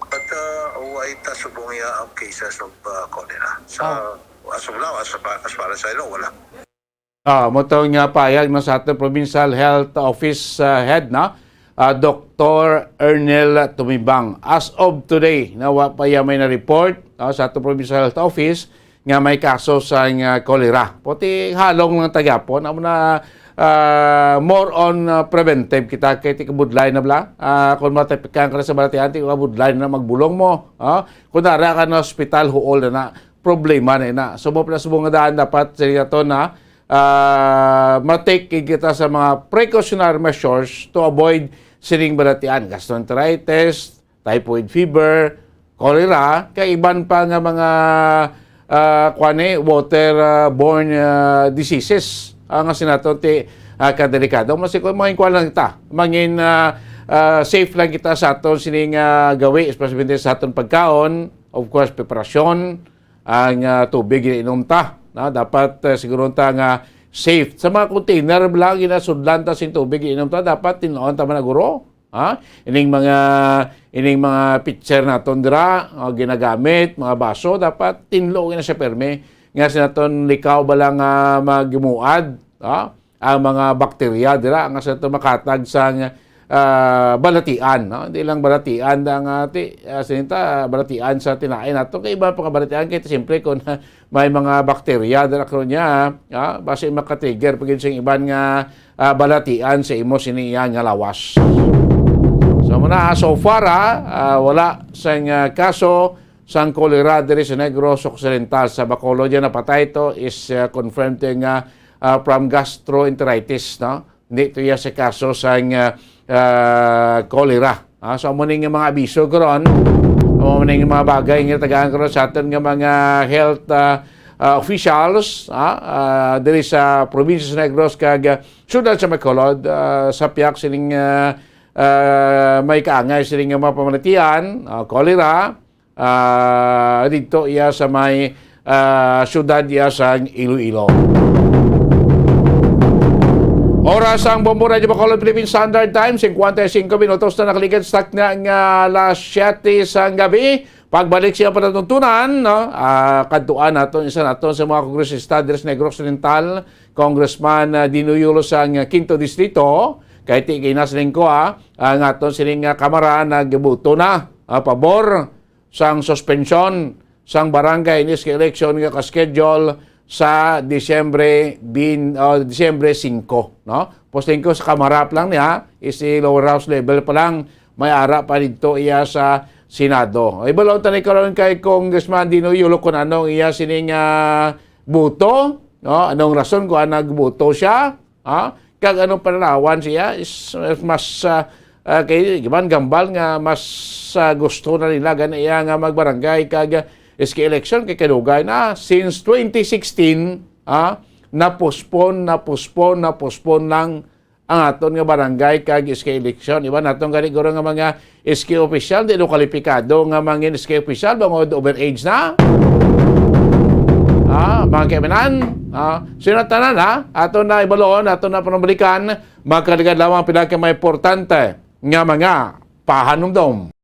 But uh, why ta subong iya ang cases of uh, cholera? Sa, as of now, as far, as far as I know, wala. Ah, mo to nga payag no sa aton Provincial Health Office ah, Head, no? Ah, Doktor Ernel Tumimbang. As of today, na wa pa iya may na-report no, sa aton Provincial Health Office nga may kaso sa nga kolera. Puti halong lang ta gyapon, amo na ah, more on ah, preventive kita kay ti kabudlay na bala. Ah, kung matapikan ka na sa balatian, ti kabudlay na magbulong mo. Ah, kung nara ka na hospital, huol na na. Problema na na. So mo pala subong nga daan dapat sa aton na ah, ma-take kita sa mga precautionary measures to avoid sining balatian, gastroenteritis, typhoid fever, cholera, kay iban pa nga mga ah, kuan ni, water ah, borne ah, diseases ah, nga sinaton ti ah, kadelikado. Mas kung mangin kuan lang kita, mangin ah, ah, safe lang kita sa aton sining ah, gawi, especially sa aton pagkaon, of course, preparasyon, ang ah, tubig ginainom ta. Na, dapat ah, siguro ta nga safe. Sa mga container lang, ginasudlan ta sing tubig ginainom ta, dapat tinuon ta man na guro. Ha? Ining mga ining mga pitcher naton dira, ah, ginagamit, mga baso, dapat tinlo na siya permi. Nga sa naton likaw ba lang ah, magmuad, ha? Ang mga bakterya dira nga sa naton makatag sa ah, balatian, no? Hindi lang balatian da nga ti, ah, sinita, balatian sa tinain nato kay iba pa nga balatian kay siyempre kung may mga bakterya dira karon niya, ah, basi makatrigger pa gyud sa iban nga ah, balatian sa imo sini iya nga lawas. So muna, so far ah, ah, wala sang ah, kaso sang kolera diri sa Negros Occidental. Sa Bacolod yan napatay to is ah, confirmed to nga ah, from gastroenteritis, no? Hindi to iya sa kaso sang ah, ah, kolera. Ah, so amo ning mga abiso karon, amo ning mga bagay nga tagaan karon sa aton nga mga health ah, ah, officials ah, ah, diri sa probinsya sa Negros kag ah, siyudad sa Bacolod ah, sa piyak sining ah, ah, may kaangay sining mga pamanatian, ah, kolera, ah, didto iya sa may ah, siyudad iya sang Iloilo. Oras sang Bombo Radyo Bacolod Philippine Standard Time, singkwenta y singko minutos na nakaligad sa takna nga alas siyete sang gabi. Pagbalik siya panatuntunan, no? Ah, kadtuan naton, isa naton sa mga kongresista diri sa Negros Oriental, Congressman, ah, Dino Yulo sang Quinto Distrito, kay ti ginasiling ko, ah, ang aton sining, ah, kamara nagbuto na, ah, pabor sang suspensyon sang barangay SK election nga ka-schedule sa Disyembre bin-, ah, Disyembre singko, no? Posting ko sa kamarap lang niya, is si lower house level pa lang, may ara pa dito iya sa Senado. Ibalon tani karon kay Congressman Dino Yulo kung anong iya sining, ah, buto, no? Anong rason kung anong nagbuto siya? Ha? Kag anong pananawan siya? Is, is mas, ah, ah, kay, di man gambal nga mas, ah, gusto na nila gani iya nga magbarangay kag, ah, SK election kay kadugay na since twenty sixteen, ha? Na-postpone, na-postpone, na-postpone lang ang aton nga barangay kag SK election. Iban naton gani guro nga mga SK official, di no kwalipikado nga mangin SK official, bangod overage na. Ah, mga kaimanan, ah, sino tanan, ha? Aton na ibalon, aton na panumalikan, magkaligad lamang pila ka mga importante nga mga pahanumdom.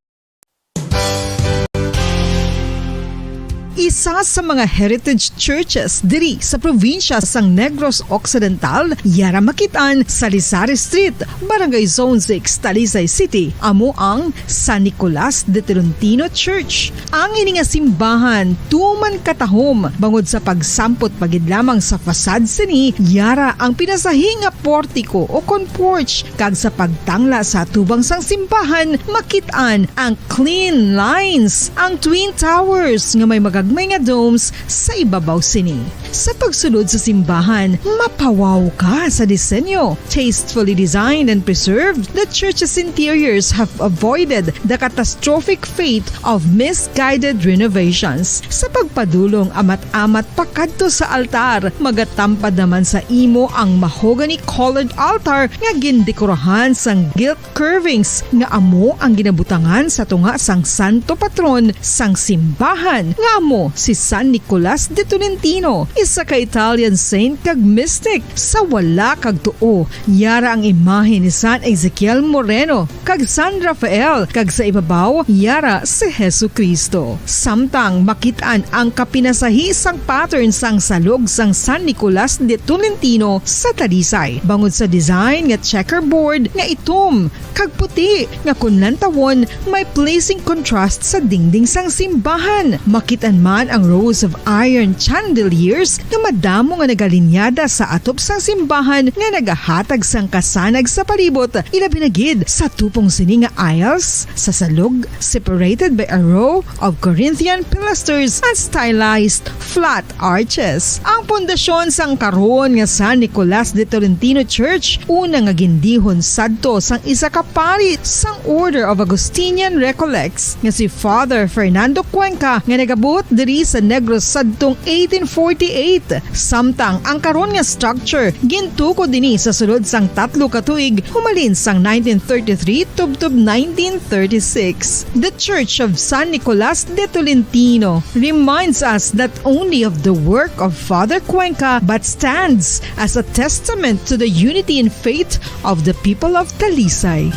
Isa sa mga heritage churches diri sa probinsya sang Negros Occidental, yara makit-an sa Lisari Street, Barangay Zone six, Talisay City, amo ang San Nicolas de Tolentino Church. Ang ini nga simbahan tuman katahom bangod sa pagsampot pa gid lamang sa facade sini, yara ang pinasahi nga portiko o kon porch, kag sa pagtangla sa atubang sang simbahan, makit-an ang clean lines, ang twin towers nga may magagmay nga domes sa ibabaw sini. Sa pagsulod sa simbahan, mapawaw ka sa disenyo. Tastefully designed and preserved, the church's interiors have avoided the catastrophic fate of misguided renovations. Sa pagpadulong amat-amat pakadto sa altar, magatampad naman sa imo ang mahogany-colored altar nga gindekorahan sang gilt curvings nga amo ang ginabutangan sa tunga sang santo patron sang simbahan, nga amo si San Nicolas de Tolentino, isa ka Italian saint kag mystic. Sa wala kag tuo, yara ang imahe ni San Ezekiel Moreno kag San Rafael, kag sa ibabaw, yara si Jesu-Cristo. Samtang makit-an ang kapinasahi sang pattern sang salog sang San Nicolas de Tolentino sa Talisay, bangod sa design nga checkerboard nga itom kag puti nga kon lantawon may pleasing contrast sa dingding sang simbahan. Makit-an man ang rows of iron chandeliers nga madamo nga nagalinyada sa atop sang simbahan nga nagahatag sang kasanag sa palibot, ilabi na gid sa tupong sini nga aisles sa salog, separated by a row of Corinthian pilasters and stylized flat arches. Ang pundasyon sang karon nga San Nicolas de Tolentino Church, una nga gindihon sadto sang isa ka pari sang Order of Augustinian Recollects nga si Father Fernando Cuenca, nga nagabot diri sa Negros sadtong eighteen forty-eight. Samtang ang karon nga structure gintukod dinhi sa sulod sang tatlo ka tuig, humalin sang nineteen thirty-three tubtob nineteen thirty-six. The Church of San Nicolas de Tolentino reminds us not only of the work of Father Cuenca but stands as a testament to the unity in faith of the people of Talisay.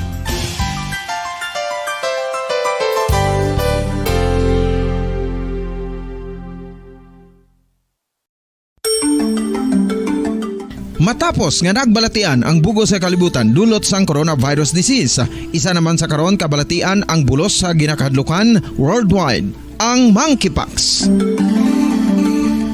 Matapos nga nagbalatian ang bug-os nga kalibutan dulot sang coronavirus disease, isa naman sa karon kabalatian ang bulos sa ginakahadlukan worldwide, ang monkeypox.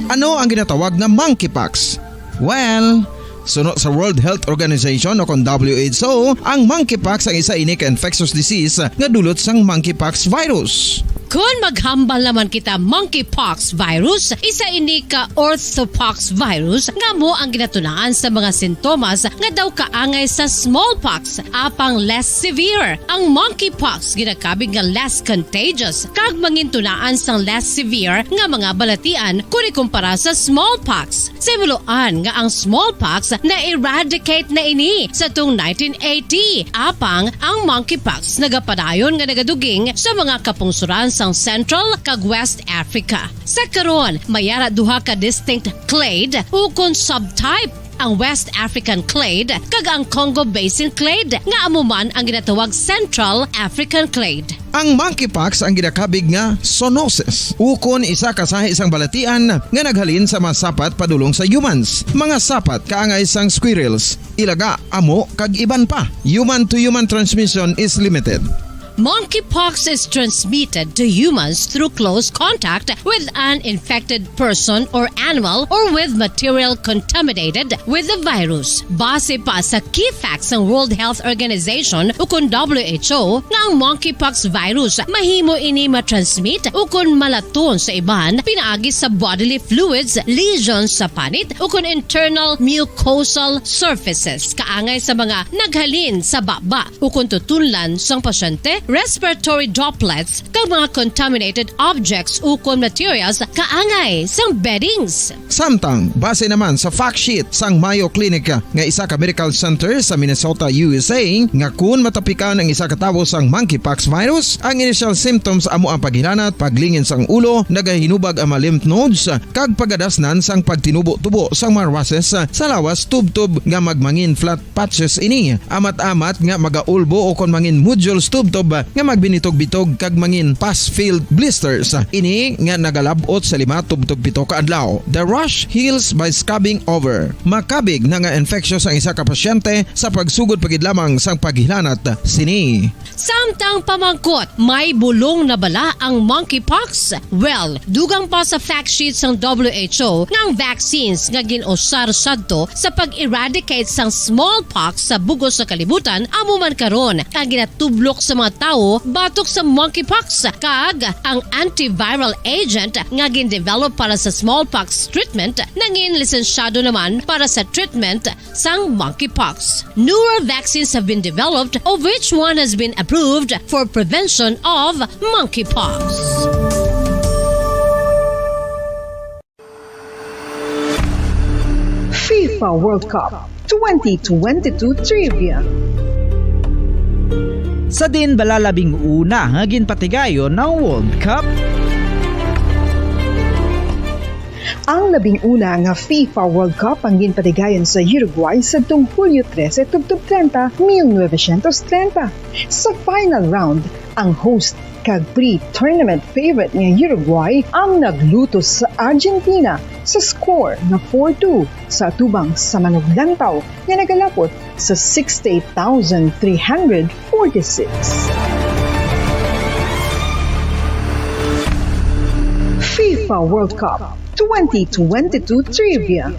Ano ang ginatawag na monkeypox? Well, suno sa World Health Organization o kon W H O, ang monkeypox ang isa ini ka infectious disease nga dulot sang monkeypox virus. Kon maghambal naman kita monkeypox virus, isa ini ka orthopox virus nga amo ang ginatunaan sa mga sintomas nga daw kaangay sa smallpox, apang less severe. Ang monkeypox ginakabig nga less contagious kag mangintunaan sang less severe nga mga balatian kon ikumpara sa smallpox. Sa imuloan nga ang smallpox na-eradicate na ini sa tung nineteen eighty, apang ang monkeypox nagapadayon nga nagaduging sa mga kapungsoran sa ang Central kag West Africa. Sa karon, may ara duha ka distinct clade ukon subtype, ang West African clade kag ang Congo Basin clade, nga amo man ang ginatawag Central African clade. Ang monkeypox ang ginakabig nga zoonosis, ukon isa ka sahi sang balatian nga naghalin sa mga sapat padulong sa humans, mga sapat kaangay sang squirrels, ilaga, amo, kag iban pa. Human-to-human transmission is limited. Monkeypox is transmitted to humans through close contact with an infected person or animal or with material contaminated with the virus. Base pa sa key facts sang World Health Organization ukon W H O, nga ang monkeypox virus mahimo ini matransmit ukon malaton sa iban pinaagi sa bodily fluids, lesions sa panit, ukon internal mucosal surfaces, kaangay sa mga naghalin sa baba ukon tutunlan sang pasyente, respiratory droplets, kag mga contaminated objects ukon materials kaangay sang beddings. Samtang, base naman sa fact sheet sang Mayo Clinic nga isa ka medical center sa Minnesota, U S A, nga kun matapikan ang isa ka tawo sang monkeypox virus, ang initial symptoms amo ang paghilanat, paglingin sang ulo, nagahinubag ang mga lymph nodes, kag pagadasnan sang pagtinubo-tubo sang mga rushes sa lawas, tubtob nga magmangin flat patches ini, amat-amat nga magaulbo ukon mangin nodules tubtob nga magbinitog-bitog kag mangin pus-filled blisters. Ini nga nagalab-ot sa lima tubtob pito ka adlaw. The rash heals by scabbing over. Makabig na nga infectious ang isa ka pasyente sa pagsugod pa gid lamang sang paghilanat sini. Samtang pamangkot, may bulong na bala ang monkeypox? Well, dugang pa sa fact sheet sang W H O nga ang vaccines nga gin-usar sadto sa pag-eradicate sang smallpox sa bug-os sa kalibutan amo man karon ang ginatublok sa mga tawo batok sa monkeypox, kag ang antiviral agent nga gin-develop para sa smallpox treatment nangin lisensyado naman para sa treatment sang monkeypox. Newer vaccines have been developed, of which one has been approved for prevention of monkeypox. FIFA World Cup twenty twenty-two Trivia. Sa diin bala labing una nga ginpatigayon ang World Cup? Ang labing una nga FIFA World Cup ang ginpatigayon sa Uruguay sadtong Hulyo trese tubtob treinta, mil novecientos treinta. Sa final round, ang host kag pre-tournament favorite nga Uruguay ang naglutos sa Argentina sa score nga four two sa atubang sa manuglantaw nga nagalapot sa sixty-eight thousand three hundred forty-six. FIFA World Cup twenty twenty-two Trivia.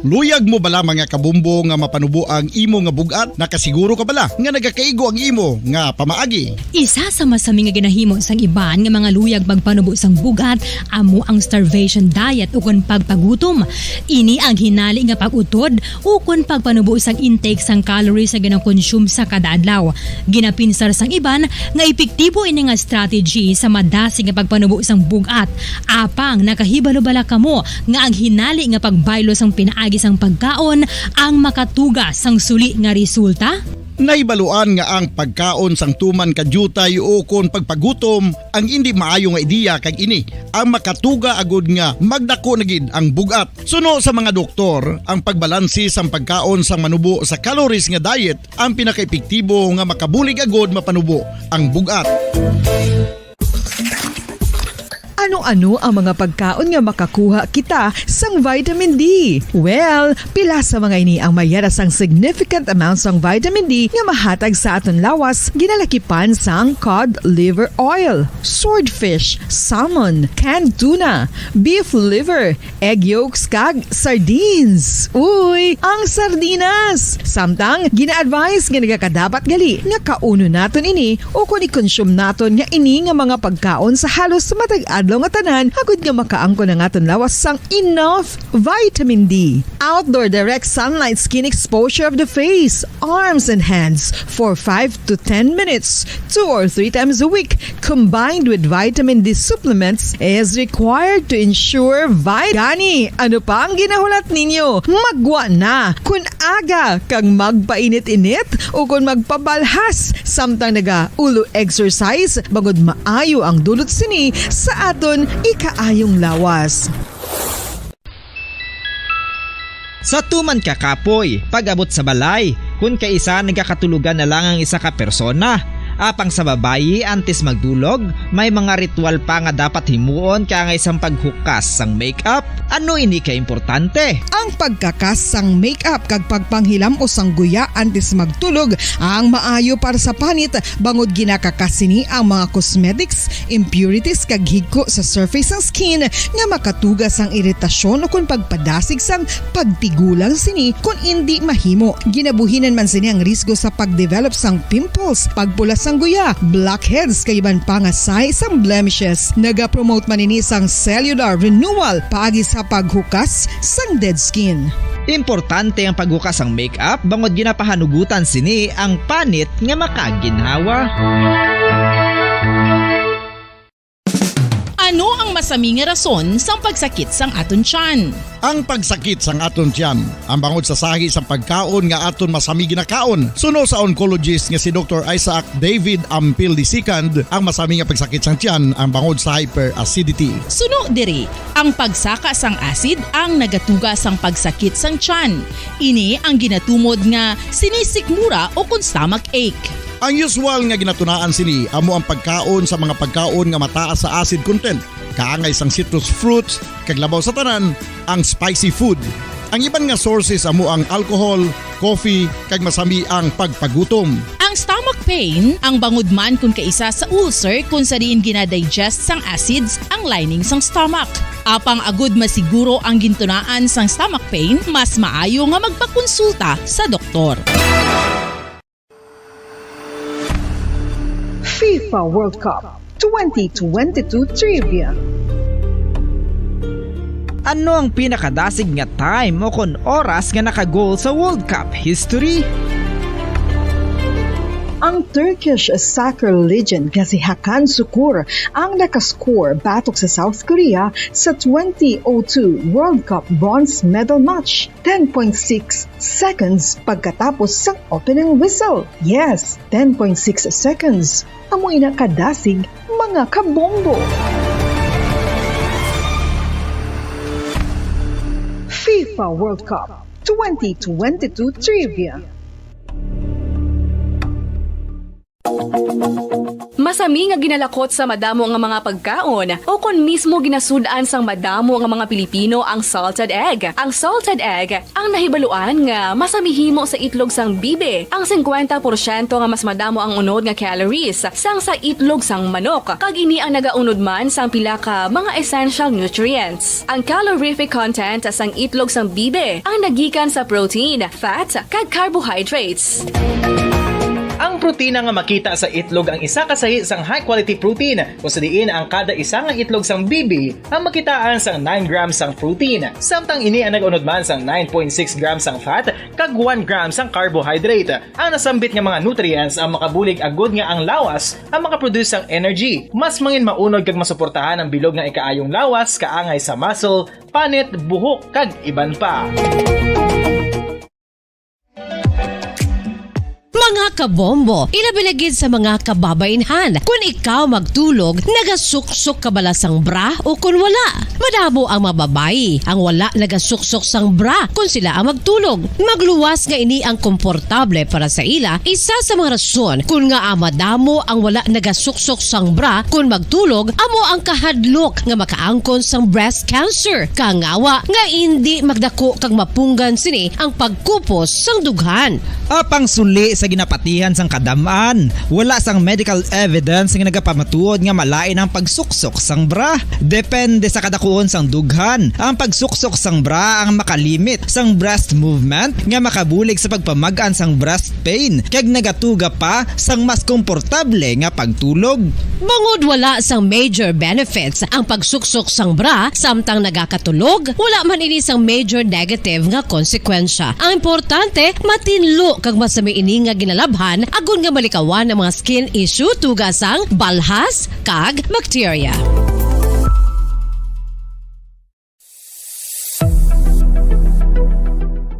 Luyag mo bala, mga kabombo, nga mapanubo ang imo nga bug-at? Nakasiguro ka bala nga nagakaigo ang imo nga pamaagi? Isa sa masami nga ginahimo sang iban nga mga luyag magpanubo sang bug-at amo ang starvation diet ukon pagpagutom. Ini ang hinali nga pag-utod ukon pagpanubo sang intake sang calories nga ginakonsume sa kada adlaw. Ginapinsar sang iban nga epektibo ini nga strategy sa madasig nga pagpanubo sang bug-at. Apang nakahibalo bala kamo nga ang hinali nga pagbaylo sang pinaagi sang pagkaon ang makatuga sang suli nga resulta? Nahibaluan nga ang pagkaon sang tuman ka diutay ukon pagpagutom ang indi maayo nga ideya, kag ini ang makatuga agud nga magdako na gid ang bug-at. Suno sa mga doktor, ang pagbalanse sang pagkaon sang manubo sa calories nga diet ang pinakaepektibo nga makabulig agud mapanubo ang bug-at. Ano-ano ang mga pagkaon nga makakuha kita sang vitamin D? Well, pila sa mga ini ang may yara sang significant amount sang vitamin D nga mahatag sa aton lawas, ginalakipan sang cod liver oil, swordfish, salmon, canned tuna, beef liver, egg yolks, kag sardines. Uy, ang sardinas! Samtang gina-advise nga nagakadapat gali nga kaunon naton ini ukon i-consume naton nga ini nga mga pagkaon sa halos matag adlaw nga tanan, agud nga makaangkon ang aton lawas sang enough vitamin D. Outdoor direct sunlight skin exposure of the face, arms, and hands for five to ten minutes, two or three times a week, combined with vitamin D supplements, is required to ensure vit-, Gani, ano pa ang ginahulat ninyo? Maggwa na! Kun aga kag magpainit-init o kon magpabalhas samtang naga-ulo exercise, bangod maayo ang dulot sini sa aton ikaayong lawas. Sa tuman ka kapoy, pag-abot sa balay, kun kaisa nagakatulogan na lang ang isa ka persona. Apang sa babayi, antes magdulog, may mga ritual pa nga dapat himuon kaangay sang paghukas sang makeup. Ano ini ka importante? Ang pagkakas sang makeup kag pagpanghilam-os sang guya antes magtulog ang maayo para sa panit, bangod ginakakas sini ang mga cosmetics, impurities, kag higko sa surface sang skin nga makatuga sang iritasyon ukon pagpadasig sang pagtigulang sini kon indi mahimo. Ginabuhinan man sini ang risgo sa pagdevelop sang pimples, pagpula sang guya, blackheads, kag iban pa nga sign sang blemishes. Nagapromote man ini sang cellular renewal paagi sa paghukas sang dead skin. Importante ang paghukas sang makeup bangod ginapahanugutan sini ang panit nga makaginhawa. Ano ang masami nga rason sang pagsakit sang aton tiyan? Ang pagsakit sang aton tiyan, ang bangod sa sahi sang pagkaon nga aton masami ginakaon. Suno sa oncologist nga si Doktor Isaac David Ampil the second, ang masami nga pagsakit sang tiyan ang bangod sa hyperacidity. Suno diri, ang pagsaka sang acid ang nagatuga sang pagsakit sang tiyan. Ini ang ginatumod nga sinisikmura o kon stomach ache. Ang usual nga ginatunaan sini amo ang pagkaon sa mga pagkaon nga mataas sa acid content, kaangay sang citrus fruits, kag labaw sa tanan, ang spicy food. Ang iban nga sources amo ang alcohol, coffee, kag masami ang pagpagutom. Ang stomach pain ang bangod man kon kaisa sa ulcer, kon sa diin ginadigest sang acids ang lining sang stomach. Apang agud masiguro ang gintunaan sang stomach pain, mas maayo nga magpakonsulta sa doktor. FIFA World Cup twenty twenty-two Trivia. Ano ang pinakadasig nga time o kon oras nga naka-goal sa World Cup history? Ang Turkish soccer legend nga si Hakan Sukur ang nakascore batok sa South Korea sa twenty oh two World Cup bronze medal match. Ten point six seconds pagkatapos sang opening whistle. Yes, ten point six seconds. Amo ina kadasig, mga kabombo. FIFA World Cup twenty twenty-two Trivia. Masami nga ginalakot sa madamo nga mga pagkaon, o kon mismo ginasud-an sang madamo nga mga Pilipino ang salted egg. Ang salted egg ang nahibaluan nga masami himo sa itlog sang bibi. Ang singkwenta porsyento nga mas madamo ang unod nga calories sang sa itlog sang manok, kag ini ang nagaunod man sang pila ka mga essential nutrients. Ang calorific content sang itlog sang bibi ang nagikan sa protein, fat, kag carbohydrates. Ang protina nga makita sa itlog ang isa ka sahi sang high-quality protein, kung sa diin ang kada isa nga itlog sang bibi ang makitaan sang nine grams sang protein, samtang ini ang nag-unod man sang nine point six grams sang fat kag one gram sang carbohydrate. Ang nasambit nga mga nutrients ang makabulig agud nga ang lawas ang makaproduce sang energy. Mas mangin maunod kag masuportahan ang bilog nga ikaayong lawas kaangay sa muscle, panit, buhok, kag iban pa. Mga kabombo, ilabi na gid sa mga kababaynhan, kun ikaw magtulog, nagasuksok ka bala sang bra o kun wala? Madamo ang mga babayi ang wala nagasuksok sang bra kun sila ang magtulog. Magluwas nga ini ang komportable para sa ila, isa sa mga rason kun ngaa madamo ang wala nagasuksok sang bra kun magtulog amo ang kahadlok nga makaangkon sang breast cancer, kangawa nga indi magdako kag mapunggan sini ang pagkupos sang dughan. Apang suli sa ginapatihan sang kadam-an. Wala sang medical evidence nga nagapamatuod nga malain ang pagsuksok sang bra. Depende sa kadakuon sang dughan. Ang pagsuksok sang bra ang makalimit sang breast movement nga makabulig sa pagpamag-an sang breast pain kag nagatuga pa sang mas komportable nga pagtulog. Bangod wala sang major benefits ang pagsuksok sang bra samtang nagakatulog, wala man ini sang major negative nga konsekwensya. Ang importante, matinlo kag masami ini nga ginalabhan agod nga malikawan ang mga skin issue tuga sang balhas kag bakterya.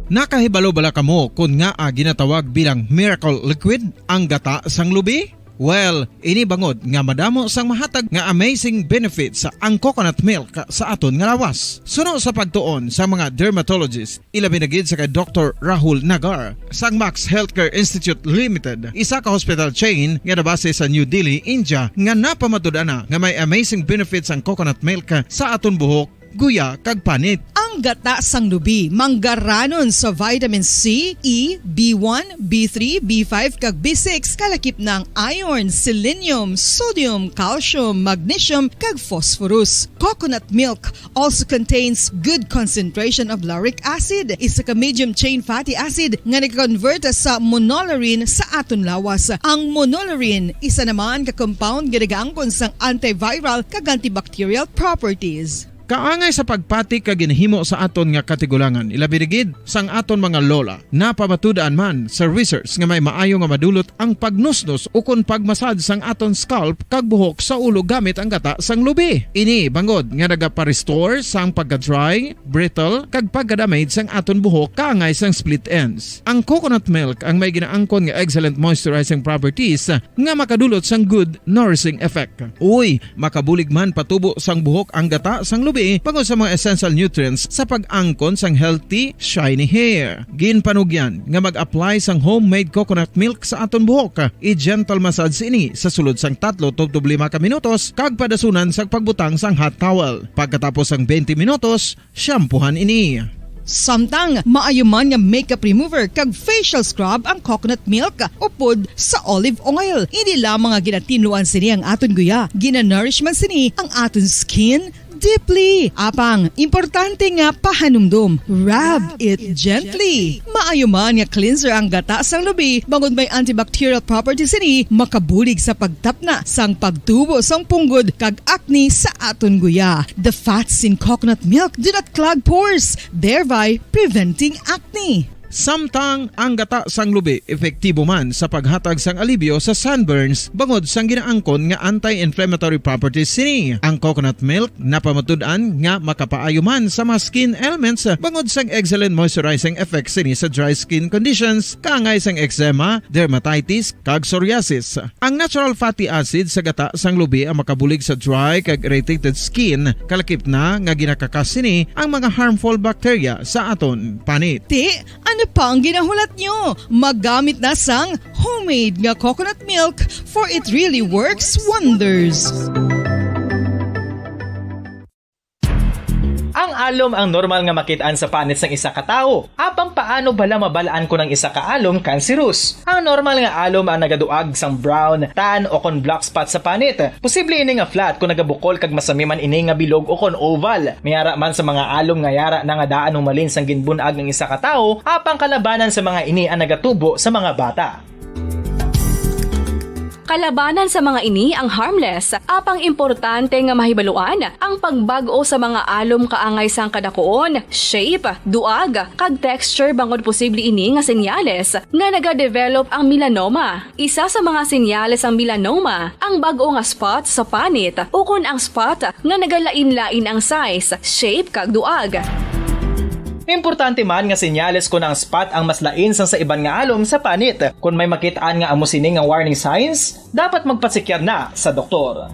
Nakahibalo bala kamo kon ngaa ginatawag bilang miracle liquid ang gata sang lubi? Well, ini bangod nga madamo sang mahatag nga amazing benefits ang coconut milk sa aton nga lawas. Suno sa pagtuon sa mga dermatologist, ilabi na gid sa kay Doktor Rahul Nagar sang Max Healthcare Institute Limited, isa ka hospital chain nga nabase sa New Delhi, India, nga napamatud-an na nga may amazing benefits ang coconut milk sa aton buhok, guya, kag panit. Ang gata sang lubi manggaranon sa vitamin C, E, B one, B three, B five, kag B six, kalakip na ang iron, selenium, sodium, calcium, magnesium, kag phosphorus. Coconut milk also contains good concentration of lauric acid, isa ka medium chain fatty acid nga nag-convert sa monolaurin sa aton lawas. Ang monolaurin isa naman ka compound nga nagaangkon sang antiviral kag antibacterial properties. Kaangay sa pagpati kag ginhimo sa aton nga katigulangan, ilabi na gid sang aton mga lola. Napamatud-an man sa research nga may maayo nga madulot ang pagnusnos ukon pagmasad sang aton scalp kag buhok sa ulo gamit ang gata sang lubi. Ini bangod nga nagapa-restore sang pagka-dry, brittle, kag pagka-damage sang aton buhok kaangay sang split ends. Ang coconut milk ang may ginaangkon nga excellent moisturizing properties nga makadulot sang good nourishing effect. Uy, makabulig man patubo sang buhok ang gata sang lubi bangod sa mga essential nutrients sa pag-angkon sang healthy, shiny hair. Ginpanugyan nga mag-apply sang homemade coconut milk sa aton buhok. I-gentle massage ini sa sulod sang tatlo tubtob lima ka minutos kag padasunan sa pagbutang sang hot towel. Pagkatapos sang twenty minutos, shampoohan ini. Samtang maayo man nga makeup remover kag facial scrub ang coconut milk upod sa olive oil. Hindi lamang nga ginatinluan sini ang aton guya, ginanourish man sini ang aton skin deeply. Apang, importante nga pahanumdom, rub it gently. Maayo man nga cleanser ang gata sang lubi, bangod may antibacterial properties sini, makabulig sa pagtapna sang pagtubo sang punggod kag acne sa aton guya. The fats in coconut milk do not clog pores, thereby preventing acne. Samtang ang gata sang lubi epektibo man sa paghatag sang alibyo sa sunburns bangod sang ginaangkon nga anti-inflammatory properties sini. Ang coconut milk napamatud-an nga makapaayo man sa mga skin ailments bangod sang excellent moisturizing effect sini sa dry skin conditions, kaangay sang eczema, dermatitis, kag psoriasis. Ang natural fatty acid sa gata sang lubi ang makabulig sa dry kag irritated skin, kalakip na nga ginakakas sini ang mga harmful bacteria sa aton panit. Ti, ano pa ang ginahulat nyo? Magamit na sang homemade nga coconut milk, for it really works wonders. Ang alom ang normal nga makit-an sa panit sang isa ka tawo. Apang paano bala mabal-an kon ang isa ka alom kanserus? Ang normal nga alom ang nagaduag sang brown, tan, o kon black spot sa panit. Posible ini nga flat kon nagabukol kag masami man ini nga bilog o kon oval. May ara man sa mga alom nga yara na nga daan humalin sang ginbun-ag ang isa ka tawo, apang kalabanan sa mga ini ang nagatubo sa mga bata. Kalabanan sa mga ini ang harmless, apang importante nga mahibaluan ang pagbag-o sa mga alom kaangay sang kadakuon, shape, duag, kag texture, bangod posible ini nga senyales nga nagadevelop ang melanoma. Isa sa mga senyales sang melanoma ang bag-o nga spot sa panit ukon ang spot nga nagalain-lain ang size, shape, kag duag. Importante man nga senyales kon ang spot ang mas lain sang sa iban nga alom sa panit. Kon may makit-an nga amo sini nga warning signs, dapat magpasekyar na sa doktor.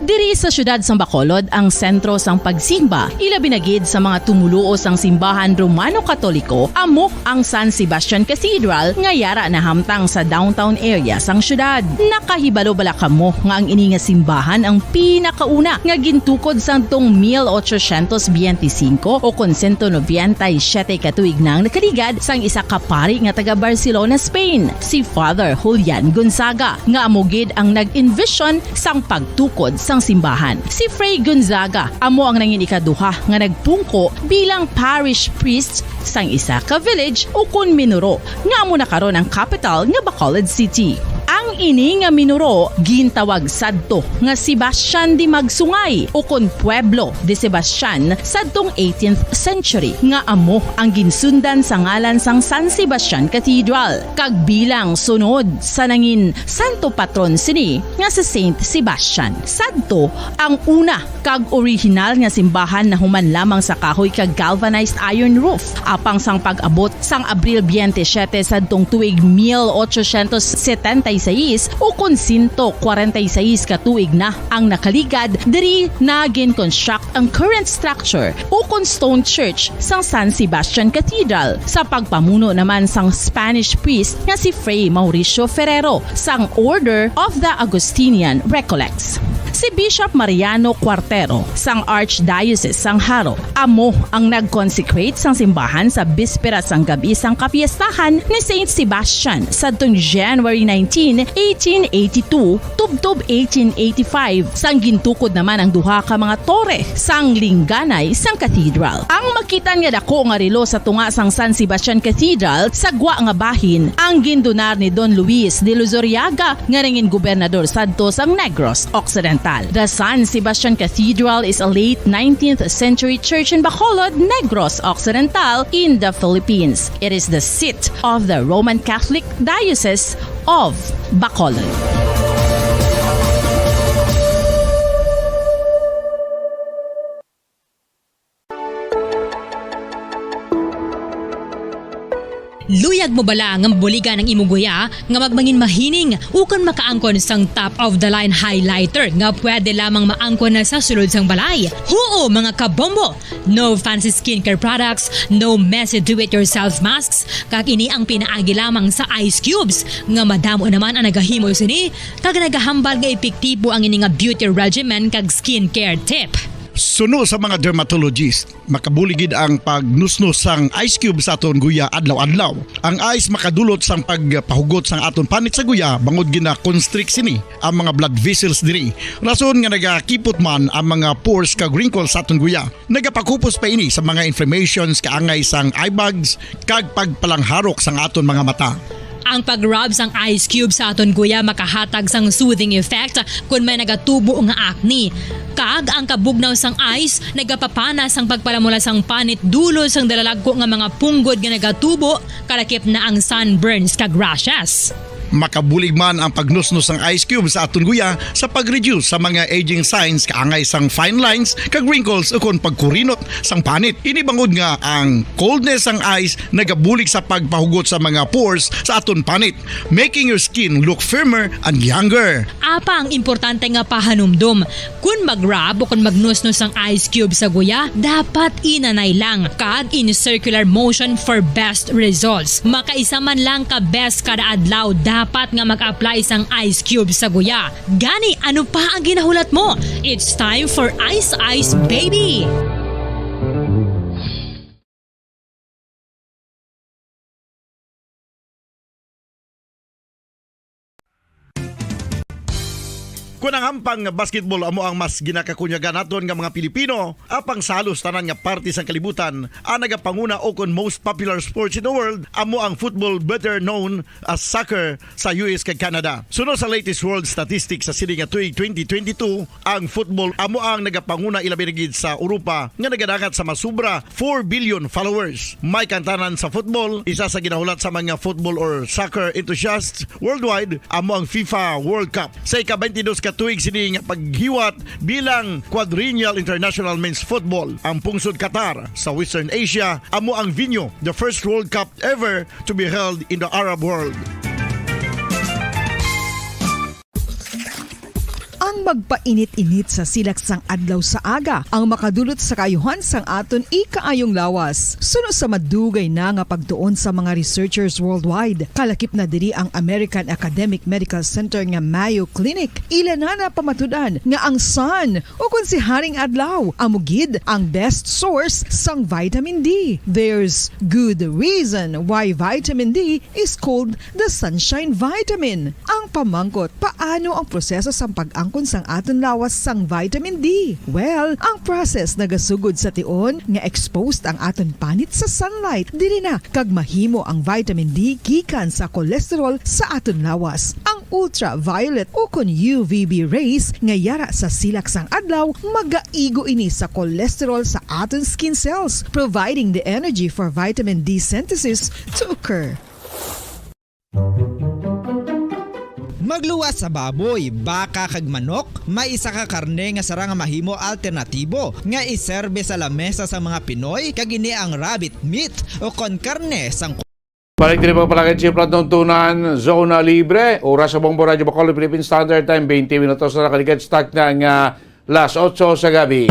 Diri sa Siyudad sang Bacolod ang sentro sang pagsimba, ilabi na gid sa mga tumoluo sang simbahan Romano-Katoliko, amo ang San Sebastian Cathedral nga yara nahamtang sa downtown area sang siyudad. Nakahibalo bala kamo nga ang ini nga simbahan ang pinakauna nga gintukod sadtong mil ochocientos biyente singko o kon sento nobenta y siyete ka tuig na ang nakaligad sang isa ka pari nga taga Barcelona, Spain, si Father Julian Gonzaga, nga amo gid ang nag-envision sang pagtukod sang simbahan. Si Fray Gonzaga amo ang nangin ikaduha nga nagpungko bilang parish priest sang isa ka village ukon minuro nga amo na karon ang kapital nga Bacolod City. Ang ini nga minuro gintawag sadto nga Sebastian de Magsungay ukon Pueblo de Sebastian sadtong eighteenth century, nga amo ang ginsundan sa ngalan sang San Sebastian Cathedral, kag bilang sunod sa nangin santo patron sini nga si Saint Sebastian. Sadto ang una kag orihinal nga simbahan nahuman lamang sa kahoy kag galvanized iron roof. Apang sang pag-abot sang Abril twenty-seven sadtong tuig mil ochocientos setenta y seis, ukon sento kwarenta y seis ka tuig na ang nakaligad, diri na gin-construct ang current structure ukon stone church sang San Sebastian Cathedral, sa pagpamuno naman sang Spanish priest nga si Fray Mauricio Ferrero sang Order of the Augustinian Recollects. Si Bishop Mariano Cuartero sang Archdiocese sang Jaro amo ang nag-consecrate sang simbahan sa bispera sang gab-i sang kapiestahan ni Saint Sebastian sadtong January nineteen, eighteen eighty-two, tubtob eighteen eighty-five, sang gintukod naman ang duha ka mga tore sang lingganay sang cathedral. Ang makitan nga dako nga relo sa tunga sang San Sebastian Cathedral sa gwa nga bahin ang gindonar ni Don Luis de Luzuriaga, nga nangin gobernador sadto sang Negros Occidental. The San Sebastian Cathedral is a late nineteenth century church in Bacolod, Negros Occidental, in the Philippines. It is the seat of the Roman Catholic Diocese of Bacolod. Luyag mo bala nga mabuligan ang imo guya nga magmangin mahining ukon makaangkon sang top-of-the-line highlighter nga pwede lamang maangkon na sa sulod sang balay? Huo, mga kabombo! No fancy skincare products, no messy do-it-yourself masks, kag ini ang pinaagi lamang sa ice cubes nga madamo naman ang nagahimo sini kag nagahambal nga epektibo ang ini nga beauty regimen kag skincare tip. Suno sa mga dermatologist, makabulig gid ang pagnusnos sang ice cube sa aton guya adlaw-adlaw. Ang ice makadulot sang pagpahugot sang aton panit sa guya bangod gina-constrict sini ang mga blood vessels diri. Rason nga nagakipot man ang mga pores kag wrinkles sa aton guya. Nagapakupos pa ini sa mga inflammations kaangay sang eye bags kag pagpalangharok sang aton mga mata. Ang pag-rub sang ice cube sa aton guya makahatag sang soothing effect kon may nagatubo nga acne. Kag ang kabugnaw sang ice nagapapana sang pagpalamula sang panit dulot sang dalalagko nga mga punggod nga nagatubo, kalakip na ang sunburns kag rashes. Makabulig man ang pagnusnos sang ice cube sa aton guya sa pag-reduce sa mga aging signs kaangay sang fine lines kag wrinkles ukon pagkurinot sang panit. Ini bangod nga ang coldness sang ice nagabulig sa pagpahugot sa mga pores sa aton panit, making your skin look firmer and younger. Apang importante nga pahanumdom, kon mag-rub o kon magnusnos sang ice cube sa guya, dapat inanay lang kag in circular motion for best results. Makaisa man lang ka beses kada adlaw dapat nga mag-apply sang ice cube sa guya. Gani, ano pa ang ginahulat mo? It's time for Ice Ice Baby! Kon ang hampang nga basketball amo ang mas ginakakunyagan naton nga mga Pilipino, apang sa halos tanan nga parte sang kalibutan, ang nagapanguna o kon most popular sports in the world amo ang football, better known as soccer, sa U S kag Canada. Suno sa latest world statistics sa sini nga tuig twenty twenty-two, ang football amo ang nagapanguna, ilabi na gid sa Europa nga nagadangat sa masobra four billion followers. May kaangtanan sa football, isa sa ginahulat sa mga football or soccer enthusiasts worldwide amo ang FIFA World Cup. Sa ika-twenty-dos ka tuig sini nga paghiwat bilang Quadrennial International Men's Football, ang pungsod Qatar sa Western Asia amo ang venue, the first World Cup ever to be held in the Arab world. Ang magpainit-init sa silak sang adlaw sa aga ang makadulot sa kaayuhan sang aton ikaayong lawas. Suno sa madugay na nga pagtuon sa mga researchers worldwide, kalakip na diri ang American Academic Medical Center nga Mayo Clinic. Ila na napamatud-an nga ang sun, o kon si Haring Adlaw, amo gid ang best source sang vitamin D. There's good reason why vitamin D is called the sunshine vitamin. Ang pamangkot, paano ang proseso sang pag-angkon sang aton lawas sang vitamin D? Well, ang process nagasugod sa tion nga exposed ang aton panit sa sunlight. Diri na kag mahimo ang vitamin D gikan sa cholesterol sa aton lawas. Ang ultraviolet o kon U V B rays nga yara sa silak sang adlaw magaigo ini sa cholesterol sa aton skin cells, providing the energy for vitamin D synthesis to occur. Magluwas sa baboy, baka kag manok, may isa ka karne nga sara nga mahimo alternatibo nga iserbe sa lamesa sang mga Pinoy, kag ini ang rabbit meat o kon karne sang Balik diri, mga palangit, sa Platuntunan, Zona Libre. Oras sa Bombo Radyo Bacolod, Philippine Standard Time, twenty minutos na nakaligad sa takna nga las otso sa gabi.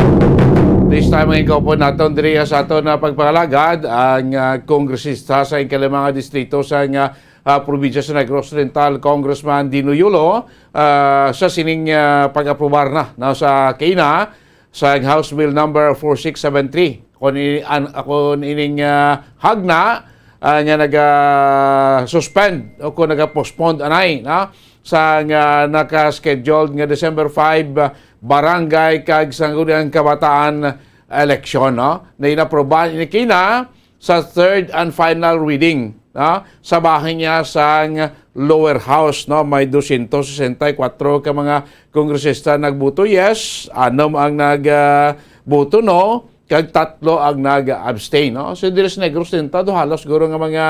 This time, ang kaupod naton diri sa aton na pagpangalagad, ang ah, kongresista sa ikalimang distrito sa nga ah, probinsya sa Negros Oriental, Congressman Dino Yulo, ah, sa sining ah, pag-aprobar na, na sa kaina sa House Bill number four six seven three. Kung, i- an, kung ining ah, hagna ah, nga naga-suspend o kung naga-postpone anay na sa nga naka-scheduled nga December five, ah, barangay kag sangguniang kabataan election, no? Na inaprobahan ini kina sa third and final reading, no? Sa bahin niya sang lower house, no? May dosyentos sesenta y kuwatro ka mga kongresista nagboto yes, anom ang nag ah, boto no, kag tatlo ang nag-abstain, no? So diri sa Negros Oriental, halos guro nga mga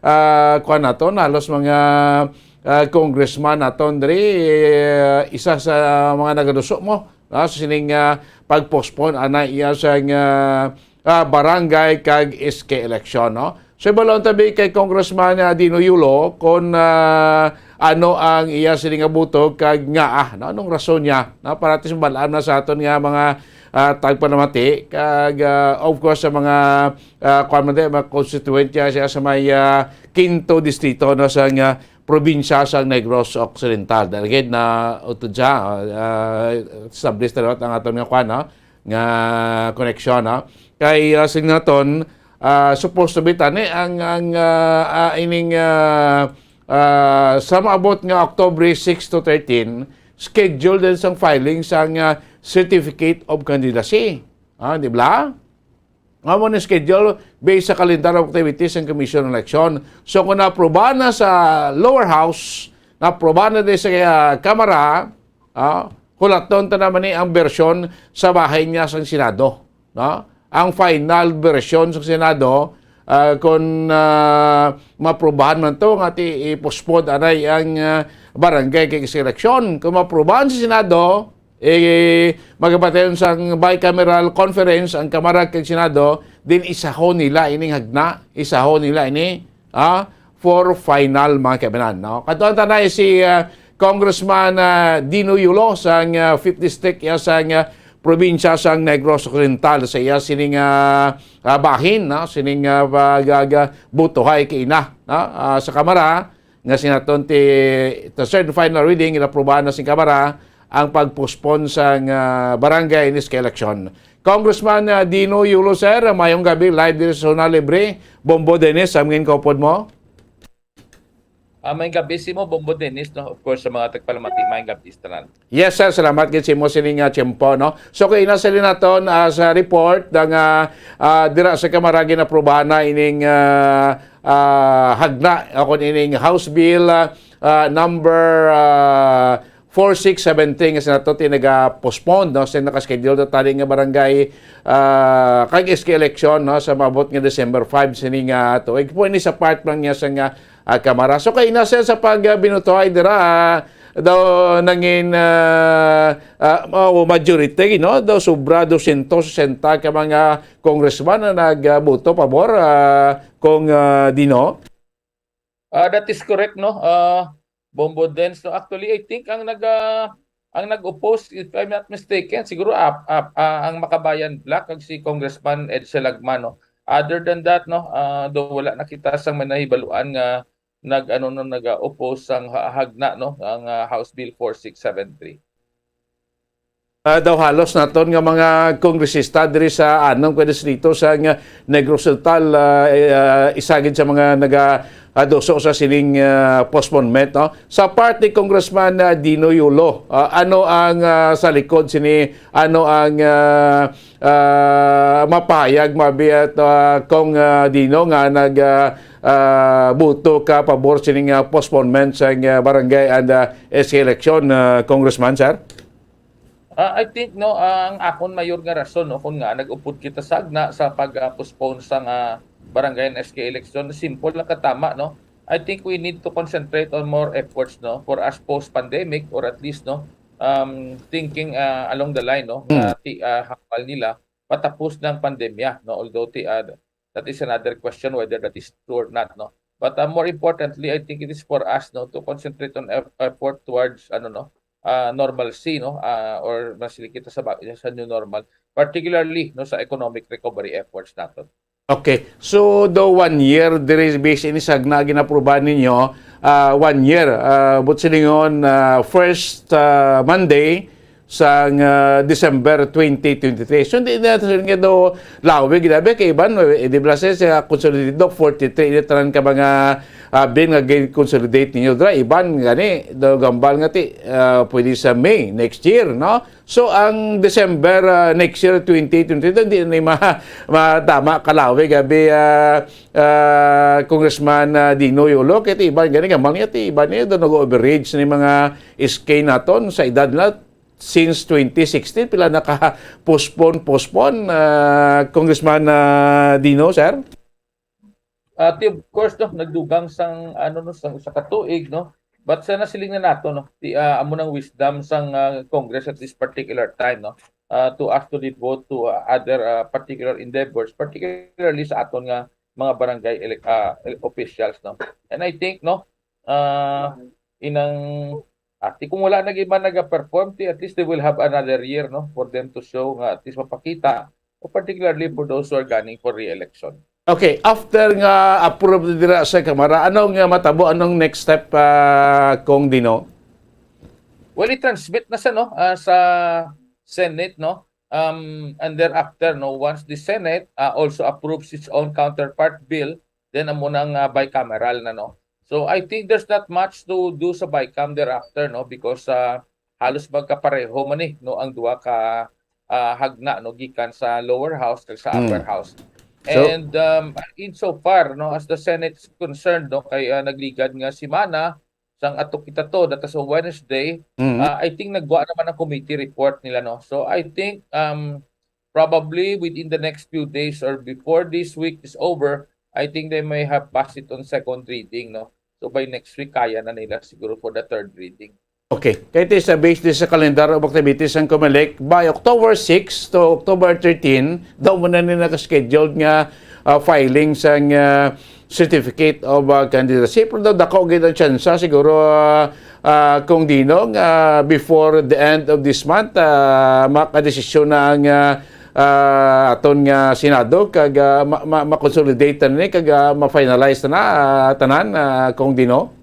ah, kuan naton, halos mga ah, congressman naton diri, eh, isa sa mga nagaduso mo, no? Sa sining ah, pag-postpone ana iya sa ah, barangay kag S K election, no? So, ibalon tabi kay Congressman ah, Dino Yulo kung ah, ano ang iya sini nga buto kag ngaa, no? Anong rason niya, no? Para at least mabalaan na sa aton nga mga ah, tagpanamati kag ah, of course sa mga ah, kuwan man di, mga constituent niya siya sa may ah, quinto distrito, no, sa nga probinsya sa Negros Occidental. Dahil gid na utod siya, ah, established na liwat ang aton nga kuwan, no? Nga koneksyon, no? Kay ah, sing naton, ah, supposed to be tani ang ang ah, ah, ining ah, ah, sa maabot nga October six to thirteen, schedule din sang filing sang ah, certificate of candidacy. Ah, di ba? Nga mo ni schedule based sa calendar of activities ng Commission on Election. So kung naaprobahan na sa lower house, naaprobahan na din sa ah, Kamara, ah, hulaton ta naman ni ang bersyon sa bahay niya sa Senado, no? Ang final bersyon sa Senado, ah, kung ah, maprobahan man to nga ti i-postpone anay ang ah, barangay kay election. Kung maprobahan sa Senado, eh, magapatayon sang bicameral conference ang Kamara kag Senado, din isahon nila ining hagna, isahon nila ini, ah, for final, mga kaibanan, no? Katuan tanay si ah, Congressman ah, Dino Yulo sang ah, Fifth District, iya sang ah, probinsya sang Negros Occidental, sa iya sining ah, ah, bahin, no? Sining ah, pag- ah, butuhay kay ina, no? Ah, sa Kamara, nga sinaton ti the third final reading, inaprobahan na sing Kamara ang pag-postpone sang ah, barangay inis ka eleksyon. Congressman ah, Dino Yulo, sir, mayong gabi, live diri sa Zona Libre. Bombo Dennis, ang ngin kaupod mo. Ah, may gabi si mo, Bombo Dennis, no? Of course, sa mga tagpalamati, may gabi sa tanan. Yes, sir. Salamat gid sa imo sining ah, tiyempo, no? So, kay ina sa naton ah, sa report nga ah, dira sa Kamara, ginaprobahan na ining ah, ah, hagna o kung ining House Bill ah, ah, number ah, four six seven three nga sinato ti naga-postpone, no? Sa naka-schedule na tali nga barangay ah, kag S K election, no? Sa maabot nga December five sini nga tuig. Pwede sa part lang niya sa nga ah, Kamara. So kay ina, sir, sa pag ah, binutuhay dira ah, daw nangin ah, ah, oh, majority, no? Daw sobra dosyentos sesenta ka mga congressman na nagboto pabor, ah, kung ah, Dino. Ah, that is correct, no? Ah, Bombo Dens, no? Actually, I think ang naga Ang nag-oppose, if I'm not mistaken, siguro ap-, ap-, ah, ang Makabayan Bloc kag si Congressman Edsel Lagman, no? Other than that, no, ah, do wala na kita sang may nahibaluan nga nag-, ano, no, nag-oppose sang ha-, hagna, no, ang, ah, House Bill four six seven three. Ah, daw halos naton nga mga kongresista diri sa anom ka distrito sa nga Negros Oriental, ah, eh, ah, isa gid sa mga naga-, ah, duso sa sining, ah, postponement, no? Sa part ni Congressman, ah, Dino Yulo, ah, ano ang, ah, sa likod sini, ano ang, ah, ah, mapahayag, mabi at, ah, Cong, ah, Dino nga nag, ah, ah, buto ka pabor sining, ah, postponement sa, ah, barangay and, ah, S K election, ah, Congressman, sir? Ah, I think, no, ang akon mayor nga rason, no, kung nga nag-upod kita sagna sa pag, ah, postpone sa nga barangay and S K election, simple lang katama, no. I think we need to concentrate on more efforts, no, for us post-pandemic, or at least, no, um, thinking, ah, along the line, no, nga Mm. ti-, ah, hambal nila patapos ng pandemya, no, although ti-, ah, that is another question whether that is true or not, no. But, uh, more importantly, I think it is for us, no, to concentrate on eff-, effort towards, ano, no, uh, normalcy, no, uh, or masili kita sa ba-, sa new normal, particularly, no, sa economic recovery efforts naton. Okay. So, do one year diri, based ini sagna ginaprubahan ninyo, uh, one year, uh, but silingon, uh, first, uh, Monday, sang, ah, December twenty twenty-three. So, hindi na nga daw lawig, grabe, kay iban, eh, di ba, sa, sa consolidated daw, forty-three, ini tanan ka mga, ah, bin nga gin-consolidate ninyo, dra, iban, gani, daw gambal nga ti, ah, pwede sa May next year, no? So, ang December, ah, next year, twenty twenty-three, hindi na ma-, matama kalawig, abi, ah, ah, Congressman, ah, Dino Yolo, kay ti iban, gani, gambal nga ti iban niya, daw nag-overage ni mga S K naton sa edad na, since twenty sixteen, pila naka-postpone, postpone, ah, Congressman, ah, Dino, sir? Ah, ti, of course, no, nagdugang sang, ano, no, sang usa ka tuig, no? But sa nasiling na nato, no, ti, ah, amo nang wisdom sang, ah, Congress at this particular time, no, ah, to us to devote to, ah, other, ah, particular endeavors, particularly sa aton nga mga barangay elec-, ah, el-, officials, no? And I think, no, ah, inang, ah, ti kung wala nag-, iba naga-perform, ti at least they will have another year, no, for them to show nga at least mapakita, o particularly for those who are gunning for re-election. Okay, after nga approve dira sa Kamara, ano nga matabo, anong next step, ah, Cong Dino? Well, i-transmit na sa, no, ah, sa Senate, no? Um, and thereafter, no, once the Senate, ah, also approves its own counterpart bill, then amo nang, ah, bicameral na, no? So, I think there's not much to do sa bicam thereafter, no? Because, ah, halos magkapareho man, eh, no, ang duha ka, ah, hagna, no, gikan sa lower house kag sa Mm. upper house. So And, um, insofar, no, as the Senate is concerned, no, kay, ah, nagligad nga semana, sang ato kita to, that is on Wednesday, Mm. ah, I think nagwa naman ang committee report nila, no? So, I think, um, probably within the next few days or before this week is over, I think they may have passed it on second reading, no? So, by next week, kaya na nila siguro for the third reading. Okay. Kay ti sa base di sa kalendar of activities sang Comelec, by October six to October thirteen, daw mo na ni naka-scheduled nga, ah, filing sang, ah, certificate of, ah, candidacy. Pero daw dako gid ang tsansa siguro, ah, ah, Cong Dino nga before the end of this month, ah, makadesisyon na ang, ah, ah, aton nga Senado kag, ah, ma-, ma-, ma-consolidate na ni kag, ah, ma-finalize na, ah, tanan, ah, Cong Dino?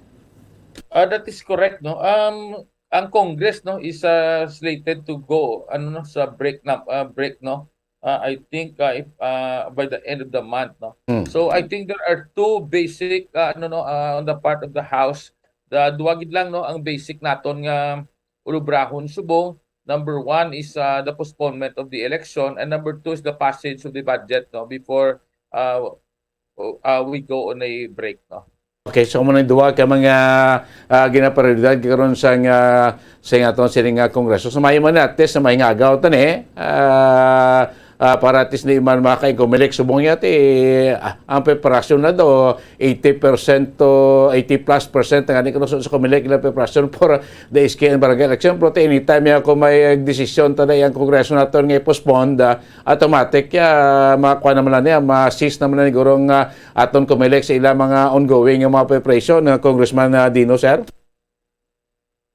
Ah, that is correct, no? Um, ang Congress, no, is, ah, slated to go, ano, no, sa break na, ah, break, no? Ah, I think, ah, if, ah, by the end of the month, no? Hmm. So, I think there are two basic, ah, ano, no, ah, on the part of the House. The, duwa gid lang, no, ang basic naton nga ulubrahon subong. Number one is, ah, the postponement of the election, and number two is the passage of the budget, no, before, ah, o, ah, we go on a break, no? Okay, so muna duwa ka mga, ah, ginaprioridad karon sa nga, sa nga aton sini nga Kongreso. So, may man at least na may nga agaw tani, ah, ah, para at least di man makain Comelec subong niya ti, ah, ang preparasyon na do, eighty percent to eighty plus percent ang ani kuno sa Comelec ilang preparasyon for the S K and barangay election. Pero ti anytime ya kung may desisyon ta na ang Kongreso naton nga i-postpone, ah, automatic ya makuha naman na niya, ma-cease naman na ni gurong, ah, aton Comelec sa ilang mga ongoing nga mga preparation, ah, Congressman, ah, Dino, sir?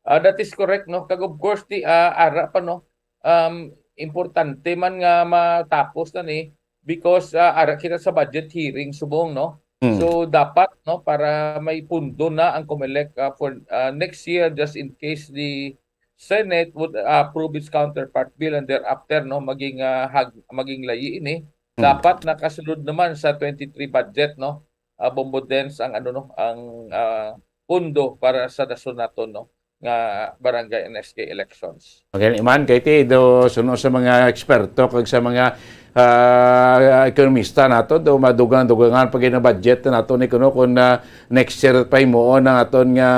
Ah, that is correct, no? Kag of course, ti, ah, ara pa, no? Um, importante man nga matapos na ni because, ah, ara kita sa budget hearing subong, no? Mm. So, dapat, no, para may pundo na ang Comelec, ah, for, ah, next year, just in case the Senate would approve its counterpart bill and thereafter, no, maging, ah, hag-, maging layi ini. Mm. Dapat nakasulod naman sa twenty-three budget, no? Ah, Bombo Dens ang, ano, no, ang, ah, pundo para sa dason naton, no, nga barangay and S K elections. Okay, Iman, kay ti, do, suno sa mga eksperto kag sa mga, ah, ekonomista nato, do madugang-dugangan pa gid ang budget nato ni kuno kung, ah, next year pa himuon ang aton nga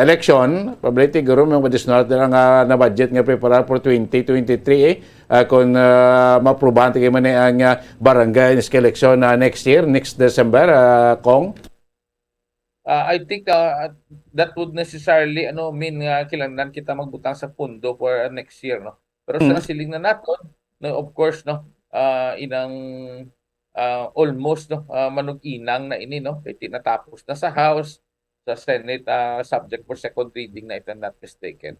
election. Probably siguro may mga additional na nga na budget nga preparar for twenty twenty-three, eh. Ah, kung, ah, maaprubahan ti man ni ang, ah, barangay and S K election na next year, next December, ah, Cong? Ah, I think, ah, that would necessarily, ano, mean nga kinahanglan kita magbutang sa pundo for, ah, next year, no? Pero sa Mm. nasiling na naton, no, of course, no, ah, inang, ah, almost, no, ah, manug-inang na ini, no? Kay ti natapos na sa House, sa Senate, ah, subject for second reading na, if I'm not mistaken.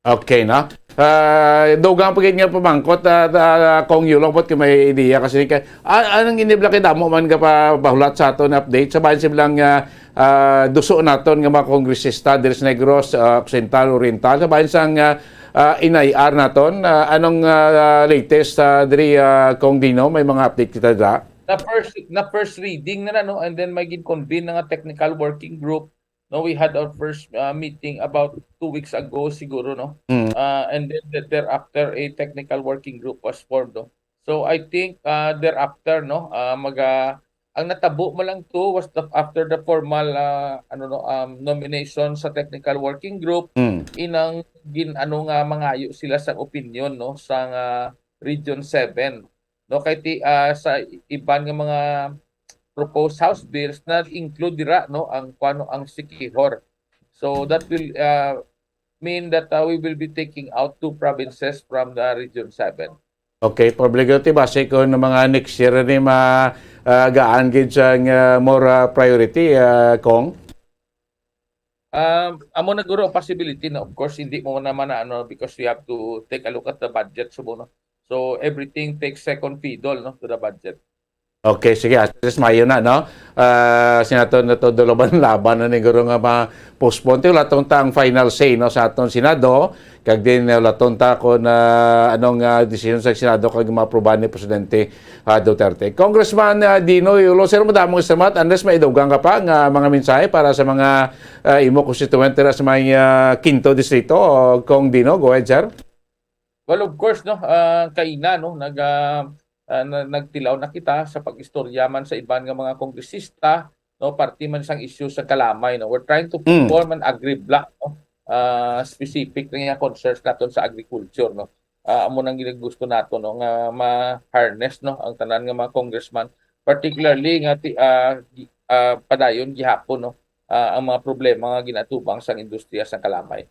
Okay, no? Ah, dugang pa gid nga pamangkot, ah, ah, Cong Yulo, ambot kay may idea ka sini kay, ah, anong inibla kay damo man nga pa-, pahulat sa aton update sa bahin siblang, ah, ah, duso naton nga mga kongresista diri sa Negros, ah, Occidental, Oriental, sa bahin sang, ah, ah, N I R naton, ah, anong, ah, latest, ah, diri, ah, Cong Dino? May mga update kita dira? Na first, na first reading na, na, no? And then may gin-convene na nga technical working group. No, we had our first, uh, meeting about two weeks ago siguro, no? Mm. Uh, and then the-, thereafter, a technical working group was formed, no? So I think, uh, thereafter, no, uh, maga-, ang natabo mo lang to was the, after the formal, uh, ano, no, um, nomination sa technical working group, Mm. inang gin-, ano nga mangayo sila sa opinion, no, sa nga Region seven, no? Kay ti-, ah, sa iban nga mga proposed House bills na include dira, no, ang kuno ang Siquijor. So that will, ah, mean that, ah, we will be taking out two provinces from the Region seven. Okay, probably gid ti base ko ng mga next year ni ma-, ah, gaan gid sang, ah, more, ah, priority, ah, Cong? Um, amo na guro ang possibility, no? Of course, hindi mo naman na, ano, because we have to take a look at the budget, subong, no? So everything takes second fiddle, no, to the budget. Okay, sige, at least maayo na, no? Ah, sinato na to, dulaban-laban na ni guro nga ma-postpone. Ti, wala tong ta ang final say, no, sa aton Senado. Kag din, eh, wala tong ta kung, ah, anong, ah, desisyon sa Senado kag maaprobahan ni Presidente, ah, Duterte. Congressman, ah, Dino Yulo, sir, madamong salamat. Unless may idugang ka pa nga mga mensahe para sa mga, ah, imo konstituente ra sa may, ah, Quinto Distrito, Cong Dino, go ahead, sir. Well, of course, no, ah, kaina, no, nag, ah, ah, na-, nagtilaw na kita sa pag-istorya man sa iban nga mga kongresista, no, parte man sang isyu sa kalamay, no. We're trying to Mm. form an agri-block, no, ah, specific nga concerns naton sa agriculture, no. Ah, amo nang ginagusto nato, no, nga ma-harness, no, ang tanan nga mga congressman, particularly nga ti-, ah, gi-, ah, padayon gihapon, no, ah, ang mga problema nga ginatubang sang industriya sang kalamay.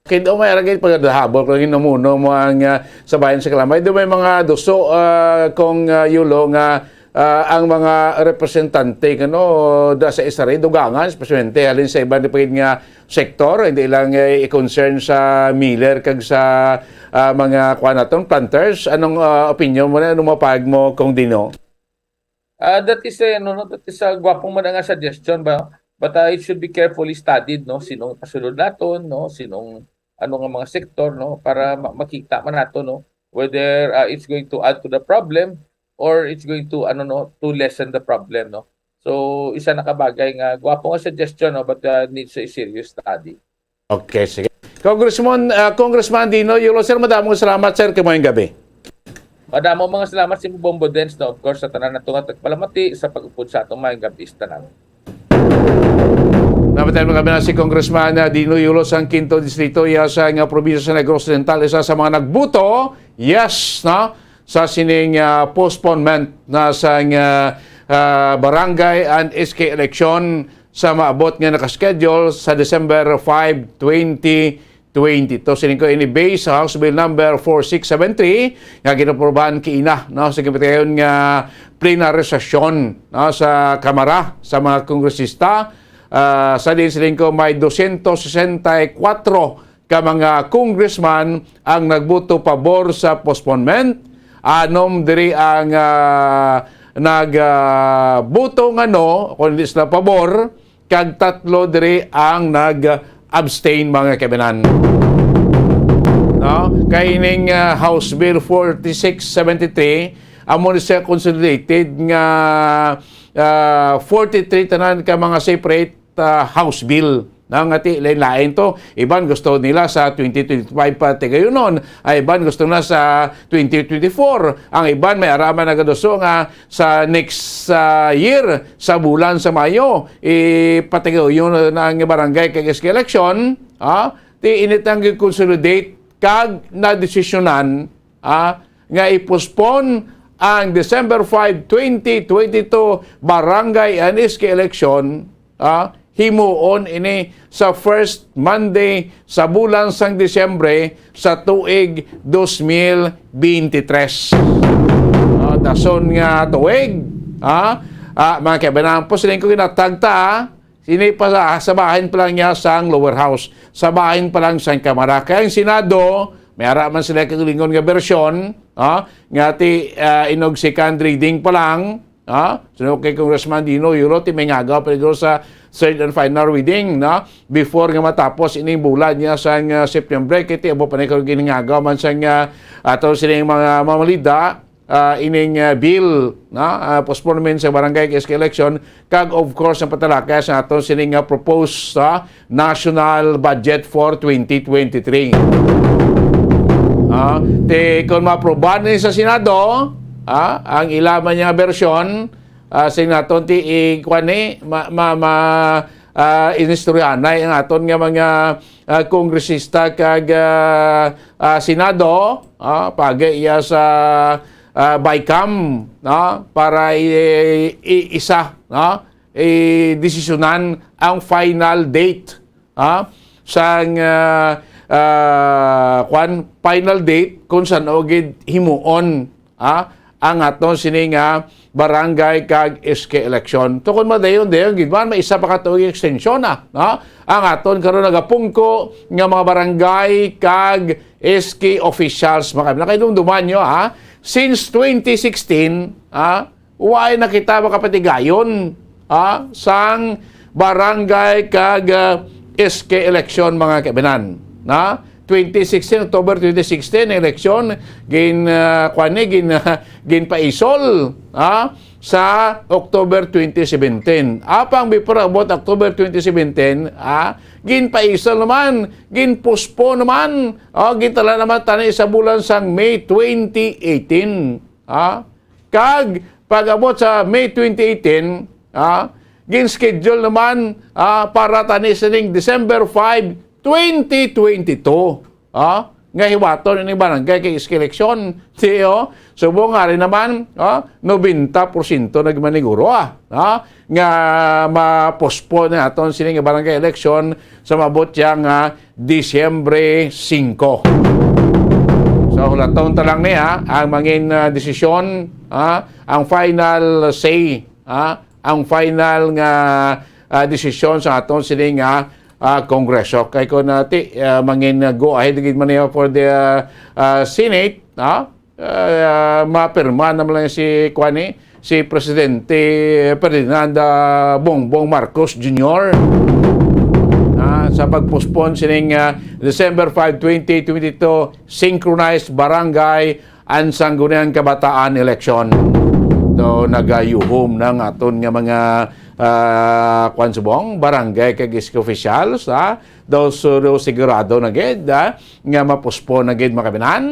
Kay do may aragay pagdahabol ko ginamuno mo ang, ah, sa bayan sa kalamay. Do may mga duso, ah, Cong, ah, Yulo nga, ah, ang mga representante, kano, da sa S R A, dugangan, especially halin sa iban pa gid nga sektor, hindi lang, eh, i-concern sa miller kag sa, ah, mga kuan naton, planters. Anong, ah, opinion mo na? Anong mapag mo, Cong Dino? Ah, that is a, ano, no, that is a gwapong man nga suggestion ba? But, ah, it should be carefully studied, no? Sinong pasulod naton, no? Sinong, ano nga mga sektor, no? Para ma-, makita man nato, no? Whether, ah, it's going to add to the problem or it's going to, ano, no, to lessen the problem, no? So, isa na ka bagay nga gwapong nga suggestion, no? But, ah, needs a serious study. Okay, sige. Congressman, ah, Congressman Dino Yulo, sir, madamong salamat, sir, kay maayong gabi. Madamo mga salamat sa imo, Bombo Dens, no? Of course, sa tanan nato nga tagpalamati sa pag-upod sa atong maayong gabi sa tanan. Napatay mo kami na si Congressman, ah, Dino Yulo sang Quinto Distrito, iya sa nga probinsya sa Negros Occidental, isa sa mga nagbuto, yes, no? Sa sining, ah, postponement na sang, ah, ah, barangay and S K election sa maabot nga nakaschedule sa December five, twenty twenty-two. Sining ko ini based sa House Bill number four six seven three nga ginaprobahan kaina, no, sa gipatigayon nga plenary session, no, sa Kamara sa mga kongresista. Ah, sa diin sining ko may dosyentos sesenta y kuwatro ka mga congressman ang nagboto pabor sa postponement. Anom diri ang, ah, nag, ah, boto nga no, kung hindi sila pabor, kag tatlo diri ang nag-abstain, mga kaibanan. No? Kay ining, ah, House Bill forty-six seventy-three, amo ni siya consolidated nga, ah, forty-three tanan ka mga separate, ah, House Bill. Na nga ti lain-lain to. Iban gusto nila sa twenty twenty-five pa tigayunon. Ay iban gusto na sa twenty twenty-four. Ang iban may araman nagaduso nga sa next, ah, year, sa bulan sa Mayo, ipatigayon na ang barangay kag S K election, ah, ti init ang gi-consolidate kag nadesisyonan, ah, nga i-postpone ang December five, twenty twenty-two barangay and S K election, ah, himuon ini sa first Monday sa bulan sang Disyembre sa tuig dos mil bente tres. Ah, dason nga tuig, ah, ah, mga kaibanan, po sining ko ginatagta, ah, sini pa sa, sa bahin pa lang niya sang lower house, sa bahin pa lang sang Kamara. Kaya ang Senado, may ara man sila kagalingon nga bersyon, ah, nga ti, ah, inog second reading pa lang, ah, so, kay Congressman Dino Yuro, ti may ngagaw pa siguro sa third and final reading, no? Before nga matapos ining bulan niya sang, ah, September, kay ti abo pa ni karon ginhingagaw man sang, ah, ato sining mga mamalida, ah, ining, ah, bill, no? Ah, postponement sa barangay S K election, kag of course, ang patalakay sa ato sining, ah, proposed, ah, national budget for twenty twenty-three. Ah, ti, kung maaprobahan ni sa Senado, ah, ang ila man nga bersyon, ah, sing naton ti i-, kuwan ni, ma-, ma-, ma-, ah, inistoryahanay ang aton nga mga, ah, kongresista kag, ah, ah, Senado, ah, pagi iya sa, ah, BICAM, no? Para i-, i-, isa, no? I-desisyonan ang final date, ah, sang, ah, ah, kwan, final date kung san-o gid himuon, ah, ang aton sini nga barangay kag S K election. Tukon madayon-dayon gid man, may isa pa ka tuig extension na, no? Ang aton karon nagapungko nga mga barangay kag S K officials, mga kaibigan. Nakainumduman nyo, ha? Since twenty sixteen, ha? Why na kita makapatigayon, ha? Sang barangay kag, ah, S K election, mga kaibigan. Na? Twenty sixteen, October twenty sixteen, election, gin, ah, kwan ni, gin, ginpaisol, ha? Sa October twenty seventeen. Apang before about October twenty seventeen, ah, ginpaisol naman, ginpostpone naman, oh, gintala naman tani sa bulan sang May twenty eighteen, ah. Kag pag-abot sa May twenty eighteen, ah, gin-schedule naman, ah, para tani sining December five, twenty twenty-two. Ah, nga hiwaton ini barangay kay S K election. Ti, oh, subong nga rin naman, ah, nobenta porsyento nagmaniguro, ah, ah, nga ma-postpone na aton sini nga barangay election sa maabot siya nga Disyembre singko. So, hulaton ta lang niya ang mangin, ah, desisyon, ah, ang final say, ah, ang final nga, ah, desisyon sa aton sini nga, ah, Kongreso. Kay kung, ah, ti, ah, mangin, ah, go ahead gid man niya for the, ah, ah, Senate, ah, ah, mapirma naman lang si, kuwan ni, si Presidente Ferdinand, ah, Bongbong Marcos Junior, ah, sa pag-postpone sining, ah, December five, twenty twenty-two synchronized barangay and Sangguniang Kabataan election. So, nagayuhom na nga aton nga mga, ah, kwan subong, barangay kag S K officials, ha? Daw suro sigurado na gid, ha? Nga ma-postpone na gid, mga kaibigan.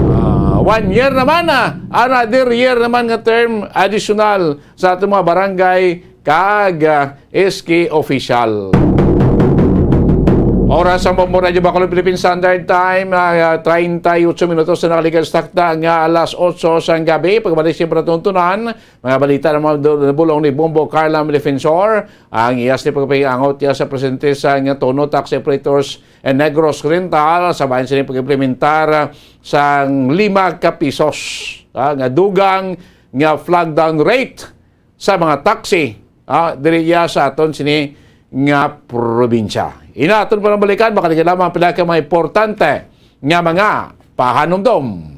Ah, one year naman, ah, another year naman nga term additional sa aton mga barangay kag, ah, S K official. Oras ang Bombo Radyo Bacolod Philippine Standard Time, ah, treinta y ocho minutos na nakalikas takta nga alas otso sang gabi. Pagbalik siyempre tuntunan, mga balita ng mga du-, bulong ni Bombo Carla Defensor. Ang iyas ni pagpahiangot iya sa presente sa nga tono tax separators and Negros Oriental, sa bayan sila pag-implementar sang lima ka pisos, ah, nga dugang nga flag down rate sa mga taxi, ah, diri iya sa aton sini nga probinsya. Ina, aton pa nang balikan, makalikan lamang pila ka mga importante nga mga pahanumdom.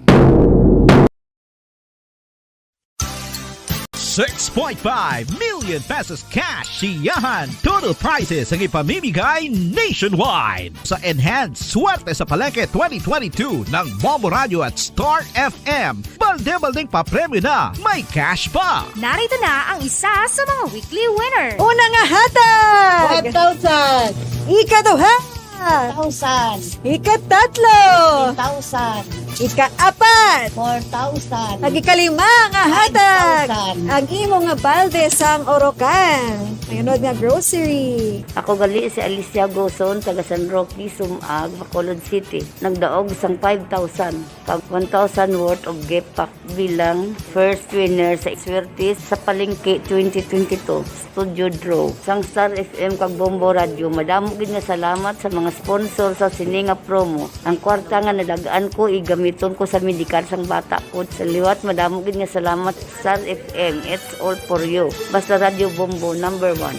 Six point five million pesos cash siyahan total prizes ang ipamimigay nationwide sa Enhanced Swerte sa Palengke twenty twenty-two ng Bombo Radio at Star F M. Balde-baldeng papremyo na, may cash pa! Narito na ang isa sa mga weekly winner. Una nga hatag! One thousand! Ikaduha! Thousand. Ikatatlo! Three thousand. Ikaapat! Four thousand. Ag ikalima nga hatag! Five thousand. Ang imo nga balde sang Orocan. Ang unod nga grocery. Ako gali si Alicia Goson, taga San Roque, Sumag, Bacolod City. Nagdaog sang five thousand kag one thousand worth of gift pack bilang first winner sa Swerte sa Palengke twenty twenty-two Studio Draw sang Star F M kag Bombo Radio. Madamo gid nga salamat sa mga sponsor sa sini nga promo. Ang kwarta nga nalag-an ko, igamiton ko sa medikal sang bata ko. Sa liwat, madamo gid nga salamat, Star F M. It's all for you. Basta Radyo Bombo, number one.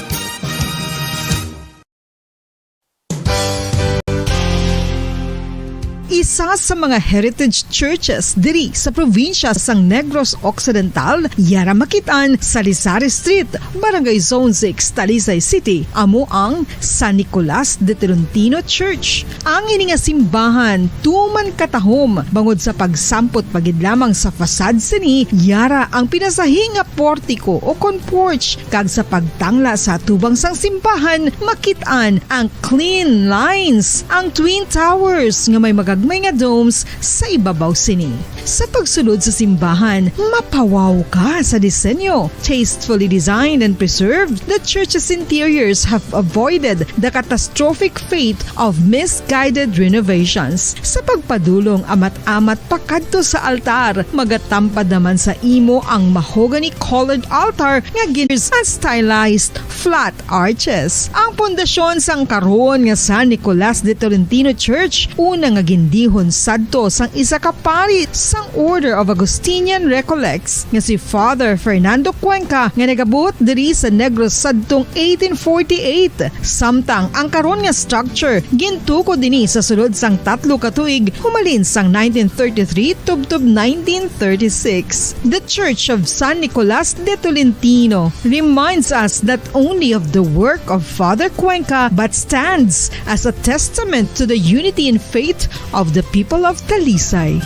Isa sa mga heritage churches diri sa probinsya sang Negros Occidental, yara makit-an sa Lisari Street, Barangay Zone six, Talisay City, amo ang San Nicolas de Tolentino Church. Ang ini nga simbahan tuman katahom bangod sa pagsampot pa gid lamang sa facade sini, yara ang pinasahi nga portiko o kon porch, kag sa pagtangla sa atubang sang simbahan, makit-an ang clean lines, ang twin towers nga may magagmay nga domes sa ibabaw sini. Sa pagsulod sa simbahan, mapawaw ka sa disenyo. Tastefully designed and preserved, the church's interiors have avoided the catastrophic fate of misguided renovations. Sa pagpadulong amat-amat pakadto sa altar, magatampad naman sa imo ang mahogany-colored altar nga gin-, stylized flat arches. Ang pundasyon sang karon nga San Nicolas de Tolentino Church, una nga gindihon sadto sang isa ka pari sang Order of Augustinian Recollects nga si Father Fernando Cuenca, nga nagabuot diri sa Negros sadtong eighteen forty-eight, samtang ang karon nga structure gintukod ini sa sulod sang tatlo ka tuig, humalin sang nineteen thirty-three tubtob nineteen thirty-six. The Church of San Nicolas de Tolentino reminds us not only of the work of Father Cuenca, but stands as a testament to the unity in faith of the people of Talisay.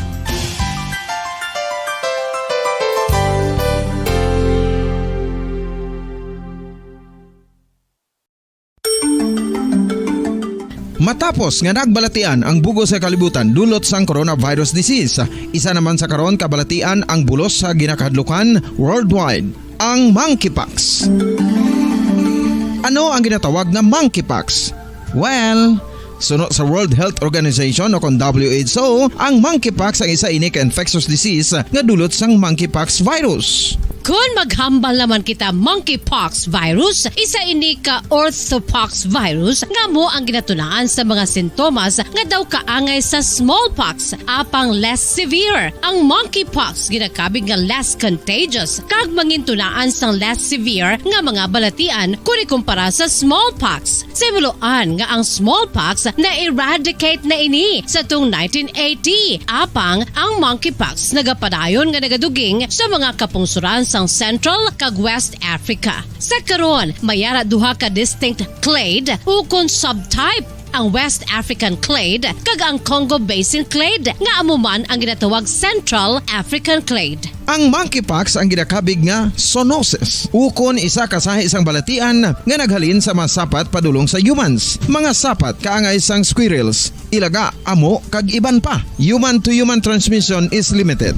Matapos nga nagbalatian ang bug-os nga kalibutan dulot sang coronavirus disease, isa naman sa karon kabalatian ang bulos sa ginakahadlukan worldwide, ang monkeypox. Ano ang ginatawag nga monkeypox? Well, suno sa World Health Organization o kon W H O, ang monkeypox ang isa ini ka infectious disease nga dulot sang monkeypox virus. Kon maghambal naman kita monkeypox virus, isa ini ka orthopox virus nga amo ang ginatunaan sa mga sintomas nga daw kaangay sa smallpox, apang less severe. Ang monkeypox ginakabig nga less contagious kag mangintunaan sang less severe nga mga balatian kon ikumpara sa smallpox. Sa himuloan nga ang smallpox na-eradicate na ini sa tuong nineteen eighty, apang ang monkeypox nagapadayon nga nagaduging sa mga kapungsoran sang Central kag West Africa. Sa karon, may ara duha ka distinct clade ukon subtype, ang West African clade kag ang Congo Basin clade, nga amo man ang ginatawag Central African clade. Ang monkeypox ang ginakabig nga zoonosis, ukon isa ka sahi sang balatian nga naghalin sa mga sapat padulong sa humans, mga sapat kaangay sang squirrels, ilaga, amo, kag iban pa. Human-to-human transmission is limited.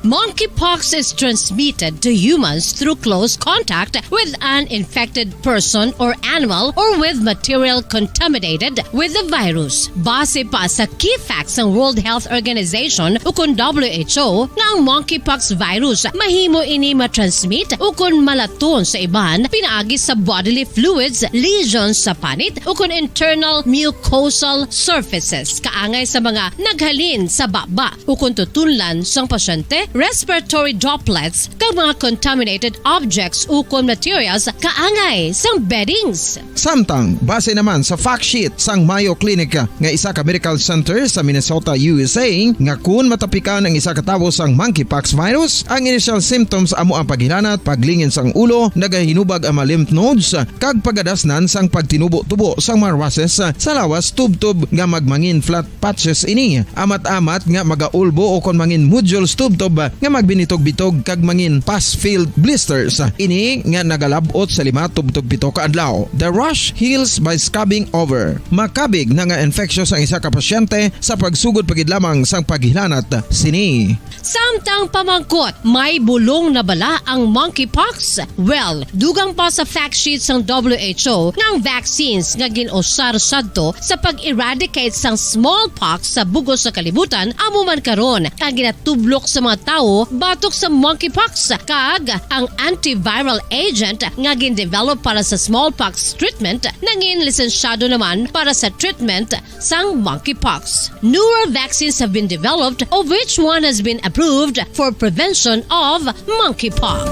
Monkeypox is transmitted to humans through close contact with an infected person or animal or with material contaminated with the virus. Base pa sa key facts sang World Health Organization ukon W H O nga ang monkeypox virus mahimo ini matransmit ukon malaton sa iban pinaagi sa bodily fluids, lesions sa panit ukon internal mucosal surfaces kaangay sa mga naghalin sa baba ukon tutunlan sang pasyente respiratory droplets, kag mga contaminated objects ukon materials kaangay sang beddings. Samtang, base naman sa fact sheet sang Mayo Clinic nga isa ka medical center sa Minnesota, U S A, nga kun matapikan ang isa ka tawo sang monkeypox virus, ang initial symptoms amo ang paghilanat, paglingin sang ulo, nagahinubag ang mga lymph nodes, kag pagadasnan sang pagtinubo-tubo sang mga rushes sa lawas tubtob nga magmangin flat patches ini. Amat-amat nga magaulbo o kon mangin nodules tubtob nga magbinitog-bitog kag mangin pus-filled blisters. Ini nga nagalab-ot sa lima tubtob pito ka adlaw. The rash heals by scabbing over. Makabig na nga infectious ang isa ka pasyente sa pagsugod pa gid lamang sang paghilanat sini. Samtang pamangkot, may bulong na bala ang monkeypox? Well, dugang pa sa fact sheet sang W H O nga ang vaccines nga gin-usar sadto sa pag-eradicate sang smallpox sa bug-os nga kalibutan amo man karon ang ginatublok sa mga tawo batok sa monkeypox, kag ang antiviral agent nga gin-develop para sa smallpox treatment nangin lisensyado naman para sa treatment sang monkeypox. Newer vaccines have been developed, of which one has been approved for prevention of monkeypox.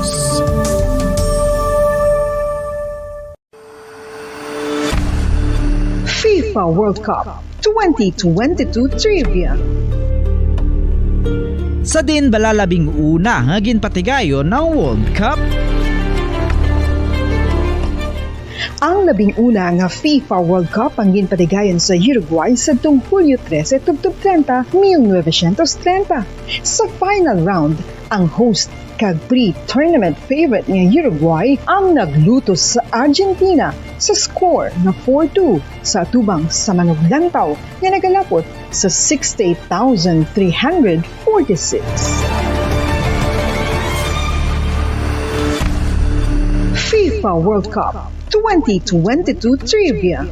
FIFA World Cup twenty twenty-two Trivia. Sa diin bala labing una nga ginpatigayon ang World Cup? Ang labing una nga FIFA World Cup ang ginpatigayon sa Uruguay sadtong Hulyo trese tubtob treinta, mil novecientos treinta. Sa final round, ang host kag pre-tournament favorite nga Uruguay ang naglutos sa Argentina sa score nga four two sa atubang sa manuglantaw nga nagalapot sa sixty-eight thousand three hundred forty-six. FIFA World Cup twenty twenty-two Trivia.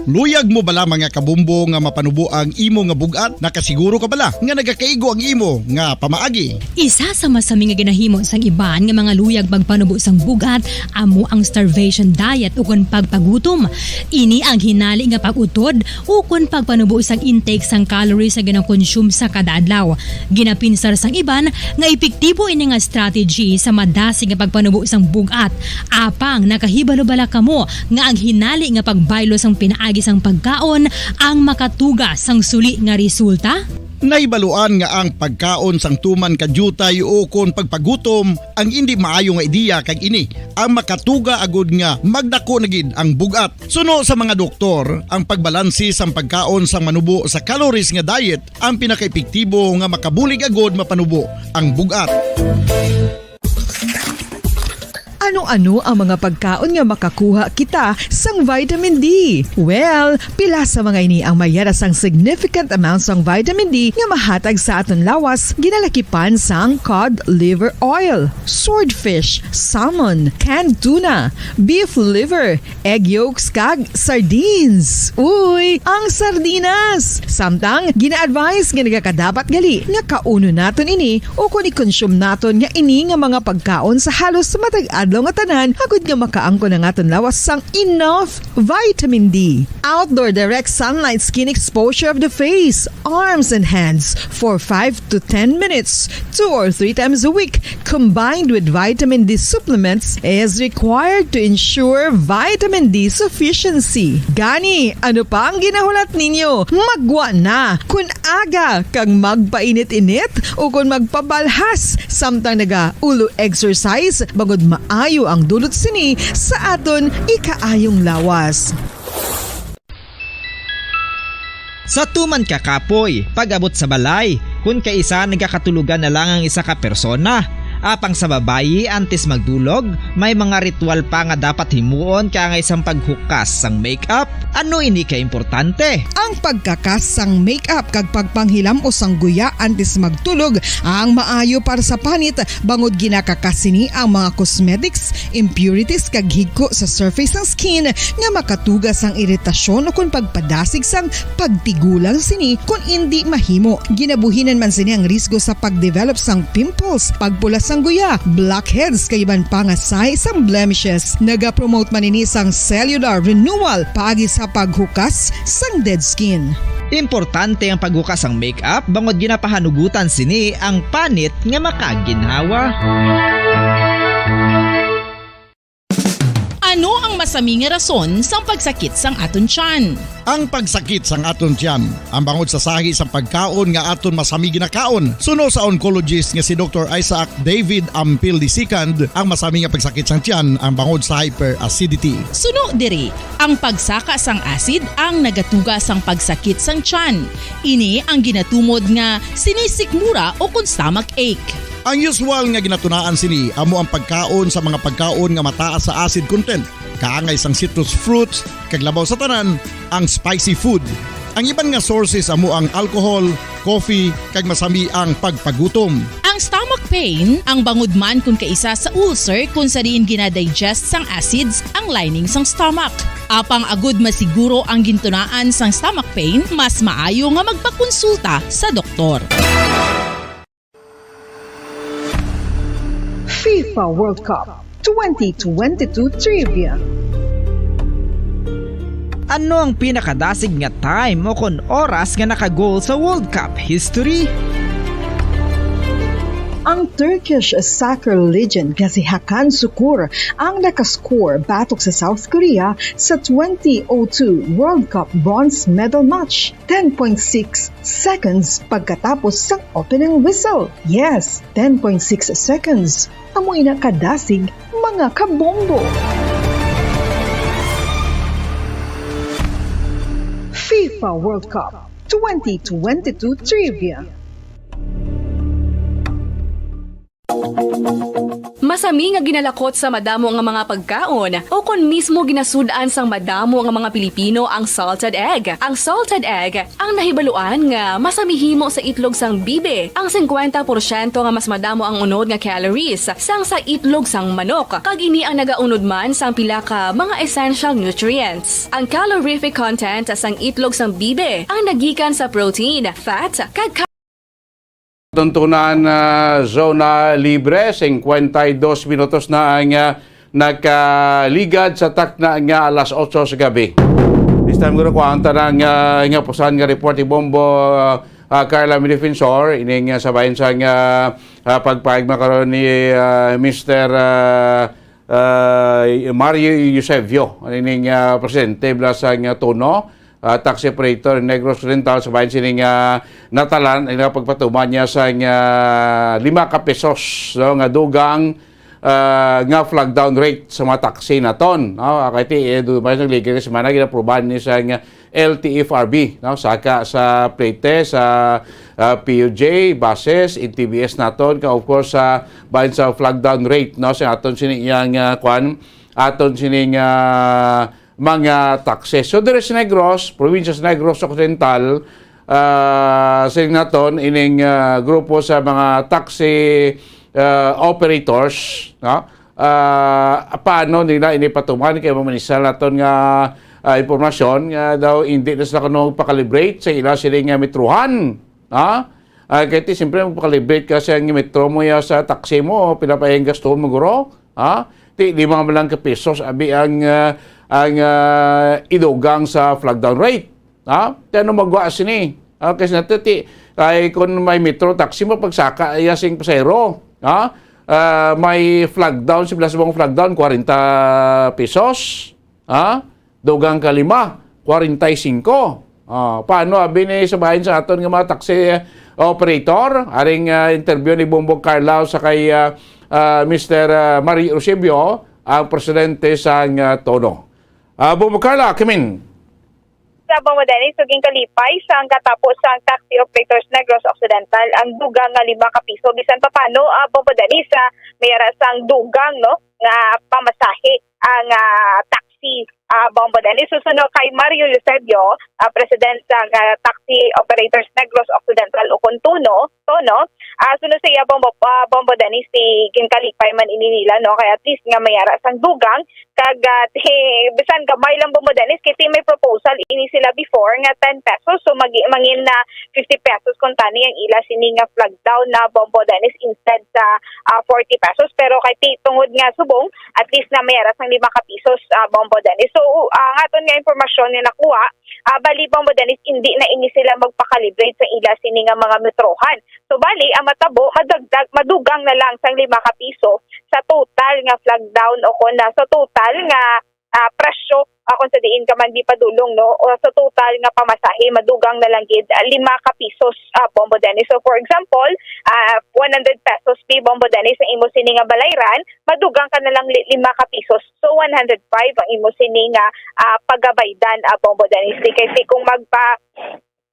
Luyag mo bala, mga kabumbo, nga mapanubo ang imo nga bug-at? Nakasiguro ka bala nga nagakaigo ang imo nga pamaagi? Isa sa masami nga ginahimo sang iban nga mga luyag magpanubo sang bug-at amo ang starvation diet ukon pagpagutom. Ini ang hinali nga pag-utod ukon pagpanubo sang intake sang calories nga ginakonsume sa kada adlaw. Ginapinsar sang iban nga epektibo ini nga strategy sa madasig nga pagpanubo sang bug-at. Apang nakahibalo bala kamo nga ang hinali nga pagbaylo sang pinaagi sang pagkaon ang makatuga sang suli nga resulta? Nahibaluan nga ang pagkaon sang tuman ka diutay ukon pagpagutom ang indi maayo nga ideya, kag ini ang makatuga agud nga magdako na gid ang bug-at. Suno sa mga doktor, ang pagbalanse sang pagkaon sang manubo sa calories nga diet ang pinakaepektibo nga makabulig agud mapanubo ang bug-at. Ano-ano ang mga pagkaon nga makakuha kita sang vitamin D? Well, pila sa mga ini ang mayara sang significant amount sang vitamin D nga mahatag sa aton lawas, ginalakipan sang cod liver oil, swordfish, salmon, canned tuna, beef liver, egg yolks, kag sardines. Uy, ang sardinas! Samtang, gina-advise nga nagakadapat gali nga kaunon naton ini ukon i-consume naton nga ini nga mga pagkaon sa halos matag adlaw nga tanan, agud nga makaangkon ang aton lawas sang enough vitamin D. Outdoor direct sunlight skin exposure of the face, arms, and hands for five to ten minutes, two or three times a week, combined with vitamin D supplements, is required to ensure vitamin D sufficiency. Gani, ano pa ang ginahulat ninyo? Maggwa na! Kun aga kag magpainit-init ukon magpabalhas samtang naga-ulo exercise, bangod maayo ang dulot sini sa aton ikaayong lawas. Sa tuman ka kapoy, pag-abot sa balay, kun kaisa nagakatulogan na lang ang isa ka persona. Apang sa babayi, antes magdulog, may mga ritual pa nga dapat himuon kaangay sang paghukas sang makeup. Ano ini ka importante? Ang pagkakas sang makeup kag pagpanghilam-os sang guya antes magtulog ang maayo para sa panit, bangod ginakakas sini ang mga cosmetics, impurities, kag higko sa surface sang skin nga makatuga sang iritasyon ukon pagpadasig sang pagtigulang sini kon indi mahimo. Ginabuhinan man sini ang risgo sa pag-develop sang pimples, pagpula sang guya, blackheads, kag iban pa nga sahi sang blemishes. Nagapromote man ini sang cellular renewal paagi sa paghukas sang dead skin. Importante ang paghukas sang make-up bangod ginapahanugutan sini ang panit nga makaginhawa. Ano ang masami nga rason sang pagsakit sang aton tiyan? Ang pagsakit sang aton tiyan, ang bangod sa sahi sang pagkaon nga aton masami ginakaon. Suno sa oncologist nga si Doktor Isaac David Ampil the second, ang masami nga pagsakit sang tiyan ang bangod sa hyperacidity. Suno diri, ang pagsaka sang acid ang nagatuga sang pagsakit sang tiyan. Ini ang ginatumod nga sinisikmura o kon stomach ache. Ang usual nga ginatunaan sini amo ang pagkaon sa mga pagkaon nga mataas sa acid content, kaangay sang citrus fruits, kag labaw sa tanan, ang spicy food. Ang iban nga sources amo ang alcohol, coffee, kag masami ang pagpagutom. Ang stomach pain ang bangod man kon kaisa sa ulcer kon sa diin ginadigest sang acids ang lining sang stomach. Apang agud masiguro ang gintunaan sang stomach pain, mas maayo nga magpakonsulta sa doktor. FIFA World Cup twenty twenty-two Trivia. Ano ang pinakadasig nga time o kon oras nga naka-goal sa World Cup history? Ang Turkish soccer legend nga si Hakan Sukur ang nakascore batok sa South Korea sa twenty oh two World Cup bronze medal match, ten point six seconds pagkatapos sang opening whistle. Yes, ten point six seconds. Amo ina kadasig, mga kabombo. FIFA World Cup twenty twenty-two Trivia. Masami nga ginalakot sa madamo nga mga pagkaon, o kon mismo ginasud-an sang madamo nga mga Pilipino ang salted egg. Ang salted egg ang nahibaluan nga masami himo sa itlog sang bibe. Ang singkwenta porsyento nga mas madamo ang unod nga calories sang sa itlog sang manok, kag ini ang nagaunod man sang pila ka mga essential nutrients. Ang calorific content sang itlog sang bibe ang nagikan sa protein, fat, kag Tuntunan, ah, Zona Libre, singkwenta y dos minutos na ang, ah, nakaligad sa takna nga alas otso sa gabi. This time, guro, kuha ang tanang, ah, nga pusan nga report ni Bombo, ah, ah, Carla Midefensor, ining, ah, sa bahin sa nga, ah, pagpahigma karon ni, ah, Mister, ah, ah, Mario Eusebio, ining, ah, presidente bala sa nga Tono, ah, taxi operator in Negros Oriental, sa bahin sining, ah, natalan, ang pagpatuman niya sa nga lima ka pesos, no, nga dugang, ah, nga flag down rate sa mga taxi naton, no? Ah, kay ti, eh, duman sa ligid nga semana, ginaprobahan ni sa nga L T F R B, no? Saka sa plete, sa, ah, P U J, buses, in T B S naton, ka, of course, sa bahin sa flag down rate, no? Sa aton sini iyang, ah, kwan, aton sining, ah, mga taxes. So, diri sa Negros, probinsya sa Negros Occidental, ah, siling naton ining, ah, grupo sa mga taxi, ah, operators, no? Ah, paano nila ini patuman? Kay mamanisal naton nga, ah, impormasyon nga daw hindi na sila kuno paka-calibrate sa ila sining nga metrohan. Ha? Ah, kay ti, siyempre, magpaka-calibrate ka sa metro mo ya sa taxi mo, pila pa yung gasto mo, guro? Ha? Ti, lima man lang ka pesos, abi ang, ah, ang, ah, idugang sa flag down rate. Ha? Ti, ano magwa sini? Ah, kasi nato, ti, kay kung may metro taxi mo, pagsaka, iya sing pasahero. Ha? Ah, may flag down, si Blas mong flag down, kwarenta pesos. Ha? Dugang ka lima, kwarenta y singko. Ah, paano abi ni sa bahin sa aton nga mga taxi, eh, operator? Aring, ah, interview ni Bumbog Carlao sa kay, ah, ah, Mister, ah, Marie Eusebio, ang presidente sang, ah, Tono. Ah, Bumbog Carla, Kimin. Sa Bombo Dennis, so ginkalipay sang katapo sang Taxi Operators Negros Occidental ang dugang nga lima ka piso. Bisan pa paano, ah, Bombo Dennis, ah, may ara sang dugang, no, nga pamasahe ang, ah, taxi, ah, Bombo Dennis. Susunod kay Mario Eusebio, ah, president sang, ah, Taxi Operators Negros Occidental, ukon Tono, Tono. Ah, suno sa iya, Bombo, ah, Bombo Dennis, si ginkalipay man ini nila, no? Kaya at least nga may ara sang dugang, kag, ah, ti, bisan gamay lang, Bombo Dennis, kay ti may proposal ini sila before nga ten pesos, so magi-, mangin na fifty pesos kung tani ang ila sini nga flag down na, Bombo Dennis, instead sa, ah, forty pesos. Pero kay ti, tungod nga subong, at least na may ara sang lima ka pisos, ah, Bombo Dennis. So, ah, ang aton nga impormasyon nga nakuha, Ah, bali, Bombo Dennis, hindi na ini sila magpa-calibrate sa ila sini nga mga metrohan. So, bali, ang matabo, madagdag, madugang na lang sang lima ka piso sa total nga flag down o kon na sa total nga, ah, presyo, ah, kung sa diin ka man gipadulong, no? O sa total nga pamasahe, madugang na lang gid, ah, lima ka pisos, ah, Bombo Dennis. So, for example, ah, one hundred pesos, P, Bombo Dennis, ang imo sini nga balayran, madugang ka na lang li-, lima ka pisos. So, one hundred five ang imo sini nga, ah, pagabaydan, ah, Bombo Dennis. Di kay, di kung magpa-,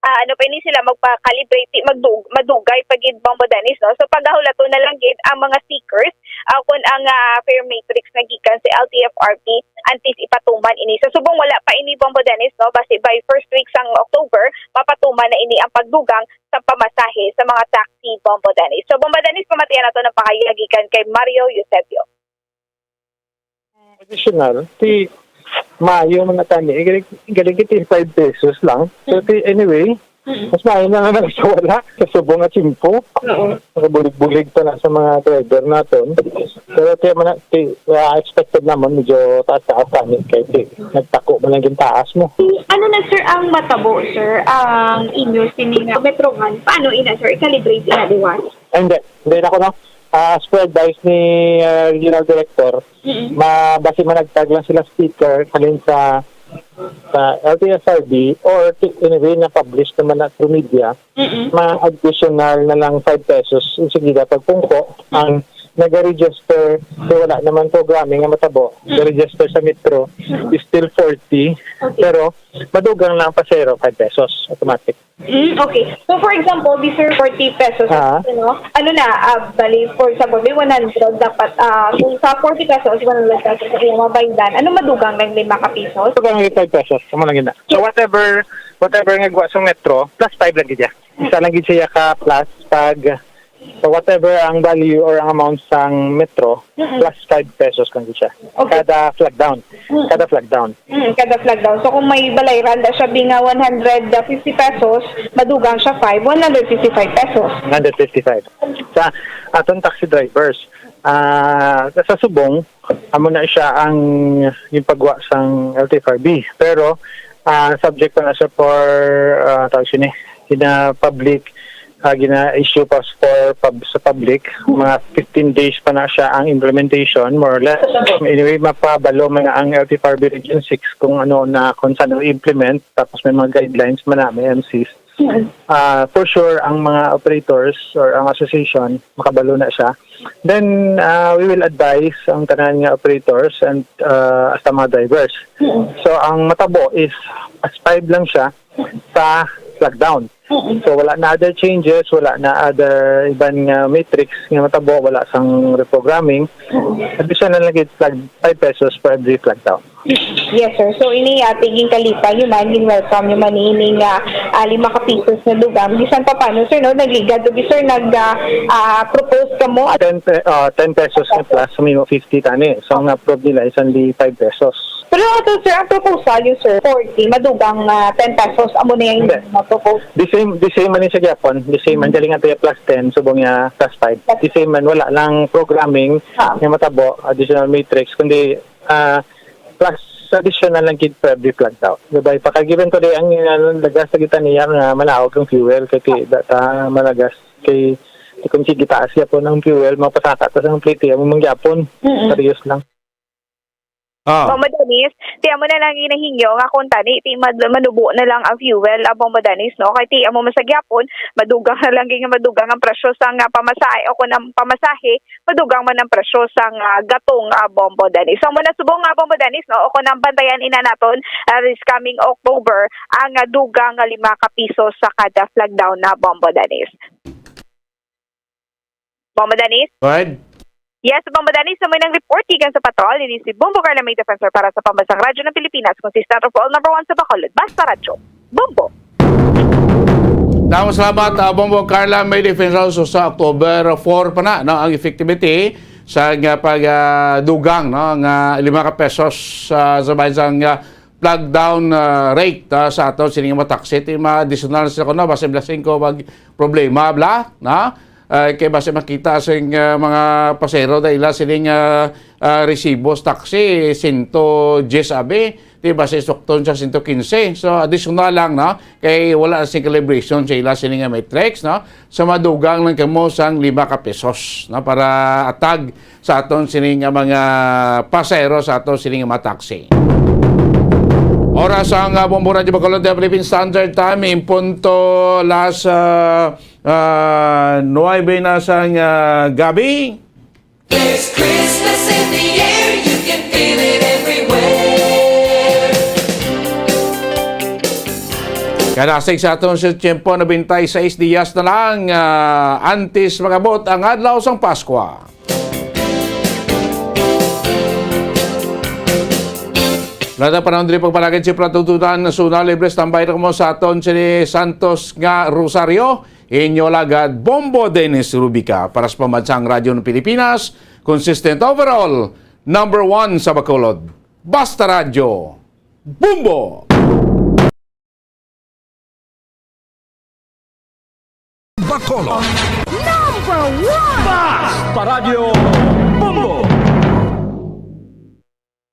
ah, ano pa ini sila, magpa-calibrate, di magdug-, madugay pa gid, Bombo Dennis, no? So, pagahulaton na lang gid ang mga stickers, ah, kung ang, ah, fare matrix na gikan sa L T F R B, antes ipatuman ini. Sa subong, wala pa ini, Bombo Dennis, no? Basi by first week sang October, mapatuman na ini ang pagdugang sa pamasahe sa mga taxi, Bombo Dennis. So, Bombo Dennis, pamatian nato ng pangayag gikan kay Mario Eusebio. Additional, ti maayo man na tani, galing, galing kiti five pesos lang. So, ti, anyway, Mm. Mas maayo na nga lang sa wala, sa subong nga tiyempo. Oo. Nakabulig-bulig pa na sa mga driver naton. Pero ti man na, ti, ah, expected naman, medyo taas-taas tani, kay ti, nagtako man lang yung taas mo. Ano na, sir, ang matabo, sir, ang inyo sini nga metrohan? Paano ina, sir? I-calibrate ina, di ba? Ay, hindi. Hindi na ko, no? Ah, as per advice ni, ah, Regional Director, Mm-mm. ma-, basi managtag lang sila sticker halin sa, sa L T F R B or ti-, anyway, na-publish naman na through media, Mm-mm. ma-additional na lang five pesos. Sige, dapat kung ko, ang nag-register, so wala naman programming nga matabo, Mm. register sa Metro, Mm. is still forty, Okay. pero madugang lang pasero, five pesos, automatic. Mm, okay. So, for example, di, sir, forty pesos, Ah. ano, ano na, ah, bali, for example, may one hundred, dapat, ah, kung sa forty pesos, one hundred pesos ang iyang mabaydan, ano, madugang lang lima ka pisos? Madugang lang five pesos, amo lang yun na. So, Yes. whatever, whatever nga guwa sa Metro, plus five lang gid siya. Isa lang gid siya ka plus pag, so, whatever ang value or ang amount sang Metro, Mm-mm. plus five pesos lang gid siya. Okay. Kada flag down. Mm. Kada flag down. Mm, kada flag down. So, kung may balayran da siya, bi nga one hundred fifty pesos, madugang siya five, one hundred fifty-five pesos. One hundred fifty-five. Sa aton taxi drivers, ah, sa subong, amo na siya ang yung pagwa sang L T F R B. Pero, ah, subject pa na siya for, ah, tawag siya ni, gina-public, ah, gina-issue pa for pub-, sa public. Mga fifteen days pa na siya ang implementation, more or less. Anyway, mapabalo man na ang L T F R B Region six kung ano na, kung saan i-implement. Tapos may mga guidelines man na, may M Cs. Mm. Ah, for sure, ang mga operators or ang association, makabalo na siya. Then, ah, we will advise ang tanan nga operators and, ah, hasta mga drivers. Mm. So, ang matabo is as five lang siya sa flag down. Mm. So, wala na other changes, wala na other iban nga matrix nga matabo, wala sang reprogramming. Mm. Additional lang gid flag, five pesos for every flag down. Yes, sir. So, ini, ah, tiging kalipay, yun man, gin-welcome, yun man, ini nga, ah, lima ka pisos na dugang. Bisan pa paano, sir, no? Nagligad, to be, sir, nag, ah, ah, propose ka mo. Ten pe-, ah, ten pesos na plus, may fifty tani. So, ang na-approve nila is only five pesos. Pero ito, sir, ang proposal, yung, sir, forty, madugang, ah, ten pesos, amo na yung Hindi. ma-propose. The same, the same man yung sa Japon. The same man, Mm. galing ang plus ten, subong niya plus five. The same man, wala lang programming Ah. nga matabo, additional matrix, kundi ah, plus additional lang gid for every flag daw. Di ba? Pagka-given today ang, ano, lagas sa kita niya nga manaog ang fuel kay ti-, da-, ta-, malagas kay ti-, kung sige taas siya po ng fuel, mapasaka ta sa plete, amo man gyapon. Mm-mm. Parehas lang. Ah. Ma'am Denise, ti amo na lang ginahingyo nga kung tani, ti mad-, manubo na lang ang fuel, abang Ma'am Denise, no? Kay ti amo man sa gyapon, madugang na lang gid nga madugang ang presyo sa nga pamasahe o kung ang pamasahe, madugang man ang presyo sang, ah, gatong, ah, Bombo Dennis. So, muna subong nga, Bombo Dennis, no? O kung ang bantayan ina naton, ah, this coming October, ang, ah, dugang nga lima ka piso sa kada flag down na, Bombo Dennis. Bombo Dennis? Go ahead. Yes, Bombo Dennis, sa may nang report gikan sa patrol, ini si Bombo Carla May Defensor para sa Pambansang Radyo ng Pilipinas, consistent of all number one sa Bacolod. Basta Radyo. Bombo! Damo salamat, ah, Bombo Carla May Defensor. So, sa October four pa na, no, ang effectivity sa nga pag, ah, dugang, no, nga lima ka pesos, ah, sa bayan sang, ah, flag down, ah, rate, ah, sa ato sining mga taxi. Ti ma-additional sila kuno, basta blasing ko mag problema, bla, no? Ah, kay basi makita sing, ah, mga pasahero dahil sila sining, ah, ah, resibos taxi, sento diyes abi, di basi sukton sa sento kinse. So, additional lang, no? Kay wala sing calibration sa ila sini nga matrix, no? So, madugang lang kamo sang lima ka pesos, no? Para atag sa aton sini nga mga pasahero sa aton sini nga mga taxi. Oras ang, ah, Bombo Radyo Bacolod, the Philippine Standard Time, in punto las, ah, ah, nuwebe na sang, ah, gabi. There's Christmas in the air, you can feel it everywhere. Kanasig sa aton sa tiyempo, nobenta y seis diyas na lang, ah, antes mag-abot ang adlaw sang Paskwa. Wala na panahon diri pagpalagid si Pratutunan Nasyonal, libre standby na kamo sa aton si Santos nga Rosario, inyo lagad Bombo Dennis Rubica para sa Pambansang Radyo ng Pilipinas, consistent overall, number one sa Bacolod. Basta Radyo, Bombo! Bacolod. Number one! Basta Radyo Bombo!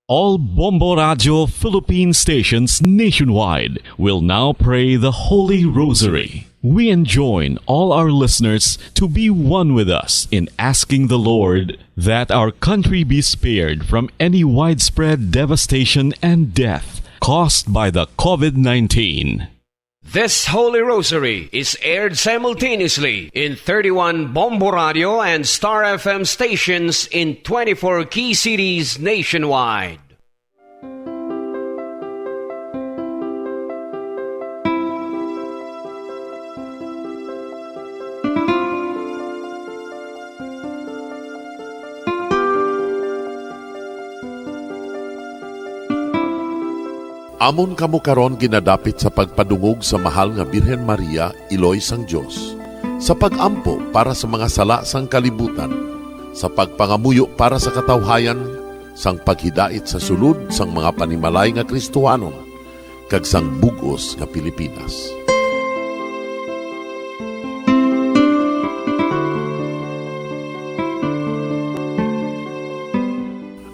All Bombo Radio Philippine stations nationwide will now pray the Holy Rosary. We enjoin all our listeners to be one with us in asking the Lord that our country be spared from any widespread devastation and death caused by the COVID nineteen. This Holy Rosary is aired simultaneously in thirty-one Bombo Radio and Star F M stations in twenty-four key cities nationwide. Amon kamo karon ginadapit sa pagpadungog sa Mahal nga Birhen Maria, Iloy sang Dios, sa pag-ampo para sa mga sala sang kalibutan, sa pagpangamuyo para sa katawhayan, sang paghidait sa sulod sang mga panimalay nga Kristohanon, kag sang bug-os nga Pilipinas.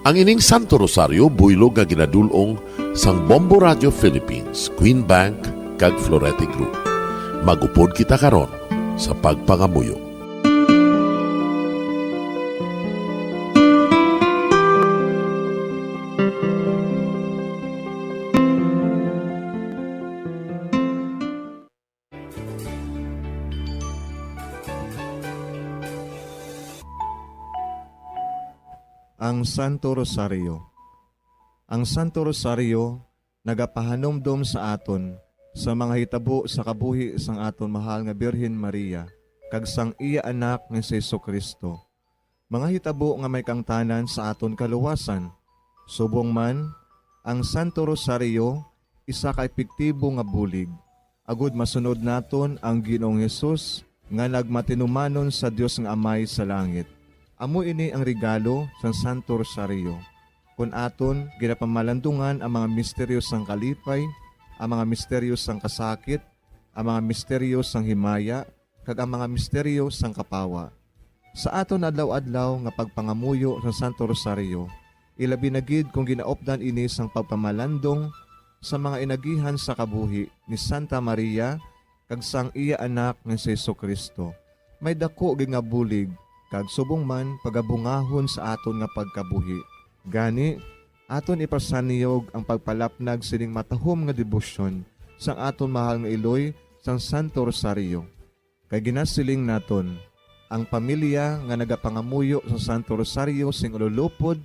Ang ining Santo Rosario buylog nga ginadul-ong sang Bombo Radio Philippines, Queen Bank, kag Florete Group. Mag-upod kita karon sa pagpangamuyo. Ang Santo Rosario. Ang Santo Rosario nagapahanumdom sa aton sa mga hitabo sa kabuhi sang aton mahal nga Birhen Maria kag sang iya Anak nga si Jesu-Cristo, mga hitabo nga may kaangtanan sa aton kaluwasan. Subong man, ang Santo Rosario isa ka epektibo nga bulig agod masunod naton ang Ginoong Hesus nga nagmatinumanon sa Dios nga Amay sa langit. Amo ini ang regalo sang Santo Rosario. Kon aton ginapamalandungan ang mga misteryo sang kalipay, ang mga misteryo sang kasakit, ang mga misteryo sang himaya, kag ang mga misteryo sang kapawa. Sa aton adlaw-adlaw nga pagpangamuyo sa Santo Rosario, ilabi na gid kon ginaupdan ini sang pagpamalandong sa mga inagihan sa kabuhi ni Santa Maria kag sang iya Anak nga si Jesu-Cristo, may daku gid nga bulig kag subong man pagabungahon sa aton nga pagkabuhi. Gani, aton ipasaniyog ang pagpalapnag sining matahom nga debosyon sang aton mahal nga iloy sang Santo Rosario. Kay ginasiling naton, ang pamilya nga nagapangamuyo sa Santo Rosario sing ululupod,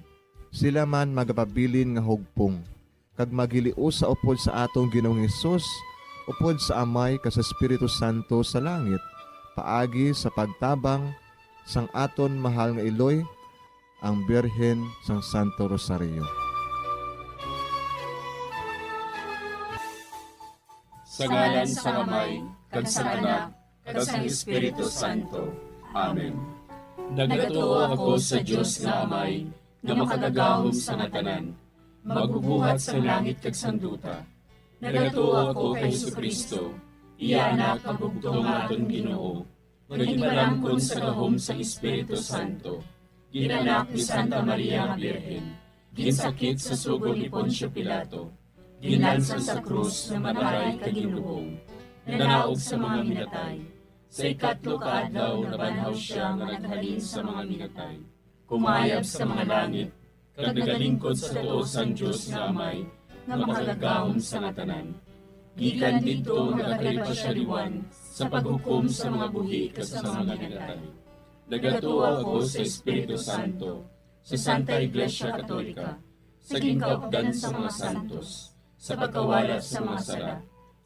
sila man magapabilin nga hugpong, kag maghiliusa upod sa aton Ginoong Hesus, upod sa Amay kag sa Espiritu Santo sa langit, paagi sa pagtabang sang aton mahal nga iloy, ang Birhen sang Santo Rosario. Sa ngalan sang Amay, kag sang Anak, kag sang Espiritu Santo. Amen. Nagatuo ako sa Dios nga Amay, nga Makagagahom sang tanan, Magbubuhat sang langit kag sang duta. Nagatuo ako kay Jesu-Cristo, iya Anak nga bugtong nga aton Ginoo, nga ginpalangkon sa gahom sang Espiritu Santo, ginanak ni Santa Maria nga Birhen, ginsakit sa sugo ni Poncio Pilato, ginlansang sa krus nga matay kag ginlubong, nanaog sa mga minatay. Sa ikatlo ka adlaw nabanhaw sia nga naghalin sa mga minatay, kumayab sa mga langit, kag nagalingkod sa tuo sang Dios nga Amay, nga makagagahom sa nga tanan. Gikan didto nagakari pa sia liwat sa paghukom sa mga buhi kag sa mga minatay. Nagatuo ako sa Espiritu Santo, sa Santa Iglesia Katolika, sa ginkaupdan sa mga santos, sa pagkawala sa mga sala,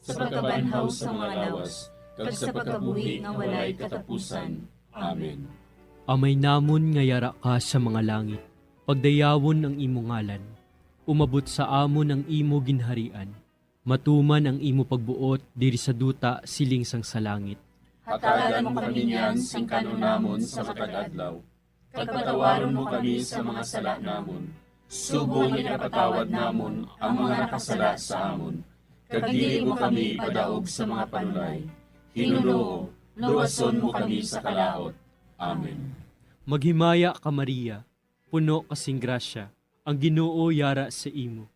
sa pagkabanhaw sa mga lawas, kag sa pagkabuhi nga walay katapusan. Amen. Amay namon nga yara ka sa mga langit, pagdayawon ang imo ngalan. Umabot sa amon ang imo ginharian. Matuman ang imo pagbuot diri sa duta siling sang sa langit. Hatagan mo kami niyan sing kan-on namon sa matag adlaw, kag patawaron mo kami sa mga sala namon, subong nga ginapatawad namon ang mga nakasala sa amon, kag dili mo kami ipadaog sa mga panulay. Hinunoo, luwason mo kami sa kalaut. Amen. Maghimaya ka, Maria, puno ka sing grasya, ang Ginoo yara sa imo.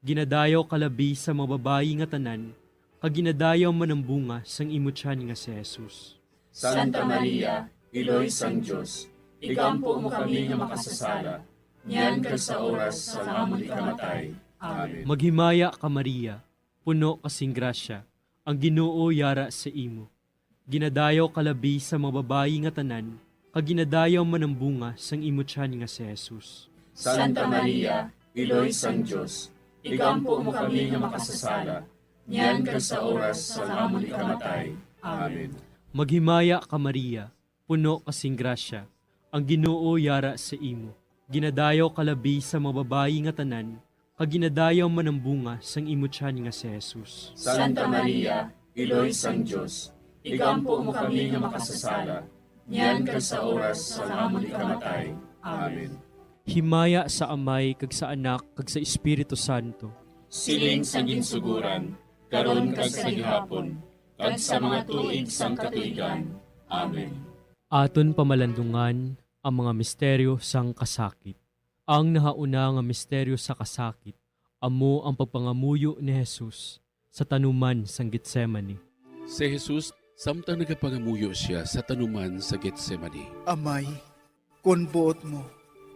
Ginadayaw ka labi sa mga babayi nga tanan, kag ginadayaw man ang bunga sang imo tiyan nga si Jesus. Santa Maria, Iloy sang Dios, igampo mo kami nga makasasala, niyan kag sa oras sang amon ikamatay. Amen. Maghimaya ka, Maria, puno ka sing grasya, ang Ginoo yara sa imo. Ginadayaw ka labi sa mga babayi nga tanan, kag ginadayaw man ang bunga sang imo tiyan nga si Jesus. Santa Maria, Iloy sang Dios, igampo mo kami nga makasasala, niyan kag sa oras sang amon ikamatay. Amen. Maghimaya ka, Maria, puno ka sing grasya, ang Ginoo yara sa imo. Ginadayaw ka labi sa mga babayi nga tanan, kag ginadayaw man ang bunga sang imo tiyan nga si Jesus. Santa Maria, Iloy sang Dios, igampo mo kami nga makasasala, niyan kag sa oras sang amon ikamatay. Amen. Himaya sa Amay, kag sa Anak, kag sa Espiritu Santo. Siling sa ginsuguran, karon kag sa gihapon, kag sa mga tuig sang katuigan. Amen. Aton pamalandungan ang mga misteryo sang kasakit. Ang nahauna nga misteryo sa kasakit amo ang pagpangamuyo ni Jesus sa tanuman sang Getsemani. Si Jesus, samtang nagapangamuyo sia sa tanuman sa Getsemani. Amay, kon buot mo,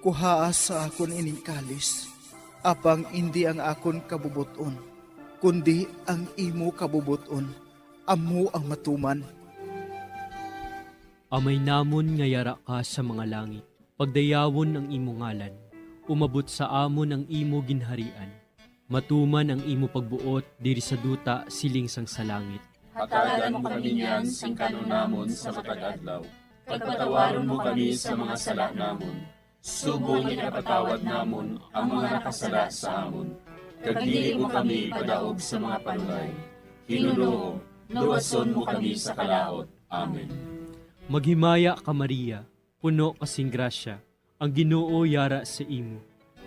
kuhaa sa akon ining kalis, apang indi ang akon kabubot-on, kundi ang imo kabubot-on amo ang matuman. Amay namon nga yara ka sa mga langit, pagdayawon ang imo ngalan. Umabot sa amon ang imo ginharian. Matuman ang imo pagbuot diri sa duta siling sang sa langit. Hatagan mo kami niyan sing kan-on namon sa matag adlaw, kag patawaron mo kami sa mga sala namon, subong nga ginapatawad namon ang mga nakasala sa amon, kag dili mo kami ipadaog sa mga panulay. Hinunoo, luwason mo kami sa kalaut. Amen. Maghimaya ka, Maria, puno ka sing grasya, ang Ginoo yara sa imo.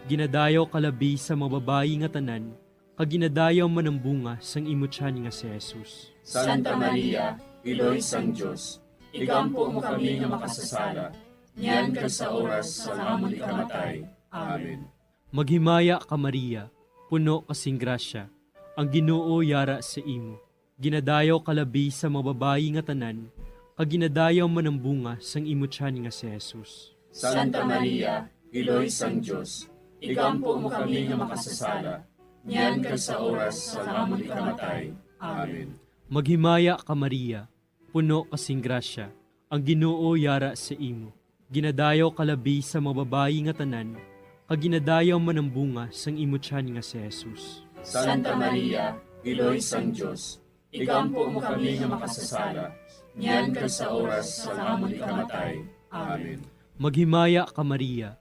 Ginadayaw ka labi sa mga babayi nga tanan, kag ginadayaw man ang bunga sang imo tiyan nga si Jesus. Santa Maria, Iloy sang Dios, igampo mo kami nga makasasala, niyan kag sa oras sang amon ikamatay. Amen. Maghimaya ka, Maria, puno ka sing grasya, ang Ginoo yara sa imo. Ginadayaw ka labi sa mga babayi nga tanan, kag ginadayaw man ang bunga sang imo tiyan nga si Jesus. Santa Maria, Iloy sang Dios, igampo mo kami nga makasasala, niyan kag sa oras sang amon ikamatay. Amen. Maghimaya ka, Maria, puno ka sing grasya, ang Ginoo yara sa imo. Ginadayaw ka labi sa mga babayi nga tanan, kag ginadayaw man ang bunga sang imo tiyan nga si Jesus. Santa Maria, Iloy sang Dios, igampo mo kami nga makasasala, niyan kag sa oras sang amon ikamatay. Amen. Maghimaya ka, Maria,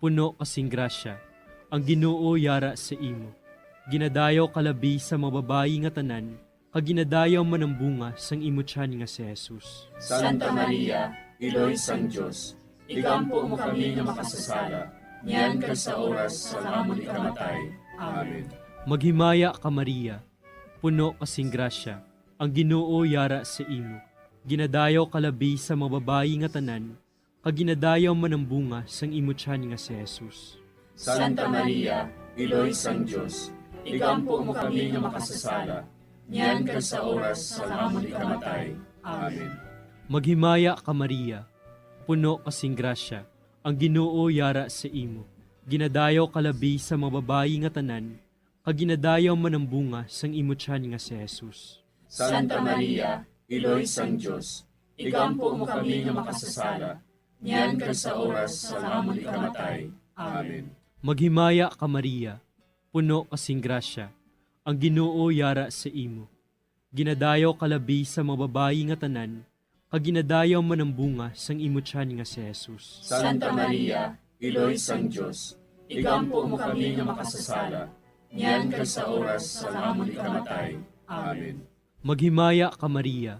puno ka sing grasya, ang Ginoo yara sa imo. Ginadayaw ka labi sa mga babayi nga tanan, kag ginadayaw man ang bunga sang imo tiyan nga si Jesus. Santa Maria, Iloy sang Dios, igampo mo kami nga makasasala, niyan kag sa oras sang amon ikamatay. Amen. Maghimaya ka, Maria, puno ka sing grasya, ang Ginoo yara sa imo. Ginadayaw ka labi sa mga babayi nga tanan, kag ginadayaw man ang bunga sang imo tiyan nga si Jesus. Santa Maria, Iloy sang Dios, igampo mo kami nga makasasala, niyan kag sa oras sang amon ikamatay. Amen. Maghimaya ka, Maria, puno ka sing grasya, ang Ginoo yara sa imo. Ginadayaw ka labi sa mga babayi nga tanan, kag ginadayaw man ang bunga sang imo tiyan nga si Jesus. Santa Maria, Iloy sang Dios, igampo mo kami nga makasasala, niyan kag sa oras sang amon ikamatay. Amen. Maghimaya ka, Maria, puno ka sing grasya, ang Ginoo yara sa imo. Ginadayaw ka labi sa mga babayi nga tanan, kag ginadayaw man ang bunga sang imo tiyan nga si Jesus. Santa Maria, Iloy sang Dios, igampo mo kami nga makasasala, niyan kag sa oras sang amon ikamatay. Amen. Maghimaya ka, Maria,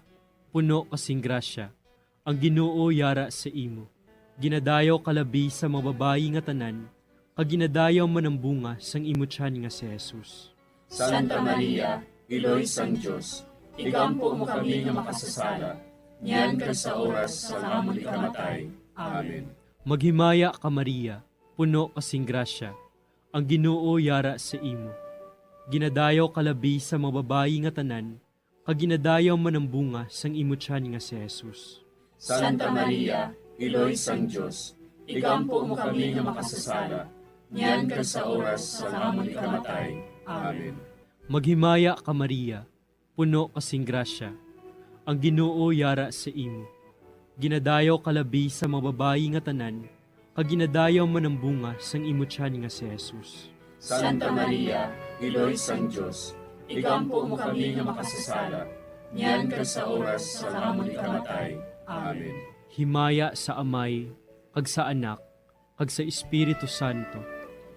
puno ka sing grasya, ang Ginoo yara sa imo. Ginadayaw ka labi sa mga babayi nga tanan, kag ginadayaw man ang bunga sang imo tiyan nga si Jesus. Santa Maria, Iloy sang Dios, igampo mo kami nga makasasala, niyan kag sa oras sang amon ikamatay. Amen. Maghimaya ka, Maria, puno ka sing grasya, ang Ginoo yara sa imo. Ginadayaw ka labi sa mga babayi nga tanan, kag ginadayaw man ang bunga sang imo tiyan nga si Jesus. Santa Maria, Iloy sang Dios, igampo mo kami nga makasasala, niyan kag sa oras sang amon ikamatay. Amen. Maghimaya ka, Maria, puno ka sing grasya, ang Ginoo yara sa imo. Ginadayaw ka labi sa mga babayi nga tanan, kag ginadayaw man ang bunga sang imo tiyan nga si Jesus. Santa Maria, Iloy sang Dios, igampo mo kami nga makasasala, niyan kag sa oras sang amon ikamatay. Amen. Himaya sa Amay, kag sa Anak, kag sa Espiritu Santo.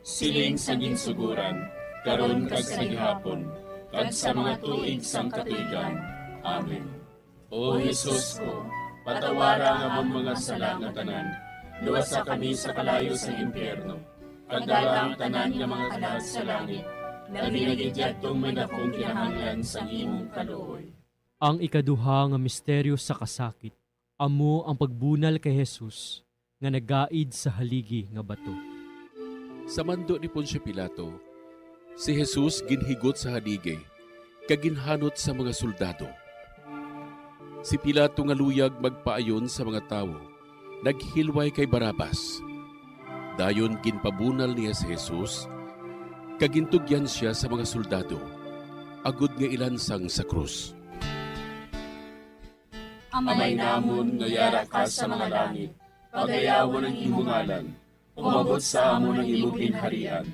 Siling sa ginsuguran, karon kag sa gihapon, kag sa mga tuig sang katuigan. Amen. O Jesus ko, patawara ang amon mga sala nga tanan, luwasa kami sa kalayo sa impyerno, kag dala ang tanan nga mga kalag sa langit, labi na gid yadtong may dakong kinahanglan sang imong kaluoy. Ang ikaduha nga misteryo sa kasakit, amo ang pagbunal kay Jesus nga nagaid sa haligi nga bato. Sa mando ni Poncio Pilato, si Jesus ginhigot sa haligi kag ginhanot sa mga soldado. Si Pilato nga luyag magpaayon sa mga tawo naghilway kay Barrabas. Dayon ginpabunal niya si Jesus kag gintugyan sia sa mga soldado agod nga ilansang sa krus. Amay namon nga yara ka sa mga langit, pagayawon ang imo ngalan. Umabot sa amon ang imo ginharian.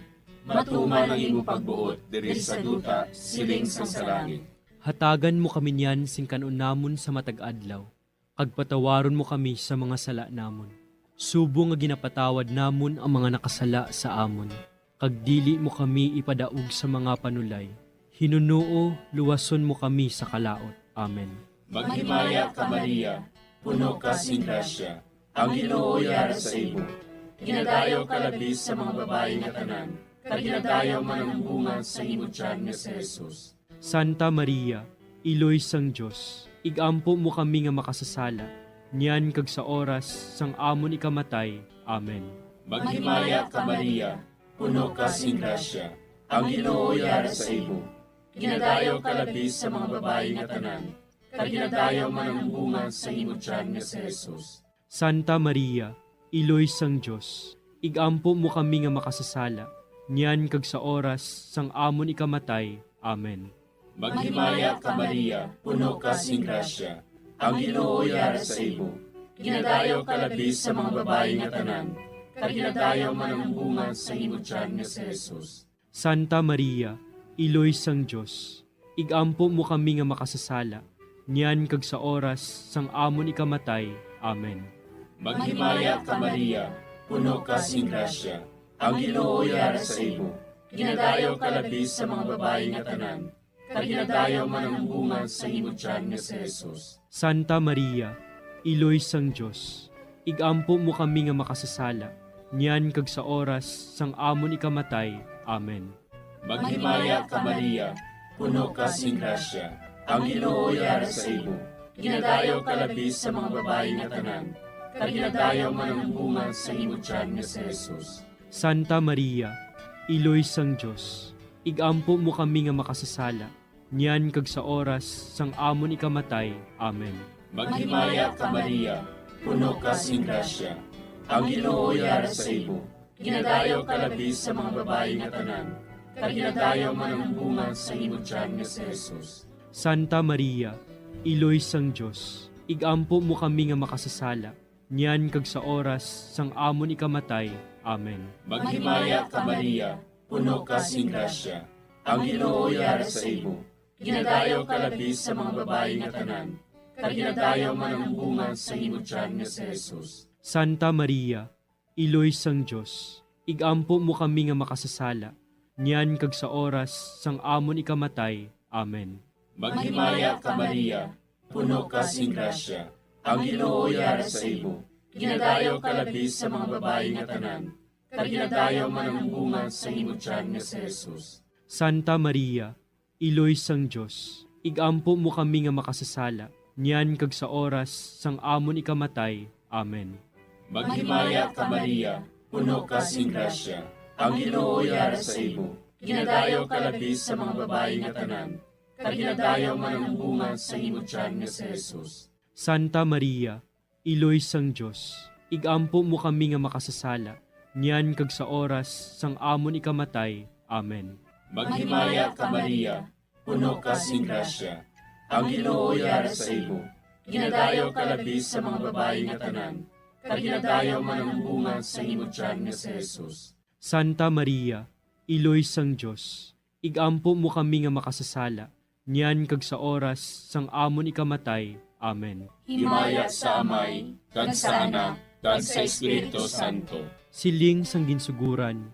Matuman ang imo pagbuot diri sa duta, siling sang sa langit. Hatagan mo kami niyan sing kan-on namon sa matag adlaw, kag patawaron mo kami sa mga sala namon, subong nga ginapatawad namon ang mga nakasala sa amon, kag dili mo kami ipadaog sa mga panulay. Hinunoo, luwason mo kami sa kalaut. Amen. Maghimaya ka, Maria, puno ka sing grasya, ang Ginoo yara sa imo. Ginadayaw ka labi sa mga babayi nga tanan, kag ginadayaw man ang bunga sa imo tiyan nga si Jesus. Santa Maria, Iloy sang Dios, ig-ampo mo kami nga makasasala, niyan kag sa oras sang amon ikamatay. Amen. Maghimaya ka, Maria, puno ka sing grasya, ang Ginoo yara sa imo. Ginadayaw ka labi sa mga babayi nga tanan, kag ginadayaw man ang bunga sang imo tiyan nga si Jesus. Santa Maria, Iloy sang Dios, ig-ampo mo kami nga makasasala, niyan kag sa oras sang amon ikamatay. Amen. Maghimaya ka, Maria, puno ka sing grasya, ang Ginoo yara sa imo. Ginadayaw ka labi sa mga babayi nga tanan, kag ginadayaw man ang bunga sang imo tiyan nga si Jesus. Santa Maria, Iloy sang Dios, ig-ampo mo kami nga makasasala, niyan kag sa oras sang amon ikamatay. Amen. Maghimaya ka, Maria, puno ka sing grasya, ang Ginoo yara sa imo. Ginadayaw ka labi sa mga babayi nga tanan, kag ginadayaw man ang bunga sa imo tiyan nga si Jesus. Santa Maria, Iloy sang Dios, ig-ampo mo kami nga makasasala, niyan kag sa oras sang amon ikamatay. Amen. Maghimaya ka, Maria, puno ka sing grasya, ang Ginoo yara sa imo. Ginadayaw ka labi sa mga babayi nga tanan, kag ginadayaw man ang bunga sa imo tiyan nga si Jesus. Santa Maria, Iloy sang Dios, igampo mo kami nga makasasala, niyan kag sa oras sang amon ikamatay. Amen. Maghimaya ka, Maria, puno ka sing grasya, ang Ginoo yara sa imo. Ginadayaw ka labi sa mga babayi nga tanan, kag ginadayaw man ang bunga sa imo tiyan nga si Jesus. Santa Maria, Iloy sang Dios, igampo mo kami nga makasasala, niyan kag sa oras sang amon ikamatay. Amen. Maghimaya ka, Maria, puno ka sing grasya, ang Ginoo yara sa imo. Ginadayaw ka labi sa mga babayi nga tanan, kag ginadayaw man ang bunga sa imo tiyan nga si Jesus. Santa Maria, Iloy sang Dios, igampo mo kami nga makasasala, niyan kag sa oras sang amon ikamatay. Amen. Maghimaya ka, Maria, puno ka sing grasya, ang Ginoo yara sa imo. Ginadayaw ka labi sa mga babayi nga tanan, kag ginadayaw man ang bunga sa imo tiyan nga si Jesus. Santa Maria, Iloy sang Dios, igampo mo kami nga makasasala, niyan kag sa oras sang amon ikamatay. Amen. Maghimaya ka, Maria, puno ka sing grasya, ang Ginoo yara sa imo. Ginadayaw ka labi sa mga babayi nga tanan, kag ginadayaw man ang bunga sa imo tiyan nga si Jesus. Santa Maria, Iloy sang Dios, igampo mo kami nga makasasala, niyan kag sa oras sang amon ikamatay. Amen. Maghimaya ka, Maria, puno ka sing grasya, ang Ginoo yara sa imo. Ginadayaw ka labi sa mga babayi nga tanan, kag ginadayaw man ang bunga sa imo tiyan nga si Jesus. Santa Maria, Iloy sang Dios, igampo mo kami nga makasasala, niyan kag sa oras sang amon ikamatay. Amen. Himaya sa Amay, kag sa Anak, kag sa Espiritu Santo. Siling sang ginsuguran,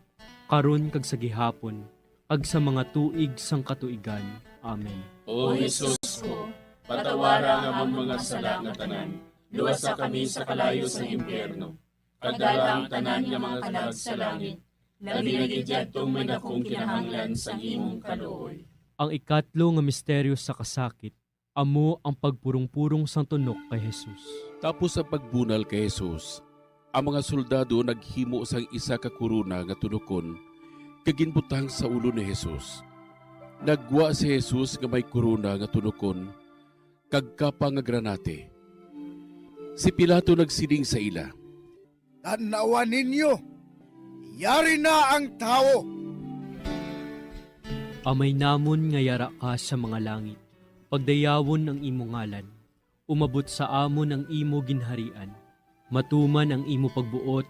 karon kag sa gihapon, kag sa mga tuig sang katuigan. Amen. O Jesus ko, patawara ang amon mga sala nga tanan, luwasa kami sa kalayo sang impyerno, kag dala ang tanan nga mga kalag sa langit, labi na gid yadtong may dakong kinahanglan sang imong kaluoy. Ang ikatlo nga misteryo sa kasakit amo ang pagpurong-purong sang tunok kay Jesus. Tapos sa pagbunal kay Jesus, ang mga soldado naghimo sang isa ka korona nga tunokon kag ginbutang sa ulo ni Jesus. Nagwa si Jesus nga may korona nga tunokon kag kapa nga granate. Si Pilato nagsiling sa ila, "Tan-awa ninyo, yari na ang tawo." Amay namon nga yara ka sa mga langit, pagdayawon ang imo ngalan. Umabot sa amon ang imo ginharian. Matuman ang imo pagbuot